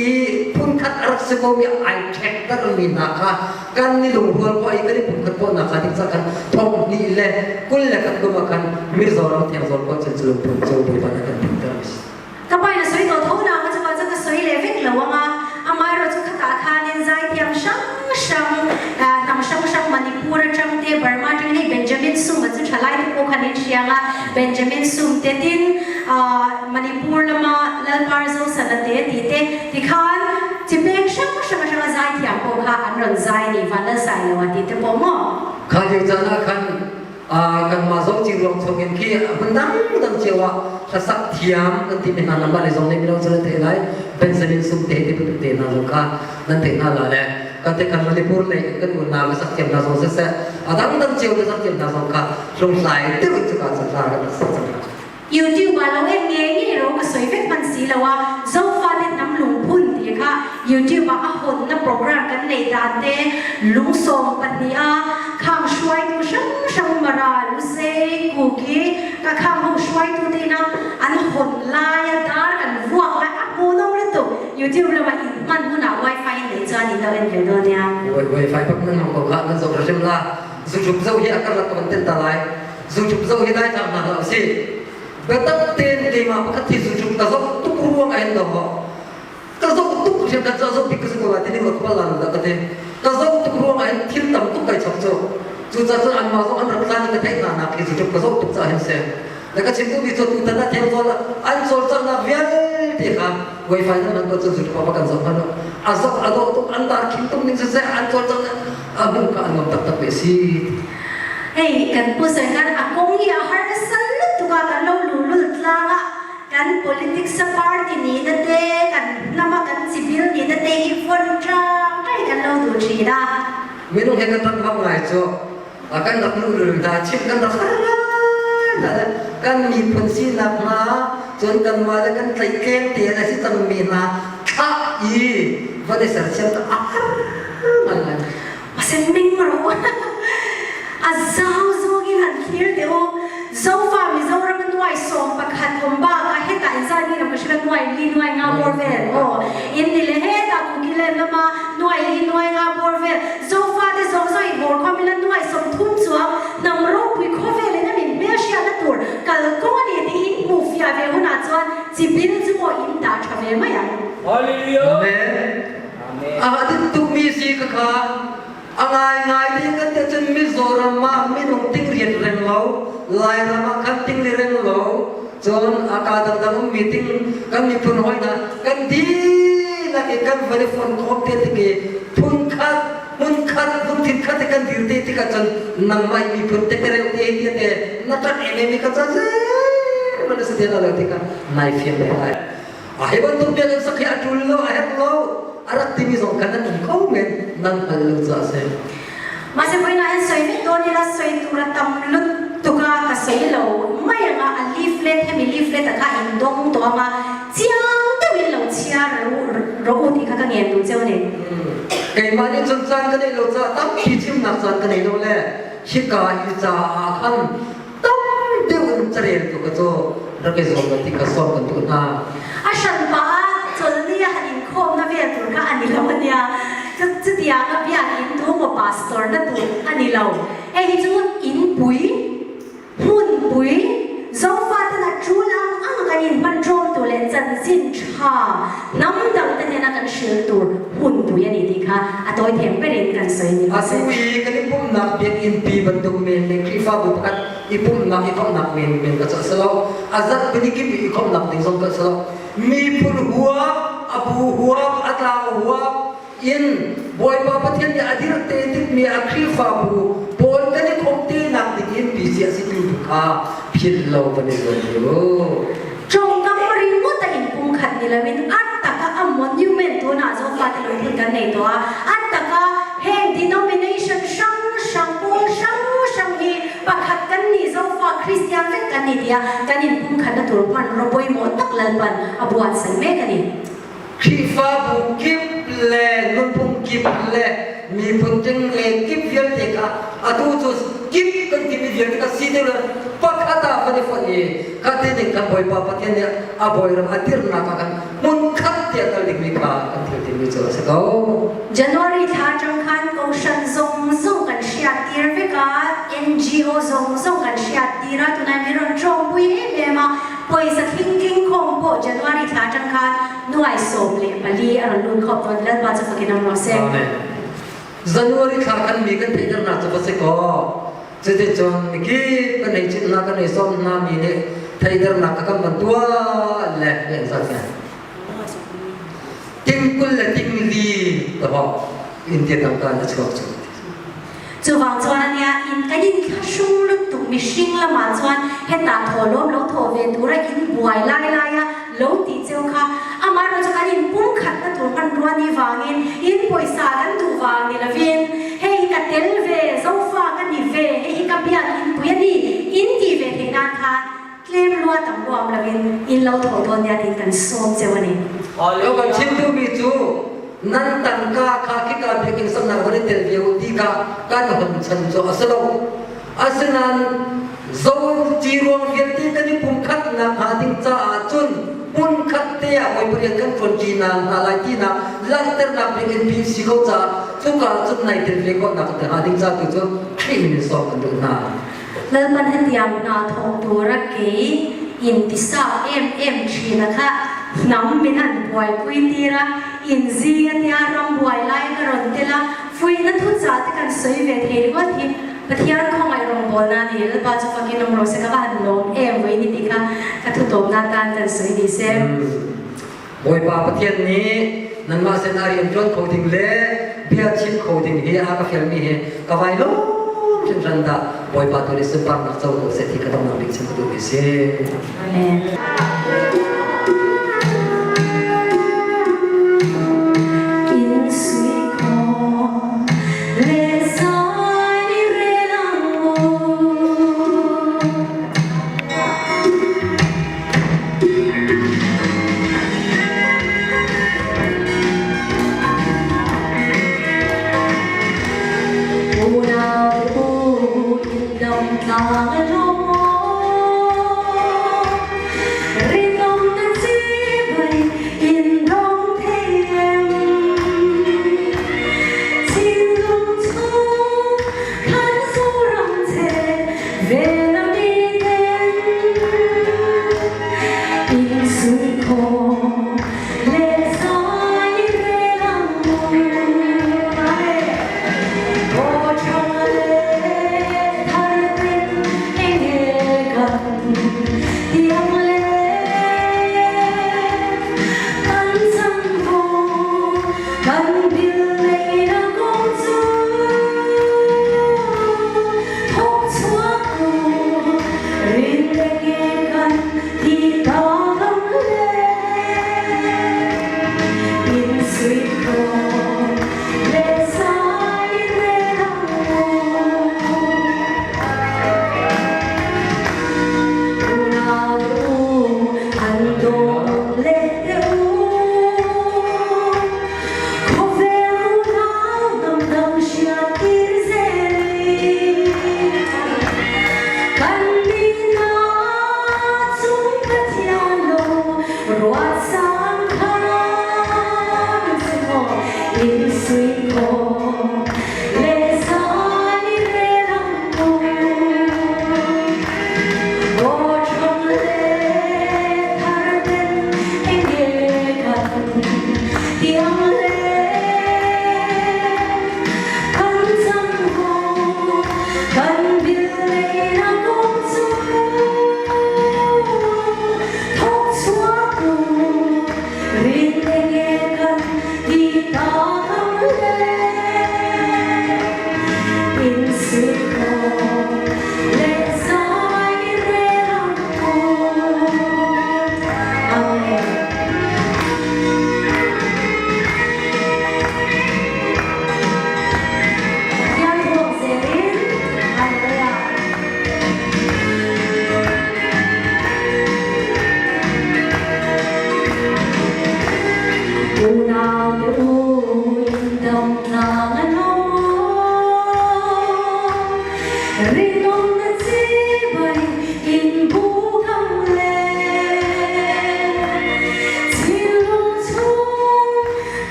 phunkhat a rak si komi ai ṭhektermi hna kha kan i lungrual khawh i kan i pumkhat khawhnak kha ding cah khan thong hnih le 21 kum ah khan Mizoram Thiangzawl khua cun cu lungphun cu Bawipa nih a kan phunter a si. Ka pa in a soi to tho na ka chu ka soi le vek lo anga amaherawh chu khata khanin zaithiam hrang hrang hnam hrang hrang Manipur atang te Burma atang hei Benjamin Sum chu thalai te pawh khan in hrianga Benjamin Sum te tin Manipur lama Lalpar Zosana te ti te tikhan chipeng hrang hrang hrang a zaithiam pawh kha an rawn zai ni van lal sai lo a ti te pawh maw Kha lio caan ah khan kanmah zong ci ruang chungin khi hmun dangdang cio ah hlasak thiam kan timi hna lamah le zong nih mino cu nan theih lai Benjamin Sum te ti bantuk te hna zong kha nan theih hna la le kan te kan Manipur lei in kan unau hlasak thiam hna zong siseh a dangdang cio hlasak thiam hna zong kha hlunghlai deuh in cuka cun hla kan sak cang hna. YouTube ah lo en nge nge ro ka soi vek man si lo a zofate hnam lungphun ti kha YouTube ah a hawnna program kan nei dan te lungsawm pahnih a khang hruaitu hrang hrang mara lusei kuki ka khang ho hruaitu te na an hon lai a dar kan vuak lai a hmuhnawm lutuk YouTube lama in hman hunah wifi in nei chuan in lo en ve dawn nia wifi pak nan hmang ko kha nan zoh hrim la YouTube zoh hi a karlak ka van ten ta lai YouTube zoh hi dai thang hna hlah usih. Biatak tein keimah pakhat hi YouTube ka zoh tuk ruang ah hin do ka zoh tuk hrim kan zoh bik ka si ko lai ti ning ka lan da ka ti ka zoh tuk ruang ah hin thil tam tuk kai chap cu cucaah cun anmah zong an rak tlan i ka theih hna nak hi YouTube ka zoh tuk caah hin si na ka chim duhmi cu tutan ah theo zawl an cawlcanghnak vialte kha wifi nan hman ko cun YouTube ah kan zoh hman a zoh a dawh tuk an dar khim tuk ning siseh an cawlcangh a hmuh ka an nuam taktak ve si Hei kan pu kan a kong hi a har sal lutuk a kan lo lulul tlang ah kan politics party ni na te kan nama kan civil ni na te hi fon tang tai kan lo du thin a minung he kan rak bak ngai cu kan rak lulul hna chim kan rak har ngai kan miphun sinak hna cun kan mah le kan tlaihtleng te a si cangmi hna thlah i van i sersiam ka a har ngai ngai Asen ming ro. A zau zawng in an thlir te u. Zofa Mizoram nuai 11 om ba ka heta in zan ni ram ka hriga nuai li nuai nga bor vel o in ni le heta kuki le lama nuai li nuai nga bor vel zofa te zawng zawng in bor khom ila nuai 30 chuang nam ro pui kho vel in amin hmel hria na tur kal kong ani ti in mu fia ve huna chuan chibil chu mo in ta tha ve mai ang Hallelujah. Amen. A din tukmi si ka kha a ngaingai ti kan ti cun Mizoram ah minung ting rian reng lo Lairam ah khan ting li reng lo cun a ka dangdang ummi ting kan miphun hawi hna kan dihlak in kan van i fon khawm te tik i phun khat hmun khat lungthin khat i kan dir te tikah cun nangmah i miphun te te reu te te te na ṭak em em i ka ca zeihmanh a si te lo tikah nai fian te lai Hi bantuk bia kan sak hi a ṭul lo, a herh lo, a rak timi zong khan an um kho men, nan hngal lo caah a si. Mah voina hin soi vek dawn ila soi tur a tam lut tuka ka soi lo mai anga a leaflet hemi leaflet a kha in dong to anga chiang deuh in lo chhiar ro u ti kha ka ngen duh cheu ni. Keimah nih cun caan ka neih lo caah tampi chimnak caan ka nei lo le hika i caah khan tam deuh in carel tu ka cu rak i zuam ti ka sawm kan duh hna. A hran pa chawlni a han in khawm na vel tur kha ani lo ania. Chutiang a biak in tu maw pastor na tu ani lo. Hei hi chu in pui hmun pui zofa ten a tul ang ang kan in hman ṭawm tu le chanchin ṭha hnam dang te nen. hril tur hmunpui a ni tih kha a tawi them berin kan sawi ni Atu i kan i pumhnak biakinn pi bantuk men le Khrihfabu pakhat i pumhnak i komhnak men men ka cah si lo. A zarh pinikip i i komhnak ding zong ka si lo. Miphun huap, a bu huap, a tlang huap in Bawipa Pathian nih a dirh te tikmi a Khrihfabu pawl kan i khawmh te nak ding in pi si a si tu kha philh lo kan i zuam u. Tawngkam ringawt a in pumkhat ni loin a taka a monument tunah Zofate lungphun kan nei tawh a, a taka heng denomination hrang hrang, pawl hrang hrang hi pakhat kan nih Zofa Kristian vek kan ni tiah kan in pumkhatna tur hmanraw pawimawh tak Lalpan a buatsaih mek a ni. Khrihfabu kip le nunphung kip le miphun ting le kip vialte kha atu cu kip kan timi vialte kha si deuh le pakhat ah kan i fonh i kha ti ning kan Bawipa Pathian nih a bawi ram a dirnak ah khan hmunkhat tiah kal dingmi kha kan thil timi cu a si ko. January thla ṭang khan kohhran zong zong kan hriattir vek a, NGO zong zong kan hriattir a, tunai mi rawn ṭawngpui em em a, Pawisa thlingtling khawm pawh January thla ṭang khan nuai 14 a rawn lut khawp tawn. Lalpa cu fakin um rawh seh. Amen. January thla khan mi kan theihternak cu va si kaw cuticun mikip kan ei cin hna kan ei sawm hna mi nih theihternak ka kan van tuah le le zat ngai. Ting 20 le ting li tabak India tangka na chuak cu. Chuvang chuan ania in kan in thlahrung lutuk mihring lamah chuan hetah thaw lawm lo thaw ve tura in buai lai laia lo tih cheu kha amaherawhchu chu kan in pumkhatna tur hmanrua ni vangin in pawisa kan duh vang ni lovin hei hi ka tel ve zofa ka ni ve hei hi ka biakinn pui a ni in tih ve theih nan khan tlem lua tam huam lovin in lo thaw dawn nia tiin kan sawm cheu a ni. Lo kan chim duhmi cu nan tangka kha khika biakinn saknak van i tel ve u ti kha kan hon chan cu a si lo. Asinain zo ciruang vialte kan i pumkhatnak hnga ding caah cun hmunkhat te ah Bawipa rian kan ṭuanṭi hna hna lai tinak langhternak biakinn pi si ko caah cuka cun nai tel ve khawhnak te hnga ding ca tu cu Khrih min in sawm kan duh hna. Lalpan hetiang hna thawk tura kei in tisa em em ṭhin a kha hnam min han buaipui tir a, in zing a tia ram buai lai ka rawn tel a, fuihna thuchah te kan sawi ve thei ringawt hi Pathian khawngaih rawngbawlna ni Lalpa chu fakin awm rawh se ka va han lawm em vawi ni tih kha ka thutawpna tan kan sawi ni se. Bawipa Pathian nih nanmah sin ah rian ṭuan kho ding le bia chim kho ding hi a ka fialmi hi ka vai lawm hringhran dah Bawipa tu nih sunparnak co ko seh ti ka donghnak bik chim ka duhmi si. Amen. In sui khawm le zai rel ang u. Unau u in dam tlang lo Rinawm.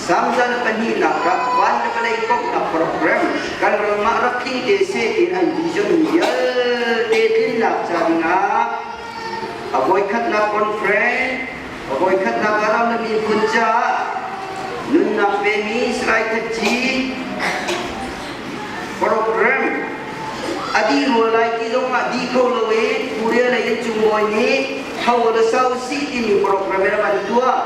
Samzan pahnihnak ah van le vawlei komhnak program kan ram ah rak tling te seh tiin an vision vialte tlinnak ca dingah a voikhatnak conference a voikhatnak ah ram le miphun caah nunnak pemi Salai Khatci program a dih rua lai ti zong ah dih kho lo i Korea lei in cungbawi nih tho le sau sih timi program in a van tuah.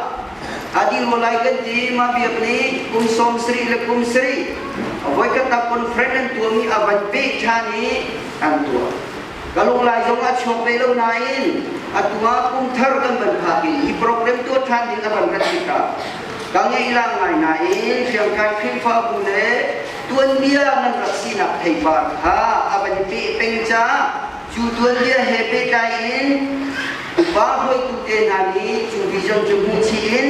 A dih rua lai kan ti mah biak nih kum 70 le kum sarih a voikhatnak conference an tuahmi a van peh ṭhan i an tuah. Ka lunglai zong a chuak ve lo nain atu ah kum thar kan van phak i hi program tuah ṭhan ding a van rat tikah ka ngeihlang ngai nain hriamtlai Khrihfabu le tuanbia nan rak sinak theipar kha a van peh peng caah cu tuanbia he pehtlai in upa hruaitu te hna nih cu vision cu hmuh chih in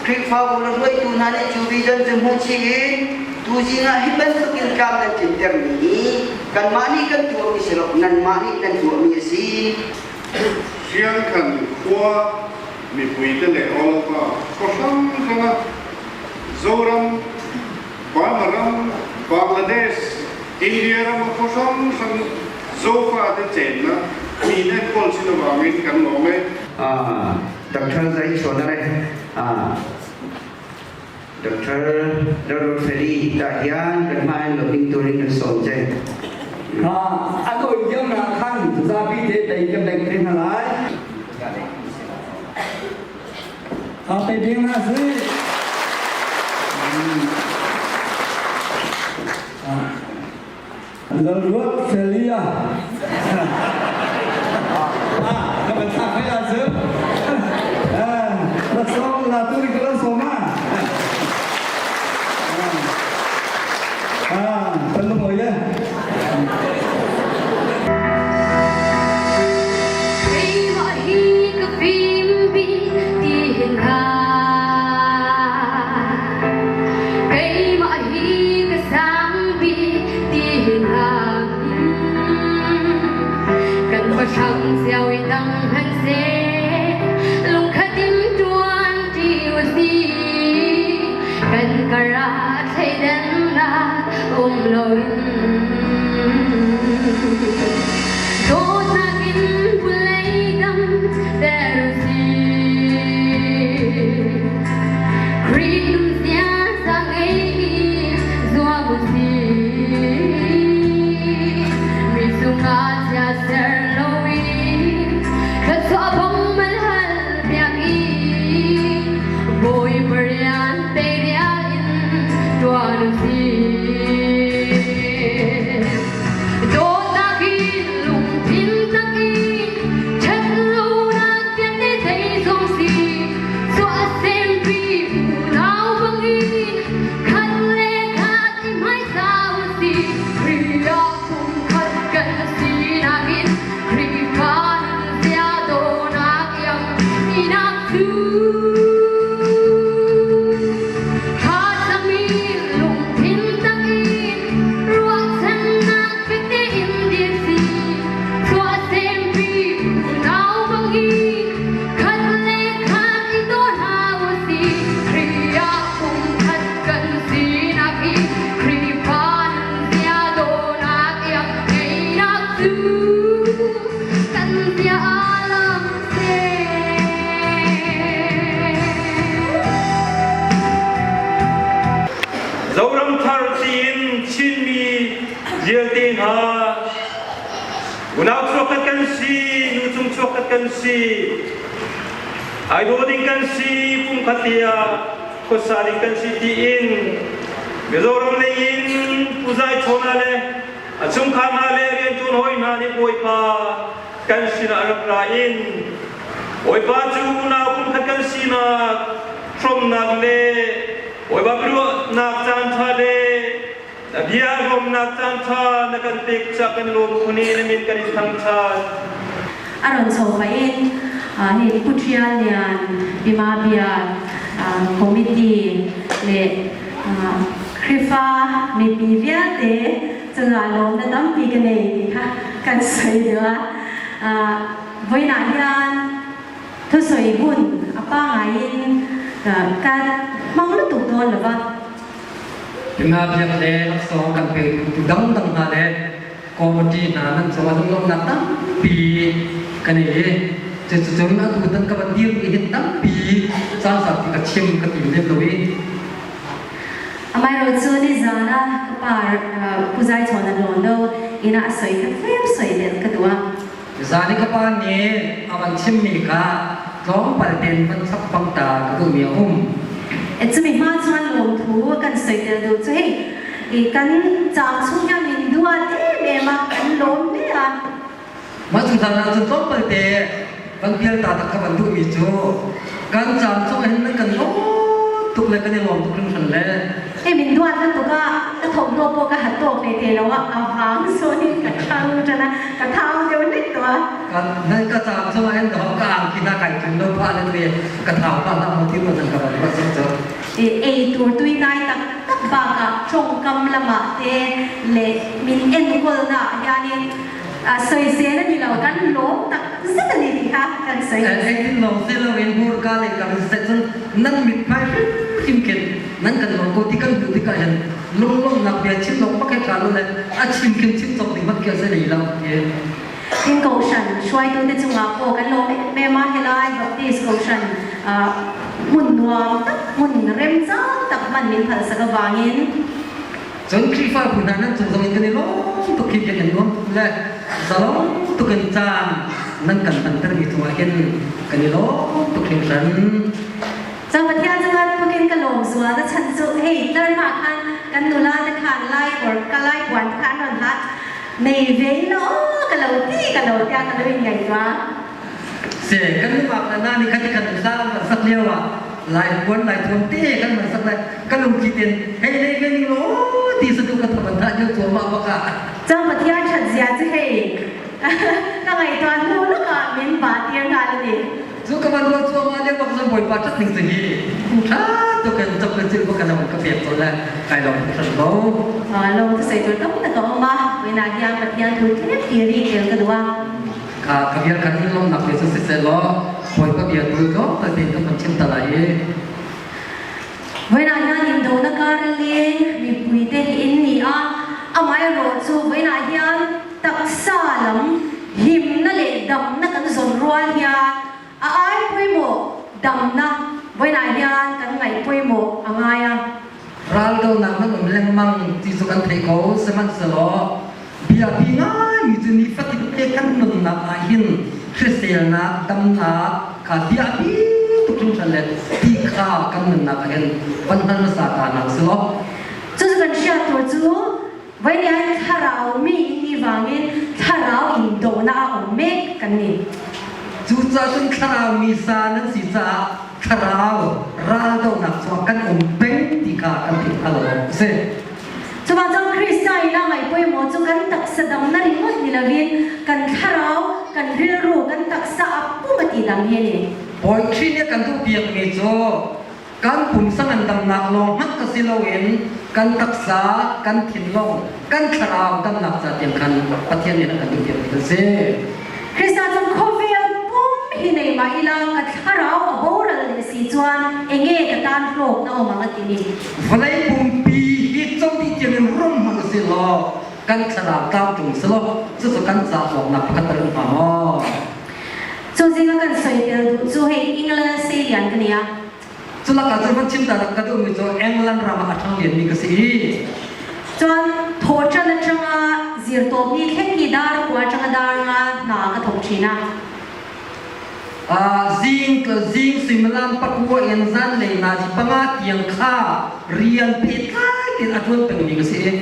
Khrihfabu le hruaitu hna nih cu vision cu hmuh chih in tuzing ah hi bantuk in tlam nan tlintermi hi kanmah nih kan tuahmi si lo nanmah nih nan tuahmi a si. Hriangkhan khua mipuite le Awlapa khua hranghrang ah Zoram, Burma ram, Bangladesh, India ram a khua hranghrang Zofate chennak mi enkawl sin awangin kan lawm e. Dr. Zai Chonare Dr. Lalruatfeli tah hian kan hma in lo ding turin kan sawm che. Ha, a tawi diam na khan zapi te tei kan beng te hna lai. Ha te ding na si. Lalruatfeli ah. Ah, ka ban thlak hai la cu. Eh, laksawng la tu ri ka lo sawm ah. Ah, kan lung oi le. Keimah hi ka fim bik ti hin Keimah hi ka sang bik ti hin Kan pahrang cio i dang hmanh seh lungkhat in ṭuan ṭi usih. Kan kar ah thleidannak um loin dawtnak in vawlei dam ter usih. Khrih nunzia ngei zuam usih. Mi cungah chia ser loin thluachuah bang man hal piak i Bawipa rian teirial in ṭuan usih. Dawtnak in lungthin tak in ṭhatlonak vialte zeizong si tuahsempi unau bangin khat le khat i hmaisa usih. Khrih ah pumkhat kan sinak in Khrihfa nunzia dawhnak iang minak cu thlacam in lungthin tak in ruahchannak fek tein dir si tuahsempi unau bangin khat le khat i daw hna usih. Khrih ah pumkhat kan sinak hi Khrihfa nunzia dawhnak iang ngeinak cu kan zia lang Zoram thar tiin Chinmi vialte hna unau chuakkhat kan si, nu cung chuakkhat kan si, ai daw ding kan si, pumkhat tiah khuasa ding kan si tiin Mizoram lei in Pu Zai Chawna le a chungkhar hna le rianṭuan hawi hna nih Bawipa kan sinah rak ra in Bawipa cu unau pumkhat kan sinak hrawmnak le Bawipa biaruahnak caan ṭha le na bia ruamnak caan ṭha na kan pek caah kan lawm khun i na min kan in thangṭhat. A ron chho pah in hei Pu Ṭhial Lian, Pi Ma Biak, committee le Khrihfa mipi vialte cungah lawmnak tampi ka nei ti kha kan soi duh a. Voin ah hian thusawi hun a pangai in kan hmang lutuk dawn lo va. Bima biak le laksawng kan petu dangdang hna le committee hna nan cungah lunglawmhnak tampi kan ei i cuticun atu tan ka van dir mi hin tampi caan saupi ka chim ka tim lem lo i Amaherawh cu nizan ah ka pa Pu Zai Chawn a lawn lo inn ah a soi kha tlem soi del ka duh a. Zan i ka pa nih a van chimmi kha tlawmpal tein van chap bang ta ka duhmi a um. Cumi hma chuan lawmthu kan soitel duh cu hei kan caang chung hian min duat em em a kan lawm hle a. Mah cu zan ah cun tlawmpal te van pial ta tak ka van duhmi cu kan caang chung hin nan kan lawm tuk le kan i lawm tuk hringhran le Hei min duat na tuk ah ka thawmhnaw pawh ka hat tawk ve te lo ah a vang sawn in ka ṭhang ṭan a ka thau deuh hlek tuah. Nan ka caang chung ah hin ka angki hna kai ṭum lo phah le ve ka thau phah hlah maw ti ruat nan ka van ruat cang cu. Ei tur tui nai tak tak bakah ṭawngkam lamah te le min enkawlnak hianin soisel a ni lo kan lawm tak zet a ni ti kha kan soi. Engtin lawng si loin hmurka lei kam in seh cun nan mithmai hrimhrim khin nan kan lawm ko ti kan hmuh tikah hin lunglawmhnak bia chim lawng bak he ṭha lo le a chim khin chim cawk ding hmanh khi a si lei lo ti. Tin kohhran hruaitute chungah pawh kan lawm em em a, helai Baptist kohhran hmun nuam tak hmun remchang tak hman min phalsak avangin Cun Khrihfabu hna nan cung zong in kan i lawm tuk hi biakinn nuam tuk le zalong tuk in caan nan kan hmantermi cungah hin kan i lawm tuk hringhran. Cang Pathian cu bantukin ka lawm zual na chan cu hei tlarhma khan kan nula te khan lai or ka lai puan te khan ron hat nei ve lo ka lo ti ka lo tiah ka lo in ngai tua. Se kan numak na ni khat kan sa man sak lio ah lai puan lai thuam te kan man sak lai ka lungthi ten hei nei ve ning lo ti sadu ka thaban tha jo chuam ma baka. Cang Pathian that zia cu hei ka ngai tuan hnu laka min ba tir nga le ni. Cu ka van ruat cuahmah lio bak cun Bawipa ṭhat ning cu hi ṭha tuk in cop le cil bak in ka pek tawn le kai lawm hringhran ko. Lawm cu sei tur tam tak a um a, kuina hian Pathian thu tlem i ri kel ka duh a. Ka ka bia kan in lawmnak te cu siseh law Bawipa bia tu tlawmpal tein ka van chim ta lai i. Voina hian indona kar leng mipui te hi in ni a, amaherawh chu voina hian taksa lam himna leh damna kan zawn rual hian a ai pawimawh damna vawiinah hian kan ngaih pawimawh a ngai a. Raldonak nan um lengmang ti cu kan theih ko, sihmanhsehlaw biapi ngaimi cu nifatin te kan nunnak ah hin hriselnak, damnak kha biapi tuk hringhran le ti kha kan nunnak ah hin van hngal hmasa ta hna usih law. Cucu kan hriat tur cu Vainean thlarau mi in ni vangin thlarau in dohnak a um mek kan ni. Cucaah cun thlarau mi sa nan si caah thlarau raldohnak cu kan um peng ti kha kan theih hngal awk a si. Cuba cun Krista in a ngaih pawimawh cu kan taksa damnak ringawt ni loin kan thlarau, kan rilru, kan taksa a pum a ti dam hi a ni. Bawi Khrih nih a kan duhpiakmi cu kan pumsa ngandamnak lawng hmanh ka si loin kan taksa, kan thinlung, kan thlarau damnak ca tiang khan Pathian nih a kan duhpiakmi kan si. Krista cu khawvel pum hi nei mah ila ka thlarau a boral le si chuan enge ka tan hlawk na awm ang a ti ni. Vawlei pumpi hi co dih tiang in rum hmanh usih law kan thlarau tlamtling si law cucu kan ca hlawknak pakhat a um hnga maw? Cu zing a kan soitel duh cu hei England seilian ka nia. Cu lakah cun van chim ta ka duhmi cu England ram ah a ṭhang lianmi ka si i Cun thawṭan aṭanga zirtawpni thleng hi dar kua aṭanga dar nga hna ka thawk ṭhin a. Zing zing suimilam pakua in zanlei nazi panga tiang kha rian pehtlai tein a ṭuan pengmi ka si i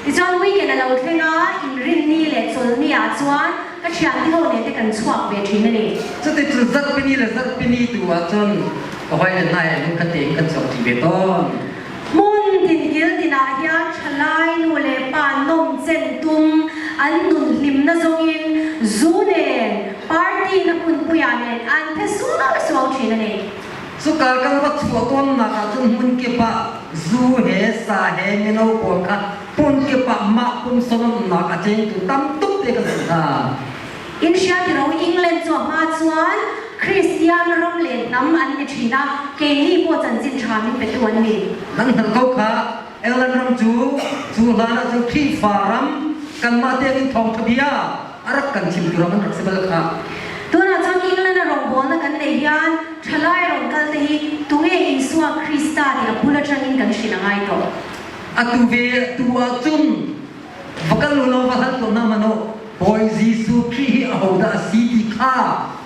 Ticun weekend a lo thleng a inrinni le chawlni ah chuan ka thianti ho nen te kan chuak ve ṭhin a ni. Cuticun zarhpini le zarhpini tu ah cun ka. Ka hoi le hna he lungkhat tein kan chuak ṭi ve tawn. Hmun tinkil tinah hian ṭhalai nu le pa nawmchen tum an nun hlimna zongin zu nen party na hmunpui ah nen an phe suau suau ṭhin a ni. Cuka kan va chuah tawnnak ah cun hmun kip ah zu he sa he mino pawl kha hmun kip ah mah pumsanomnak a chengtu tam tuk te kan si hna. In hria tiro England cu a hma chuan Kristian ram le hnam an ni ṭhin a, keini pawh chanchin ṭha min petu an ni. Nan hngalh ko kha England ram cu cu hlan ah cun Khrihfa ram kanmah tiangin thawngṭha bia a rak kan chimtu ram an rak si bal kha. Tunah cun England a rawngbawlnak kan neih hian ṭhalai rawn kal te hi tunge Isua Krista ti a bul aṭangin kan hrilh a ngai tawh. Atu ve tu ah cun va kal u law va hal tuah hna hmanh u Bawi Jesuh Khrih hi ahodah a si ti kha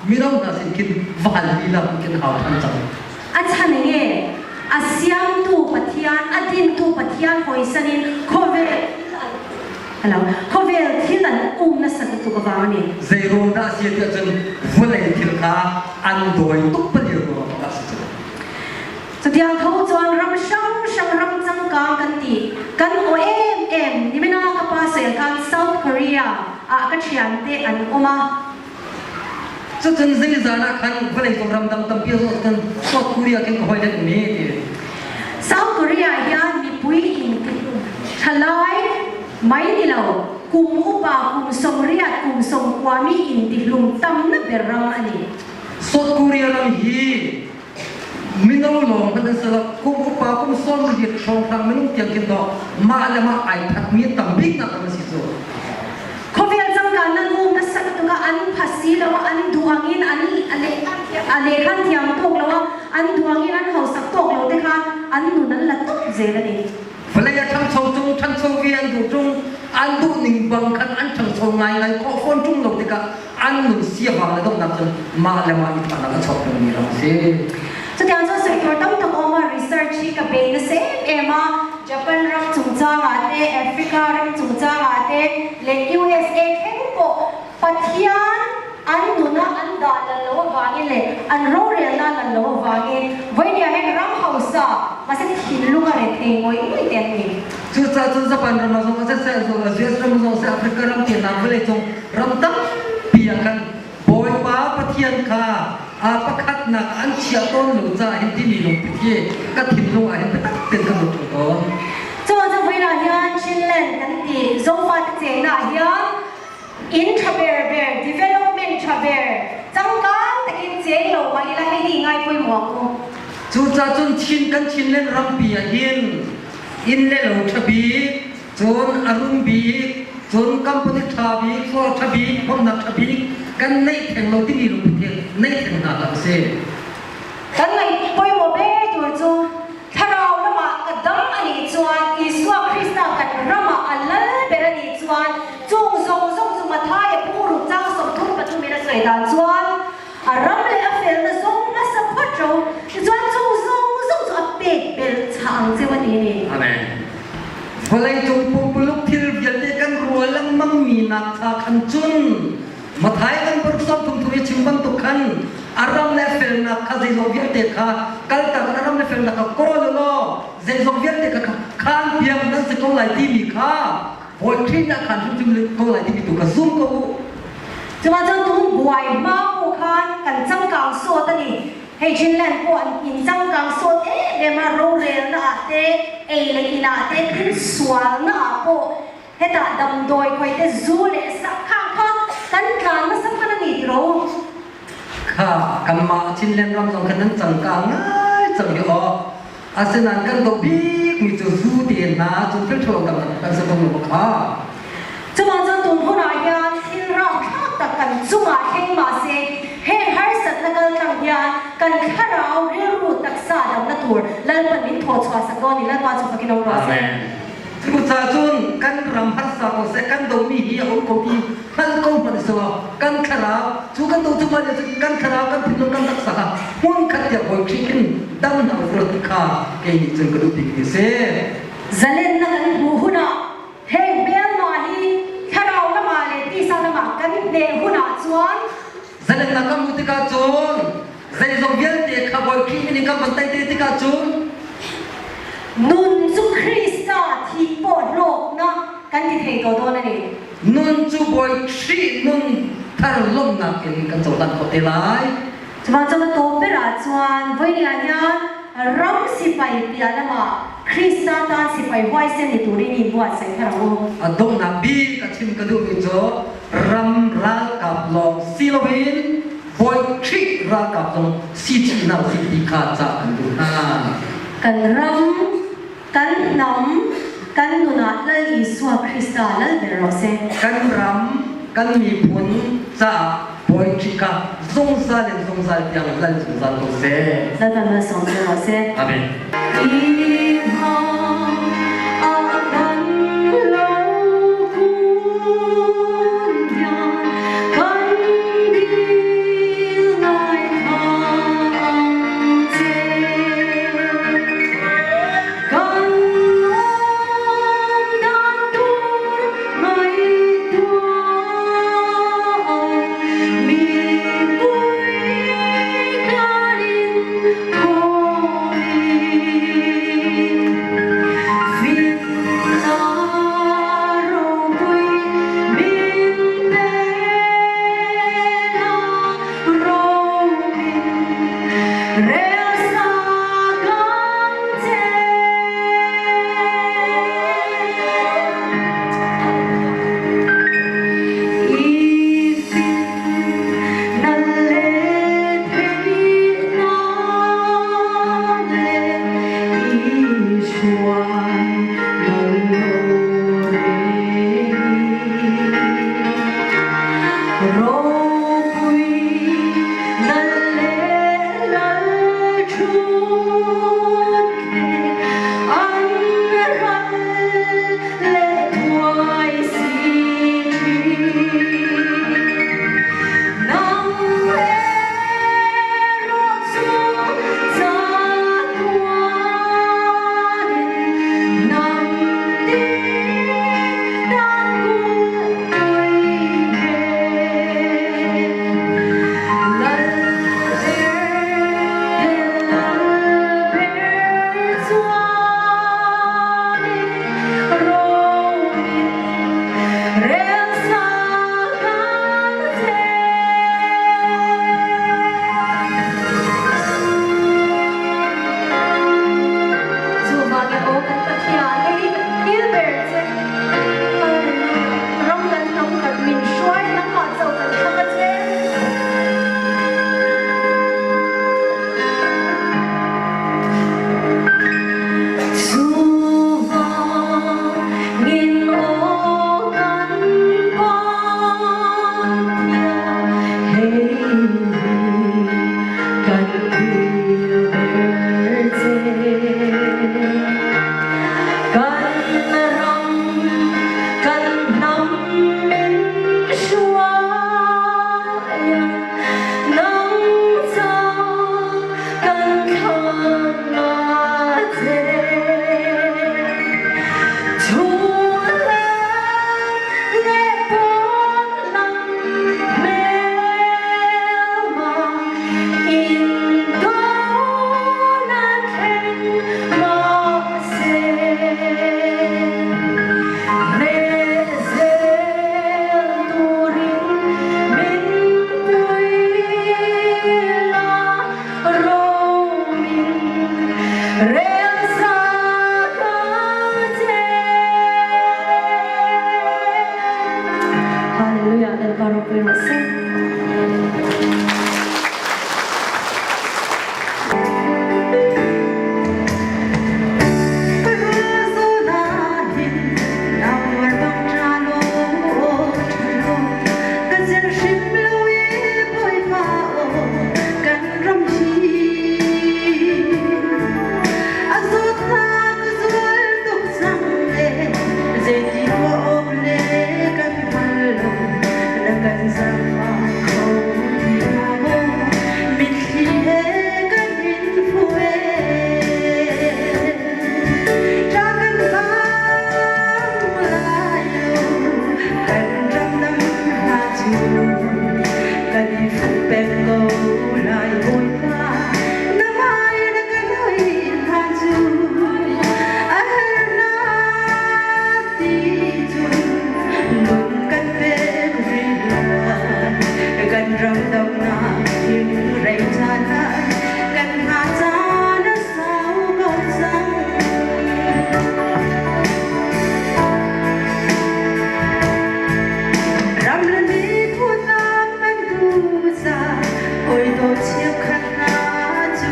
mino hna sin khin va hal lila khin hau ṭhan cang. A chan nge a siamtu Pathian, a dintu Pathian hawisan in khawvel hello khawvel thil an um nasa tuk awang ani. Zeiruang dah a si tiah cun vawlei thil kha an dawi tuk pali ruang ah si cu. Chutiang tho chuan ram hrang hrang ram changkang kan ti. Kan aw em em nimina ka pa sawi khan South Korea ah ka thiante an awm a. Cucun zeizan ah khan vawleicung ram dang tampi a zawt cun South Korea khin ka hawi len um i ti. South Korea hian mipui in thalai mai ni lo kum upa kum 80 kum 90 mi in tihlum tamna ber ram a ni. South Korea ram hi Mino lawng hmanh an si lo. Kum upa kum 80 hrawnghrang minung tiang khin dawh mah le mah ai thatmi tam bik nak ram a si cu. Khawvel cangkan nan um na sak tuk ah an phasi lo ah an duang in an a lekhan thiam tuk lo ah an duang in an hausak tuk lo te kha an nun an la tuk zel ani. Vawlei a ṭhangcho cung ṭhangcho vi an duh ṭung an duh ning bang khan an ṭhangcho ngaingai khawh fawn ṭung lo tikah an nun siavang le donghnak cun mah le mah i thahnak a chuak pengmi ram a si. Chutiang cun sector tam tak awm ah research hi ka bei nasa em em a Japan ram chungchang ah te Africa ram chungchang ah te le USA thleng pawh Pathian an nun ah an dah lal lo avangin leh an rorelna lal lo avangin vawinia hian ram hausa mahse thinlung a rethei ngawih ngawih te an ni. Cucaah cun Japan ram ah zong a siseh, US ram zong seh, Africa ram tinak vawleicung ram tampi ah khan Bawipa Pathian kha a pakhatnak an chiah tawn lo caah hin timi lungput hi ka thinlung ah hin biatak tein ka lut tawn. Cu cu vawiin ah hian Chinland kan ti Zofate chennak hian Inn ṭha berber, development ṭha ber, cangkang takin cheng lo mah ila hei hi ngai pawimawh ang u. Cucaah cun Chin kan Chinland rampi ah hin inn le lo ṭha bik, cun a rum bik, cun company ṭha bik, floor ṭha bik, bawmhnak ṭha bik kan neih theng lo timi lungput hi neih theng hna hlah usih. Kan ngaih pawimawh ber tur cu Thlarau lamah ka dam a nih chuan Isua Krista kan ramah a lal ber a nih chuan chung zawng zawng chu Matthai a pumruk chang 33 in a sawi dan chuan a ram leh a felna zawng hmasa phawt ro tichuan chung zawng zawng chu a pek belh chah ang cheu a ti a ni. Amen. Vawleicung pumpuluk thil vialte kan rual lengmang mi nak kha khan cun Mathai kan paruk 33 i chim bantuk khan a ram le felnak kha zeizong vialte kha kaltak in a ram le felnak kha kawl u law zeizong vialte kha khaan piak nan si ko lai timi kha Bawi Khrih nih a khaan hrimhrim ko lai timi tu kha zum ko u. Cuma cun tun buai hma pawh khan kan changkang sawt a ni. Hei Chinland pawh an in changkang sawt em em a rorelna ah te ei le in ah te thil sualna ah pawh Hetah damdawi khoi te zu le sak khang kha kan tlan hmasa hman a ni ti ro. Kha kanmah Chinland ram zong khan nan cangkang ngai cang hi aw. Asinain kan doh bik mi cu zu te hna cu thil ṭhalo tam kan si tung lo kha. Chuvang cun tun hun ah hian thil rapthlak tak kan cungah thleng mah se heng harsatna kal tlang hian kan thlarau rilru taksa damna tur Lalpan min thaw chhuah sak dawn i Lalpa chu fakin awm rawh se. Cucaah cun kan ram harsa ko seh kan domi hi a um ko ti hngal ko hmanh selaw kan thlarau cu kan do cu mah cun kan thlarau kan thinlung kan taksa kha hmun khat tiah Bawi Khrih in dam hna u ti kha kei nih cun ka duh bik mi si. Zalennak kan hmuh hun ah heng hmelma hi thlarau lamah le tisa lamah kan hneh hun ah cun Zalennak kan hmuh tikah cun zeizong vialte kha Bawi Bawi Khrih min in kan van tai te tikah cun Nun cu Krista thi pawhlawknak kan ti thei ko dawn a ni. Nun cu Bawi Khrih nun thar lawmhnak in kan cohlan khawh te lai. Chuvang a tawp ber ah chuan voini ah hian ram sipai piah lamah Krista tan sipai huaisen ni turin in buatsaih thar ang u. A donghnak bik a chim ka duhmi cu ram ralkap lawng si loin Bawi Khrih ralkap zong si chih hna usih ti kha ca kan duh hna. Kan ram, kan hnam, kan nun ah Lal Isua Krista lal ber rawh seh. Kan ram, kan miphun caah Bawi Khrih kha zungzal in zungzal tiang lal zungzal ko seh. Lalpa malsawm cio rawh seh. Amen. Ropui na le lal.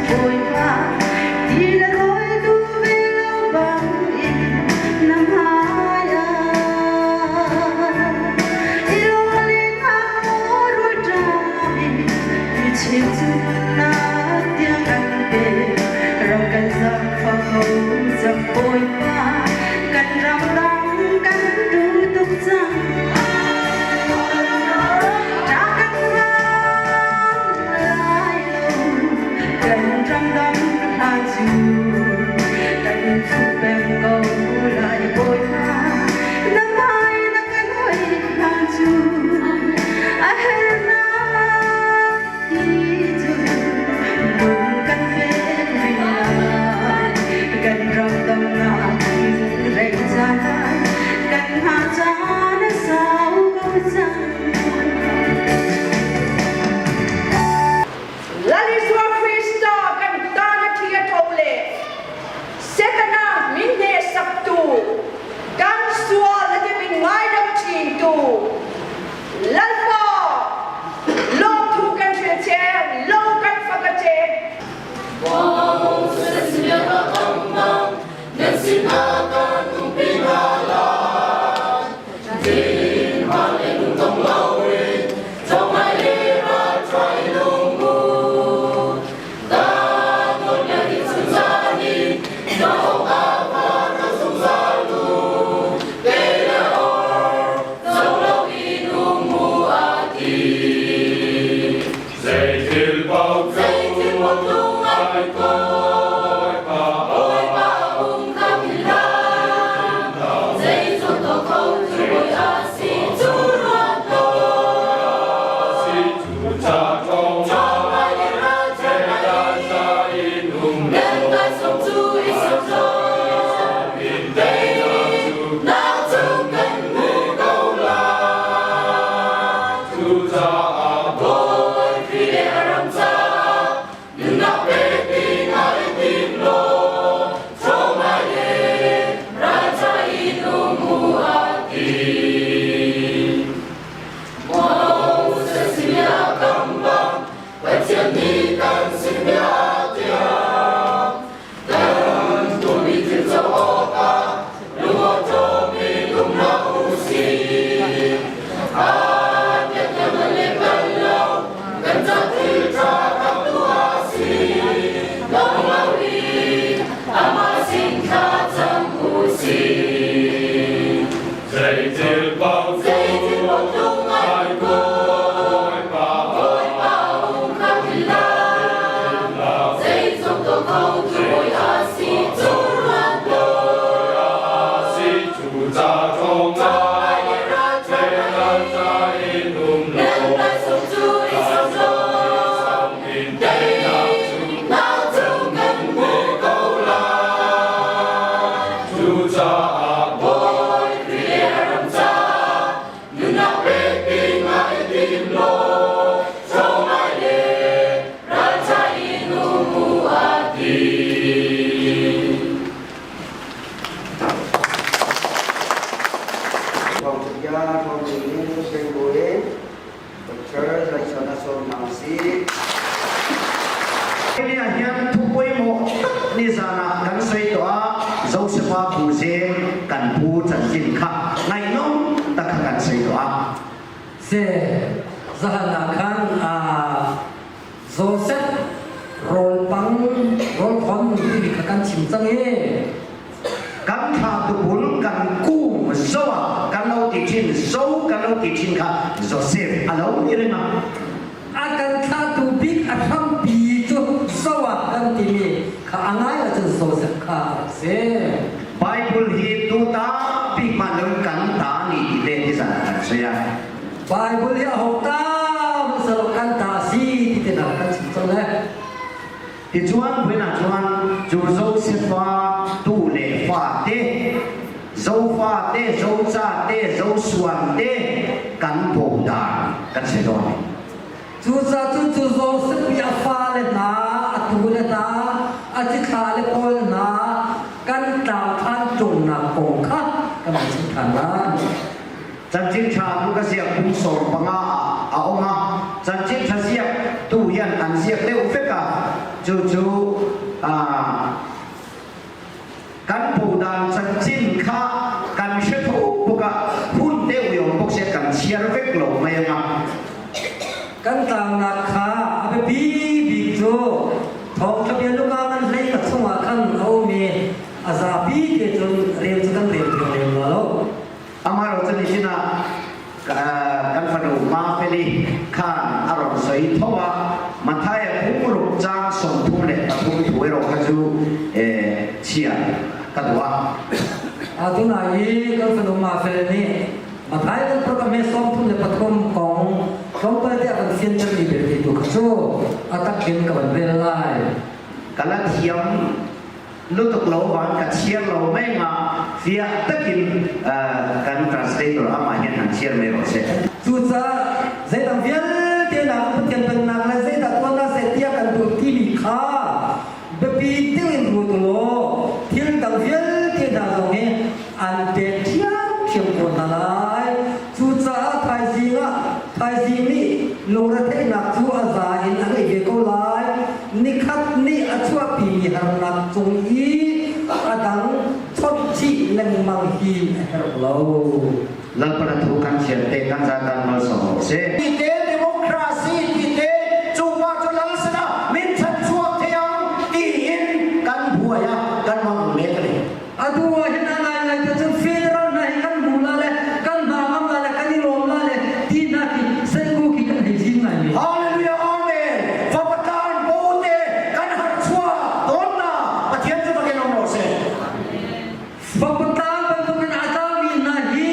Bawipa ti le rawl duh ve lo bangin na hmai ah i lawlin a rawl ṭam in mi cheu cu nak tiang an pe ro kan zaangfah ko cang Bawipa kan ram dang kan duh tuk cang. Kan ram dang hna cu kan fuh peng ko lai Bawipa na hmai na kan hoi hna cu a hernak ti cu lung kan pek rih lai kan ram damnak rei caan kan hngah caan a sau ko cang. Lal Isua Krista kan tan a thi a tho le Setana min hnehsaktu kan sual a min ngaidam ṭhintu Lalpa lawmthu kan hril che lo kan fak a che. Hian thu pawimawh tak nizan ah kan sawi tawh a, Josefa Buzem kan pu chanchin kha ngaihnawm tak kha kan sawi tawh a. Se zahan ah khan Joseph rawlpang rawlkhon timi kha kan chim cang i kan thla tubul kan kum zo ah kan lo ti thin zo kan lo ti thin kha Joseph a lo ni reng a a kan thlahtu bik a hrampi cu zo ah kan timi kha a ngai ahcun Joseph kha a rak si. Bible hi tu ta bik man lo kan ta ni ti te ti zan kan sei a Bible hi a ho ta hmasa lo kan ta si ti te na kan chim cang le. Tichuan buina chuan cu Josefa tu le fa te Zofa te Zoca te Zosuan te kan bo dan kan si dawn. Cucaah cun cu Josef i a fale hna, a tule hna, a cithlah le pawl hna kan tlangthan ṭungnak kong kha kan van chim ṭhan lai. Chanchin ṭha tu ka ziak kum 15 ah a um a. Chanchin ṭha ziak tu hian an ziak deuh vek a. Chu chu kan bo dan chanchin kha kan hre tho bawk a, hun te uiawm bawk sia kan chhiar vek lo mai anga. Kan tlangnak kha a biapi bik cu thawngṭha bia luka kan hlei ka chungah khan a um i a zapi te cun rel cu kan rel thiam lem la lo. Amah ro cun nihin ah kan fanu Mafeli khan a ron soi tho a Matthai phungruk cang 33 thu ero kha cu chia ka duh a. Tunai i kan fanu Mafeli nih Matthai kan program he 33 kong tlawmpal te a kan fiantermi belte tu kha cu a tak in ka van rel lai. Kala thiam lutuk lo van ka chiar lo mai nga fiah takin kan translator amah hian han chiar mai rawh se. Cucaah zeidang vialte nak Pathian pennak le zeidah tuan hna seh tiah kan duh timi kha biapi deuh in ruat u law thil dang vialte hna zong hi an pek ṭhiamṭhiam ko hna lai. Cucaah thaizing ah thaizing nih lungretheihnak cu a za in a ngei ve ko lai. Nikhat nih a chuahpimi harnak cung i a dang chawnh chih lengmang hi a herh lo. Lalpan a thu kan thian te kan zatan malsawm awk si. Ti te democracy ti te cu pa cu lal sana min chan chuak thiang tiin kan buai a kan mang mek ani. Atu ah hin a ngaingai te cun federal hna hi kan hmu la le kan hna ngam la le kan i lawm la le ti hna khi seiku khi kan hei zin ngai mi. Hallelujah amen. Fapatan bote kan har chua ton na Pathian cu fakin om rawh seh. Fapatan bantukin a tlangmi hna hi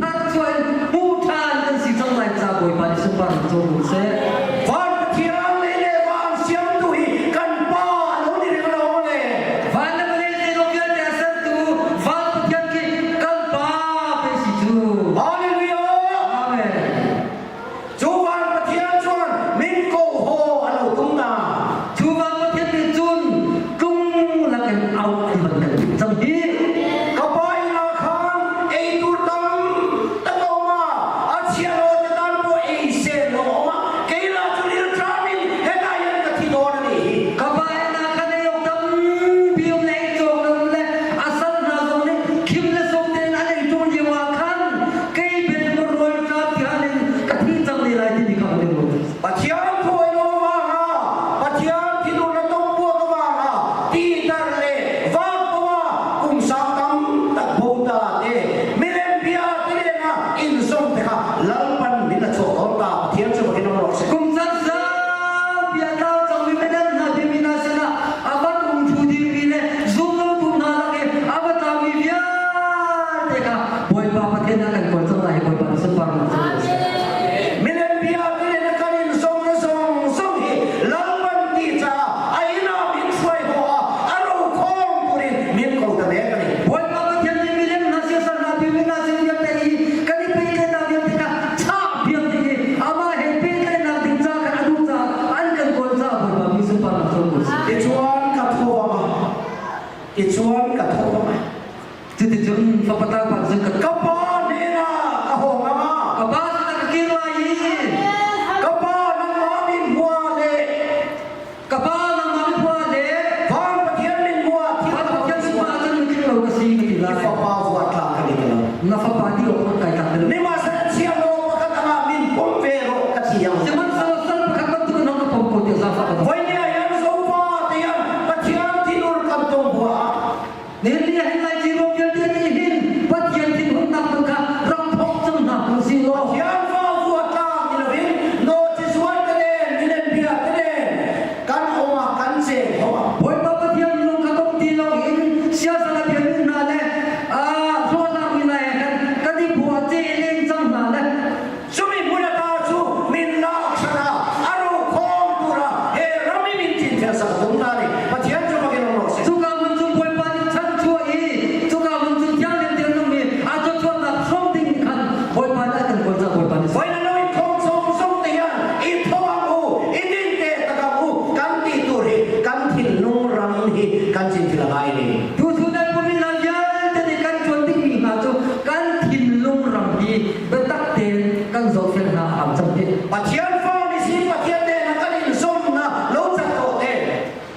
thar chuah in hmu ṭhan kan si cang lai ca Bawipa nih sunpar co ko seh. Van Pathian le le van siamtu hi kan Pa lo ni reng lo le. Van le vawlei zeizong vialte a sertu van Pathian khi kan Pa pei si cu. Hallelujah. Amen. Cu van Pathian chuan min ko ho a lo tum na. Cu van Pathian nih cun tlung lakin au an van kan timh cang hi. Ka pa inn ah khan ei tur tam tak a um a, a chia lo te tan pawh ei se lo a um a, kei lah cu rilṭam in heta hian ka thi dawn a nih hi. Ka pa inn ah khan ei awk tampi um le ei cawk um le a sal hna zong nih khim le sawm tein an ei ṭung lio ah khan kei bel ka rawl ṭam tian in ka thi cang ne lai timi kha ka ti Pathian phuai lo vanga Pathian thinur na tong buak vanga Peter le vang pawa kum sang tam tak bo ta te milem bia te le na in zong te kha lalpan min a chuak dawn ta Pathian chu bakin rawk se Kum chan sang bia tlau cang mi menen hna bia mi na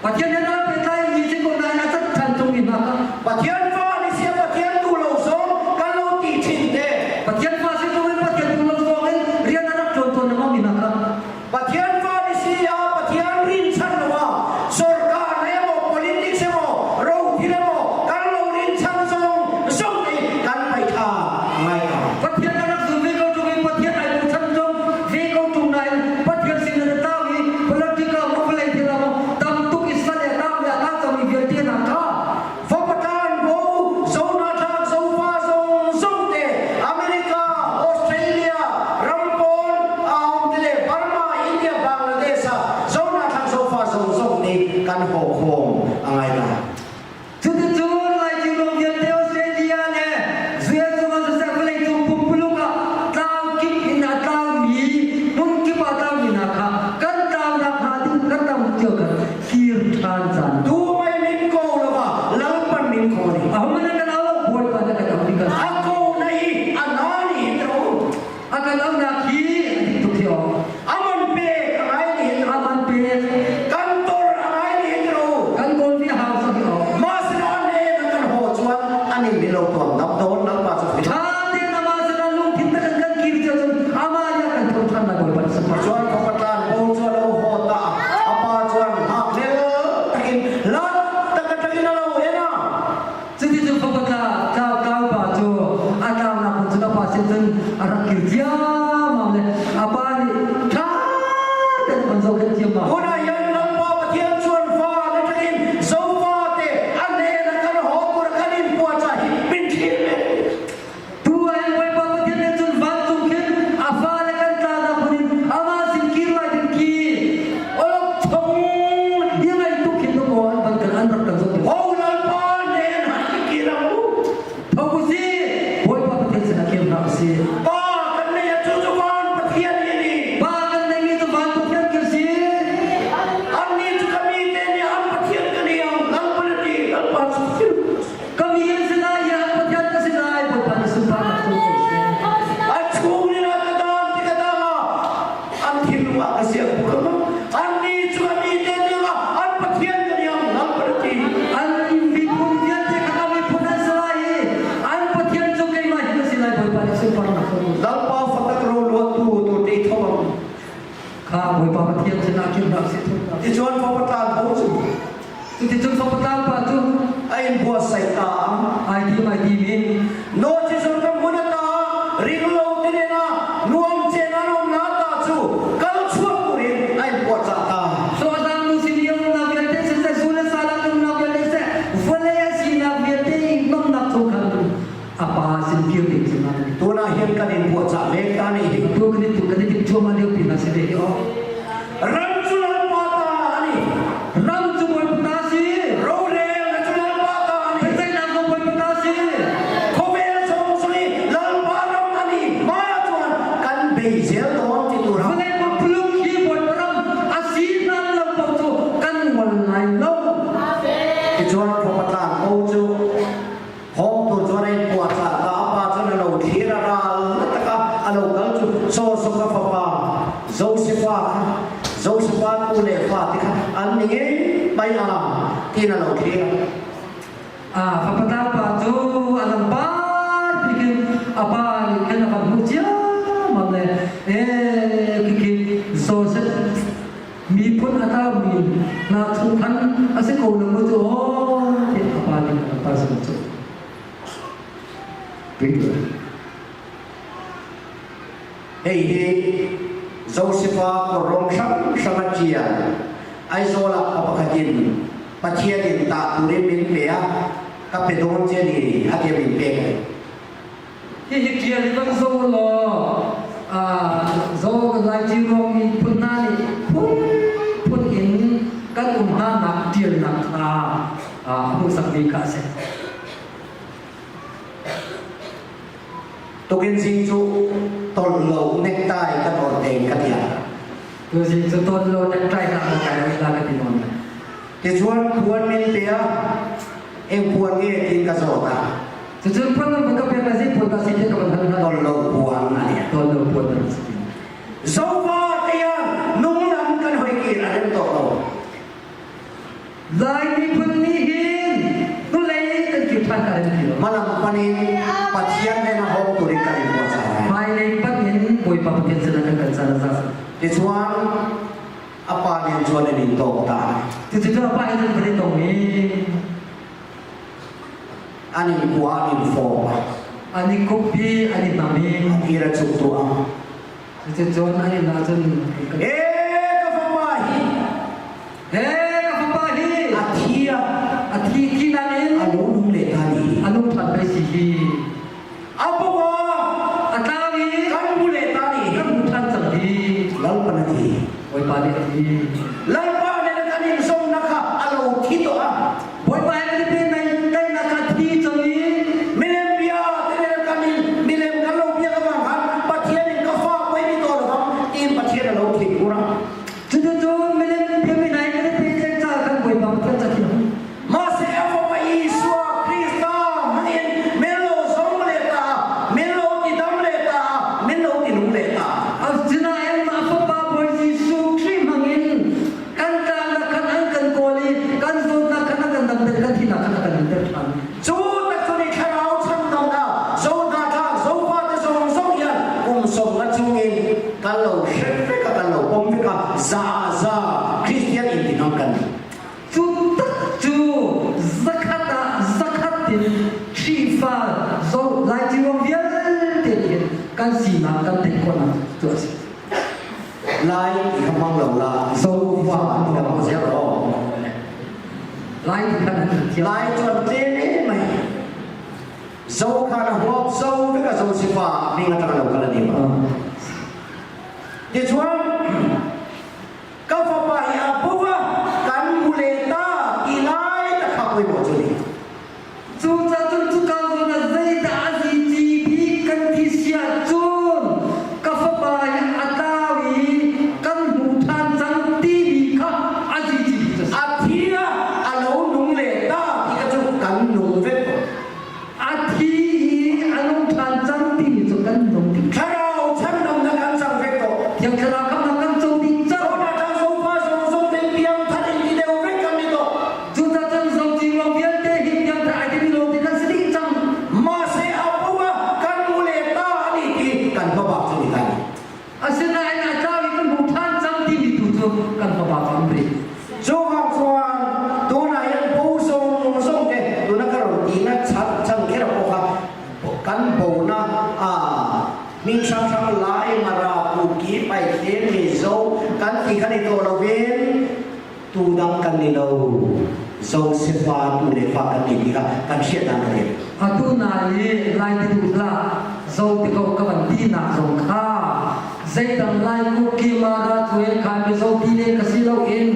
Pathian he ral pehtlai mi si ko nain a cat ṭhan tung mi hna kha. Pathian fa ni sia Pathian tu lo zong kan lo ti thin te. Pathian fa si tung in Pathian tu lo zong in rian a rak ṭuan tawn lengmang mi hna kha. Pathian fa ni si a Pathian rinchanh lo ah sorkar le maw politics emaw ro thil emaw kan lo rinchanh zong zong nih kan pai tha ngai ka. Pathian a rak zum ve ko ṭung i Pathian ai bochan zong ve ko ṭung nain Pathian sin in a tau i politica maw vawlei thil ah maw tam tuk i sal le tang le a tang cangmi vialte hna kha Fapatan bo Zohnahthlak zofa zong zong te America, Australia, rampawn aung te le Burma, India, Bangladesh ah Zohnahthlak zofa zong zong nih kan haw khawm a ngai la. Cuticun Laici ram vialte Australia le US zongah siseh vawleicung pumpuluk ah tlang kip in a tlangmi hmun kip ah tlangmi hna kha kan tlangnak hnga ding kan tam cio kan kir ṭhan caan. Tu mai min ko lova lalpan min ko ni. Ahohmanh an kan au lo Bawipa nih a kan auh ding kan si. A ko na hi a na ni tro. A kan auhnak hi a dik tuk hi aw. Aman pe a ngai ni Aman pe. Kan tor a ngai ni tro. Kan kawl fi hau sa hi aw. Masina ne na kan ho chuan ani mi lo tuam dam don nang pa chu. Tha te na ma sana lungthin ta kan kan kir cio cun ama ya kan tho than na Bawipa nih support. Chuan khopatlan bo chuan lo ho ta apa chuan hak lel takin lat takatakin alo ena. Cuti cu fapa tla tlau pa cu a tlaunak hmun cun a pa sin cun a rak kir ciammam le a pa nih ṭha tein an zohkhenh ciammam. Tunah hian Lalpa Pathian chuan fa le takin zofa te a hnen a kan haw tur a kan in puahcah hi min thlir ve. Tu ah hin Bawipa Pathian nih cun vancung khin a fale kan tlaunak hmun in amah sin kir lai ding khi olok chong i ngaih tuk hin dawkaw an van kan an rak kan zoh. Ho Lalpa hnen ah i kir ang u. Tho usih Bawipa Pathian sinah kir hna usih. Pa kan nei a cu cu van Pathian hi ni. Pa kan neimi cu van Pathian kan si. Annih cu ka mi te nih an Pathian ka ni ang Lalpa na ti Lalpa cu Ka mi an si lai i an Pathian ka si lai Bawipa na sunparnak cu ko seh. A chung in a ka daan ti ka dang ah an thinlung ah ka siang bu ka mang. Annih cu a mi te nih an Pathian ka ni ang Lalpa na ti. An miphun vialte kha ka miphun an si lai i an Pathian cu keimah hi ka si lai Bawipa nih sunparnak cu ko seh. Lalpa fatak ro luattu tu te thawng. Kha Bawipa Pathian sinah kir hna usih. Tichuan fapa tlan bo cu Cuticun fapa tlangpa cu a in buatsaih ta. Ai tim ai tim i No ci sun ka hmun ata ringlo te nena nuam chen an om na ta cu kal chuak turin a in puahcah ta. So a dang nu sin i umnak vialte siseh zu le sa lang umnak vialte siseh vawlei a sinak vialte i nomnak chung khan a pa sin kir ding cu na Tunah hin kan in puahcah mek ta nih hi. Tu kan i tu kan i tim cuahmah lio pi na si ve hi aw. Ram cu Lalpa ta ani. Ram cu Bawipa ta si. Rorel na cu Lalpa ta ani. Biaceihnak zong Bawipa ta si. Khawvel chung cu i Lalpa ram ani. Ma chuan kan bei zel dawn ti tur. Vawlei pumpuluk hi Bawipa ram a si hlan lo paoh cu kan ngol lai lo. Tichuan khuapatlang ko cu Hawngtu chuan a in puahcah ta a pa cun a lo thlir a ral taka a lo kal cu Joseph a fapa Josepha kha Josepha tu le fa te kha an ni ngei mai a tiin a lo thlir. A fapa pa cu a lam par pikin a pa nih khan a van hmuh ciammam le e khikhi Joseph miphun a tlaumi hna chung khan a si ko lo maw cu aw tiah a pa nih a pa sin cu Hei hi Josepha kawrong hrang hrang a ṭial. Aizawl ah pa pakhat in Pathian in tah turin min pe a ka pe dawn che ni a ti min pek. Hihi ṭial i van zo law zo lai ci ruang miphun hna nih phunphun in kan um hnanak ṭialnak kha hmuhsakmi kha a si. Tukin zing cu tol lo necktie kan on te ka tia. Tu zing cu tol lo necktie ka on kai la ka ti non. Tichuan puan min pe a eng puan nge tin ka zawt a. Cucun puan nan ka pek si puan ta si te ka ban hal Tol lo puan ani. Tol lo puan nan si. Zofa te yan nung lam kan hoi kir a rem to lo. Lai miphun nih hin hnulei kan kir ṭhan ka rem ti lo. Hmalam panin Pathian nen a hawng turin kan in buat cang lai. Hmailei panin Bawipa Pathian sinah kan kal caan a za. Tichuan a pa nen chuan an in tawk ta. Cucu a pa in an van i tong i an in kua an in fawp. An i kup i an i hnam i a kir a cuk tu ang. Cuticun an inn ah cun Ee ka fapa hi Ee ka fapa hi a thi a a thi thi nain a lo nung le ta ni a nung ṭhan pei si hi a baba a tlau i kan mu le ta ni kan hmu ṭhan cang hi Lalpa na thi Bawipa nih a ti Lalpa nih na kan in zomnak kha a lo thi to a Bawipa he kan i pe nai teinak kha thi cang i Milem bia te kan in milem kan lo bia ka bang han Pathian in ka fa poi ni to lo tin Pathian a lo thin ura Cucu milem bia mi nai kan i pe tleng ca kan Bawipa Pathian ca thi Mase a fapa Isua Krista hmangin min lo zong le ta min lo ti dam le ta min lo ti nung le ta Asinain mah fapa Bawi Jesuh Khrih hmangin kan tlangnak khan an kan kawl i kan zawtnak khan a kan damter kan thihnak khan a kan nunter ṭhan. Cu tak cu nih thlarau chhandamnak zohnahthlak zofate zong zong hian kum som nga chungin kan lo hrek vek a kan lo pom vek a za za Christian in ti hmang kan ni. Cu tak cu zakhat ah zakhat in Khrihfa zo Lai Ciruang vialte nih kan sinak kan theih khawhnak cu a si. Lai ti kha hmang lo la zo fa ti kha hmang zel rawh. Lai ti khan an thiam. Lai chuan tlem em mai. Zo kha na huap zo vek a zo sifa hming atang lo kal ani ma. Ti chuan ka fapa hi a buva kan mule ta ti lai ta kha poi mo chu ni. Cucacun cuka zawn ah zeidah a zi ci bik kan ti si ahcun ka fapa hi a tlau i kan hmu ṭhan cang timi kha a zi ci bik cu a si. A thi ah a lo nung le ta ti kha cu kan nung vek ko. A thi i a nung ṭhan cang timi cu kan nung dih. Thlarau chhandamnak kan cang vek ko. Thiang Thlarau khamnak kan co dih cang. Zohnak kan zofa zong zong te piang thar in ti deuh vek kan ni to. Cucacun zoci ruang vialte hi piangthar ai timi lawng te kan si dih cang. Mahse a pum ah kan u le ta ani ti kan hmabak cu ni kan. Asinain a tlau i kan hmu ṭhan cang timi tu cu kan hmabak a um rih. Cu bang chuan tuna hian bo song song te tuna ka ron ti na chan chan kher ko kha kan bo na a ming sang sang lai mara ku ki pai te mi zo kan ti khan i to lo vin tu dang kan ni lo zo sefa tu le fa kan ti ti kha kan hriat dan kan Atu na i lai ti duh hlah zo ti ko ka van ti nak zong kha zeidang lai ku ki ma ra chuel kha mi zo ti le ka si lo in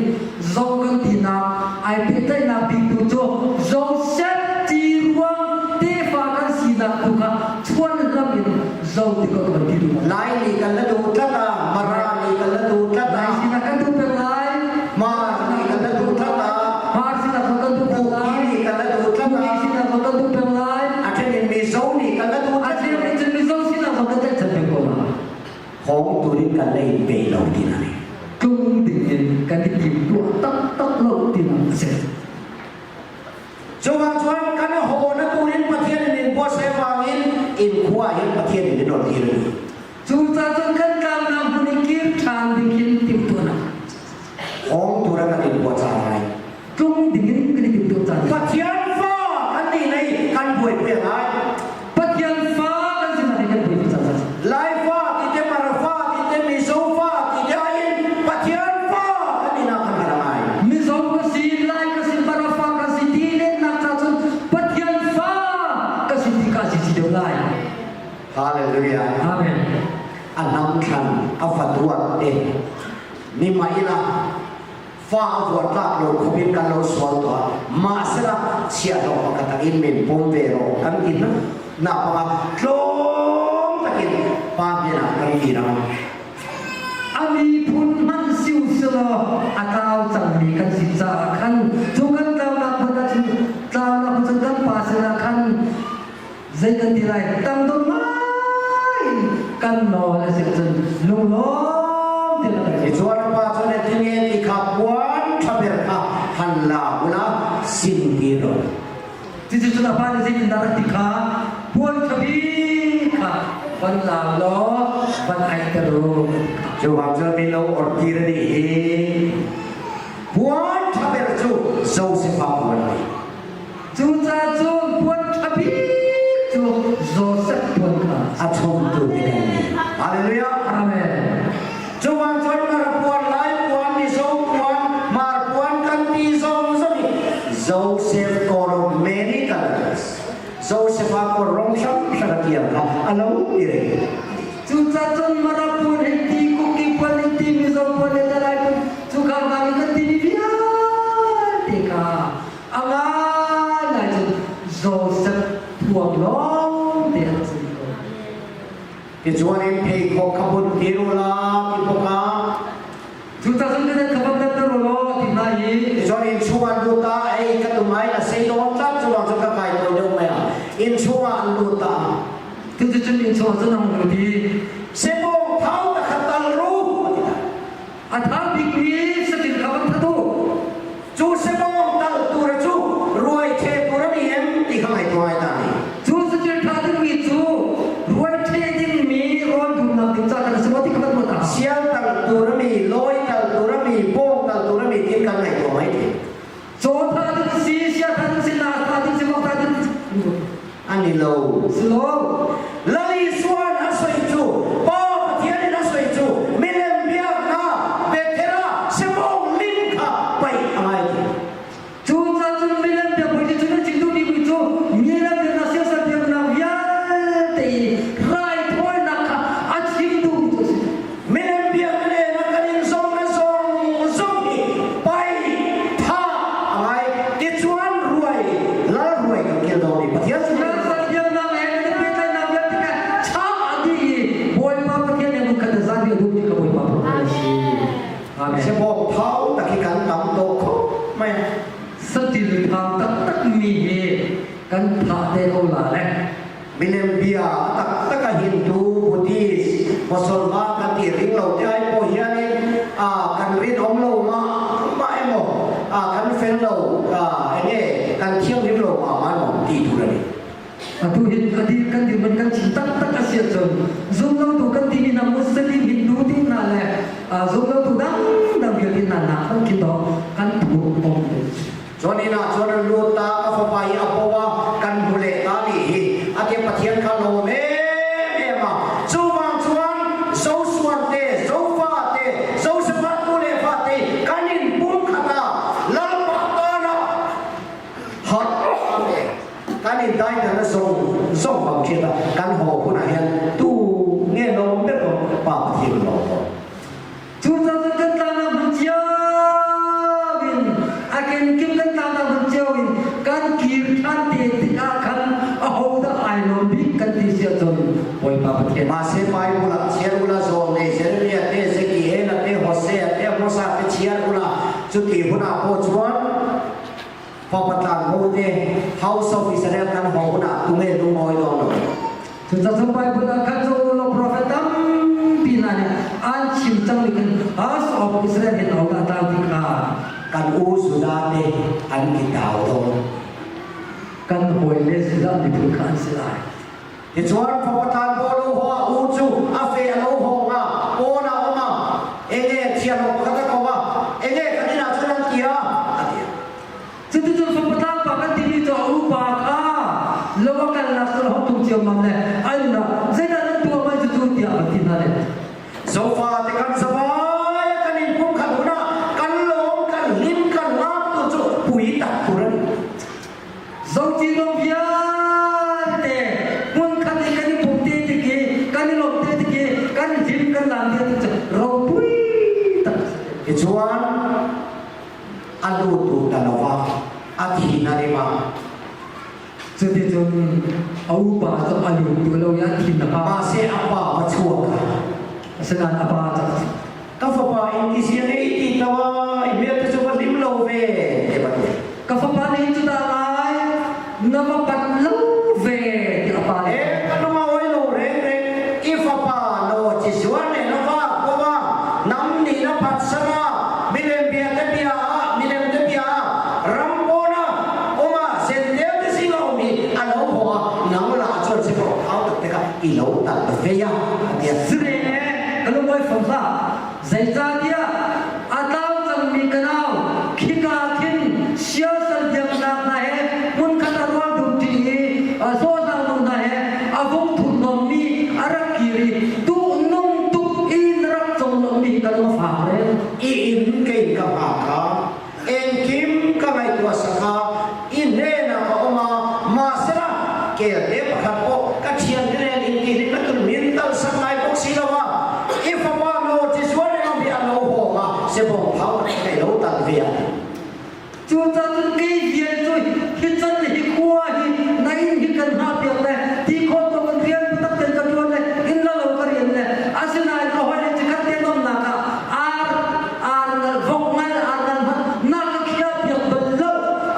zo kan ti nak ai pehtlaihnak bik tu cu Joseph ti ruang tefa kan sinak tu kha chuan lam in zo ti ko ka van ti duh Lai nih kan la duh tlat a Mara nih kan la duh tlat a Lai sinak kan duh peng lai Mar nih kan la duh tlat a Mar sinak kan duh peng lai Kuki nih kan la duh tlat a Kuki sinak kan duh peng lai a then in Mizo nih kan la duh a then in cun Mizo sinak kan tlaihchan peng ko la Hong turin kan la in pe lo ti na ni tlung ding in kan i tim tuah taktak lo ti na a si Cungah chuan kan ho na turin Pathian in in buatsaih wangin in khua hin Pathian in in on kir ni. Cucaah kan tlangnak hmun i kir ṭhan ding hin timhtuahnak. Hong tura kan in buat ngai. Tlung ding in kan i timhtuah caan. Pathian fa kan ni nei kan buai pui ngai. Pathian fa kan si na kan buai caan. Lai fa ti te Mara fa ti te Mizo fa ti te in Pathian fa kan ni na kan hara ngai. Mizo ka si, Lai ka si, Mara fa ka si ti le nak cha cun Pathian fa ka si ti ka si si deuh lai. Hallelujah. Amen. A hnam thlan a fatuat te ni mai la fa a vuat tlak lo khopin kan lo sual to mahsela chia lo pakhat in min pum ve ro kan ti na na panga tlawm takin pa hnenah kan ti rang A miphun hmanh siu selaw a tlau cangmi kan si caah khan cu kan tlaunak hmun ah cun tlaunak hmun cun kan pa sinah khan zei kan ti lai tangdor ngai in kan nawl a si cun lunglawm ti Ti chuan pa chuan tinge ti kha puan thaber kha han la ula sin ti ro. Cucu cun a pa nih zeitindah rak ti kha puan khabi kha van la law van aihter u. Cu bang cun mi lo or tir ani hi puan ṭhaber cu Joseph a puan ni. Cucaah cun puan ṭha bik cu Joseph puan kha a chomtu ti kan ni. Hallelujah. Amen. Cu bang cun mar puan lai puan mizo puan mar puan kan ti zong zong i Joseph kor many colors. Joseph a kor rong hrang hrang a tiang kha a lo ti re. Cucaah cun Mara puan hei ti, Kuki puan hei ti, Mizo puan le Talai puan cu ka ngang in kan timi vialte kha a ngai cun Joseph thuam lawng te an si ko. Tichuan in pheikhawk kha bun ti ru la ti bawk a. Cucaah cun kan kha bang kan ru law ti hna i. Tichuan inn chungah an lut a, ei ka tum ai na sei dawn tlat cu bang cun ka kai tawi deuh mai a. Inn chungah an lut a. Cuticun inn chungah cun an lut i. Sebawng thau na kha tal ru a ti hna. A tha bikmi saṭil kha van that u. Cu sebawng tal tur cu ruai the tur a ni em ti kha ngaihtuah ngai ta ni. Cu saṭil tha dingmi cu ruai the dingmi rawl dumnak ding ca kan si maw ti kha van ruat ah. Sial tal tur a mi, lawi tal tur a mi, bawng tal tur a mi tin kan ngaihtuah mai the. Caw tha ding si, sia tha ding si, naa tha ding si, vok tha ding si. An i lo. Si lo. Lal Isuan a soi cu Pa Pathian in a soi cu milem biaknak Bethel ah sebawng lim kha paih a ngai ti. Cu cun milem biakpui cu na chim duhmi cu milem biaknak siasal biaknak vialte i raithawinak kha a chim duhmi cu a si. Milem biakna na kan in zong na zong zong hi pai tha a ngai tichuan ruai lal ruai kan kil dawn i Pathian cu Siasal biaknak he nan pehtlaihnak vialte kha cham a dih i Bawipa Pathian he hmunkhat ah zan a duh ti ka Bawipa Pathian a si. Amen. Sebawk thau tak hi kan tam to khop mai. Satil thang taktak mi hi kan thah te ko la le. Milem bia a taktak a Hindu, Buddhist, Mosolman kan ti ring lo te ai pawh hianin a kan rinawm lo ma ma emaw a kan fel lo a enge kan thianghlim lo ma ma emaw ti tur a ni. Atu hin adi kan dirhmun kan chim taktak a si ahcun zumlotu kan timi hna Muslim Hindu ti hna le zumlotu dangdang vialte hna nak kan khi to kan thu om te. Cun inn ah cun an lut ta, ka fapa hi a po a kan hmu leh ta nih hi a ti Pathian kha lawm em em a. Cu bang cun Joshua te, Jofa te, Josephat tu le fa te kan in pumkhat ah Lalpa tan ah hat kan in dai na zong zong bang ṭhiat ah kan haw hun ah hian tu nge lawm ber ko pa Pathian lawm ko. Cucaah kan tlangnak hmun cio in a kenkim kan tlangnak hmun cio in kan kir ṭhan te tikah khan ahodah ai lawm bik kan ti si ahcun Bawipa Pathian. Mase Bible ah chiar ula zawl nei Jeremiah te Ezekiel te Hosea te Amosa te chiar ula chuti hunah pawh chuan Fapatlang ho te House of Israel kan ho hunah tunge lungawi dawn lo. Cucaah Bible ah khan cu lo prophet tampi hna nih an chim cangmi kan House of Israel hin ho dah tlau ti kha kan u Judah te an ki tau dawn. Kan hawi le Judah miphun kha an si lai. Tichuan fapatlan bo lo ho a u cu a fe a lo ho nga pawn a um a enge thian ho pakhat a ko a enge kan inn ah cun an ti a a ti. Cuticun fapatlang pa kan timi cu a upa kha lo a kalnak cu hong tung ciammam le an inn ah zeidah nan tuah mai cucu tiah an ti hna le. Zofa te kan zavai kan in pumkhat hunah kan lawm kan hlim kan lak tu cu pui tak tur ani. Zotilawm vialte hmunkhat i kan i pum te tik i kan i lawm te tik i kan hlim kan lam te tik cu ropui tak a si. Tichuan a lut tu ta lova a thi na rima. Cuticun a upa cu a lut tu lo i a thin a pa. Mahse a pa va chuak a. Asinain a pa cu Ka fapa in ti sian ei ti tawa i hmel te cu va hlim lo ve te va ti. Ka fapa nih cu dah lai na va pat lo ve ti a pa nih. E ka lung a oi lo reng reng i fapa no ci zuan ne na va ko va nam ni na phat sara milem bia te bia ah milem te bia ah. vei a tia. Sire ka lungoi fom hlah. Zeicahtiah a tlau cangmi ka nau khika khin siasal biaknak hna he hmunkhat a rual dumṭi i hlawhhlang nu hna he a vung thurhnawmmi a rak kir i duhnung tuk in rak conglawmhmi ka lung a fak reng. I inn kei ka hngak kha engkim ka ngaihtuah sak a i hnenah ka um a mahsela kelte pakhat pawh ka thiante nen in ti hlim a min tal sak ngai bawk si lo a i fapa no chi chuan eng bi a lo hawng a sebawng thau ka thei lo tal ve a. Cucaah kei vial cu hi can hi khua hi na inn hi kan hngah piak le ti khawh to kan rian tak ten ka tuan le inn la lo ka rian le asinain ka hoi le chikhat te nomnak ah ar ar ngal vok ngal ar ngal hmanh na ka khia piak bal lo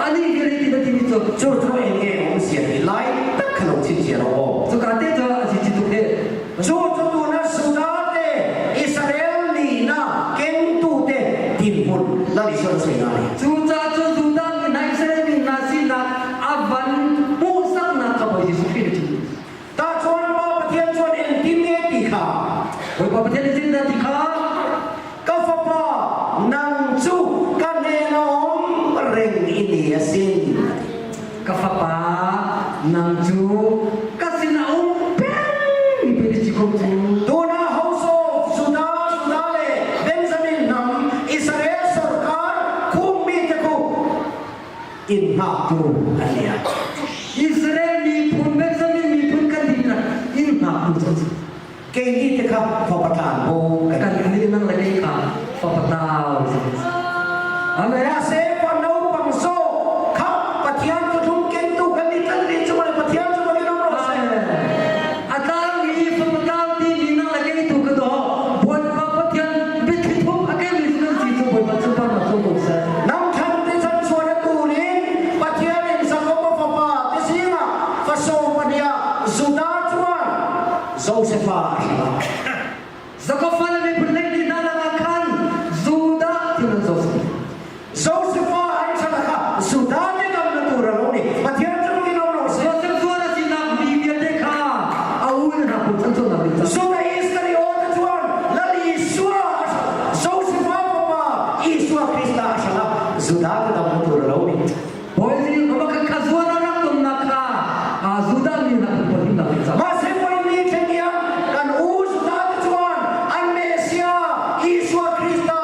ani hi ti na ti mi cu. Cu cu eng nge om sia ti lai tak khalo chin sia ro o. Cu ka te cu a si chi tuk he. Cu cu tu na Sudan te Israel ni na kengtu te dinhmun lal Israel sui na ni. Cu ca cu Judah mi hna Israel mi hna sinak a van hmuhsaknak kha Bawi Jesuh Khrih nih Ta chuan Pa Pathian chuan engtin nge ti kha. Bawipa Pathian nih zeitindah ti kha. Ka fapa nang cu ka hnen a um reng i ni a sin. Ka fapa nang cu ka sin a um peng mi pe ni ko cu. Tuna House of Judah, Judah le Benjamin hnam Israel sarkar khummi te khu in hngaktu an ni a. Israel miphun Benjamin miphun kan din na in hngaktu cu an si. Kei ni te kha fapa tlan bo kan kan ni nang le kei kha fapa tau si. Amen. Ya se pa no pang so kha Pathian thu kengtu kan ni tan ni chu Pathian chu bagi nom ro se. A tlang mi fapa tlau ti mi nang le kei tu ka do Bawipa Pathian biathli thum a kei mi kan si cu Bawipa cu pa na so ko seh. Nam than te chan chuan a turin Pathian in Jakob fapa te singa faso pania Judah chuan Josefa a hrim a. Jakob fale miphun lei ni hna lakah khan Judah ti nan Josef. Josefa an chan kha Judah nih dam na tur a lo ni. Pathian cu in om lo se. Josef zuar a sinak mi vialte kha a u in hna pum chan chuahnak ding caah. Judah Iskariot chuan Lal Isua Josefa fapa Isua Krista a hrang a Judah te dam na tur a lo ni. Bawi nih kha zuar a rak tonnak kha Judah mi hna pum pahnih ding caah. Mahse voi ni thleng hian kan u Judah te chuan an Messiah Isua Krista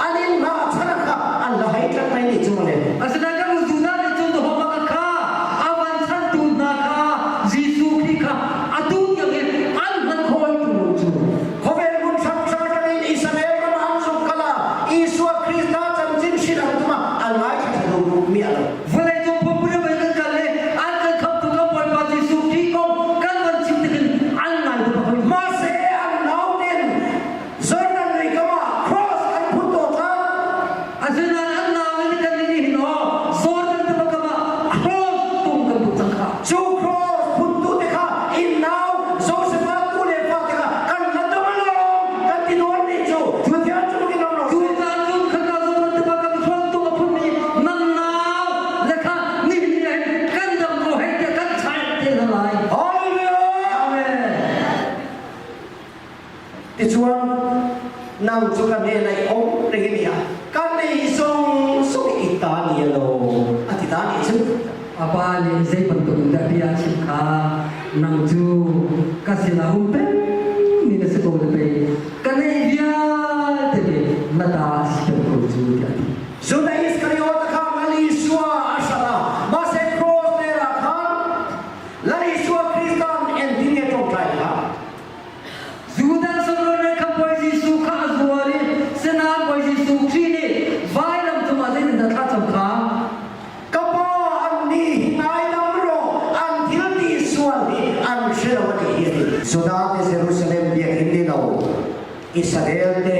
an in hna chan kha an la hei tlat mai ni chu male. Asinain kan u Judah nih cun Jehovah kha a van chantu hna kha Jesuh Khrih kha atu tiang in an hman khawh tu cu. Khawvel hmun hrang hrang atangin Israel ram an zuk kala Isua Krista chanchin hrilh an tum a an ngaithla tha duh mi a lo. Vawlei cung pumpuluk in kan kal i an kan khamtu kan Bawipa Jesuh Khrih kong kan van chim tikin an ngai duh bak. Mahse an nauten Jordan lui kam ah cross an phut to tlang. Asinain an nau in kan nih hin aw Jordan tiva kam ah cross tung kan put cang kha. Cu cross phuttu te kha in nau Joseph tu le fa te kha kan la dam alawm kan ti dawn ni cu Pathian cu in om lo. Cu caan cun khaka Jordan tiva kam cross tung a phunmi nan nau le kha nihin ni hin kan dam ko hei tiah kan chai te hna lai. Hallelujah. Amen. Tichuan nang cu ka hnen ai om reng ni a ka nei zong zong i ta ni lo a ti ta ni cu. Apa nih zei bantuk in dah bia a chim kha nang cu ka sinah um peng mi na si ko na pei ka neih vialte nih na ta a si peng ko cu tiah a ti. Judah Iskariot kha Lal Isua a hrang a mahse cross ler ah khan Lal Isua Krista engtin nge ṭawngṭai kha? Judah sunglawi kha Bawi Jesuh kha a zuar i sinain Bawi Jesuh Khrih nih vailam cungah zeitindah thlacam kha? Ka pa an nih hi ngaidam rawh an thil ti sual hi an hre lo a ti hi a ti. Judah te Jerusalem biakinn ni lo Israel te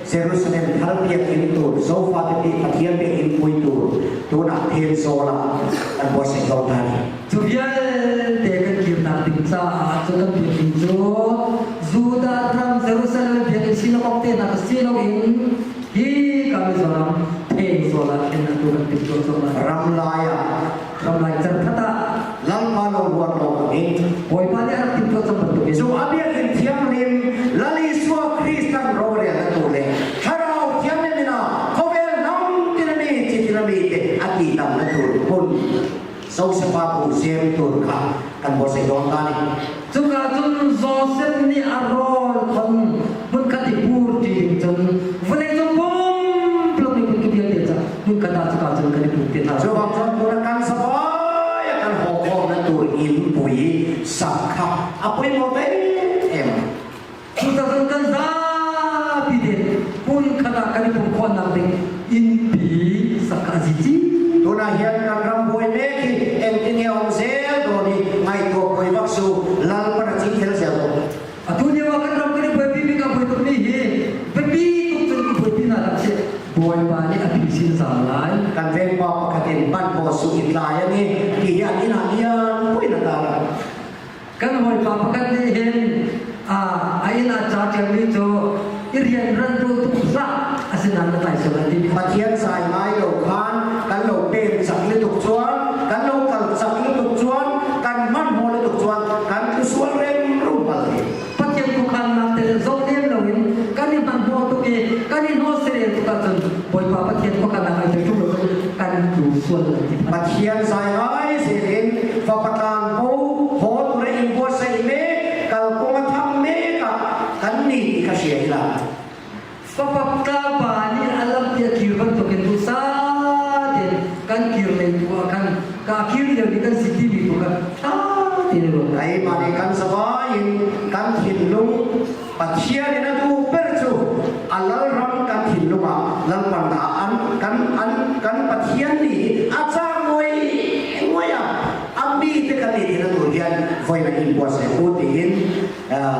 Jerusalem thar biakinn tur Zofa te pi Pathian biakinn pui tur tunah Thenzawl ah kan buatsaih ko hna ni. Cu vialte kan kirnak ding caah cu kan biakinn cu Judah ram Jerusalem biakinn synagogue te hna si loin hi ka Mizoram Thenzawl ah khin atu kan timhtuah cuahmah. Ramlai ah Ramlai carkhat ah Lalpa lo ruat lo in Bawipa nih a rak timhtuah cang bantukin cu a biakinn a ti tam na tur hmun Josefa bu sem tur kha kan buatsaih dawn ta ni. Cuka cun Josef nih a rawl khon hmunkhat i pur ṭi ding cun vawleicung pumpuluk miphun ki vialte ca hmunkhat ah cuka cun kan i pum te hna. Cu bang cun tuna kan savai a kan haw khawh na tur inn pui sak kha a pawimawh ve em. Cucaah kan zapi te hmunkhat ah kan i pum khawhnak ding innpi sak a si ci. Tunah hian kan ram buai mek hi engtin nge awm zel dawn hi ngaihtuah buai vak su Lalpan a ching fel zel bawk. Atu lio ah kan ram kan i buaipi bik a buai tuk mi hi biapi tuk cun i buaipi hna hlah sih Bawipa nih a phisin zau lai. Kan vengpa pakhat in ban haw su in tlai ani ti hi an inn ah lian puin a tar. Kan hawipa pakhat nih hin a inn ah ca ṭialmi cu i rianran duh tuk hlah asinain na tlai sual lai timi Pathian zai ngai lo khan kan lo pen cak lutuk chuan kan lo kal cak lutuk chuan kan hmanhmawh lutuk chuan kan tlu sual rem rum bal hi. Pathian khuakhannak te zoh lem loin kan i hmanhmawh tuk i kan i hnawhserel tuk ahcun Bawipa Pathian khuakhannak ai tel tuk lo cun kan tlu sual lai ti Pathian zai ngai zelin fapa tlang bo haw ture in buatsaih me kalkung a tham mek ah kan ni ti kha hria ila. Fapa tlangpa nih a lam ti a kir bantukin duhsah tein kan kir lei tu ah khan ka kir lio ni kan si timi tu kha ṭha tein ruat. Keimah nih kan zavai in kan thinlung Pathian in a duh ber cu a lalram kan thinlung ah lalpan dah an kan an kan Pathian nih a cang ngoi ngoi ah a mi te kan i thin a tur hian voi na in buatsaih u tiin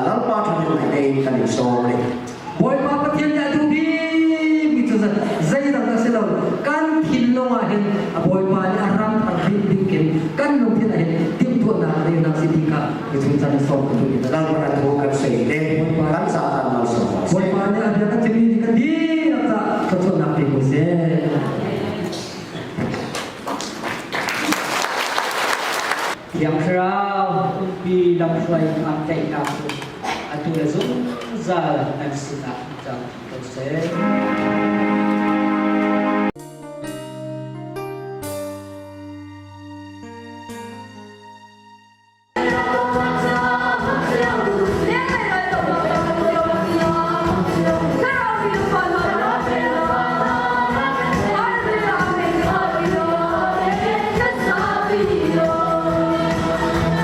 lalpa ṭhamin ngai tein kan in sawm ni. Bawipa Pathian nih a duh bikmi cu zeidang a si lo kan thinlung ah hin a Bawipa nih a ram thar hrin ding khin kan lungthin ah hin timhtuahnak a neihnak si ti kha michung chan sawm kan duh Lalpa thu kan sei te kan ca kan mal sawm Bawipa nih a bia kan chimmi nih kan dihlak ca thluachuahnak pe ko seh. Thiang Thlarau umpi lamhruai aan tlaihnak cu atu le zungzal nan sinah cang ko seh.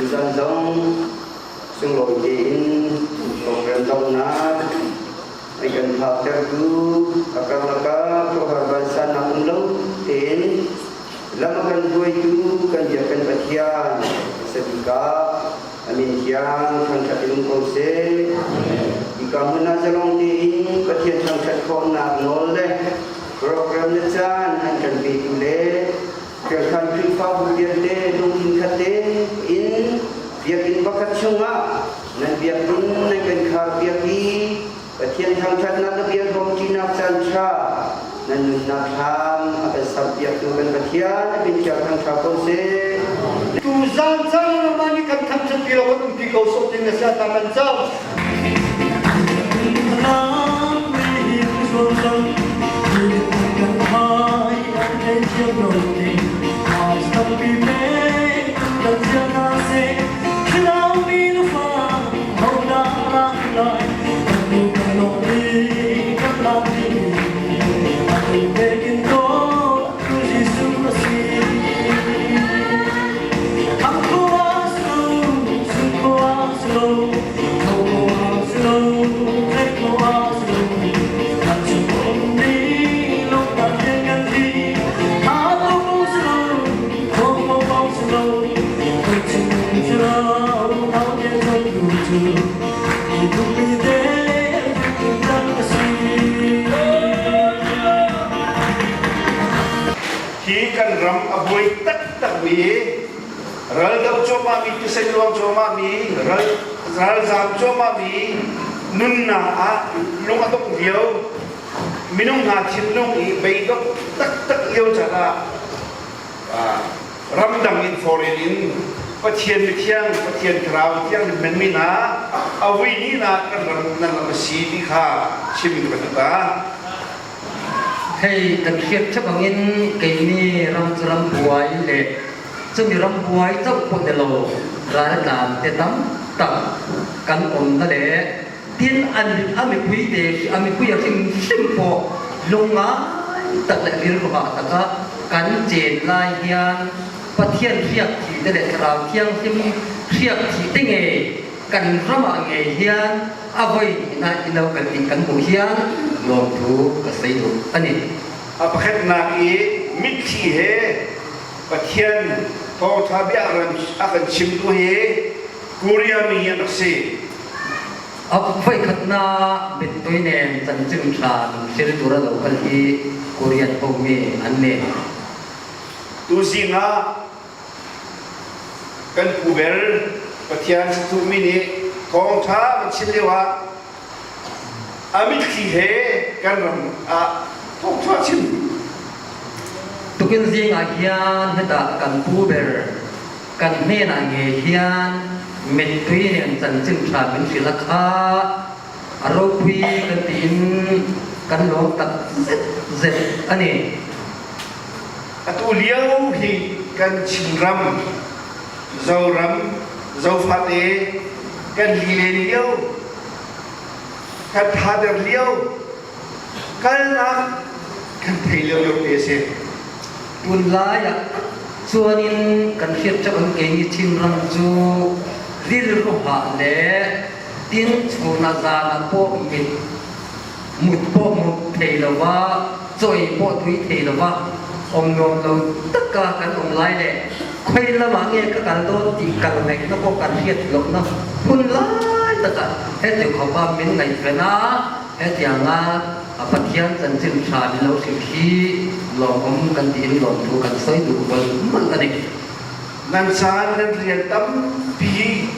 Zan zong sunglawi tein program donghnak ai kan phaktertu a karlak ah khuahar vansannak um lo tein lam a kan hruaitu kan biak kan Pathian sabika a min thiang thangṭhat in um ko seh. Hika hmun ah zalong tein Pathian thangṭhat khawhnak nawl le program le caan an kan petu le Khrihfan Khrihfabu vialte lungthin khat tein biakinn pakhat chungah nan biakinn nan kan kharpiak i Pathian thangṭhatnak na bia hrawmṭinak caan ṭha nan nunnak hram a kan sampiaktu kan Pathian a min thiang thangṭha ko seh. Tuzaan caan mah nih kan thangṭhat ti lo kan umpi ko sawh ding a si ta kan cam. Hi kan ram a buai taktakmi ral do cuahmahmi thisen luang cuahmahmi ral ralzaam cuahmahmi nunnak ah lung a dongh lio minung hna thinlung i beidongh taktak lio caan ah ramdang in foreign in Pathian mithiang Pathian thlarau thiang menmi hna a vui ni na kan ram nan ram a si ti kha chim ka duh ta. Hei kan hriat ṭhep angin keini ram cu ram buai le cumi ram buai coh pawh ni lo raltlan te tam tak kan um na le tin an a mipui te a mipui a hrim hrim pawh lungngai tak le rilru hah taka kan chen lai hian Pathian hriak thi te le Thlarau Thianghlim hriak thi te ngei kan ram ah ngei hian a voi hnihnak ino kan ti kan hmuh hian lawmthu ka sei duh ani. A pakhatnak i mitthli he Pathian thawngṭha bia a kan chimtu hi Korea mi an rak si. A voikhatnak mittui nen chanchin ṭha hril tur a lo kal hi Korean ho mi an ni. Tuzing ah kan pu ber Pathian satuhmi nih thawngṭha kan chim lio ah a mitthli he kan ram ah thawngṭha chim. Tukin zing ah hian hetah kan pu ber kan hnenah nge hian mittui nen chanchin ṭha min hrilh a kha a ropui kan tiin kan lawm tak zet zet a ni. Atu lio hi kan Chinram, Zoram, Zofate kan lilen lio, kan thader lio, kalnak kan thei lio lio te a si. Tunlai ah chuan in kan hriat cak an keini Chinram cu rilru hah le tin chun a zan ah pawh mit mut pawh mut thei lova chawi pawh tui thei lova awm nuam lo taka kan awm lai le khoi lamah nge ka kal dawn tih kal ngaihna pawh kan hriat lohna hun lai takah hetiang khawpa min ngaihven a, hetianga Pathian chanchin tha min lo hrilh hi lawmawm kan tiin lawmthu kan sawi duh mawlh mawlh a ni. Nan caan nan rian tampi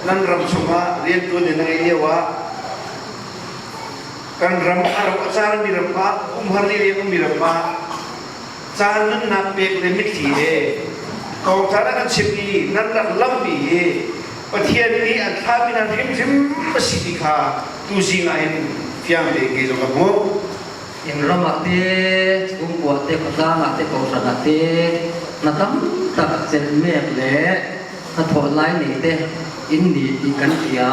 nan ram chungah riantuan in na ngeih lio ah Kan ram a ro a carmi ram ah umhar lileng ummi ram ah caan nunnak pek le mitthli he kongcaan a kan chimh i nan rak lammi hi Pathian nih an thlahmi hna hrimhrim a si ti kha tuzing ah hin fiang tein kei zong ka hmuh. In ram ah te, chungkua te, khuatlang ah te, kohhran ah te, na tam tak celh mek le hnathawh lai nei te in ni ti kan hria.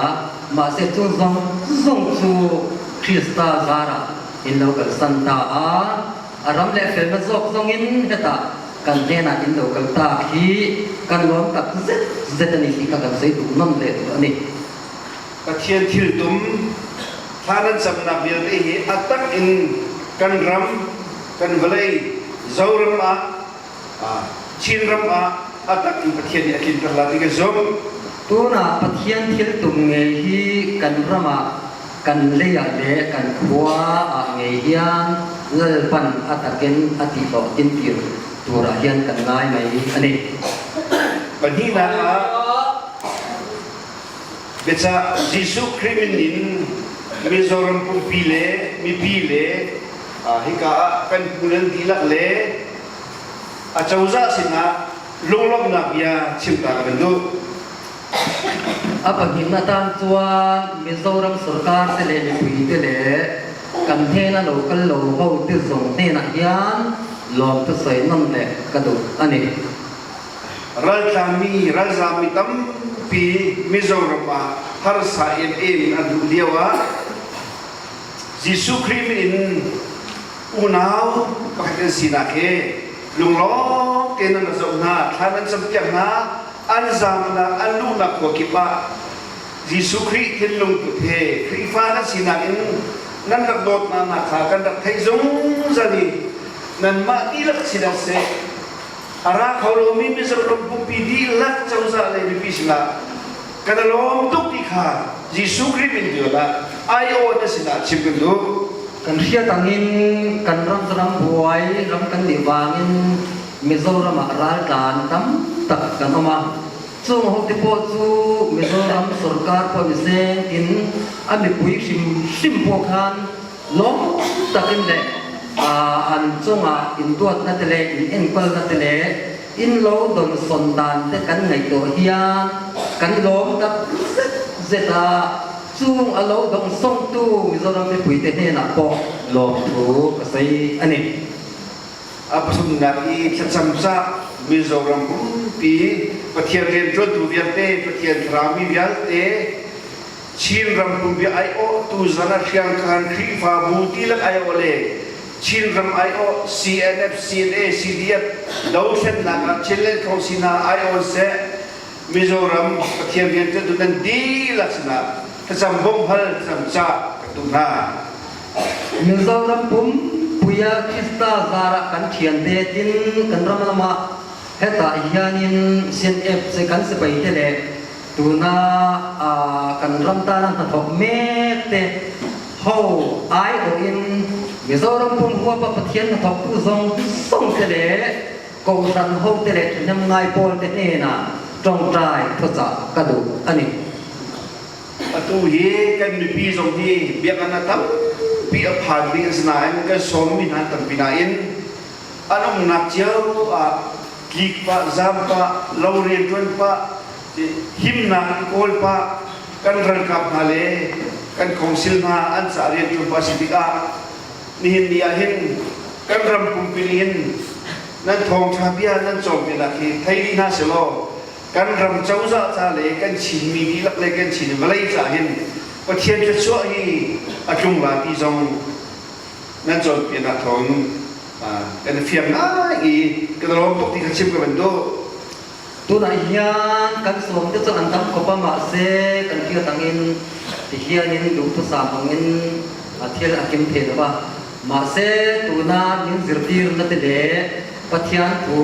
Mahse cu zong zong cu Krista zarah in lo kalsan ta a, a ram le felnak zawk zong in hetah kan hnenah in lo kal tak hi kan lawm tak zet zet a ni ti kha kan sawi duh ngam leh duh a ni. Pathian thil tum thla nan camnak vialte hi a tak in kan ram, kan vawlei, Zoram ah Chinram ah a tak in Pathian nih a tlinter la ti ka zumh. Tunah Pathian thil tum ngei hi kan ram ah kan lei ah le kan khua ah ngei hian Lalpan a takin a ti hlawh tintir tur ah hian kan ngai mai a ni. Pahnihnak ah biacah Jesuh Khrih min in Mizoram pumpi le mipi le hika ah kan pu nan dihlak le acozah sinah lunglawmhnak bia chimta ka kan duh. A pahnihnak tan chuan Mizoram sarkar te le mipui te le kan hnena lo kal lo ho te zong hnenah hian lawm thusawi nawn leh ka duh a ni. Raltlami ralzammi tampi Mizoram ah harsa em em in an luh lio ah Jesuh Khrih min in unau pakhat kan sinak hi lunglawm tein nan zoh hna, thla nan campiak hna, an zamnak, an luhnak khua kip ah Jesuh Khrih thinlung put he Khrihfa kan sinak in nan rak dawtnak nak kha kan rak theih zungzal i nanmah dihlak sinah seh a ra kho lomi Mizoram pumpi dihlak cozah le mipi sinah kan i lawm tuk ti kha Jesuh Khrih min tu ah aiawh na sinah chim kan duh. Kan hriat angin kan ram ram buai ram kan nih vangin Mizoram ah raltlan tam tak kan um a. Chung ho te pawh cu Mizoram sorkar pawh ni seng in a mipui hrim hrim pawh khan lawm takin le an cungah in duatna te le in enkalna te le in lo donson dan te kan ngaihtuah hian kan lawm tak zet zet a. Chung a lo dong songtu Mizoram mipuite hnenah pawh lawmthu ka sawi a ni. A pathumnak i thlacam cah Mizoram pumpi Pathian rianṭuantu vialte, Pathian thlarau mi vialte, Chin ram pumpi aiawh tuzan ah Hriangkhan Khrihfabu tilak aiawh le Chin ram aiawh CNF, CNA, CDF dothlennak ah Chinland Council hna aiawn seh Mizoram Pathian rianṭuantu nan dihlak sinah thlacam bawmh hal thlacam cah kan duh hna. Mizoram pumpui ah Krista zarah kan ṭhian te tin kan ram lamah hetah hianin CNF ce kan sipai te le tuna kan ram tana hnathawk mek te ho aiawh in Mizoram pum huapa Pathian hnathawktu zong zong te le kohhran ho te le ṭhahnem ngai pawl te hnenah ṭawngṭai thuacah ka duh a ni. Atu hi kan mipi zong hi biakinn a tampi a phan ding an si nain kan sawmmi hna an tampi nain an umnak cio ah tlik pah, zam pah, lo rianṭuan pah, himnak i kawl pah, kan ralkap hna le kan council hna an ca rianṭuan pah si tikah nihin ni ah hin kan ram pumpi nih hin nan thawngṭha bia nan cawnpiaknak hi thei dih hna sehlaw kan ram cozah ca le kan Chinmi dihlak le kan Chin vawlei ca hin Pathian thluachuah hi a tlung la ti zong nan cawnpiaknak thawng kan i fiang ngai i kan lawm tuk ti kha chim ka van duh. Tunah hian kan sawm te cu an tam khawp a mahse kan hriat angin tihian in duhthusam angin thil a kim thei lo a. Mahse tuna min zirtirna te le Pathian thu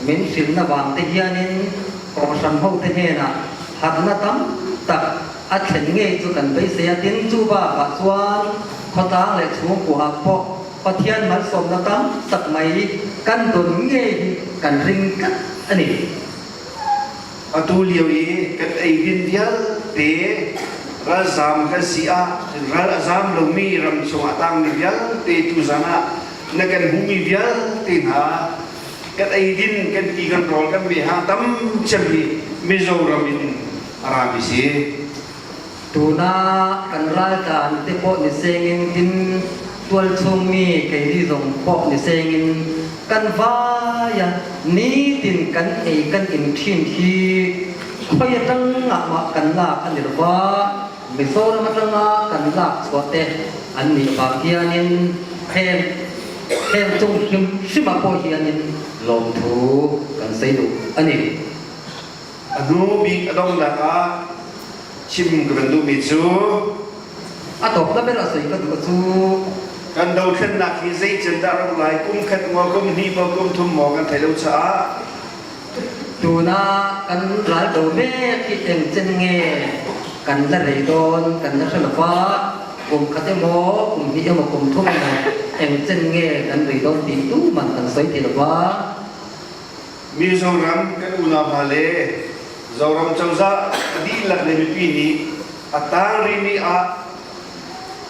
min hrilhna vang te hianin kohhran ho te hnenah harhna tam tak a thlen ngei chu kan beisei a. Tin, chu bakah chuan khawtlang leh chhungkua ah pawh Pathian malsawmna tam tak mai kan don ngei hi kan ring tlat a ni. Atu lio i kan eidin vialte ralzaam kan si ah ral a zaam lomi ram chungah tangmi vialte tuzan ah na kan hmuhmi vialte hna kan eidin kan ti kan rawl kan mehhang tam cem hi Mizoram in a rami si. Tuna kan raltlan te pawh ni sengin tin tualchungmi keini zong pawh ni sengin kan vai a nitin kan ei kan in ṭhin hi khoi aṭang ah mah kan lak a ni lova Mizoram aṭanga kan lak chuah te an nih vang hianin heng heng chung hrim hrim ah pawh hianin lawmthu kan sei duh a ni. A hnu bik a donghnak ah chim ka van duhmi cu a tawk ber a soi ka duh cu kan dothlennak hi zei can dah rauh lai kum khat maw kum hnih maw kum thum maw kan thei lo caah tuna kan ral do mek hi eng chen nge kan la rei dawn kan la hre lova kum khat emaw kum hnih emaw kum thum emaw eng chen nge kan rei dawn ti tu man kan soi ti lova Mizoram kan unau hna le Zoram cozah a dihlak le mipi nih a tang rihmi ah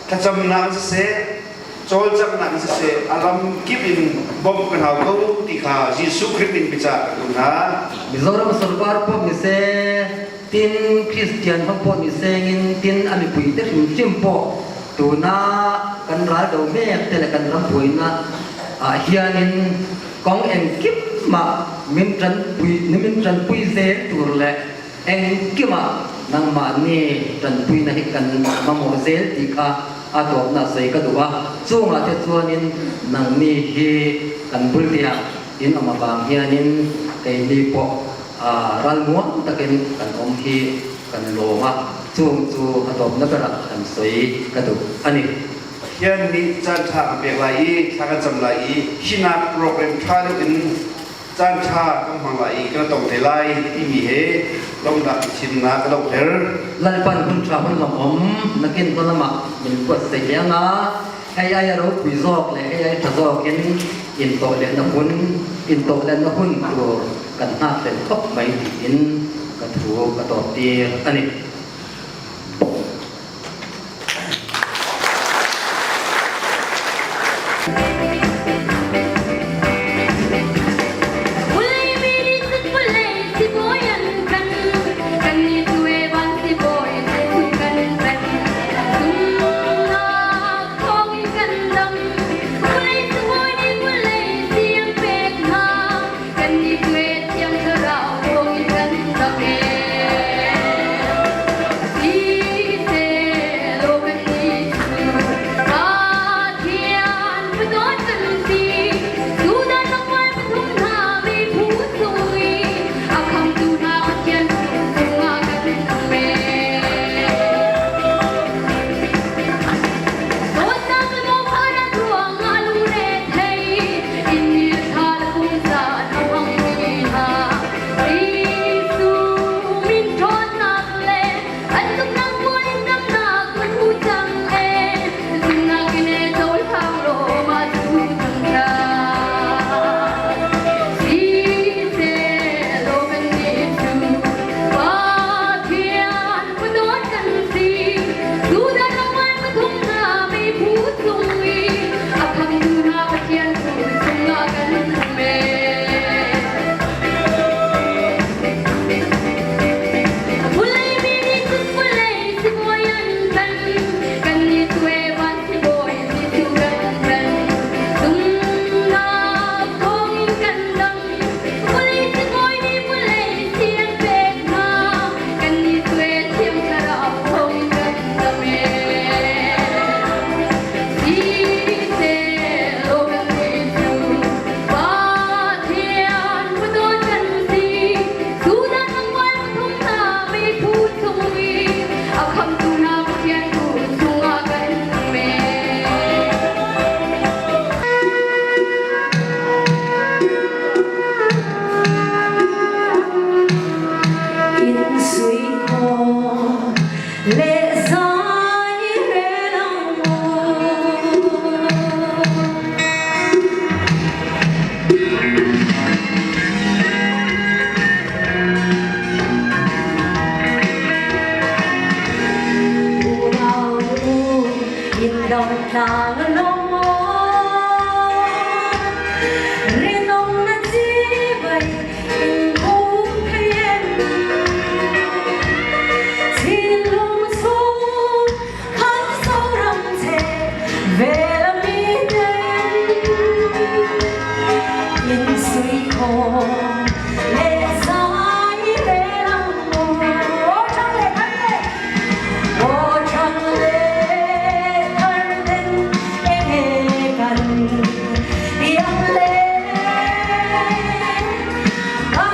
thlacamnak in siseh, cawlcanghnak in siseh, a lam kip in bawmh kan hau ko ti kha Jesuh Khrih min biacah kan duh hna. Mizoram sorkar pawh nise, tin Christian ho pawh nisengin tin a mipui te hrimhrim pawh tuna kan ral do mek te le kan ram buainak ah hianin kong engkimah min ṭanpui min ṭanpui zel tur le engkimah nangmah nih ṭanpuina hi kan mamawh zel ti kha a dawtnak sei ka duh a chungah te chuanin nangni hi kan bul tiah in awm avang hianin keini pawh ralmuang takin kan awm hi kan lawm a chung chu a dawtna berah kan sawi ka duh a ni. Pathian nih caan ṭha kan pek lai i thla kan cam lai i hinak program ṭha deuh in caan ṭha kan hmang lai i kan tong te lai timi he lawmhnak chimnak ka donghter. Lalpan hun ṭha hun lawmawm nakin hmalamah min kuat sei leng ah hei ai a ropui zawk le hei ai ṭha zawk in in tawh le na hun in tawh le na hun tur kan hngakhlel khop mai tiin ka thu ka tawp tir ani.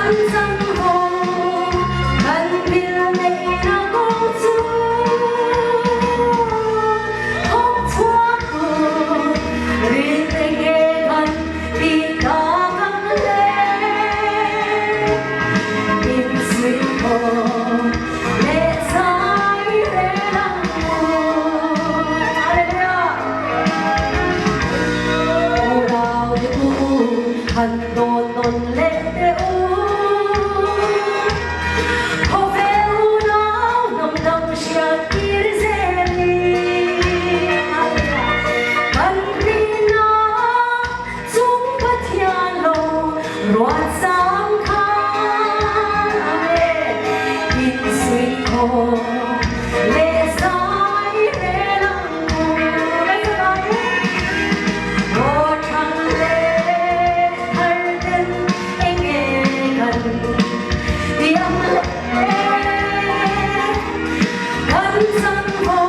Kan cang ho kan bil nei na kong cu thong chuak rin nge kan ti ta kan le in sui ko le sai re lang Hallelujah Unau te u han don non le te u Khawvel unau nam dang hriat tir zelin Kan rinna chung Pathian lo ruat sang kha Amen In sui kho le sai re lang Aw thang le thar ten enge kan tiang le kan cang ho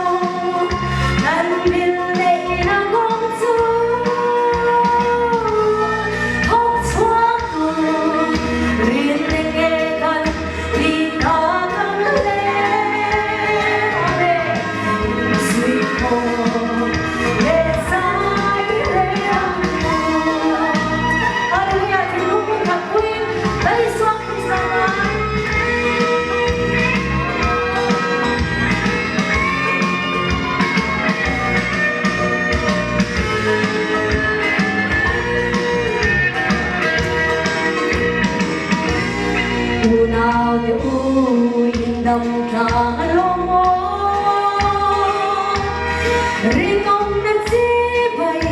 kan bil nei na kong cu thok chuak tu rin nge kan ti ta kan le sui kho le sai le ang Hallelujah thinlung khat puin Lal Isua Krista Unau te u in dam tlang lo maw Rinawm na chi bay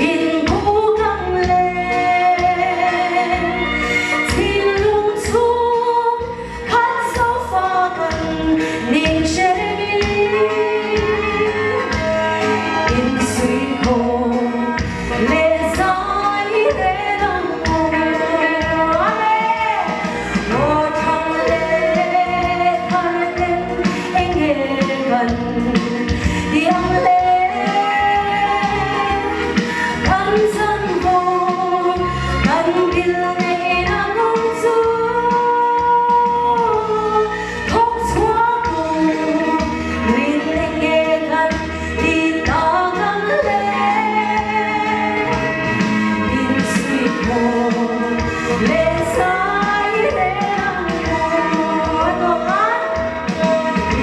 in bu kang le Thinlung chung khat so fa kan ning shereni In sui ko le zai re lang Amen Aw thang le thar ten enge kan tiang le kan chan bo kan bil nei na kong cu thok chuak rin enge kan ti ta kan le in sui ko le sai le ang ko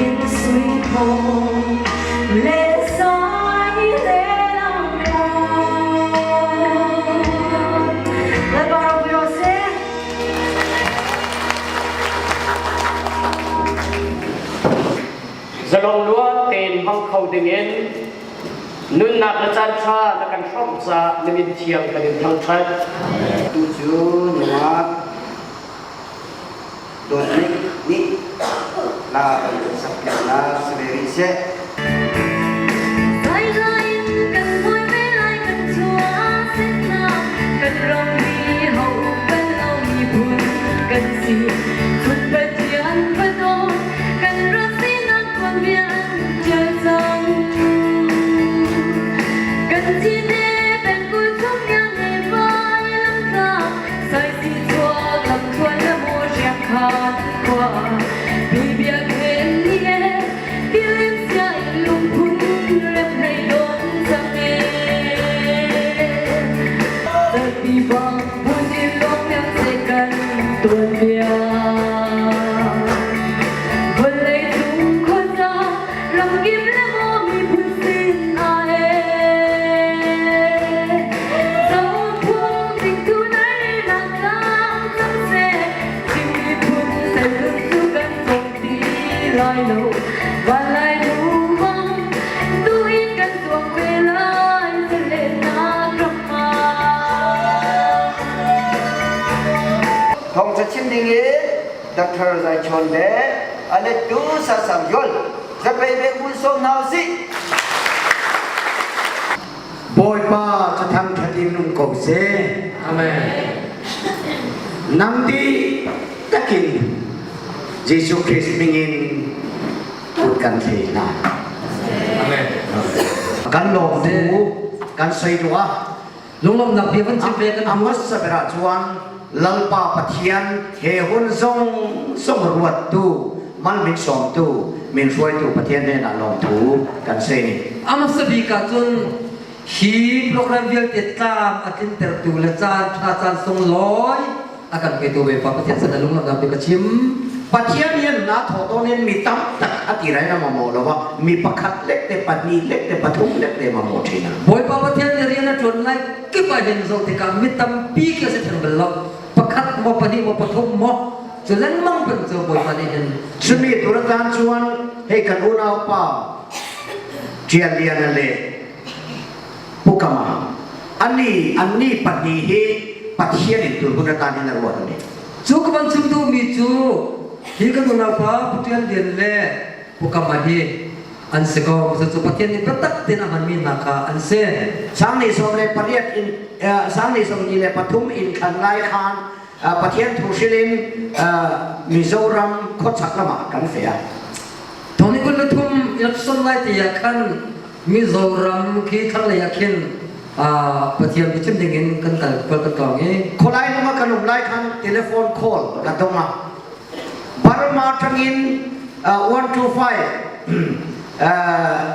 in sui ko le sai le ang ko Lalpa ropui rawh seh. Zalong luat tein hmang kho dingin nunnak le caan ṭha na kan hrawmh caah na min thiang kan in thangṭhat. Tu cu nungak dawtnik nih la kan sak piaknak si ve rih seh. Kan ram mi ho kan lo miphun kan si Chun Pathian padaw kan rak sinak tuanbia an ṭial cang. Kan cite pengkulh chung yang le vai lamtlang saisi chuak lamthluan le maw riak khan khua bibia khen ni e tilim sia in lungphun rem hlei don cang e. Zarpi bang bun in lawng niam se kan tuanbia. Vawlei cung khuaza ramkip le maw miphun sin ah e. Zophung dingtu nak tlang cang seh, Chin miphun sellun cu kan cawm ti lai lo. Van lai lungmang tu in kan tuak ve lai zalehnak ram ah. Thawng ca chim ding in Dr. Zai Chawn le a lettu Sa Sang Yol zapei ve un som hna usih. Bawipa cu thangṭhat in nung ko seh. Amen. Nang ti takin Jesuh Christ mingin kut kan thlei hna. Amen. Kan lawm tu kan soi duh ah Lunglawmhnak bia van chim ve kan a hmasa ber ah chuan. Lalpa Pathian he hun zong zong ruattu mal min sawmtu min hruaitu Pathian hnenah lawmthu kan sei ni. A hmasa bik ah cun hi program vialte tlam a tlintertu le caan ṭha caan sunglawi a kan petu Bawipa Pathian sin a lunglawmhnak bik ka chim. Pathian hian na thawh tawn in mi tam tak a ti rai na mamawh lo va mi pakhat lek te pahnih lek te pathum lek te mamawh ṭhin a. Bawipa Pathian nih rian a ṭuan lai kip ah hin zoh tikah mi tampi khi a si theng bal lo. Pakhat maw pahnih maw pathum maw cu lengmang peng cu Bawipa nih hin Cumi tur atan chuan hei kan unau pa Ṭial Liana le Pu Kama ani anni pahnih hi Pathian in tur hun atan hin a ruat ani. Cu ka van chim duhmi cu hi kan unaupa Pu Ṭial Lian le Pu Kama hi an si ko. Cucu Pathian nih biatak tein a hmanmi hna kha an si. Sang ni 18 in sang ni 23 in thlan lai khan Pathian thu hril in Mizoram khuachak lamah kan fe a. Thong ni 23 election lai te ah khan Mizoram khi thlanglei ah khin Pathian biachim ding in kan kal kal kan tlawng i Khualai lung ah kan um lai khan telephone call ka dong a. Burma tangin 125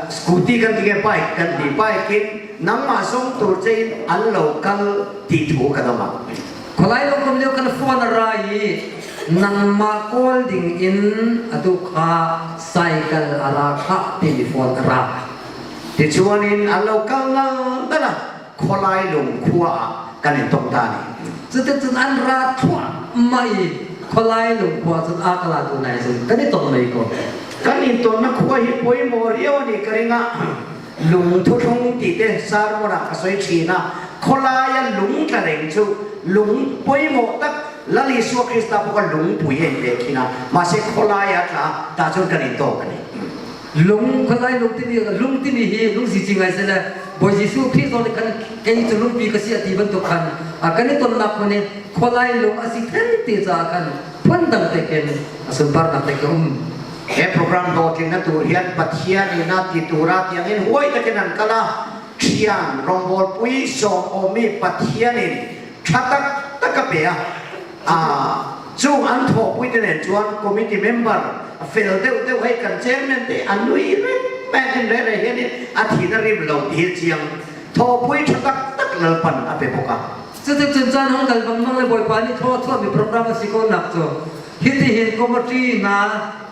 scooty kan ti bike kan ti bike in nangmah zong tur che in an lo kal ti thu ka dong a. Khualai lung kum lio kan phone a ra i nangmah kawl ding in atu kha cycle a ra khah timi phone a ra. Tichuan in an lo kal nal nal a khualai lung khua ah kan in tong ta ni. Cuticun an ra thluahmah i khualai lung khua cun a kala tu nai cun kan i ton mei ko. Kan in ton na khua hi pawimawh riau ani ka ring ah lung thuthlung ti te sermon ah ka soi thin a khualai a lung tla reng cu lung pawimawh tak Lal Isua Krista pawh kha lungpui a in ve thin a mahse khualai a tla ta cun kan in tawk ani. Lung khualai lung timi lung timi hi lung si ngai se le Bawi Jesuh Khrih zong nih khan kei cu lungpi ka si a ti bantuk khan kan i tonnak hmun hi khualai lung a si theng ti caah khan phundang te khin a sunparnak te ka um. He program hlawhtling na tur hian Pathian in a ti tura tiangin huai takin an kal a thian rawngbawlpui sawm awmi Pathian in tha tak tak a pe a chung an thawhpui te nen chuan committee member fel deuh deuh hei kan chairman te an nui reng men in re re hian in a thin a rim lo ti hi chiang thawhpui tha tak tak lalpan a pe bawk a Cuticun caan hong kal bangmang le Bawipa nih thaw a chuahmi program a si ko nak cu hiti hin committee hna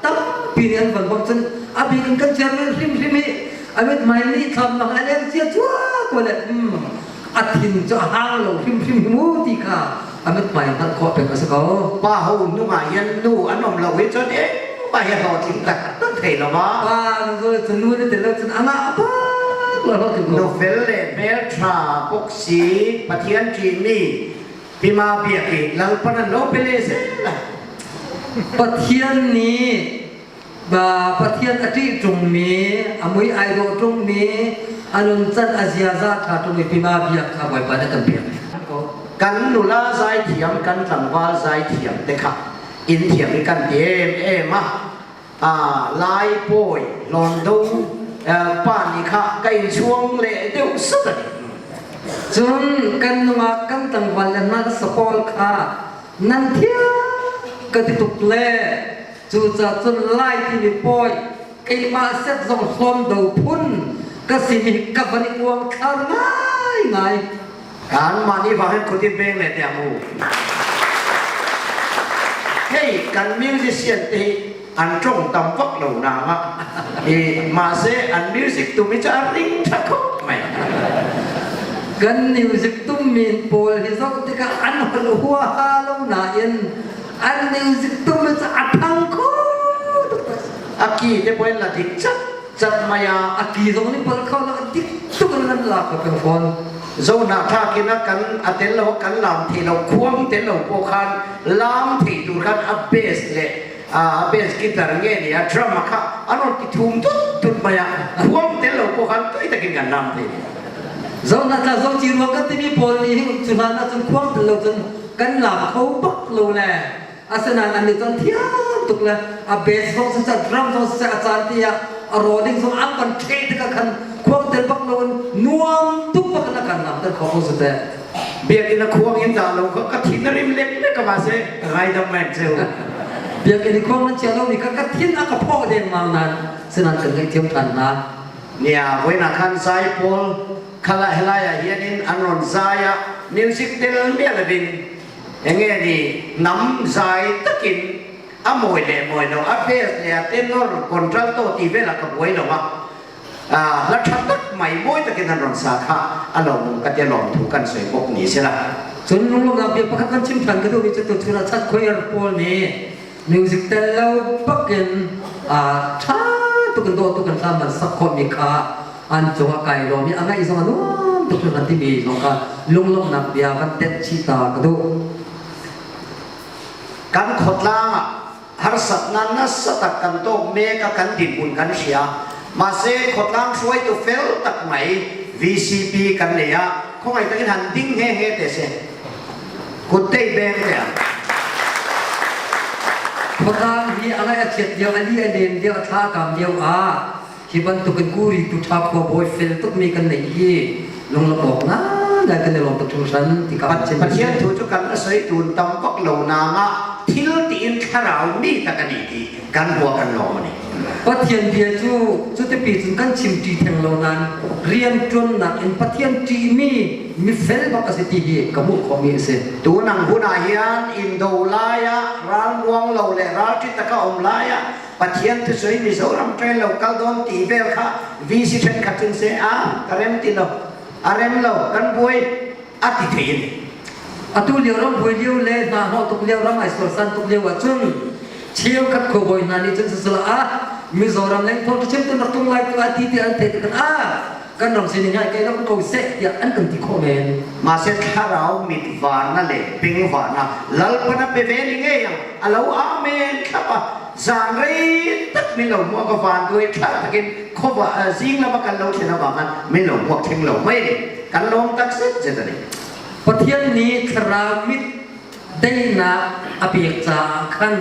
tampi nih an van bawmh cun a bik in kan chairman hrimhrim hi a mithmai nih thlam bang a leng cia cuak ko le a thin cu a hang lo hrimhrim hi mu ti kha a mithmai hngalh khawh peng a si ko. Pa ho nung ah hin nu an um lo hi cun eng pa hi hlawhtling tak tak thei lo ma. Pa nu cu nu na tel lo cun a ngah bak lo hlawhtling ko. Nu fel le hmel tha bok si Pathian ṭihmi Pima biak i Lalpan an lo pe le zel lai. Pathian nih Pathian a ṭih ṭungmi, a mui ai dawh ṭungmi, a nuncan a ziaza ṭha ṭungmi Pima biak kha Bawipa nih a kan pek. Kan nula zaithiam, kan tlangval zaithiam te kha in thiam i kan ti em em a. Lai pawi Londo pa nih kha ka in chuang le deuh sat a ni. Cun kan nungak kan tlangval le nan sapawl kha nan thiam ka ti tuk le cucaah cun Lai timi pawi keimah set zong hlawm do phun ka simi ka van i uangthlar ngaingai. Kan mah nih vang hin khutin veng le tiang mu. Hei kan musician te hi an ṭong tam vak lo na ma i mahse an music tum hi cu a ring ṭha khop mai. Kan music tum min pawl hi zoh tikah an holh huaha lo nain an music tum hi cu a thang kho tuk. A ki te poin la dik cak cak mai ah a ki zong nih pal kho lo dik tuk in nan lak ko peng fawn. Zo na thlak in a kan a tel lo kan lam thei lo khuang tel lo po khan lam thei tur khan a bass le a bass guitar nge ni a drum a kha an ron ti thum tut tut mai a khuang tel lo po khan tui takin kan lam thei. Zo na tla zo chi ruang kan timi pawl nih hin cu hlan ah cun khuang tel lo cun kan lam kho bak lo le Asinain an nih cun thiam tuk le a bass zong siseh drum zong siseh a caan ti ah a rolling zong an kan ṭheh tikah khan khuang tel bak loin nuam tuk bak in a kan lamter kho ko su teh. Biakinn a khuang in dah lo ka ka thin a rim lek lek ka ma se ka ngaidam mai cheu. Biakinn i khuang nan chia lomi kha ka thin a ka phawh dengmang nain sinan kan ngaihthiam ṭhan hna. Nia voina khan zai pawl khala helai ah hianin an rawn zai a music tel miah lovin enge ni nam zai takin a mawi le mawi lo a bass le a tenor contralto ti vel ah ka buai lo a hla tha tak mai mawi takin an rawn sa kha a lo ka tia lawm thu kan sawi bawk ni sela. Cun lunglawmnak bia pakhat kan chim ṭhan ka duhmi cu tuchun ah chat choir pawl nih music tel lo bakin ṭha tuk in dawh tuk in hla man sak khawhmi kha an cungah kai lawm i a ngaih zong a nuam tuk hringhran timi zong kha lunglawmhnak bia van tenh chih ta ka duh. Kan khawtlang ah harsatnak nasa tak kan tawk mek a kan dinhmun kan hria. Mahse khawtlang hruaitu fel tak mai VCP kan nei a khawngaih takin han ding nghe nghe te se. Kuttei beng te ah. Khuatlang hi a ngaih a chiat lio, a li a len lio, a thla a kam lio ah hi bantukin kuri tu ṭha khua bawi fel tukmi kan neih hi lunglawmh awk ngai kan i lawm tuk hringhran ti ka chim. Pathian thu cu kan soi tun tam bak lo nang ah thil tiin thlarau mi tak ani ti kan hua kan lawm ani. Pathian bia cu cutipi cun kan chim ṭi theng lo nain rian ṭuannak in Pathian ṭihmi mifel bak a si ti hi ka hmuh khawhmi a si. Tunang hun ah hian indo lai ah ral muang lo le ral ṭi taka um lai ah Pathian thusawi Mizoram train lo kal dawn ti vel kha VC thenkhat cun se a ka rem ti lo a rem lo kan buai a ti thei in. Atu lio ram buai lio le hna hnawh tuk lio ram ai sualsan tuk lio ahcun cheukhat khuabawi hna nih cun sisala ah Mizoram leng thawng chim tun rak tung lai tu ah ti ti an theih tikhan ah kan ram sining hai kai ram ko seh tiah an kan ti khawh men. Mahse thlarau mit varna le beng varna lalpana pe ve ni ngei ang alo amen thlapa zan rei tak min lo hmuak ka van duai thla takin khowa zing lama kan lo thlen awang khan min lo hmuak thleng lo mai ni kan lawm tak zet zet ani. Pathian nih thlarau mit daihnak a pek caah khan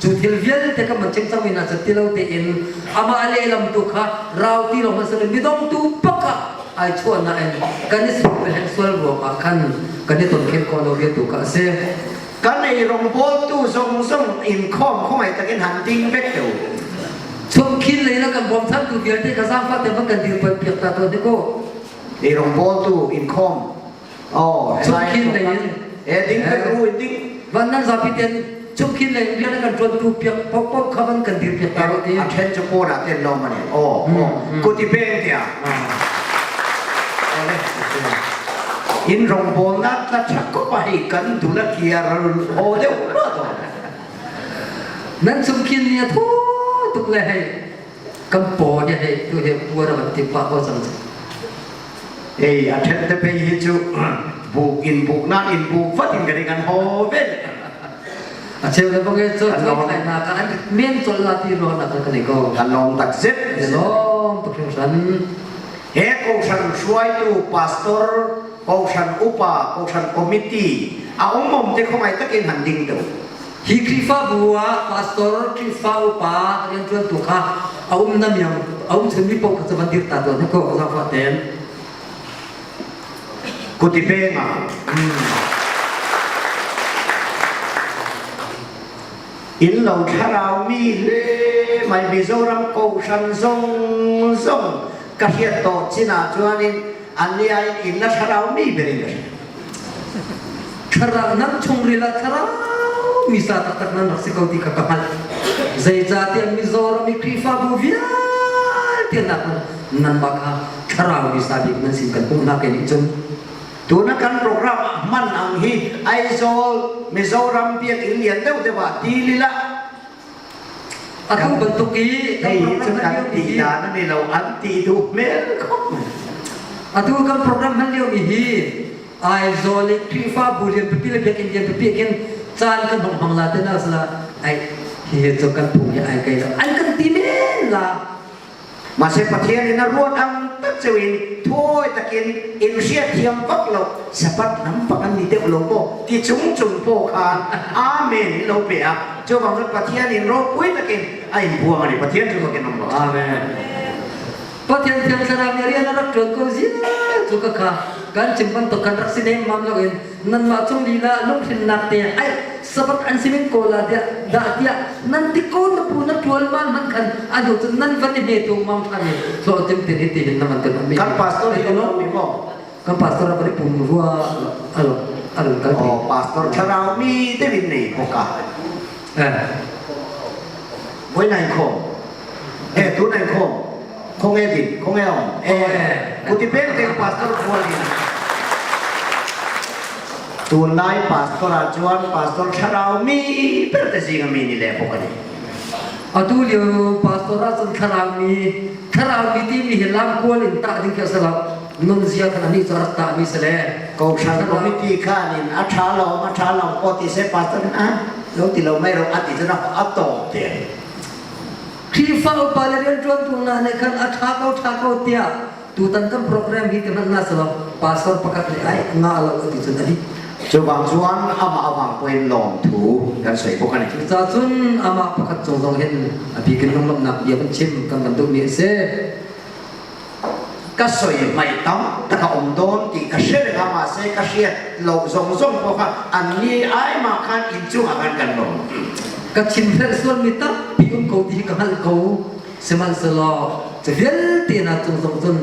cu thil vialte kha man chim cangmi hna cu ti lo tein amah lehlam tu kha rau ti lo hmanh silo midong tu pakah ai chuah nain kan i sual sual ruangah khan kan i ton khen khawh lo bia tu kha a si. Kan ei rawngbawltu zong zong inkhawm khawngaih takin han ding vek te u. Chungkhin lei la kan bawmchantu vialte kha zaangfah te van kan dirpanh piak ta tawn te ko. Ei rawngbawltu inkhawm oh chungkhin lei in e ding vek u in ding van nan zapi ten chungkhin lei in rian kan tuantu piak pok kha van kan dir piak ta ro ti. A then chu ko na ten lo mani. Oh oh kuti beng tia. In rawngbawlnak tla ṭha ko pa hi kan dul a kiar haw deuh rua to. Nan chungkhin ni a thu tuk le hei kan paw hi hei tu he puar van ti pah ko cang. Ei a ṭhen te phei hi cu buk in buk nan in buk vat in kan kan haw vel. A cheu le bang e chol chol thlai na ka an men chol la ti ro na kan kan ko. Kan lawm tak zet. Lawm tuk hringhran. He kohhran hruaitu pastor, kohhran upa, kohhran committee a um um te khawngaih takin han ding deuh. Hi Khrihfabu ah pastor, Khrihfa upa rianṭuantu kha a um na miang a um chunmi paoh kha cu van dir ta tuah hnik ko zaangfah tein. Kuti peng ah. Inn lo thlarau mi hle mai Mizoram kohhran zong zong ka hriat tawh chin ah chuanin an ni ah in inn la thlarau mi berin ka hria. Thlarau nan chungril ah thlarau mi sa taktak nan rak si ko ti kha ka hngalh. Zeicahtiah Mizoram i Khrihfabu vialte nak nanmah kha thlarau mi sa bik nan sin kan hmuhnak ke nih cun Tuna kan program ah hman ang hi Aizawl Mizoram biakinn lian deuh deuh ah ti lila Atu bantuk i hei hi cu kan ti dan ani lo an ti duh hmel khop mai. Atu kan program hman lio mi hi Aizawl i Khrihfabu lian pipi le biakinn lian pipi khin caan kan hong hmang la te na sala ai hi hi cu kan phung hi ai kai lo an kan ti men la. Mahse Pathian in a ruat ang tak cheu in thawi takin in hriatthiam vak lo sabat lam bak an ni deuh lo maw ti chung chung paw khan amen in lo pe a chu bang cun Pathian in ropui takin a in buang ani Pathian cu fakin um Amen. Pathian Thiang Thlarau nih rian a rak ṭuan ko zia cu ka kha kan chim bantuk kan rak si nemmam loin nanmah cung lila lunghrinnak te ai sabat an si min ko la tiah dah tiah nan ti ko na pu na ṭual man man khan a hnu cun nan van i hme tung mang ṭhan i hlawh tim tin hi ti hin na man kan um Kan pastor hi kan mi maw? Kan pastor a van i pum rua alo alo kal Oh, pastor thlarau mi te min nei boka. Eh. Voi nai khom. Eh, tu nai khom. Khong e din, khong e om. Eh, kuti pek te pastor khual in. Tunlai pastor ah chuan pastor thlarau mi ber te zinga mi ni le bawk ani. Atu lio pastor ah cun thlarau mi thlarau mi ti mi hi lam kual in tah ding khi a si lo. Nunzia khan ani cu a rak tah mi si le. Kohhran committee khan in a tha lo a tha lo ko ti se pastor a lo ti lo mai ro a ti cun a tawp te. Khrihfa upa le rianṭuantu hna nih khan a ṭha ko ṭha ko tiah tutan kan program hi ti hmanh na si lo pastor pakhat nih ai nga lo a ti cun a dih. Cu bang chuan amah awang poin lawm thu kan soi bawk ani. Cucaah cun amah pakhat cung zong hin a bikin lunglawmhnak bia kan chim kan van duhmi a si. Ka soi hmai tam tak a um dawn ti ka hre reng a mahse ka hriat lo zong zong pawh kha an ni ai ma khan inn chungah khan kan lawm. Ka chim hrelh sualmi tampi um ko ti hi ka hngalh ko. Sihmanhsehlaw cu vialte hna cung zong cun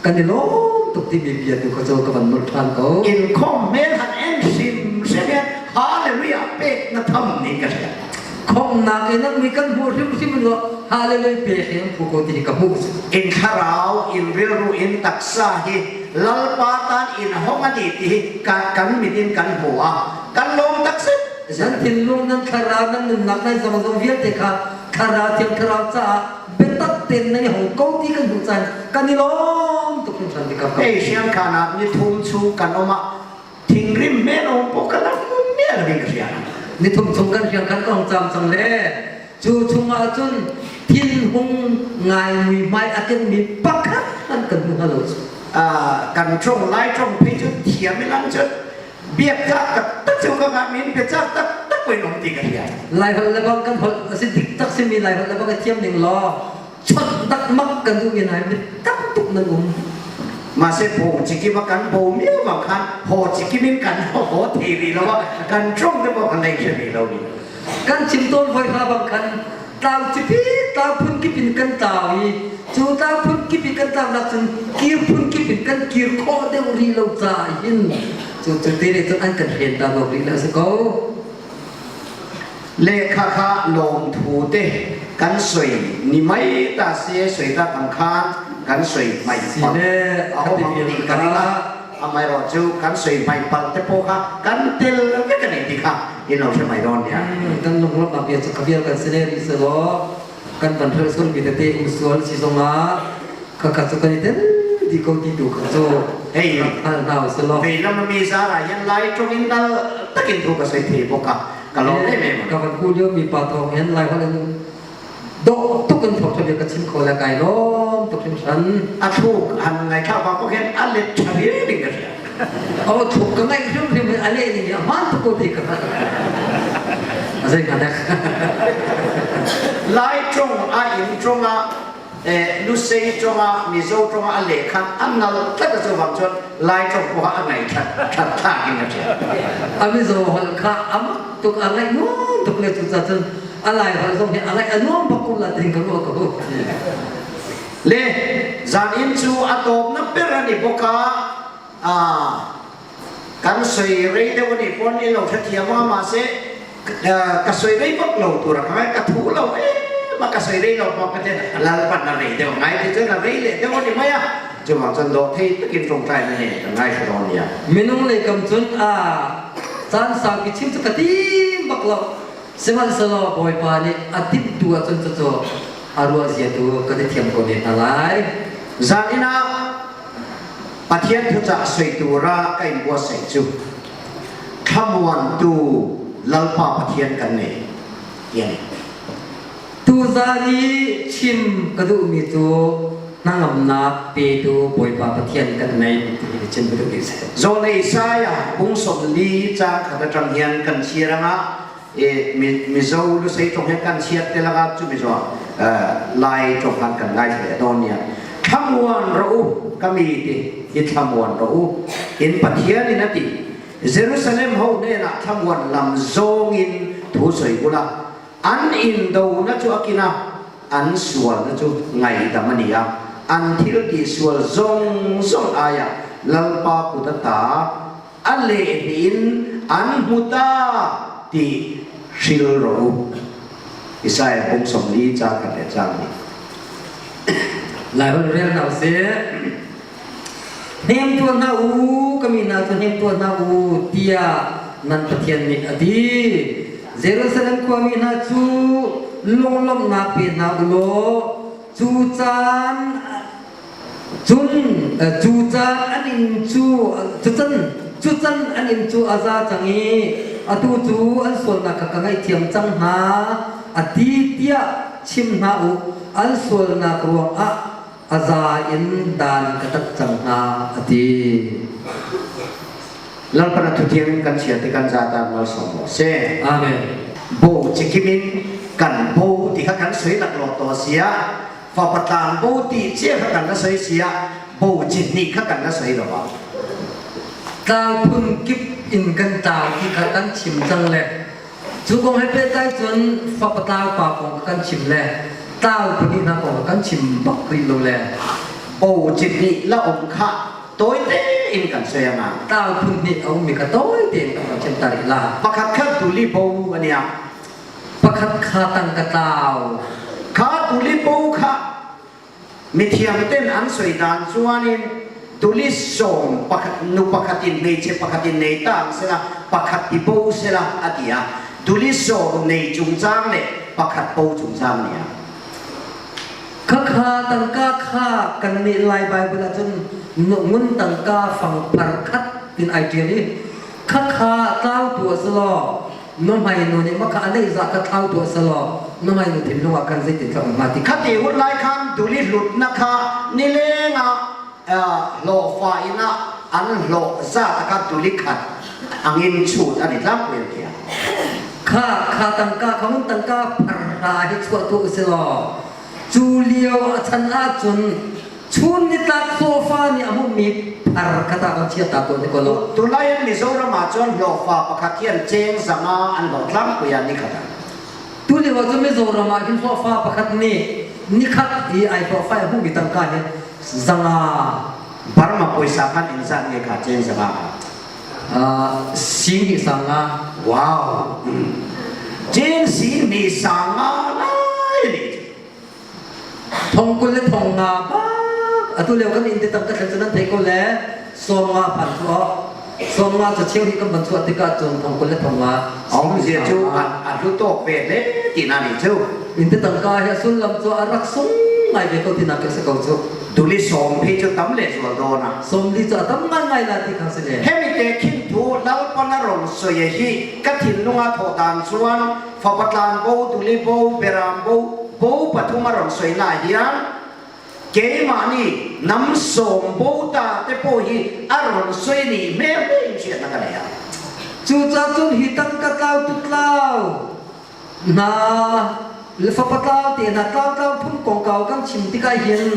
kan i lawm tuk timi bia tu kha cu ka van nolh ṭhan ko. Inkhawm hmel han en hrim hrim hian hallelujah pek na tham ning ka hria. Khawmhnak in an mi kan hmuh hrimhrim in hallelujah pe hi an phu ko ti hi ka hmuh. In thlarau, in rilru, in taksa hi Lalpa tan in hong ani ti hi kan mit in kan hmu a kan lawm tak zet. Nan thinlung, nan thlarau, nan nunnak, nan zong vialte kha thlarau thiang thlarau caah biatak tein nan i hong ko ti kan hmuh caan kan i lawm tuk hringhran ti ka Ei siang khan ah ni thum chu kan om ah thingrim men om po ka lam mel ding ka hria. Ni thum chung kan riang khan ka hong cam cang le cu chung ah cun thinhung ngai mui hmai a kenmi pakhat hmanh kan hmu hnga lo cu. Kan trong lai trong phei cu thiam i lang cu biak cak taktak cu ka ngah min bia cak taktak ko in um ti ka hria. Lai holh le bang kan holh a si dik tak simi Lai holh le bang a thiam ning law chawnh tak mak kan duh mi nai mi tam tuk nan um. Mase bo chikim a kan bo miau ma khan ho chikim in kan ho ho thei ri lo kan trong te bo kan nei hre ri lo ni. Kan chim tawn voi hra bang khan tlau chipi tlau phun kip in kan tlau i cu tlau phun kip in kan tlau nak cun kir phun kip in kan kir khawh deuh rih lo caah hin cu cu te nih cun an kan hren ta lo rih la si ko. Lehkha kha lawmthu te kan soi ni mai ta se soi ta kang khan kan soi mai pal a ho mang ti ka ring a amaherawh cu kan soi mai pal te pawh kha kan tel vek ani ti kha in lo hre mai dawn nia. Kan lunglawmhnak bia cu khavial kan si ne rih selaw kan van hrelh sual mi tete um sual si zongah khakha cu kan i tel di ko ti tu kha cu hei hngal hna usih law. Vei lam mi zara hian lai ṭong in dal takin thu ka soi thei bawk a ka lawm em em. Ka van ku lio mi pa thawng hin lai holh in dawh tuk in thawk ṭha ka chim kho le kai lawm tuk hringhran. A thluk han ngai thla ba ko khin a let ṭha riai ding ka hria. Oh thluk ka ngaih hrimhrim in a leh ning hi a hmaan tuk ko ti ka hngalh. A zei hnga dek. Lai ṭong a inn ṭong ah Lusei ṭong ah Mizo ṭong ah a leh khan a nal tlat a cu bang cun Lai ṭong pawh a ngai ṭhat ṭhat thlak in ka ṭial. A Mizo holh kha a mak tuk a ngaih nuam tuk le cucaah cun a Lai holh zong hi a ngaih a nuam bak ko la ti ka ruah ko. Le zan in cu a tawpnak ber an i bawk ah kan soi rei deuh ani pawn in lo hrethiam a mahse ka soi rei bak lo tur ka ka thu lo e ma ka soi rei lo pa ka te lalpan na rei deuh ngai ti cun a rei le deuh ani mai a chuwang cun do thei takin tongtai na ne ka ngai hron ya Minung lei kam cun a caan saupi chim cu ka tim bak lo. Sihmanhsehlaw Bawipa nih a timhtu ahcun cucu a ruah zia tu kan i thiam ko ne hna lai. Zan in ah Pathian thucah soi tura ka in buatsaih cu thlamuantu Lalpa Pathian kan nei ti a ni. Tuzan i chim ka duhmi cu hnangamnak petu Bawipa Pathian kan nei ti hi chim ka duhmi a si. Zawn Isaiah bung 40 caang khat aṭang hian kan chir anga e Mizo lusei ṭong hian kan chiat te laka cu Mizo Lai ṭong khan kan ngai hle dawn nia. Thlamuan rawh u, ka mi ti hi thlamuan rawh u. In Pathian in a ti. Jerusalem ho hnenah thlamuan lam zawngin thu sawi ula, an indona chu a kin a, an sualna chu ngaihdam a ni a, an thil tihsual zawng zawng aiah Lalpa kut ata a lehhnihin an hmu ta tih hril rawh u. Isaiah pum 40 caang khat le caang hnih. Laiholh rel hna usih. Hnem tuah hna u, ka mi hna cu hnem tuah hna u, tiah nan Pathian nih a ti. Jerusalem khuami hna cu lunglawmhnak pe hna u law cu caan cun cu caan an inn cu cu can cu can an inn cu a za cang i atu cu an sualnak kha ka ngaihthiam cang hna a ti tiah chim hna u an sualnak ruangah a za in dan ka tat cang hna a ti. Lalpan a thuthiang in kan chia ti kan zatan malsawm mo se. Amen. Bo chikim in kan bo ti kha kan soi laklawh to sia fapa tlang bo ti chia kha kan la soi sia bo chin ni kha kan la soi lo ba. Tlau phun kip in kan tlau ti kha kan chim cang le Cu kong he pehtlai cun fapa tlau pa kong kan chim le tlau pahnih hna kong kan chim bak rih lo le Bo cit nih la um kha tawi tein kan soi anga. Tlau phun hnih a ummi kha tawi tein kan rak chim ta rih la. Pakhat kha tuli bo ania. Pakhat kha tangka tlau. Kha tuli bo kha Mithiam ten an soi dan chuanin tuli sawm pakhat nu pakhat in hmeichhe pakhat in nei ta ang sela pakhat ti bo sela a ti a tuli sawm nei chungchang le pakhat bo chungchang nia Khakha tangka kha kan nih Lai Bible ahcun ngun tangka fang phar khat tin ai ṭial i khakha tlau tu a si law Nuhmei nu nih maka a neih zah ka thlau tuah selaw nuhmei nu thinlung ah khan zeitin ka um hnga ti Khati hun lai khan tuli hlutna kha nileng ah hlawhfa inn ah an hlawh zat kha tuli khat angin chut an i tlak men tiah. Kha kha tangka kha mun tangka phar hi chuah tu usilaw cu lio a chan ahcun chun nitlak hlawhfa nih a hmuhmi phar kha ta kan chia ta tawn ko lo. Tulai in Mizoram ah cun hlawhfa pakhat hian cheng zanga an hlawh tlangpui ah nikhat ah. Tu lio ah cun Mizoram ah hin hlawhfa pakhat nih nikhat i ai hlawhfa i a hmuhmi tangka hi zanga. Burma puaisa khan in zat nge kha cheng zanga kha. Sing ni sanga. Wow. Cheng sing ni sanga lai ni. Thong 20 le thong nga bak atu lio kan inn te tam ka thlen cu nan thei ko le 50 phan cu awk 50 cu cheu hi kan van chuah tikah cun thong 20 le thong nga Ong zia cu a hlu tawk ve le ti na ni cu inn te tangka hi a sullam cu a rak sung ngai ve ko ti nak ka si ko cu Tuli sawm hi cu tam le zual dawn a 40 cu a tam ngai ngai la ti khang si le Hemi te khin thu lalpan a ron soi hi ka thinlung a thawh dan chuan Fapa tlang bo, tuli bo, beram bo, bo pathum a rawn sawi na hian keimah nih nam sawm bo ta te pawh hi a rawn sawi nih hmel in hriatna ka nei a. Cucaah cun hi tangka tlau tu tlau hna le fapa tlau te hna tlau tlau phun kongkau kan chim tikah hin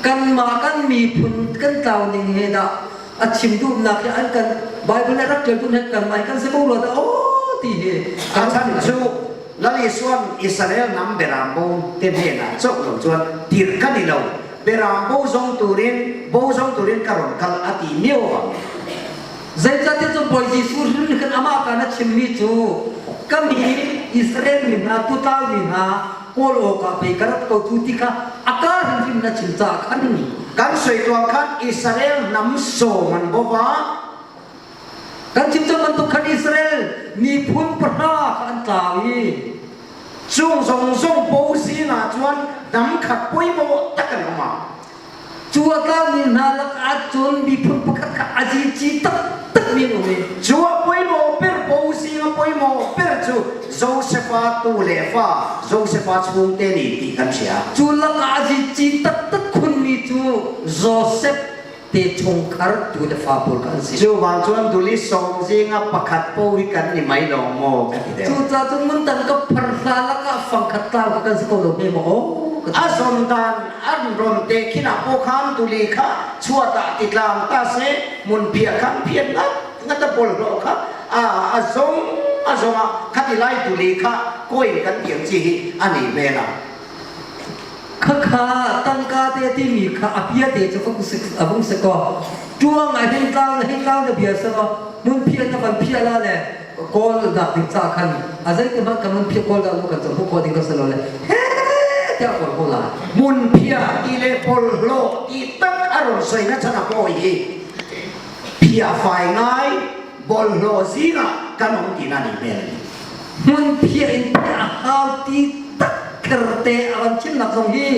kanmah kan miphun kan tlau ning he dah a chim duhnak hi an kan Bible nih rak ṭial tu hnek kan mai kan si ko rua dah aw ti hi a chan cu Lal Isuan Israel nam beram bo te hnenah chok lo chuan tir kan i lo beram bo zong turin bo zong turin ka ron kal a ti miau wang Zeicahtiah cun Bawi Jesuh hrim nih khan amah kaan a chimmi cu ka mi Israel mi hna tutlau mi hna kawl awkah pei ka rat ko cu ti kha a kaa hrimhrim na chim caah khan kan soi tuah khan Israel hnam sawm an bawk ah kan chim cang bantuk khan Israel miphun pahra kha an tlau i chung zong zong bo zing ah cun dam khat pawimawh tak an um ah Cu a tlangmi hna lakah cun miphun pakhat kha a zici taktak mi an um i Cu a poimawh ber bo zing a poimawh ber cu Josefa tu le fa Josefa chungte nih ti kan hria. Cu lakah a zici taktak khunmi cu Josef te chungkhar tu le fa pawl kha an si. Cu bang cun duli sawm zing ah pakhat po hi kan ni mai lawng maw ka ti deuh. Cucaah cun mun tang ka phar hla lakah fangkhat tlau kha kan si ko lo hme maw? A zon dan a An ron te khin ah paw khan tuli kha chuat ah ti tlang ta se mun phia khan phiat ngat ngat a bol hlo kha a a zong a zong ah khati lai tuli kha koin kan tiang chi hi ani hmel a. Khakha tangka te timi kha a pia te cu fung si a vung si ko. Tuang ai hing tlang na hing tlang na bia sa lo mun phia na van phia la le kawl dak ding ca khan a zei te hmanh kan mun phia kawl dah lo kan cang hu kho ding kan si lo le he tiah kawl ko la. Mun phia ti le bawlhhlawh ti tak a ron soi na chan a pawi hi phia fai ngai bawlhhlawh zingah kan um ti na ni hmel. Hmun phia in phia a hau ti tak kher te a van chimnak zong hi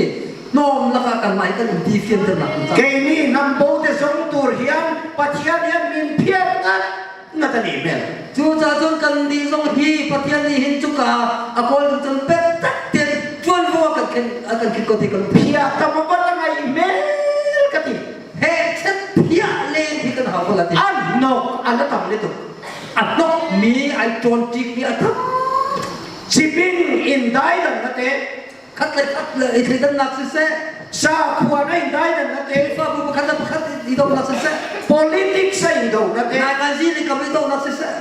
hnawm lakah kanmah hi kan um ti fianternak an cang. Kei nih nam bo te zong tur hian Pathian hian min phiat ngat ngat a ni hmel. Cucaah cun kan nih zong hi Pathian nih hin cuka a kawl ding cun biatak tein ṭuanvo a kan khen a kan khin ko ti kan Phiah ka ma bat a ngai mel ka ti. He chet phiah len hi kan hau ko la ti. An nok an la tam le tuk. A hnok mi ai ṭawn ṭik mi a tam. Sipin in dai dang na te. Khat le khat le i thleidannak siseh. Sakhua na in dai dan na te. Khrihfabu pakhat le pakhat i donak siseh. Politics a in do na te. Naimanzi le kam i donak siseh.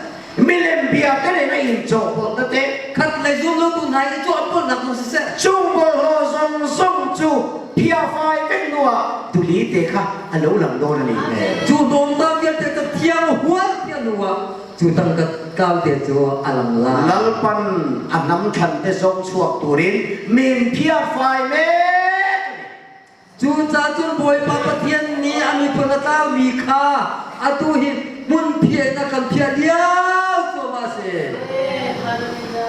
Milem bia te le na in cawhpawlh na te. Khat le zumlotu hna i cawhpawlhnak zong siseh. Chung bawlhhlawh zong zong cu phiafai vek hnu ah tuli te kha a lo lang dawn a ni. Cu hnawmtam vialte cu thiang hual tiah hnu ah cu tangka tlau te cu a lang la. Lalpan a hnam thlan te zong chuak turin min phiafai mek. Cucaah cun Bawipa Pathian nih a miphun a tlaumi kha atu hi hmun phiah in a kan phiah lio cuahmah a si.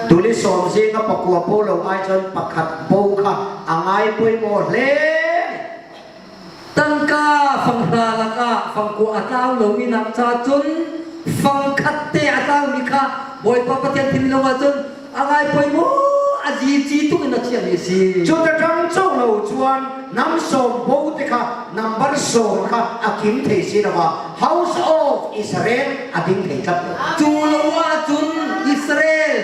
Tuli sawm zing a pakua po lo ai cun pakhat bo kha a ngai pawimawh hle. Tangka fanghra lakah fangkua a tlau lomi nak cha cun fangkhat te a tlaumi kha Bawipa Pathian thinlung ah cun a ngai poi maw a zici tuk in a chiahmi a si. Cu ta ṭang co lo chuan nam sawm bo te kha number sawm kha a kim thei si lo ah House of Israel a ding thei tlat lo. Cu lo ahcun Israel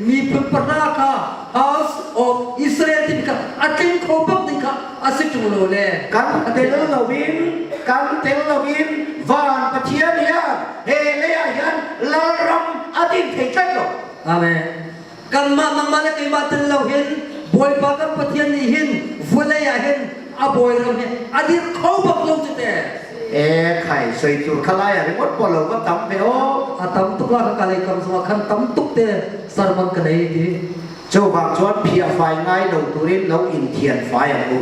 miphun pahra kha House of Israel timi kha a tling kho bak ding kha a si ṭung lo le. Kan tel loin kan tel loin van Pathian hian he lei ah hian lalram a din thei tlat lo. Amen. Kanmah nangmah le keimah tel lo hin Bawipa kan Pathian nih hin vawlei ah hin a bawi ram hi a dir kho bak lo cu te. E khai soi tur khalai a ringawt pawh lo va tam ve aw. A tam tuk la ka kalei kam zongah khan tam tuk te sermon ka nei ti. Chuvang chuan phiah fai ngai lo turin lo in thian fai ang u.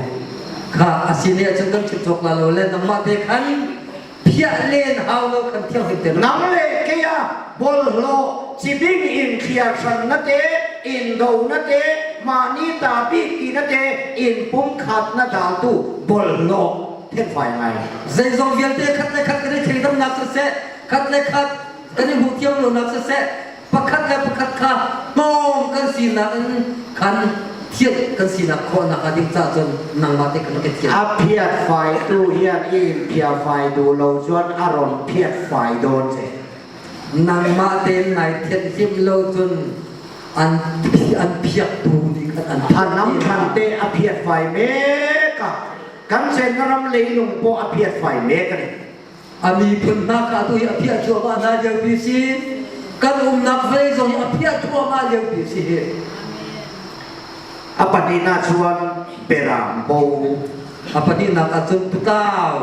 Kha asine ahcun kan chim cawk la lo le nangmah te khan phiah len hau lo khan thianghlim te Nang le kei ah bawlhhlawh cibing in thliar hran na te, in do na te, mahni ta bik ti na te, in pumkhat na daltu bawlhhlawh thenfai ngai. Zeizong vialte khat le khat kan i thleidangnak siseh, khat le khat kan i hmuh thiam lonak siseh, pakhat le pakhat kha hnawm kan sinak in khan thian kan sinak khawhnak a ding ca cun nangmah te kan ka thian. A phiat fai tu hian i in phia fai duh lo cun a ron phiat fai dawn che. Nangmah tein nai thian hlim lo cun an an phiaktu nih khan an A nam than te a phiat fai mek a kan chenna ram leilung pawh a phiat fai mek a ni. A miphun hna kha atu hi a phiah cuahmah hna liopi si. Kan umnak vawlei zong hi a phiah cuahmah liopi si hi. A pahnihnak chuan Beram bo. A pahnihnak ah cun tutau.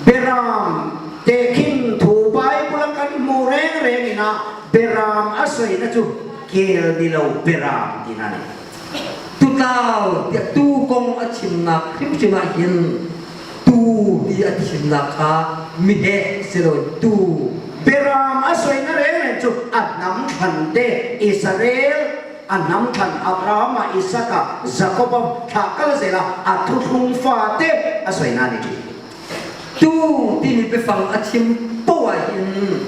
Beram te khin thu Bible a kan hmu reng reng ina Beram a soina cu kel ni lo Beram ti na ni. Tutau tiah tu kong a chimnak hrimhrim ah hin tu ti a thimnak kha miheh si loin tu Beram a soina reng reng cu a hnam thlan te Israel a hnam thlan Abraham a Isaac a Jacob a thlah kal zela a thuthlung fa te a soina ni ṭhi tu timi biafang a chim poah hin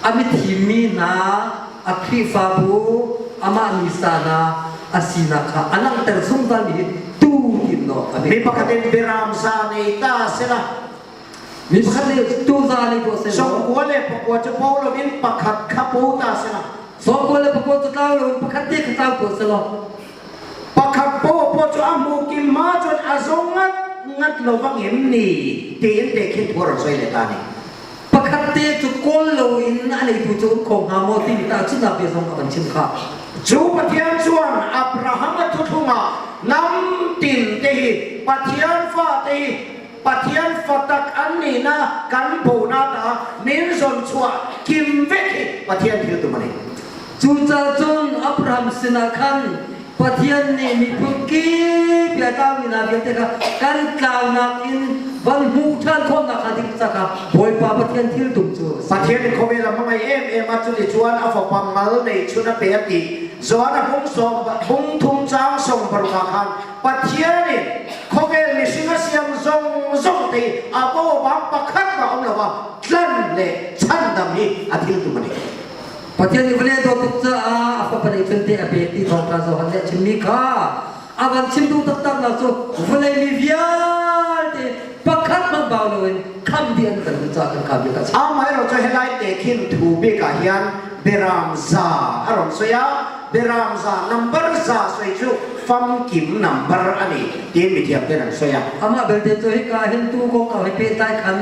a mithi mi hna a Khrihfabu amah misa hna a sinak kha a langhter zungzal mi hi tu tim no a Mi pakhat in beram za nei ta sela mi pakhat nih tu za nei ko sela songkua le pakua cu po lo in pakhat kha po ta sela songkua le pakua cu tlau lo in pakhat te kha tlau ko sela pakhat po po cu A hmuh kim ma cun a zo ngat ngat lo bangin ni tiin te khin thu a ron soi le ta ni. Pakhat te cu kawl loin a neitu cu um kho hnga maw timi tahchunhnak bia zong a van chim khah. Cu Pathian chuan Abraham a thuthlung ah nam tin te hi Pathian fa te hi Pathian fatak an ni na kan bo na ta min zon chuah kim vek hi Pathian thil tum ani. Cucaah cun Abraham sinah khan Pathian nih miphun kip i a tlaumi hna vialte kha kan tlaunak in van hmuh ṭhan khawhnak hnga ding ca kha Bawipa Pathian thil tum cu a si. Pathian in khawvel a hmangaih em em a cuti chuan a fapa mal nei chun a pe a ti. Johan a bung sawm bung thum cang sawm paruk ah khan Pathian in khawvel mihring a siam zong zong te a bo bang pakhat ma um lo va tlan le chandam hi a thil tum a ni. Pathian nih vawlei a dawt tuk caah a fapa nih cun te a pek ti thawngṭha Johan nih a chimmi kha a van chim duh taktaknak cu vawlei mi vialte pakhat hmanh bau loin kham dih an kan duh caah kan kha bia ka chim. Amaherawhcu helai te khin thu bik ah hian Beram za a ron soi a Beram za number za soi cu famkim number ani tiin mithiam ten an soi a. Amah belte cu hika hin tu kongkau he pehtlai khan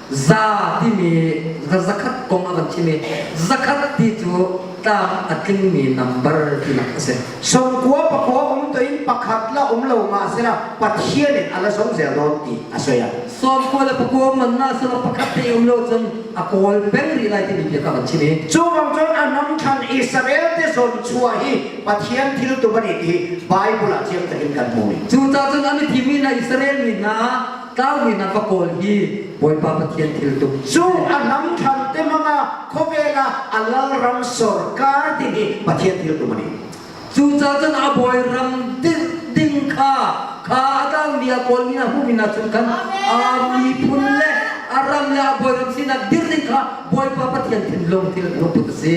Za timi zakhat kong a van chim i zakhat ti cu tlang a tlingmi nambar tinak a si. Sawmkua pakua um to in pakhat la um lo ma sela Pathian in ala song zel dawn ti a soi a. Sawmkua le pakua man na sela pakhat te um lo cun a kawl peng rih lai timi bia ka van chim i. Cu bang cun a nam than Israel te zawn chuah hi Pathian thil tu bani ti Bible ah chiang takin kan hmu. Cucaah cun a mithi mi hna Israel mi hna Tlangmi hna va kawl hi Bawipa Pathian thil tum. Cu a hnam than te manga khawvel ah a lalram sorkar ti hi Pathian thil tum ani. Cucaah cun a bawi ram ding kha kha a tlangmi a kawlmi hna hmuhmi hna chung khan a miphun le a ram le a bawi ram sinak dir ding kha Bawipa Pathian thinlung thil lungput a si.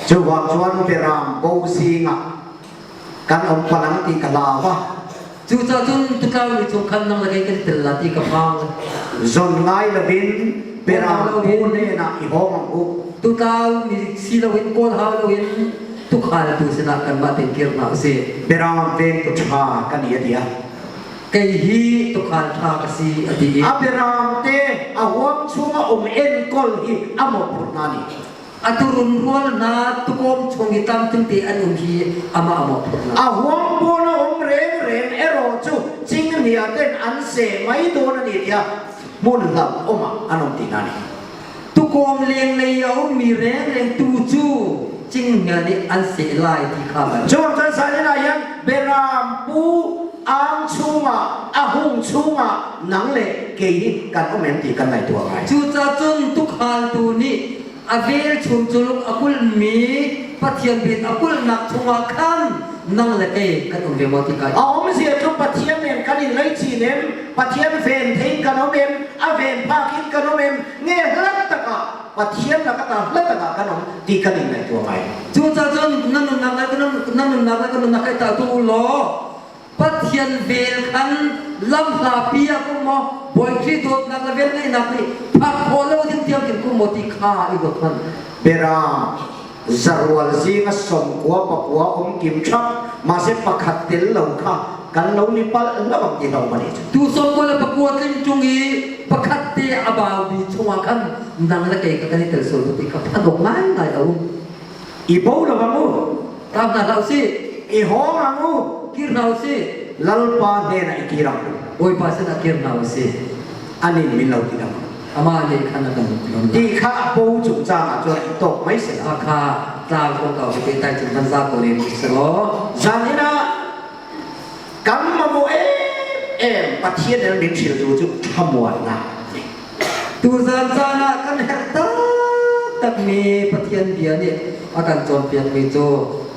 Cu vang chuan Beram bo zingah kan om palang ti ka lawa. Cucaah cun tutlau mi chung khan nang le kei kan tel la ti ka phang. Zon ngai lovin Beram pu hnenah i hawng ang u. Tutlau mi si loin kawl hau loin tukhal tu sinah kanmah tein kir hna usih. Beram vengtu ṭha kan i a ti a. Kei hi tukhal ṭha ka si a ti i. A beram te a huam chunga um enkawl hi a mawhphurh hna nih. A turun rual hna tukawm chung i tlamtling te an um hi amah a mawhphurhnak. A huam pawl a um rengreng erawh cu cinghngia ten an seh mai dawn a ni tiah hmun hlam um ah an um ti hna nih. Tukawm lenglei a ummi rengreng tu cu cinghngia nih an seh lai ti kha ban. Cun kan salin ah hin Beram pu ang chungah a hung chungah nang le kei hi kan um em ti kan ngaihtuah ngai. Cucaah cun tukhaltu nih a velchum culuk a kulhmi Pathian bit a kulhnak chungah khan nang le kei kan um ve maw ti kai. A awmzia cu Pathian nen kan in leichi nem, Pathian ven thein kan um em, a ven phak in kan um em, nge hlat takah Pathian lakah hlat takah kan um ti kan in ngaihtuah ngai. Cucaah cun na nunnak le na nunnak le ka nunnak kai ta tu law Pathian vel khan lamhlapi ah kum maw Bawi Khrih dawtnak le velngeihnak nih phak khawh lo ding tiang khin kum maw ti kha i ruat hmanh. Beram zarual zing a sawmkua pakua um kim ṭhap mahse pakhat tel lo kha kan lo ni palh lo ang ti lo mani cu. Tu sawmkua le pakua tling ṭung i pakhat te a baumi chungah khan nang le kei ka kan i tel sual ti kha phan awk ngaingai a um. I bo lo ang u. Tam hna hlah usih. I hawng ang u. Kir hna usih. Lalpa hnenah i kir ang u. Bawipa sinah kir hna usih. Anin min lo ti dang. Amah nih khan a kan lon Ti kha bo cung cang ah cun tawk mai se. A kha tlang kong kau te tai cung van za ko ne se law. Zan ina kan mamawh em em Pathian in min hriltu cu thlamuannak. Tuzan caan ah kan herh taktakmi Pathian bia nih a kan cawnpiakmi cu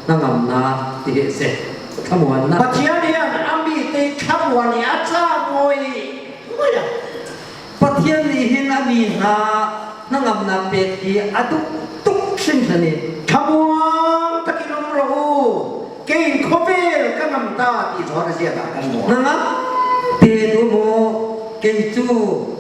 hnangamnak ti hi a si. Thlamuannak. Pathian hian a mi te thlamuan i a ca ngawi ngoi a. Pathian nih hin a mi hna hnangamnak pek hi a duh tuk hringhran i Thlamuang takin um rawh u. Kei khawvel ka ngam ta ti zawn a zia dah kan maw. Hnangam tein um u. Kei cu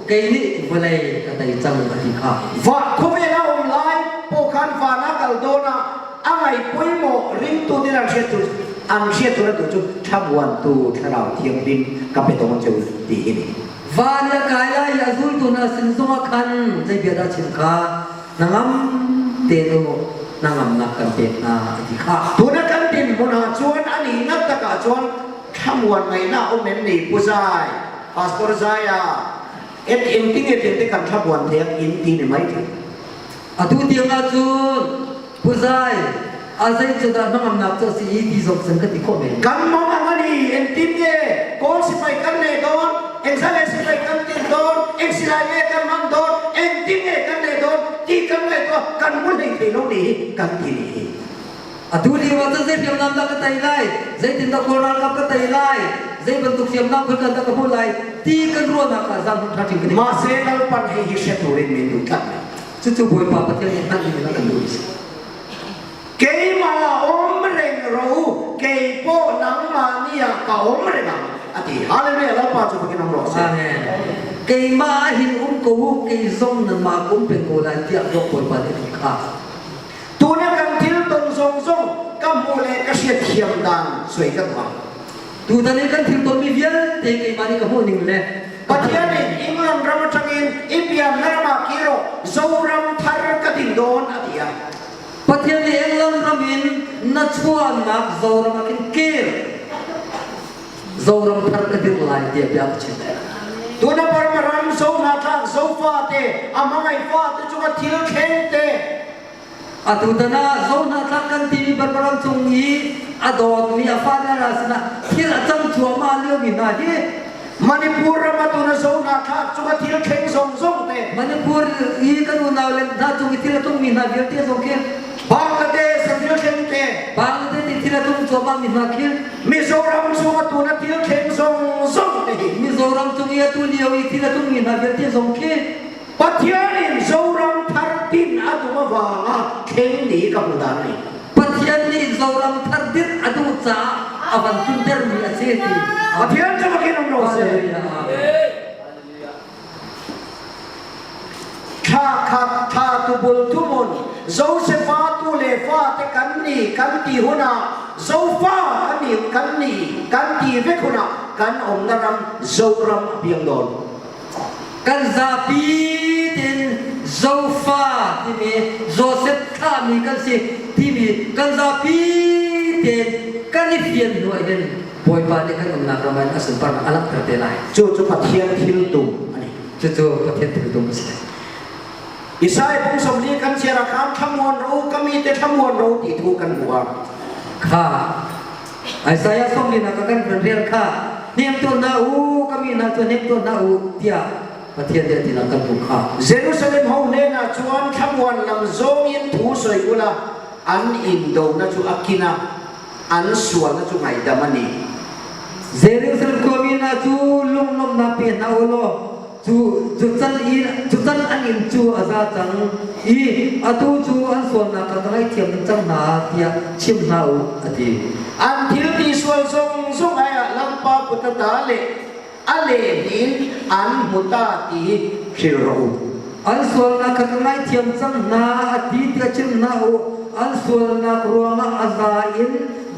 kei nih vawlei ka tei cang a ti kha. Va khawvel a um lai pawkhan van a kal dawn ah a ngai pawimawh ringtu din an hriat cu. An hriat tu na tu chu thlamuantu Thlarau Thianghlim ka pe dawn che u ti hi ni. Van le kai lai i a zultu hna sin zongah khan zei bia dah chim kha hnangam tein u hnangamnak kan pek hna a ti kha. Tuna kan dinhmun ah cun a nih nak tak ah cun thlamuan ngaihnak um em ni Pu Zai, Pastor Zaia, et engtin nge tin te kan thlamuan thei in ti ni mai thei. Atu tiang ah cun Pu Zai, a zei cu dah hnangamnak cu a si i ti zong sen ka ti khawh men. Kan mang ang ani engtin nge Kawl sipai kan nei dawn, engzah nge sipai kan tin dawn, eng silai nge kan man dawn, engtin nge kan nei dawn ti kan ngaihtuah kan mu hlei thei lo ni hi kan ti ni hi. Atu lio ah cun zei hriamnam dah ka tei lai, zeitindah Kawl ralkap ka tei lai, zei bantuk hriamnam phun kan dah ka hmuh lai ti kan ruahnak ah zan hmun ṭha ṭing kan i Mahse Lalpan hei hi hre turin min duh tlat. Cucu Bawipa Pathian nih hngalh ding in a kan duh si. Keimah um reng ro u, kei pawh nangmah ni ah ka um reng ang a ti. Hallelujah, Lalpa cu fakin um rawh seh. Amen. Keimah ah hin um ko u, kei zong nanmah ka um peng ko lai tiah Ruak Bawipa nih a ti kha. Tuna kan thil ton zong zong ka hmuh le ka hriat thiam dan soi ka tuah. Tutan i kan thil tonmi vialte keimah nih ka hmuh ning le Pathian in England ram atangin India ram ah kiro Zoram thar ka din dawn a ti a. Pathian nih England ram in na chuahnak Zoram ah khin kir. Zoram thar ka dirh lai tiah bia ka chim. Tuna Burma ram zo hna thlak zo fa te amangai fa te chunga thil thleng te Atu tan ah zohnahthlak kan timi Barbaram cung i a dawtmi a fale hna sinah thil a cang cuahmah liomi hna hi Manipur ram ah tuna zohnahthlak cung a thil thleng zong zong te Manipur i kan unau le hna cung i thil a tungmi hna vialte zong khi Bangladesh a thil thleng te Bangladesh i thil a tung cuahmah mi hna khi Mizoram chung a tuna thil thleng zong zong te hi Mizoram cung i atu lio i thil a tungmi hna vialte zong khi Pathian in Zoram thar din a duh avanga thleng ni ka hmu dan ni. Pathian nih Zoram thar dirh a duh caah a van tluntermi a si ti. Pathian cu bakin um lo seh. Thla khat thla tubul tumun Josefa tu le fa te kan ni kan ti hunah Zofa kan ni kan ni kan ti vek hunah kan umna ram Zoram a piang dawn. Kan zapi tein Zofa timi Joseph thlahmi kan si timi kan zapi tein kan i fian hnu ah hin Bawipa nih kan umnak ram ah a sunparnak a langhter te lai. Cu cu Pathian thil tum a ni. Cucu Pathian thil tum a si. Isaiah pung 40 kan chiar ah khan thlamuan ro ka mi te thlamuan ro ti thu kan hmu a. Kha Isaiah 40 nak kan kan rel kha hnem tuan hna u ka mi hna cu hnem tuan hna u tiah Pathian nih a ti nak kan hmuh kha. Jerusalem ho hnen ah chuan thlamuan lam zawng in thu soi ula an in do na chu a kina an sual na chu ngaidam ani. Jerusalem khuami hna cu lunglawmhnak pe hna u law cu cu can i cu can an in cu a za cang i atu cu an sualnak kha ka ngaihthiam cang hna tiah chim hna u a ti. An thil ti sual zong zong ai ah lampa kutata le a lehnin an hmu ta ti hril rawh u. An sualnak kha ka ngaihthiam cang hna a ti tiah chim hna u. An sualnak ruangah a za in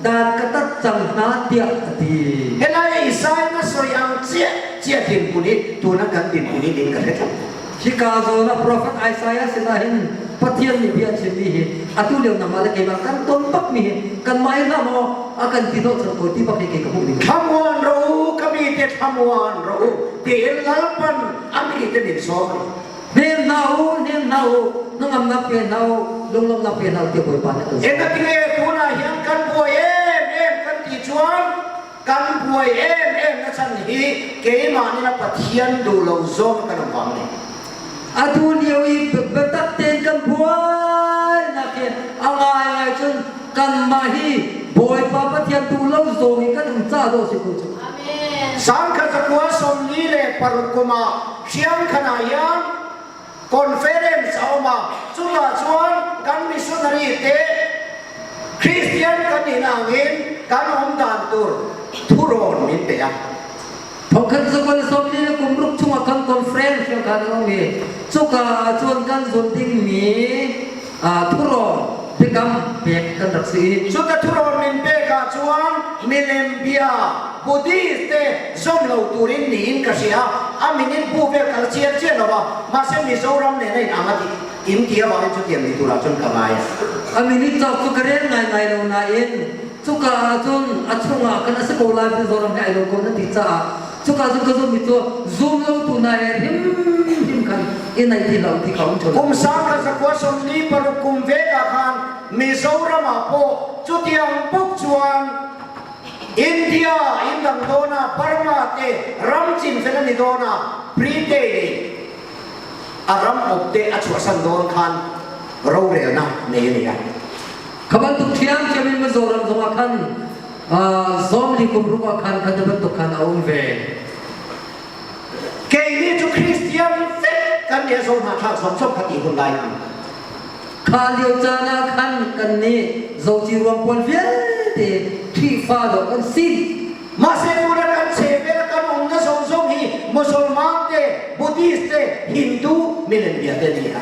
dan ka tat cang hna tiah a ti. Helai Isai na soi ang chiah chiah dinhmun hi tuna kan dinhmun hi ding ka hre thlap. Hika zawn ah profet Isaiah sinah hin Pathian nih bia a chimmi hi atu lio nangmah le keimah kan ton bakmi hi kanmah hi hlah maw a kan ti hnawhchan ko ti bak hi kei ka hmuh ning. Thlamuan ro u ka mi te thlamuan ro u tiin Lalpan a mi te min sawm ani. Hnem hna u, hnem hna u, hnangamnak pe hna u, lunglawmhnak pe hna u tiah Bawipa nih a kan sawm. Engatinge tunah hian kan buai em em kan ti chuan kan buai em em na chan hi keimah nih na Pathian duh lo zawng kan um vang ni. Atu lio i biatak tein kan buai nak hi a ngaingai cun kanmah hi Bawipa Pathian duh lo zawng i kan um ca dawh si ko cu. Sangkhat zakua 46 kum ah Hriangkhan ah hian conference a um a chutah chuan kan missionary te Christian kan nih nangin kan um dan tur thurawn min pe a. Thongkhat zakua le 46 chungah kan conference kan um i cuka ah cun kan zul dingmi thurawn biakam pek kan rak si. Cuta thurawn min pek ah chuan. Milem bia Buddhist te zom lo turin niin ka hria a, a min in bu vel kal chiar chiar lo a, mahse Mizoram nen a in ang a tih in ti avangin chutiang ni turah chuan ka ngai a. A min in cawk cu ka rel ngaingai lo nain cuka ah cun a chungah khan a si ko lai Mizoram he ai lo ko na ti caah cuka cun ka zummi cu zum lo tu na he hrimhrim khan i naih ti hlah u ti kha um ṭheo. Kum sangkhat zakua 46 kum vek ah khan Mizoram ah pawh chutiang bawk chuan India in dang dawn ah Burma te ram chinfel an ni dawn ah Britain in a ram awp te a chhuahsan dawn khan rorelna nei a ni a. Kha bantuk ṭhiamṭhiam in Mizoram zongah khan zawmli kum ruk ah khan kha bantuk khan a um ve. Keini cu Kristian vek kan nih a zo hnahthlak zong zong kha ti hun lai khan. Kha lio caan ah khan kan nih zoci ruang pawl vialte Khrihfa dawh kan si. Mahse tuna kan chehvel kan um na zong zong hi Musulman te, Buddhist te, Hindu milem bia te ni a.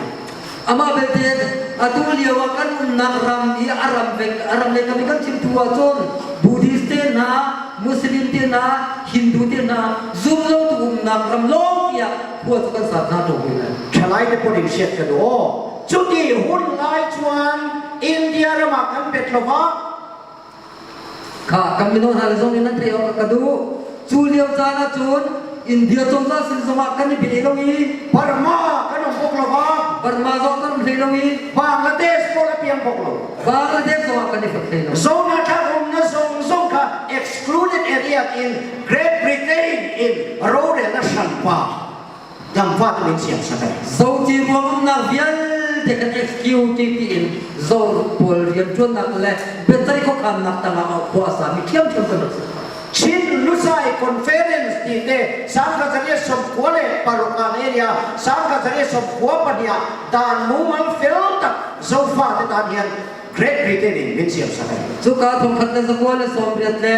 Amah belte atu lio ah kan umnak ram i a ram vek a ram lei kam i kan chim tu ahcun Buddhist te hna, Muslim te hna, Hindu te hna zum lo tu umnak ram lawng tiah khua cu kan sat hna ṭo ve lai. Ṭhalai te pawh in hriat ka duh aw. Cuti hun lai chuan India ram ah kan bet lo ah Kha kan mino hna le zong in nan theih awk ka duh. Cu lio caan ahcun India cozah sin zongah kan i pe lo i Burma kan um bok lo ah Burma zong kan um hlei lo i Bangladesh pawl a piang bok lo. Bangladesh zongah kan i fek hlei lo. Zohnahthlak umna zong zong kha excluded area in Great Britain in rorelna hranpa dangfa tu in siam sak ai. Zoci ruang umnak vialte kan execute tiin zo pawl rianṭuannak le biaceih khuakhannak tangah ah khua a sami ṭhiamṭhiam kan rak si. Chin Lusai Conference ti te 1996 an area 1992 ah dan mumal fel tak zofa te tan hian Great Britain in min siam sak ai. Cuka thongkhat le zakua le 80 le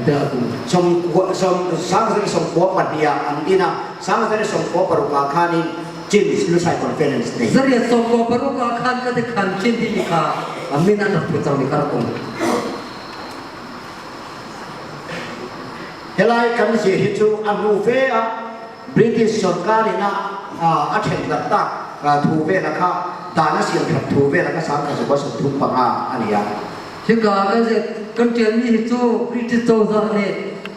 92 ah an din a 1996 ah khan in Chin Lusai Conference nei. 1996 ah khan ka te khan Chin timi kha min an rak put cang mi kha rak um. Helai kan zir hi cu a hnu fe ah British sorkar in a a then tak tak thu vel a kha dan a siam that thu vel a kha 1935 ani a. Hika kan kan ṭialmi hi cu British cozah nih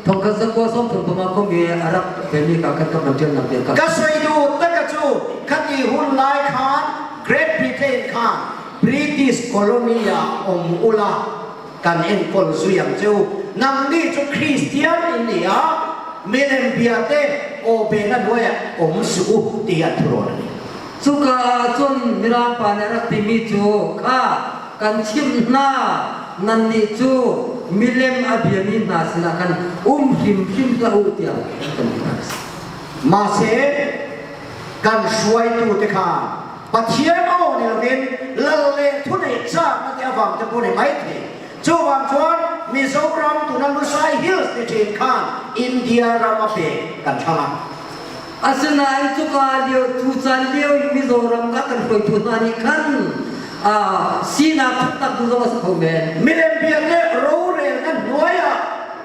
thongkhat zakua 35 kum i a rak vemi ka kan kan ṭialnak bia ka. Ka soi duh taka cu khati hun lai khan Great Britain khan British colony ah um ula kan enkawl zui ang chu nangni cu Christian in ni a milem bia te aw be na hnuai ah um suh u ti an thurawn ani. Cuka ah cun Mirang pa nih a rak timi cu kha kan chimh hna nannih cu milem a biami hna sinah khan um hrimhrim hlah u tiah kan ti hna. Mahse kan hruaitu te kha Pathian aw ni loin lal le thuneih chakna te avang te pawh ni mai thei. Chuvang chuan Mizoram tuna Lusai Hills ni ṭhin khan India ram a pe kan thlang a. Asinain cuka lio cu caan lio i Mizoram ah kan hruaitu hna nih khan sinak thuknak tu zong a si kho men. Milem bia le rorelnak hnuai ah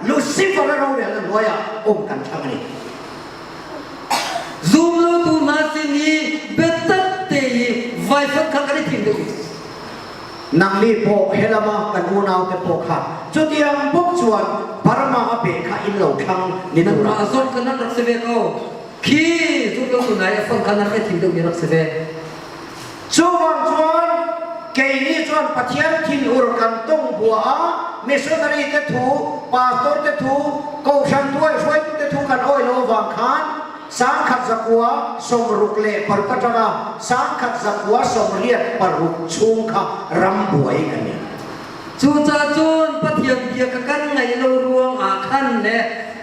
Lucifer a rorelnak hnuai ah um kan thlang a ni. Zumlotu hna sin i biatak te i vaifat kha kan i thim deuh. Nangni pawh helama kan unau te pawh kha chutiang bawk chuan Burma a pe kha in lo thlang ni tur ah. Zong kha nan rak si ve ko. Khi zumlotu nai a fang kha nan i thim deuhmi rak si ve. Chuvang chuan keini chuan Pathian thinur kan tong bua a missionary te thu, pastor te thu, kohhran tuai hruaitu te thu kan awi lo vang khan 1966 atanga 1986 chung kha ram buai kan ni. Cucaah cun Pathian bia kha kan ngaih lo ruang ah khan le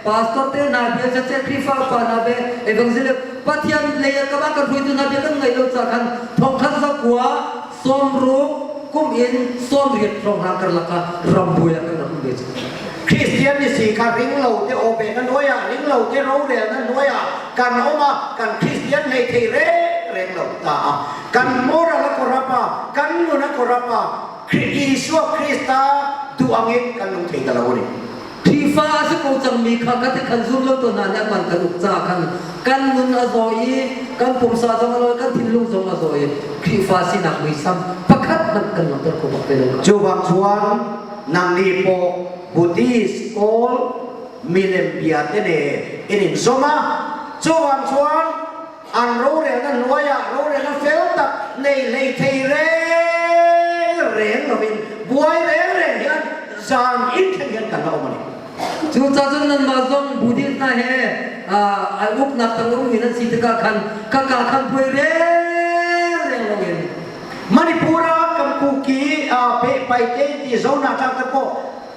pastor te hna bia siseh Khrihfa upa hna bia evangelist Pathian lei ah ka kan hruaitu hna bia kan ngaih lo caah khan 1960 kum in 80 hrawng karlak ah ram buai ah kan rak um ve cu. Kristian ni si kha ring lo te aw pe na nuai ah ring lo te rorel na nuai ah kan um ah kan Kristian hlei thei reng reng lo ta a kan moral a korap a kan nun a korap a Isua Krista duh angin kan nung thei ta lo ni. ko cangmi kha ka ti khan zum lo tu hna nih an kan uk caah khan kan nun a zaw i kan pumsa zong a lawi kan thinlung zong a zaw i Khrihfa sinak muisam pakhat hmanh kan langhter kho bak te lo. Cu bang chuan nang ni pawh Buddhist kawl milem bia te ne in in zom a cu bang chuan an rorelna hnuaiah rorelna fel tak nei hlei thei reng reng lovin buai reng reng hian zan in thleng hian kan la awm a ni. Cucaah cun nanmah zong Buddhist hna he a uknak tang um in an si tikah khan kaka khan buai reng reng loin Manipur ah kan kuki pe pai te ti zo na tang te pawh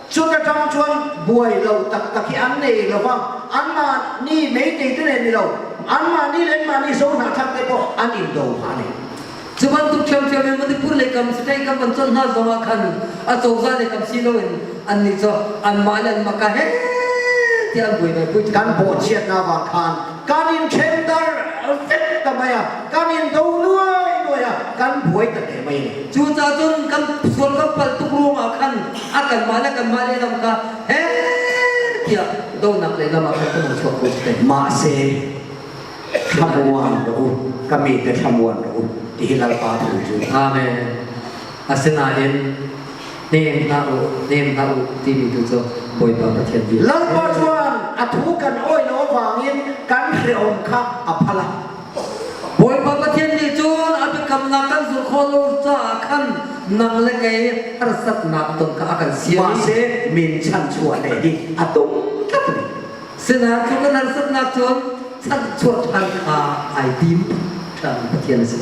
Chuta ṭang chuan buai lo taktak hi an nei lo va, anmahni meitei te nen ni lo, anmahni le anmahni zo hnahthlak te pawh an indo phah a ni. Cu bantuk ṭhiamṭhiam in Manipur lei kam state kam an chawnh hna zongah khan a cozah lei kam si loin annih cu anmah le anmah ka he tiah an buai ve pui. Kan bawhchiatnak vang khan kan in ṭhendar vek ta mai a, kan in do nuai nuai a, kan buai ta te mai a ni. Cucaah cun kan sual kan palh tuk ruangah khan a kanmah le kanmah lehlam kha he tiah donak lehlam ah khan kan hung chuak ko te. Mahse thlamuan rawh u, ka mite thlamuan rawh u ti hi Lalpa thu cu. Amen. Asinain hnem hlah u, hnem hlah u timi tu cu Bawipa Pathian bia. Lalpa chuan a thu kan awih lo avangin kan hreawm kha a phal a. Bawipa Pathian nih cun a biakamnak kan zulh khawh lo caah khan nang le kei harsatnak ton kha a kan siam i Mahse min chanchuah leh hi a tum tlat a ni. Sinain cu kan harsatnak cun chanchuah ṭhan kha ai tim ṭhan Pathian a si.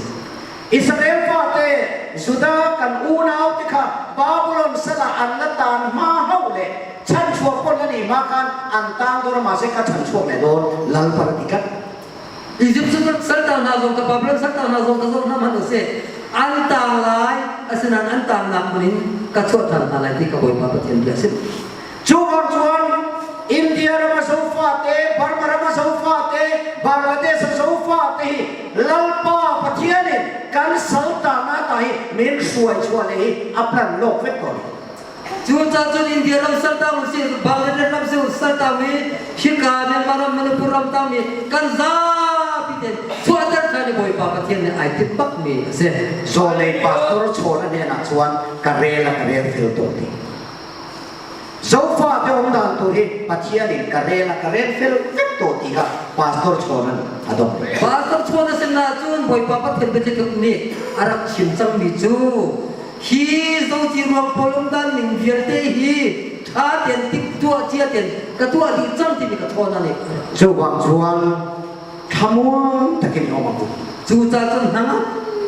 Israel fate Judah kan unau te kha Babylon sal ah an la tan hma hauh le chanchuah pawn an i hma khan an tang dawn a mahse ka chanchuak leh dawn Lalpa na ti tlat. Egypt saltang hna zong ka Babylon saltang hna zong ka zoh hna hmanh usih an tang lai asinain an tangnak hmun in ka chuah ṭhan hna lai ti ka Bawipa Pathian bia a si. Cu bang chuan India ram a zofate, Burma ram a zofate, Bangladesh a zofate hi Lalpa Pathian in kan saltana ta hi min hruai chuah le hi a plan lawk vek ko. Cucaah cun India ram saltang usih, Bangladesh ram si saltang i hika Myanmar ram Manipur ram tang mi kan zapi ten chuahter ṭhan i Bawipa Pathian nih ai timh bak mi a si. Zawlei pastor chawn a hnenah chuan ka rel a ka rel fel tawh ti. Zofa te um dan tur hi Pathian in ka rel a ka rel fel vek tawh ti kha pastor chawn an a dong. Pastor chawn a sin ahcun Bawipa Pathian biathli nih a rak chim cangmi cu Hi zoci ruang pawl um dan ning vialte hi ṭha tein timhtuah cia tein ka tuah dih cang timi ka ṭhawn a nih. Cu bang chuan thlamuan takin um a bu. Cucaah cun hnangam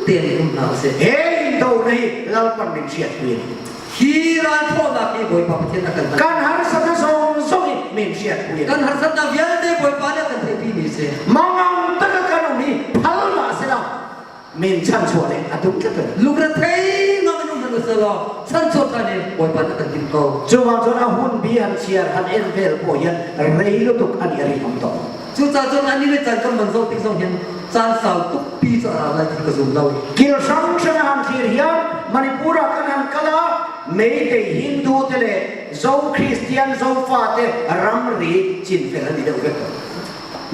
tein um hna usih. He do na hi Lalpan min hriat pui. Hi ralthawhnak hi Bawipa Pathian a kan Kan harsatna zong zong hi min hriat pui. Kan harsatnak vialte Bawipa nih a kan theihpi mi si. Mangang taka kan um hi phal ma sila min chanchuah le a tum tlat Lungrethei ngam in um hmanh usih chanchuah ṭhan in Bawipa nih a kan timh ko. Cuwang cun a hun bi han chiar han en vel pawh hian rei lutuk an i ring om to. Cucaah cun ani le caan kan van zoh tik zong hin caan sau tukpi cu a rau lai ti ka zum lo. Kil hrang hrang han thlir hian Manipur ah kan han kal ah Meitei Hindu te le Zo Christian Zofa te ramri chinfel an i deuh vek ko.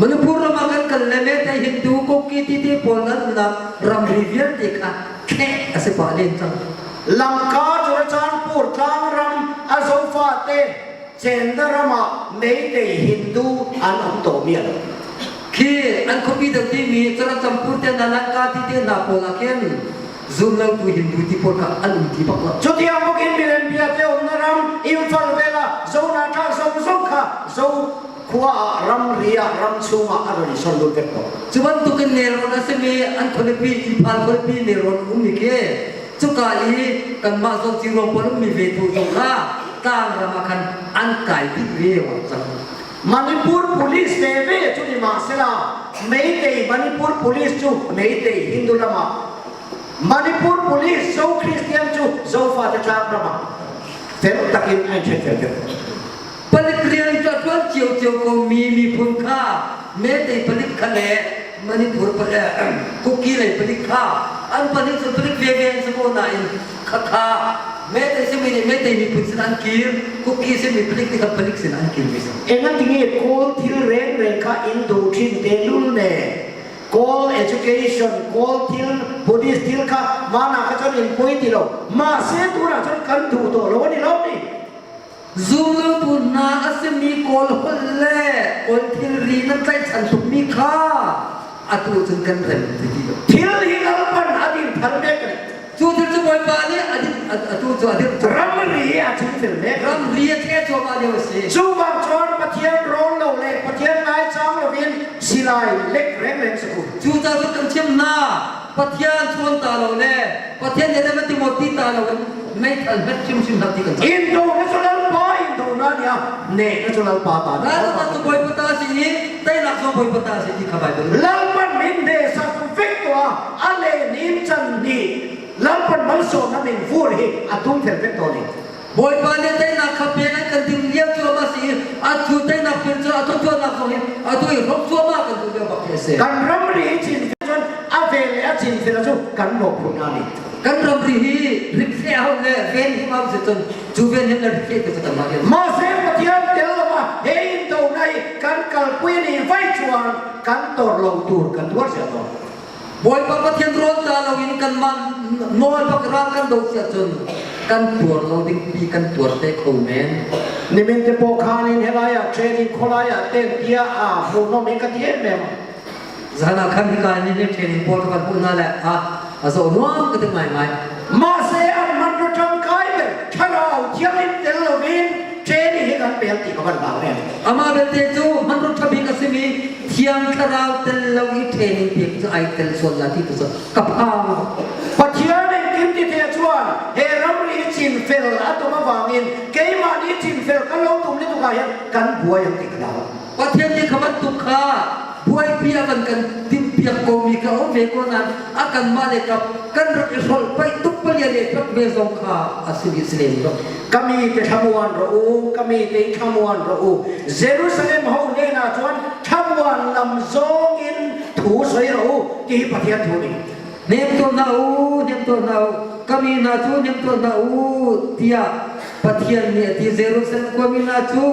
Manipur ram ah kan kal le Meitei Hindu Kuki titi pawl nan umnak ramri vialte kha thleh a si pah len cang. Lamka Churachandpur tlangram a zofate Chenna ram ah Meitei Hindu an um to mi a lo. Khi an khuapi deuh timi Churachandpur te hna Lanka ti te hna pawl ah khin zumlotu Hindu ti pawl kha an um ti bak lo. Cutiang buk in milem bia te umna ram Imphal vela Zona tlang zong zong kha zo khua ah ramri ah ram chungah a ron i son lut vek ko. Cu bantukin nelrawn a simi an khualipi Imphal khualipi nelrawn ummi khi cuka i kanmah Zoci ruang pawl ummi ve tu zong kha tlangram ah khan an kai dih ve cang. Manipur police ve ve cu ni mahsela Meitei Manipur police cu Meitei Hindu ram ah Manipur police Zo Christian cu Zofate tlang ram ah fel takin an ṭhen fel vek. Palik rian cu a ṭuan ciocio ko mi miphun kha Meitei palik kha le Manipur Kuki lei palik kha an palik cu palik veve an si ko nain khakha Meitei simi nih Meitei miphun sin an kir, Kuki simi palik nih khan palik sin an kir mi si. Engatinge Kawl thil rengreng kha in duh thin te lul ne? Kawl education, Kawl thil, Buddhist thil kha mana kha cun in poi ti lo. Mahse tunah cun kan duh tawh lo ani lo ni. Zumlotu hna a simi Kawl holh le Kawl thilri nan tlaihchan tukmi kha atu cun kan rem ti ti lo. Thil hi lalpan a din thar mek ani. Cu thil cu Bawipa nih a din atu cu a dirh Ramri a chungfel mek. Ramri a theh cuahmah lio a si. Cu bang cun Pathian rawl lo le Pathian ngaichang loin silai lek rengreng si u. Cu ca cu kan chim hna. Pathian chuan ta lo le Pathian nih rem a ti maw ti ta lo in meithal hmet hrimhrim hlah ti kan cah. Indo na cu lalpa indo na nia ne na cu lalpa ta ni. Lalpa cu Bawipa ta si i teinak zong Bawipa ta si ti kha Bible. Lalpan min de sak vek to a a le nim chan ni lalpan malsawm na min vur hi a tum fel vek to ni. Bawipa nih teinak kha pek an kan ding lio cuahmah si i atu teinak pek cu a thawchuahnak zong hi atu i hrawk cuahmah kan duh lio bak hi a si. Kan ramri hi cin cun a vel le a cin fel cu kan mawhphurh na ni. Kan ramri hi rikfeh hau le ven him hau si cun cu ven him le rikfeh te cu kan mah hian. Mahse Pathian tel lama he in do na hi kan kalpui ni vai chuan kan tor lo tur kan tuar sia to. Bawipa Pathian rawl ta loin kanmah nawl bak ral kan do si ahcun kan tuar lo ding pi kan tuar te kho men. Nimin te pawh khan in helai ah training khawlai ah ten tia a hmuhnawm in ka ti em em. Zan ah khan hika ni ni training pawl ka van hmuh hna le a a zoh nuam ka ti ngaingai. Mahse an man ro tangkai ber thlarau thianghlim tel lovin training hi kan pel ti ka van hlau em. Amah belte cu hmanrua ṭha bik a simi Thiang Thlarau tel lo i training pek cu ai tel sual la ti tu cu ka phang. Pathian engkim ti te chuan he ramri hi chinfel a tum avangin keimah nih chinfel kan lo tum ni tukah hian kan buai ang ti ka hlau. Pathian nih kha bantuk kha buaipi a van kan timhpiak komi kha um ve ko nain a kanmah le kap kan rak i hrolh paih tuk palia le tlak ve zong kha a si rih si lem lo. Kami te thlamuan ro u, kami te thlamuan ro u. Jerusalem ho hnenah chuan thlamuan lam zawng in thu soi ro u ti hi Pathian thu ni. Nem to na u, nem to na u, kami hna cu nem to na u tiah Pathian nih a ti Jerusalem khuami hna cu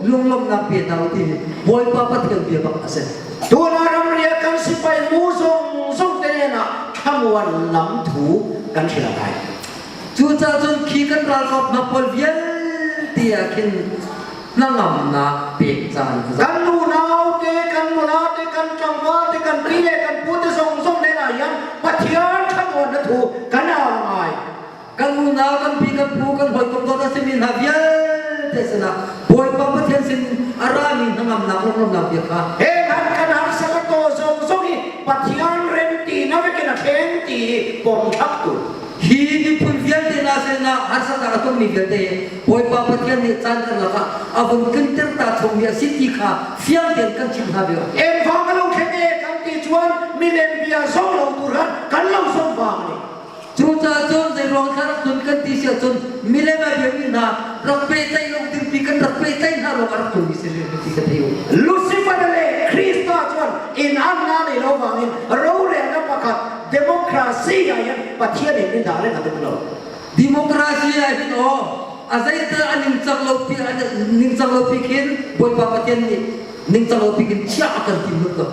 lunglawmhnak pe hna u ti Bawipa Pathian bia bak a si. Tuna ramriah kan sipai mu zong zong te ah thlamuan lam thu kan hril lai. Cucaah cun khi kan ralkap hna pawl vialte ah khin hnangamnak pek caan a za. Kan nunau te, kan nula te, kan tlangval te, kan pi le kan pu te zong zong nen ah hian Pathian thlamuan na thu kan au ngai. Kan unau, kan pi, kan pu, kan hawikom dawt a simi hna vialte sinah Bawipa Pathian sin a rami hnangamnak lunglawmhnak bia kha He han kan harsa ka to zong zong hi Pathian remti na vekin a thleng ti pom thak tu. Hi miphun vialte hna sinah harsatnak a tongmi vialte Bawipa Pathian nih caan karlak ah a vun tlunter ta chungmi a si ti kha fiang tein kan chimh hna ve. Engvang a lo thleng e kan ti chuan milem bia zong lo tur khan kan lo zong vang ni. Cucaah cun zeiruang thla rak tlun kan ti si ahcun milem a biami hna rak pehtlaih lo dingpi kan rak pehtlaih hna ruang a rak tlunmi si ti ka thei u. Lucifer le Krista chuan in an na nei lo vangin rorelna pakhat democracy ah hian Pathian in min dah reng a tum lo. Democracy ah hin aw a zeital a ningcang lo pi a ningcang lo pi khin Bawipa Pathian nih ningcang lo pi khin chiah a kan tim lut lo.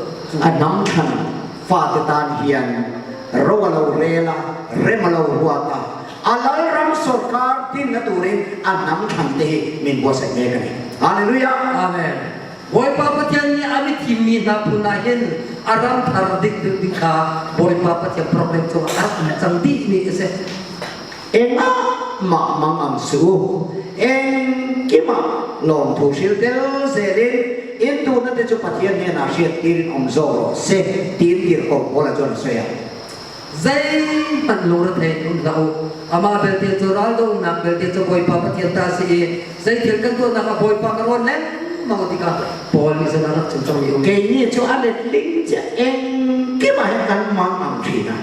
A nam than fate tan hian ro a lo rel a rem a lo ruat a a lal ram sorkar din na turin a nam than te hi min buatsaih mek ani. Hallelujah. Amen. Bawipa Pathian nih a mithimmi hna phun ah hin a ram thar dik ding ding kha Bawipa Pathian program cungah a rak um cang dih mi a si. Engah mah mang ang su u. Engkim ah lawmthu hril tel zelin in tu na te cu Pathian hnenah hriat tirin um zaw rawh se tiin tirhkoh Paul cun a soi ah. Zeihmanh lungrethei in um hlah u. Amah belte cu raldohnak belte cu Bawipa Pathian ta a si i zeithil kan tuahnak ah Bawipa ka rawn lengmang tikah Paul nih cun a rak chim cangmi um. Kei nih cu a let ling cia engkim ah hin kan mang ang ṭhin ah.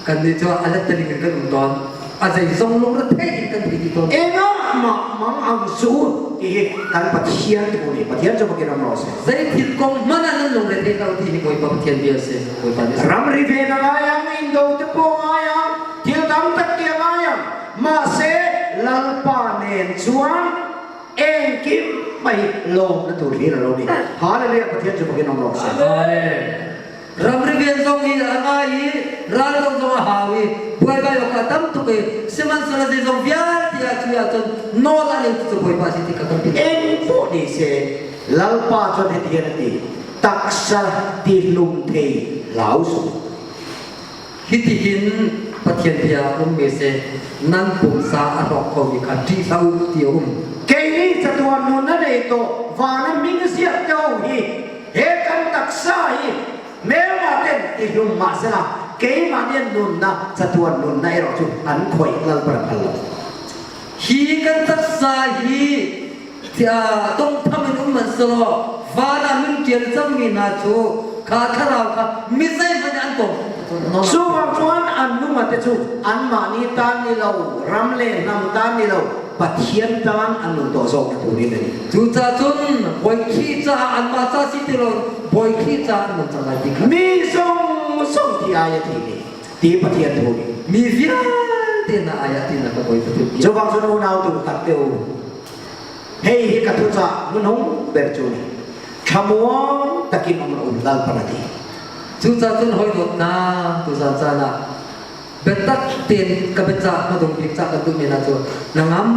Kannih cu a let taling in kan um tawn. A zeizong lungrethei in kan thei dih tawn. Engah mah mang ang su ti hi kan Pathian thu nih Pathian cu bakin ram rawh seh. Zeithil kong hmanh ah nan lungrethei hlah u ti hi Bawipa Pathian bia a si. Bawipa nih Ramri ven a ngai ang, indo te pawh ngai ang, thil tam tak ti a ngai ang. Mahse Lal. mai lawm na tur hlir lo ni. Hallelujah Pathian cu bakin ong rawk se. Amen. Ramri ven zong hi a ngai i ral zong zong a hau i buaibai awk a tam tuk i sihmanhsehlaw zeizong vialte ah cu ahcun nawl a ngeitu cu Bawipa si ti kha kan philh. Eng poh ni se Lalpa chuan heti hian a ti taksa tihlum thei hlau suh. Hitihin Pathian bia a ummi si nan pumsa a hrawk khomi kha ṭih hlah u ti a um. Kei nih catuan nun a nei tawh van a min ziak te ho hi he kan taksa hi hmelma ten i hlum mah sela keimah nih nunnak catuan nunnak erawh cu an khoih lal par phal lo. Hi kan taksa hi tongtham in um man selaw van ah min ṭial cangmi hna cu kha thlarau kha mi zeihmanh an tawng Cu bang cun an nunga te cu anmah nih tan ni lo ram le hnam tan ni lo Pathian tan an nun tawh zawk na turin ani. Cucaah cun Bawi Khrih caah anmah ca si ti lo Bawi Khrih caah an nun cang lai ti kha. Mi zong zong ti ai a thi ni ti Pathian thu ni. Mi vialte na ai ah ti na ka Bawi Pathian. Cu bang cun unau tu tak te u. Hei hi ka thucah nunung ber cu ni thlamuang takin um um lal panati. Cucaah cun hawi dawtna tuzan caan ah biatak tein ka biacah hmadung bik cah kan duhmi hna cu nangam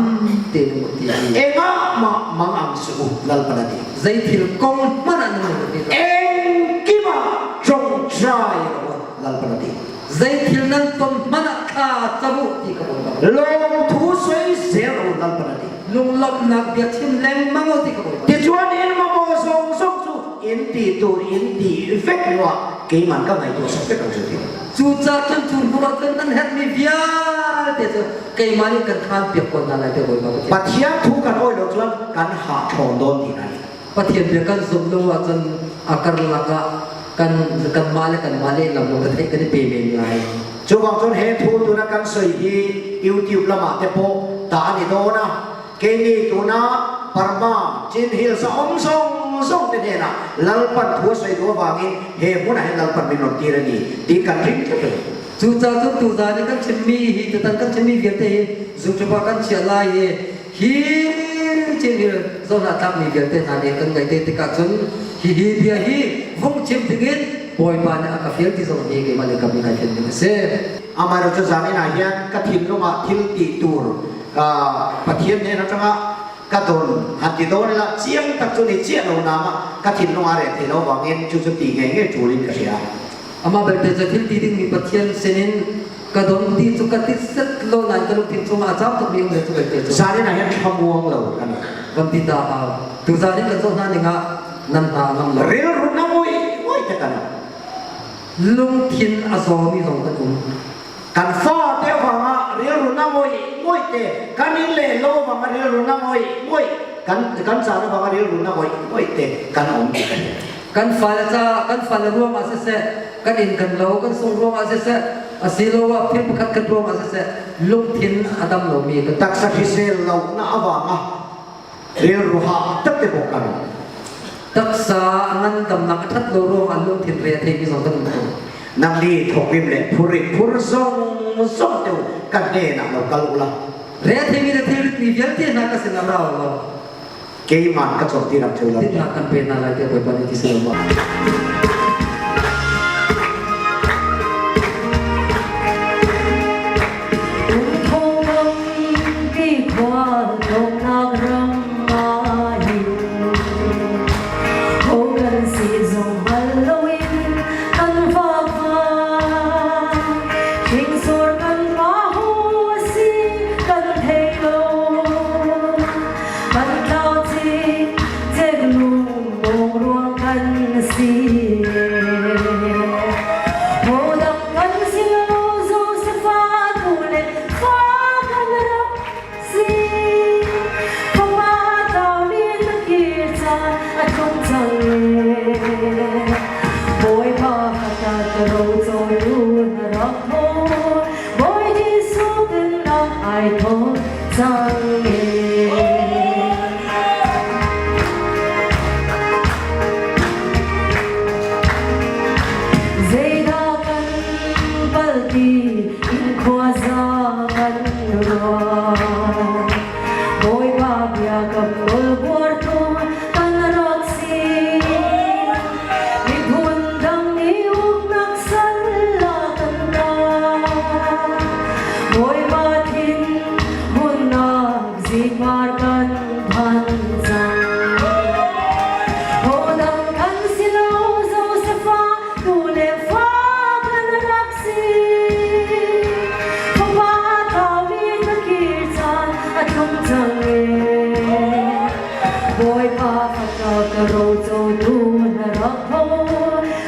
tein um ti hi. Engah ma mang ang su lal panati. Zei thil kong hmanh ah nan ti. Engkim ah ṭongṭai lal panati. Zei thil nan ton hmanh ah thla cam u ti ka bawi bang. Lawmthu soisel u lal panati. Lunglawmhnak bia chim lengmang u ti ka bawi bang. Tichuan in maw zong zong cu in ti tur in ti vek rua keiman ka ngaihtuah sak vek ang cu ti. Cucaah cun cu hnu ah cun nan herhmi vialte cu keimah nih kan khaan piak ko hna lai ti Bawipa Pathian. Pathian thu kan awi lo cun kan hah ṭhawn dawn ti lai. Pathian bia kan zumh lo ahcun a karlak ah kan kanmah le kanmah lehlam lo kan theih kan i pe men lai. Cu bang cun he thu tuna kan soi hi YouTube lamah te pawh ta ani dawn a keini tuna Burma Chin Hills a om zong zong te hnenah Lalpan thu a soi duh avangin he hmunah hin Lalpan min rawn tir ani ti kan ring tlat a ni. Cucaah cun tuzaan i kan chimmi hi tutan kan chimmi vialte hi zungṭhapa kan chiah lai i hi Chin Hill zohhnahthlakmi vialte hna nih kan ngaih te tikah cun hihi bia hi vung chim dingin Bawipa nih a ka fial ti zong hi keimah le kam in kai fian ding a si. Amaherawhchu cu zan in ah hian ka thinlung ah thil ti tur Pathian hnen atanga ka don han ti dawn ila chiang tak chu ni chiah lo nama ka thinlung a reh thei lo wangin chu chu ti ngei ngei ṭulin ka hria. Amah belte cu thil ti dingmi Pathian sinin ka don ti cu ka ti set lo nain ka lungthin chungah a caam tukmi um le cu belte cu. Zan in ah hian thlamuang lo kan kan ti ta hau. Tu zan in kan zoh hna ning ah nan hna a ngam lo. Rilru na ngoi ngoi te kan Lungthin a zawmi zong kan um. Kan fate wangah rilru na ngoi ngoi te kan in le lo wangah rilru na ngoi ngoi kan kan ca na wangah rilru na ngoi ngoi te kan um ti kan Kan fale ca kan fale ruangah siseh kan inn kan lo kan sung ruangah siseh asiloah thil pakhat khat ruangah siseh lungthin a dam lomi kan taksa hrisel lo na awangah rilru ha tak te bawk kan taksa a ngandamnak a ṭhat lo ruangah lungthin re a theimi zong kan um ko. Nang ni thawkrim le phurit phur zong zong te kan hnenah lo kal ula. Re a theimi le thilritmi vialte hna ka sinah ra u law keimah ka cawn ti ram theu lo. Tinhnak kan pe hna lai tiah Bawipa nih ti si lo ma. Zeidah kan pal ti in khuaza kan ruah. Bawipa bia kam nawl buar tu. Bawipa faka ka roco tu na rak tho.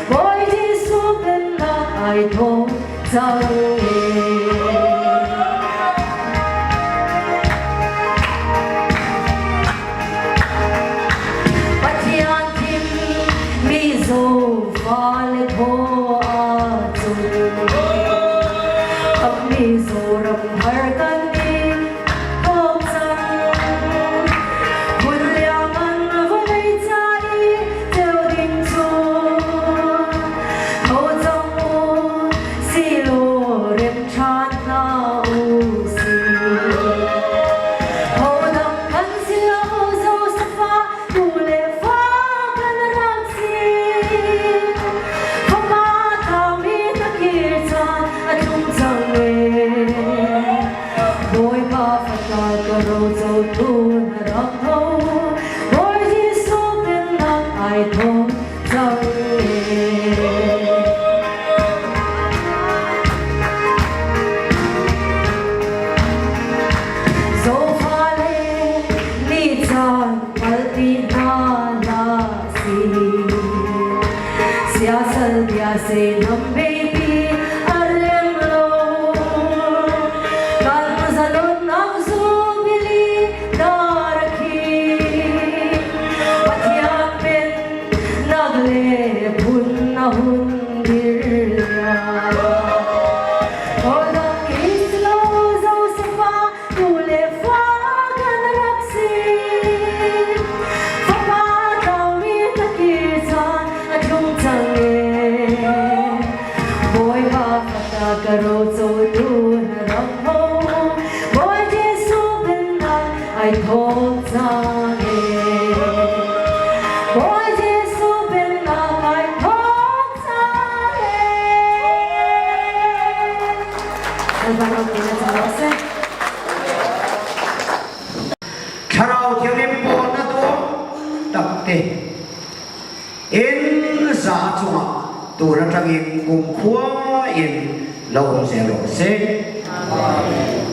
Bawi Jesuh pennak ai thawk cang e. Pathian thim mi fale thaw ahcun Mizoram har kan i thawk cang. Hun liang an vawlei ca i ceu ding cu tho cang u silaw rem ṭhan hna u sih. Hodang kan si lo Josefa tu le fa kan rak si. Fapa thami na kir caan a tlung cang e. Bawipa fapa ka roco tu na rak tho. Bawi Jesuh pennak ai thawk cang e. Zofale ni caan palpi hna hlah si. Siasal bia seinam beipi a rem lo. Kan zalonnak zubili dar a khi. Pathian pennak le phun a hun dir lio. Holak islo Josefa tu le fa kan rak si. Fapa tlaumi na kir caan a tlung cang e. Bawipa fata ka roco tu na rak ho. Bawi Jesuh pennak ai thawk cang e. Bawi Jesuh pennak ai thawk cang e. Thlarau Thianghlim pawl na tuah takte in za cungah tun atangin kumkhua in lo um zel rawh seh. Amen.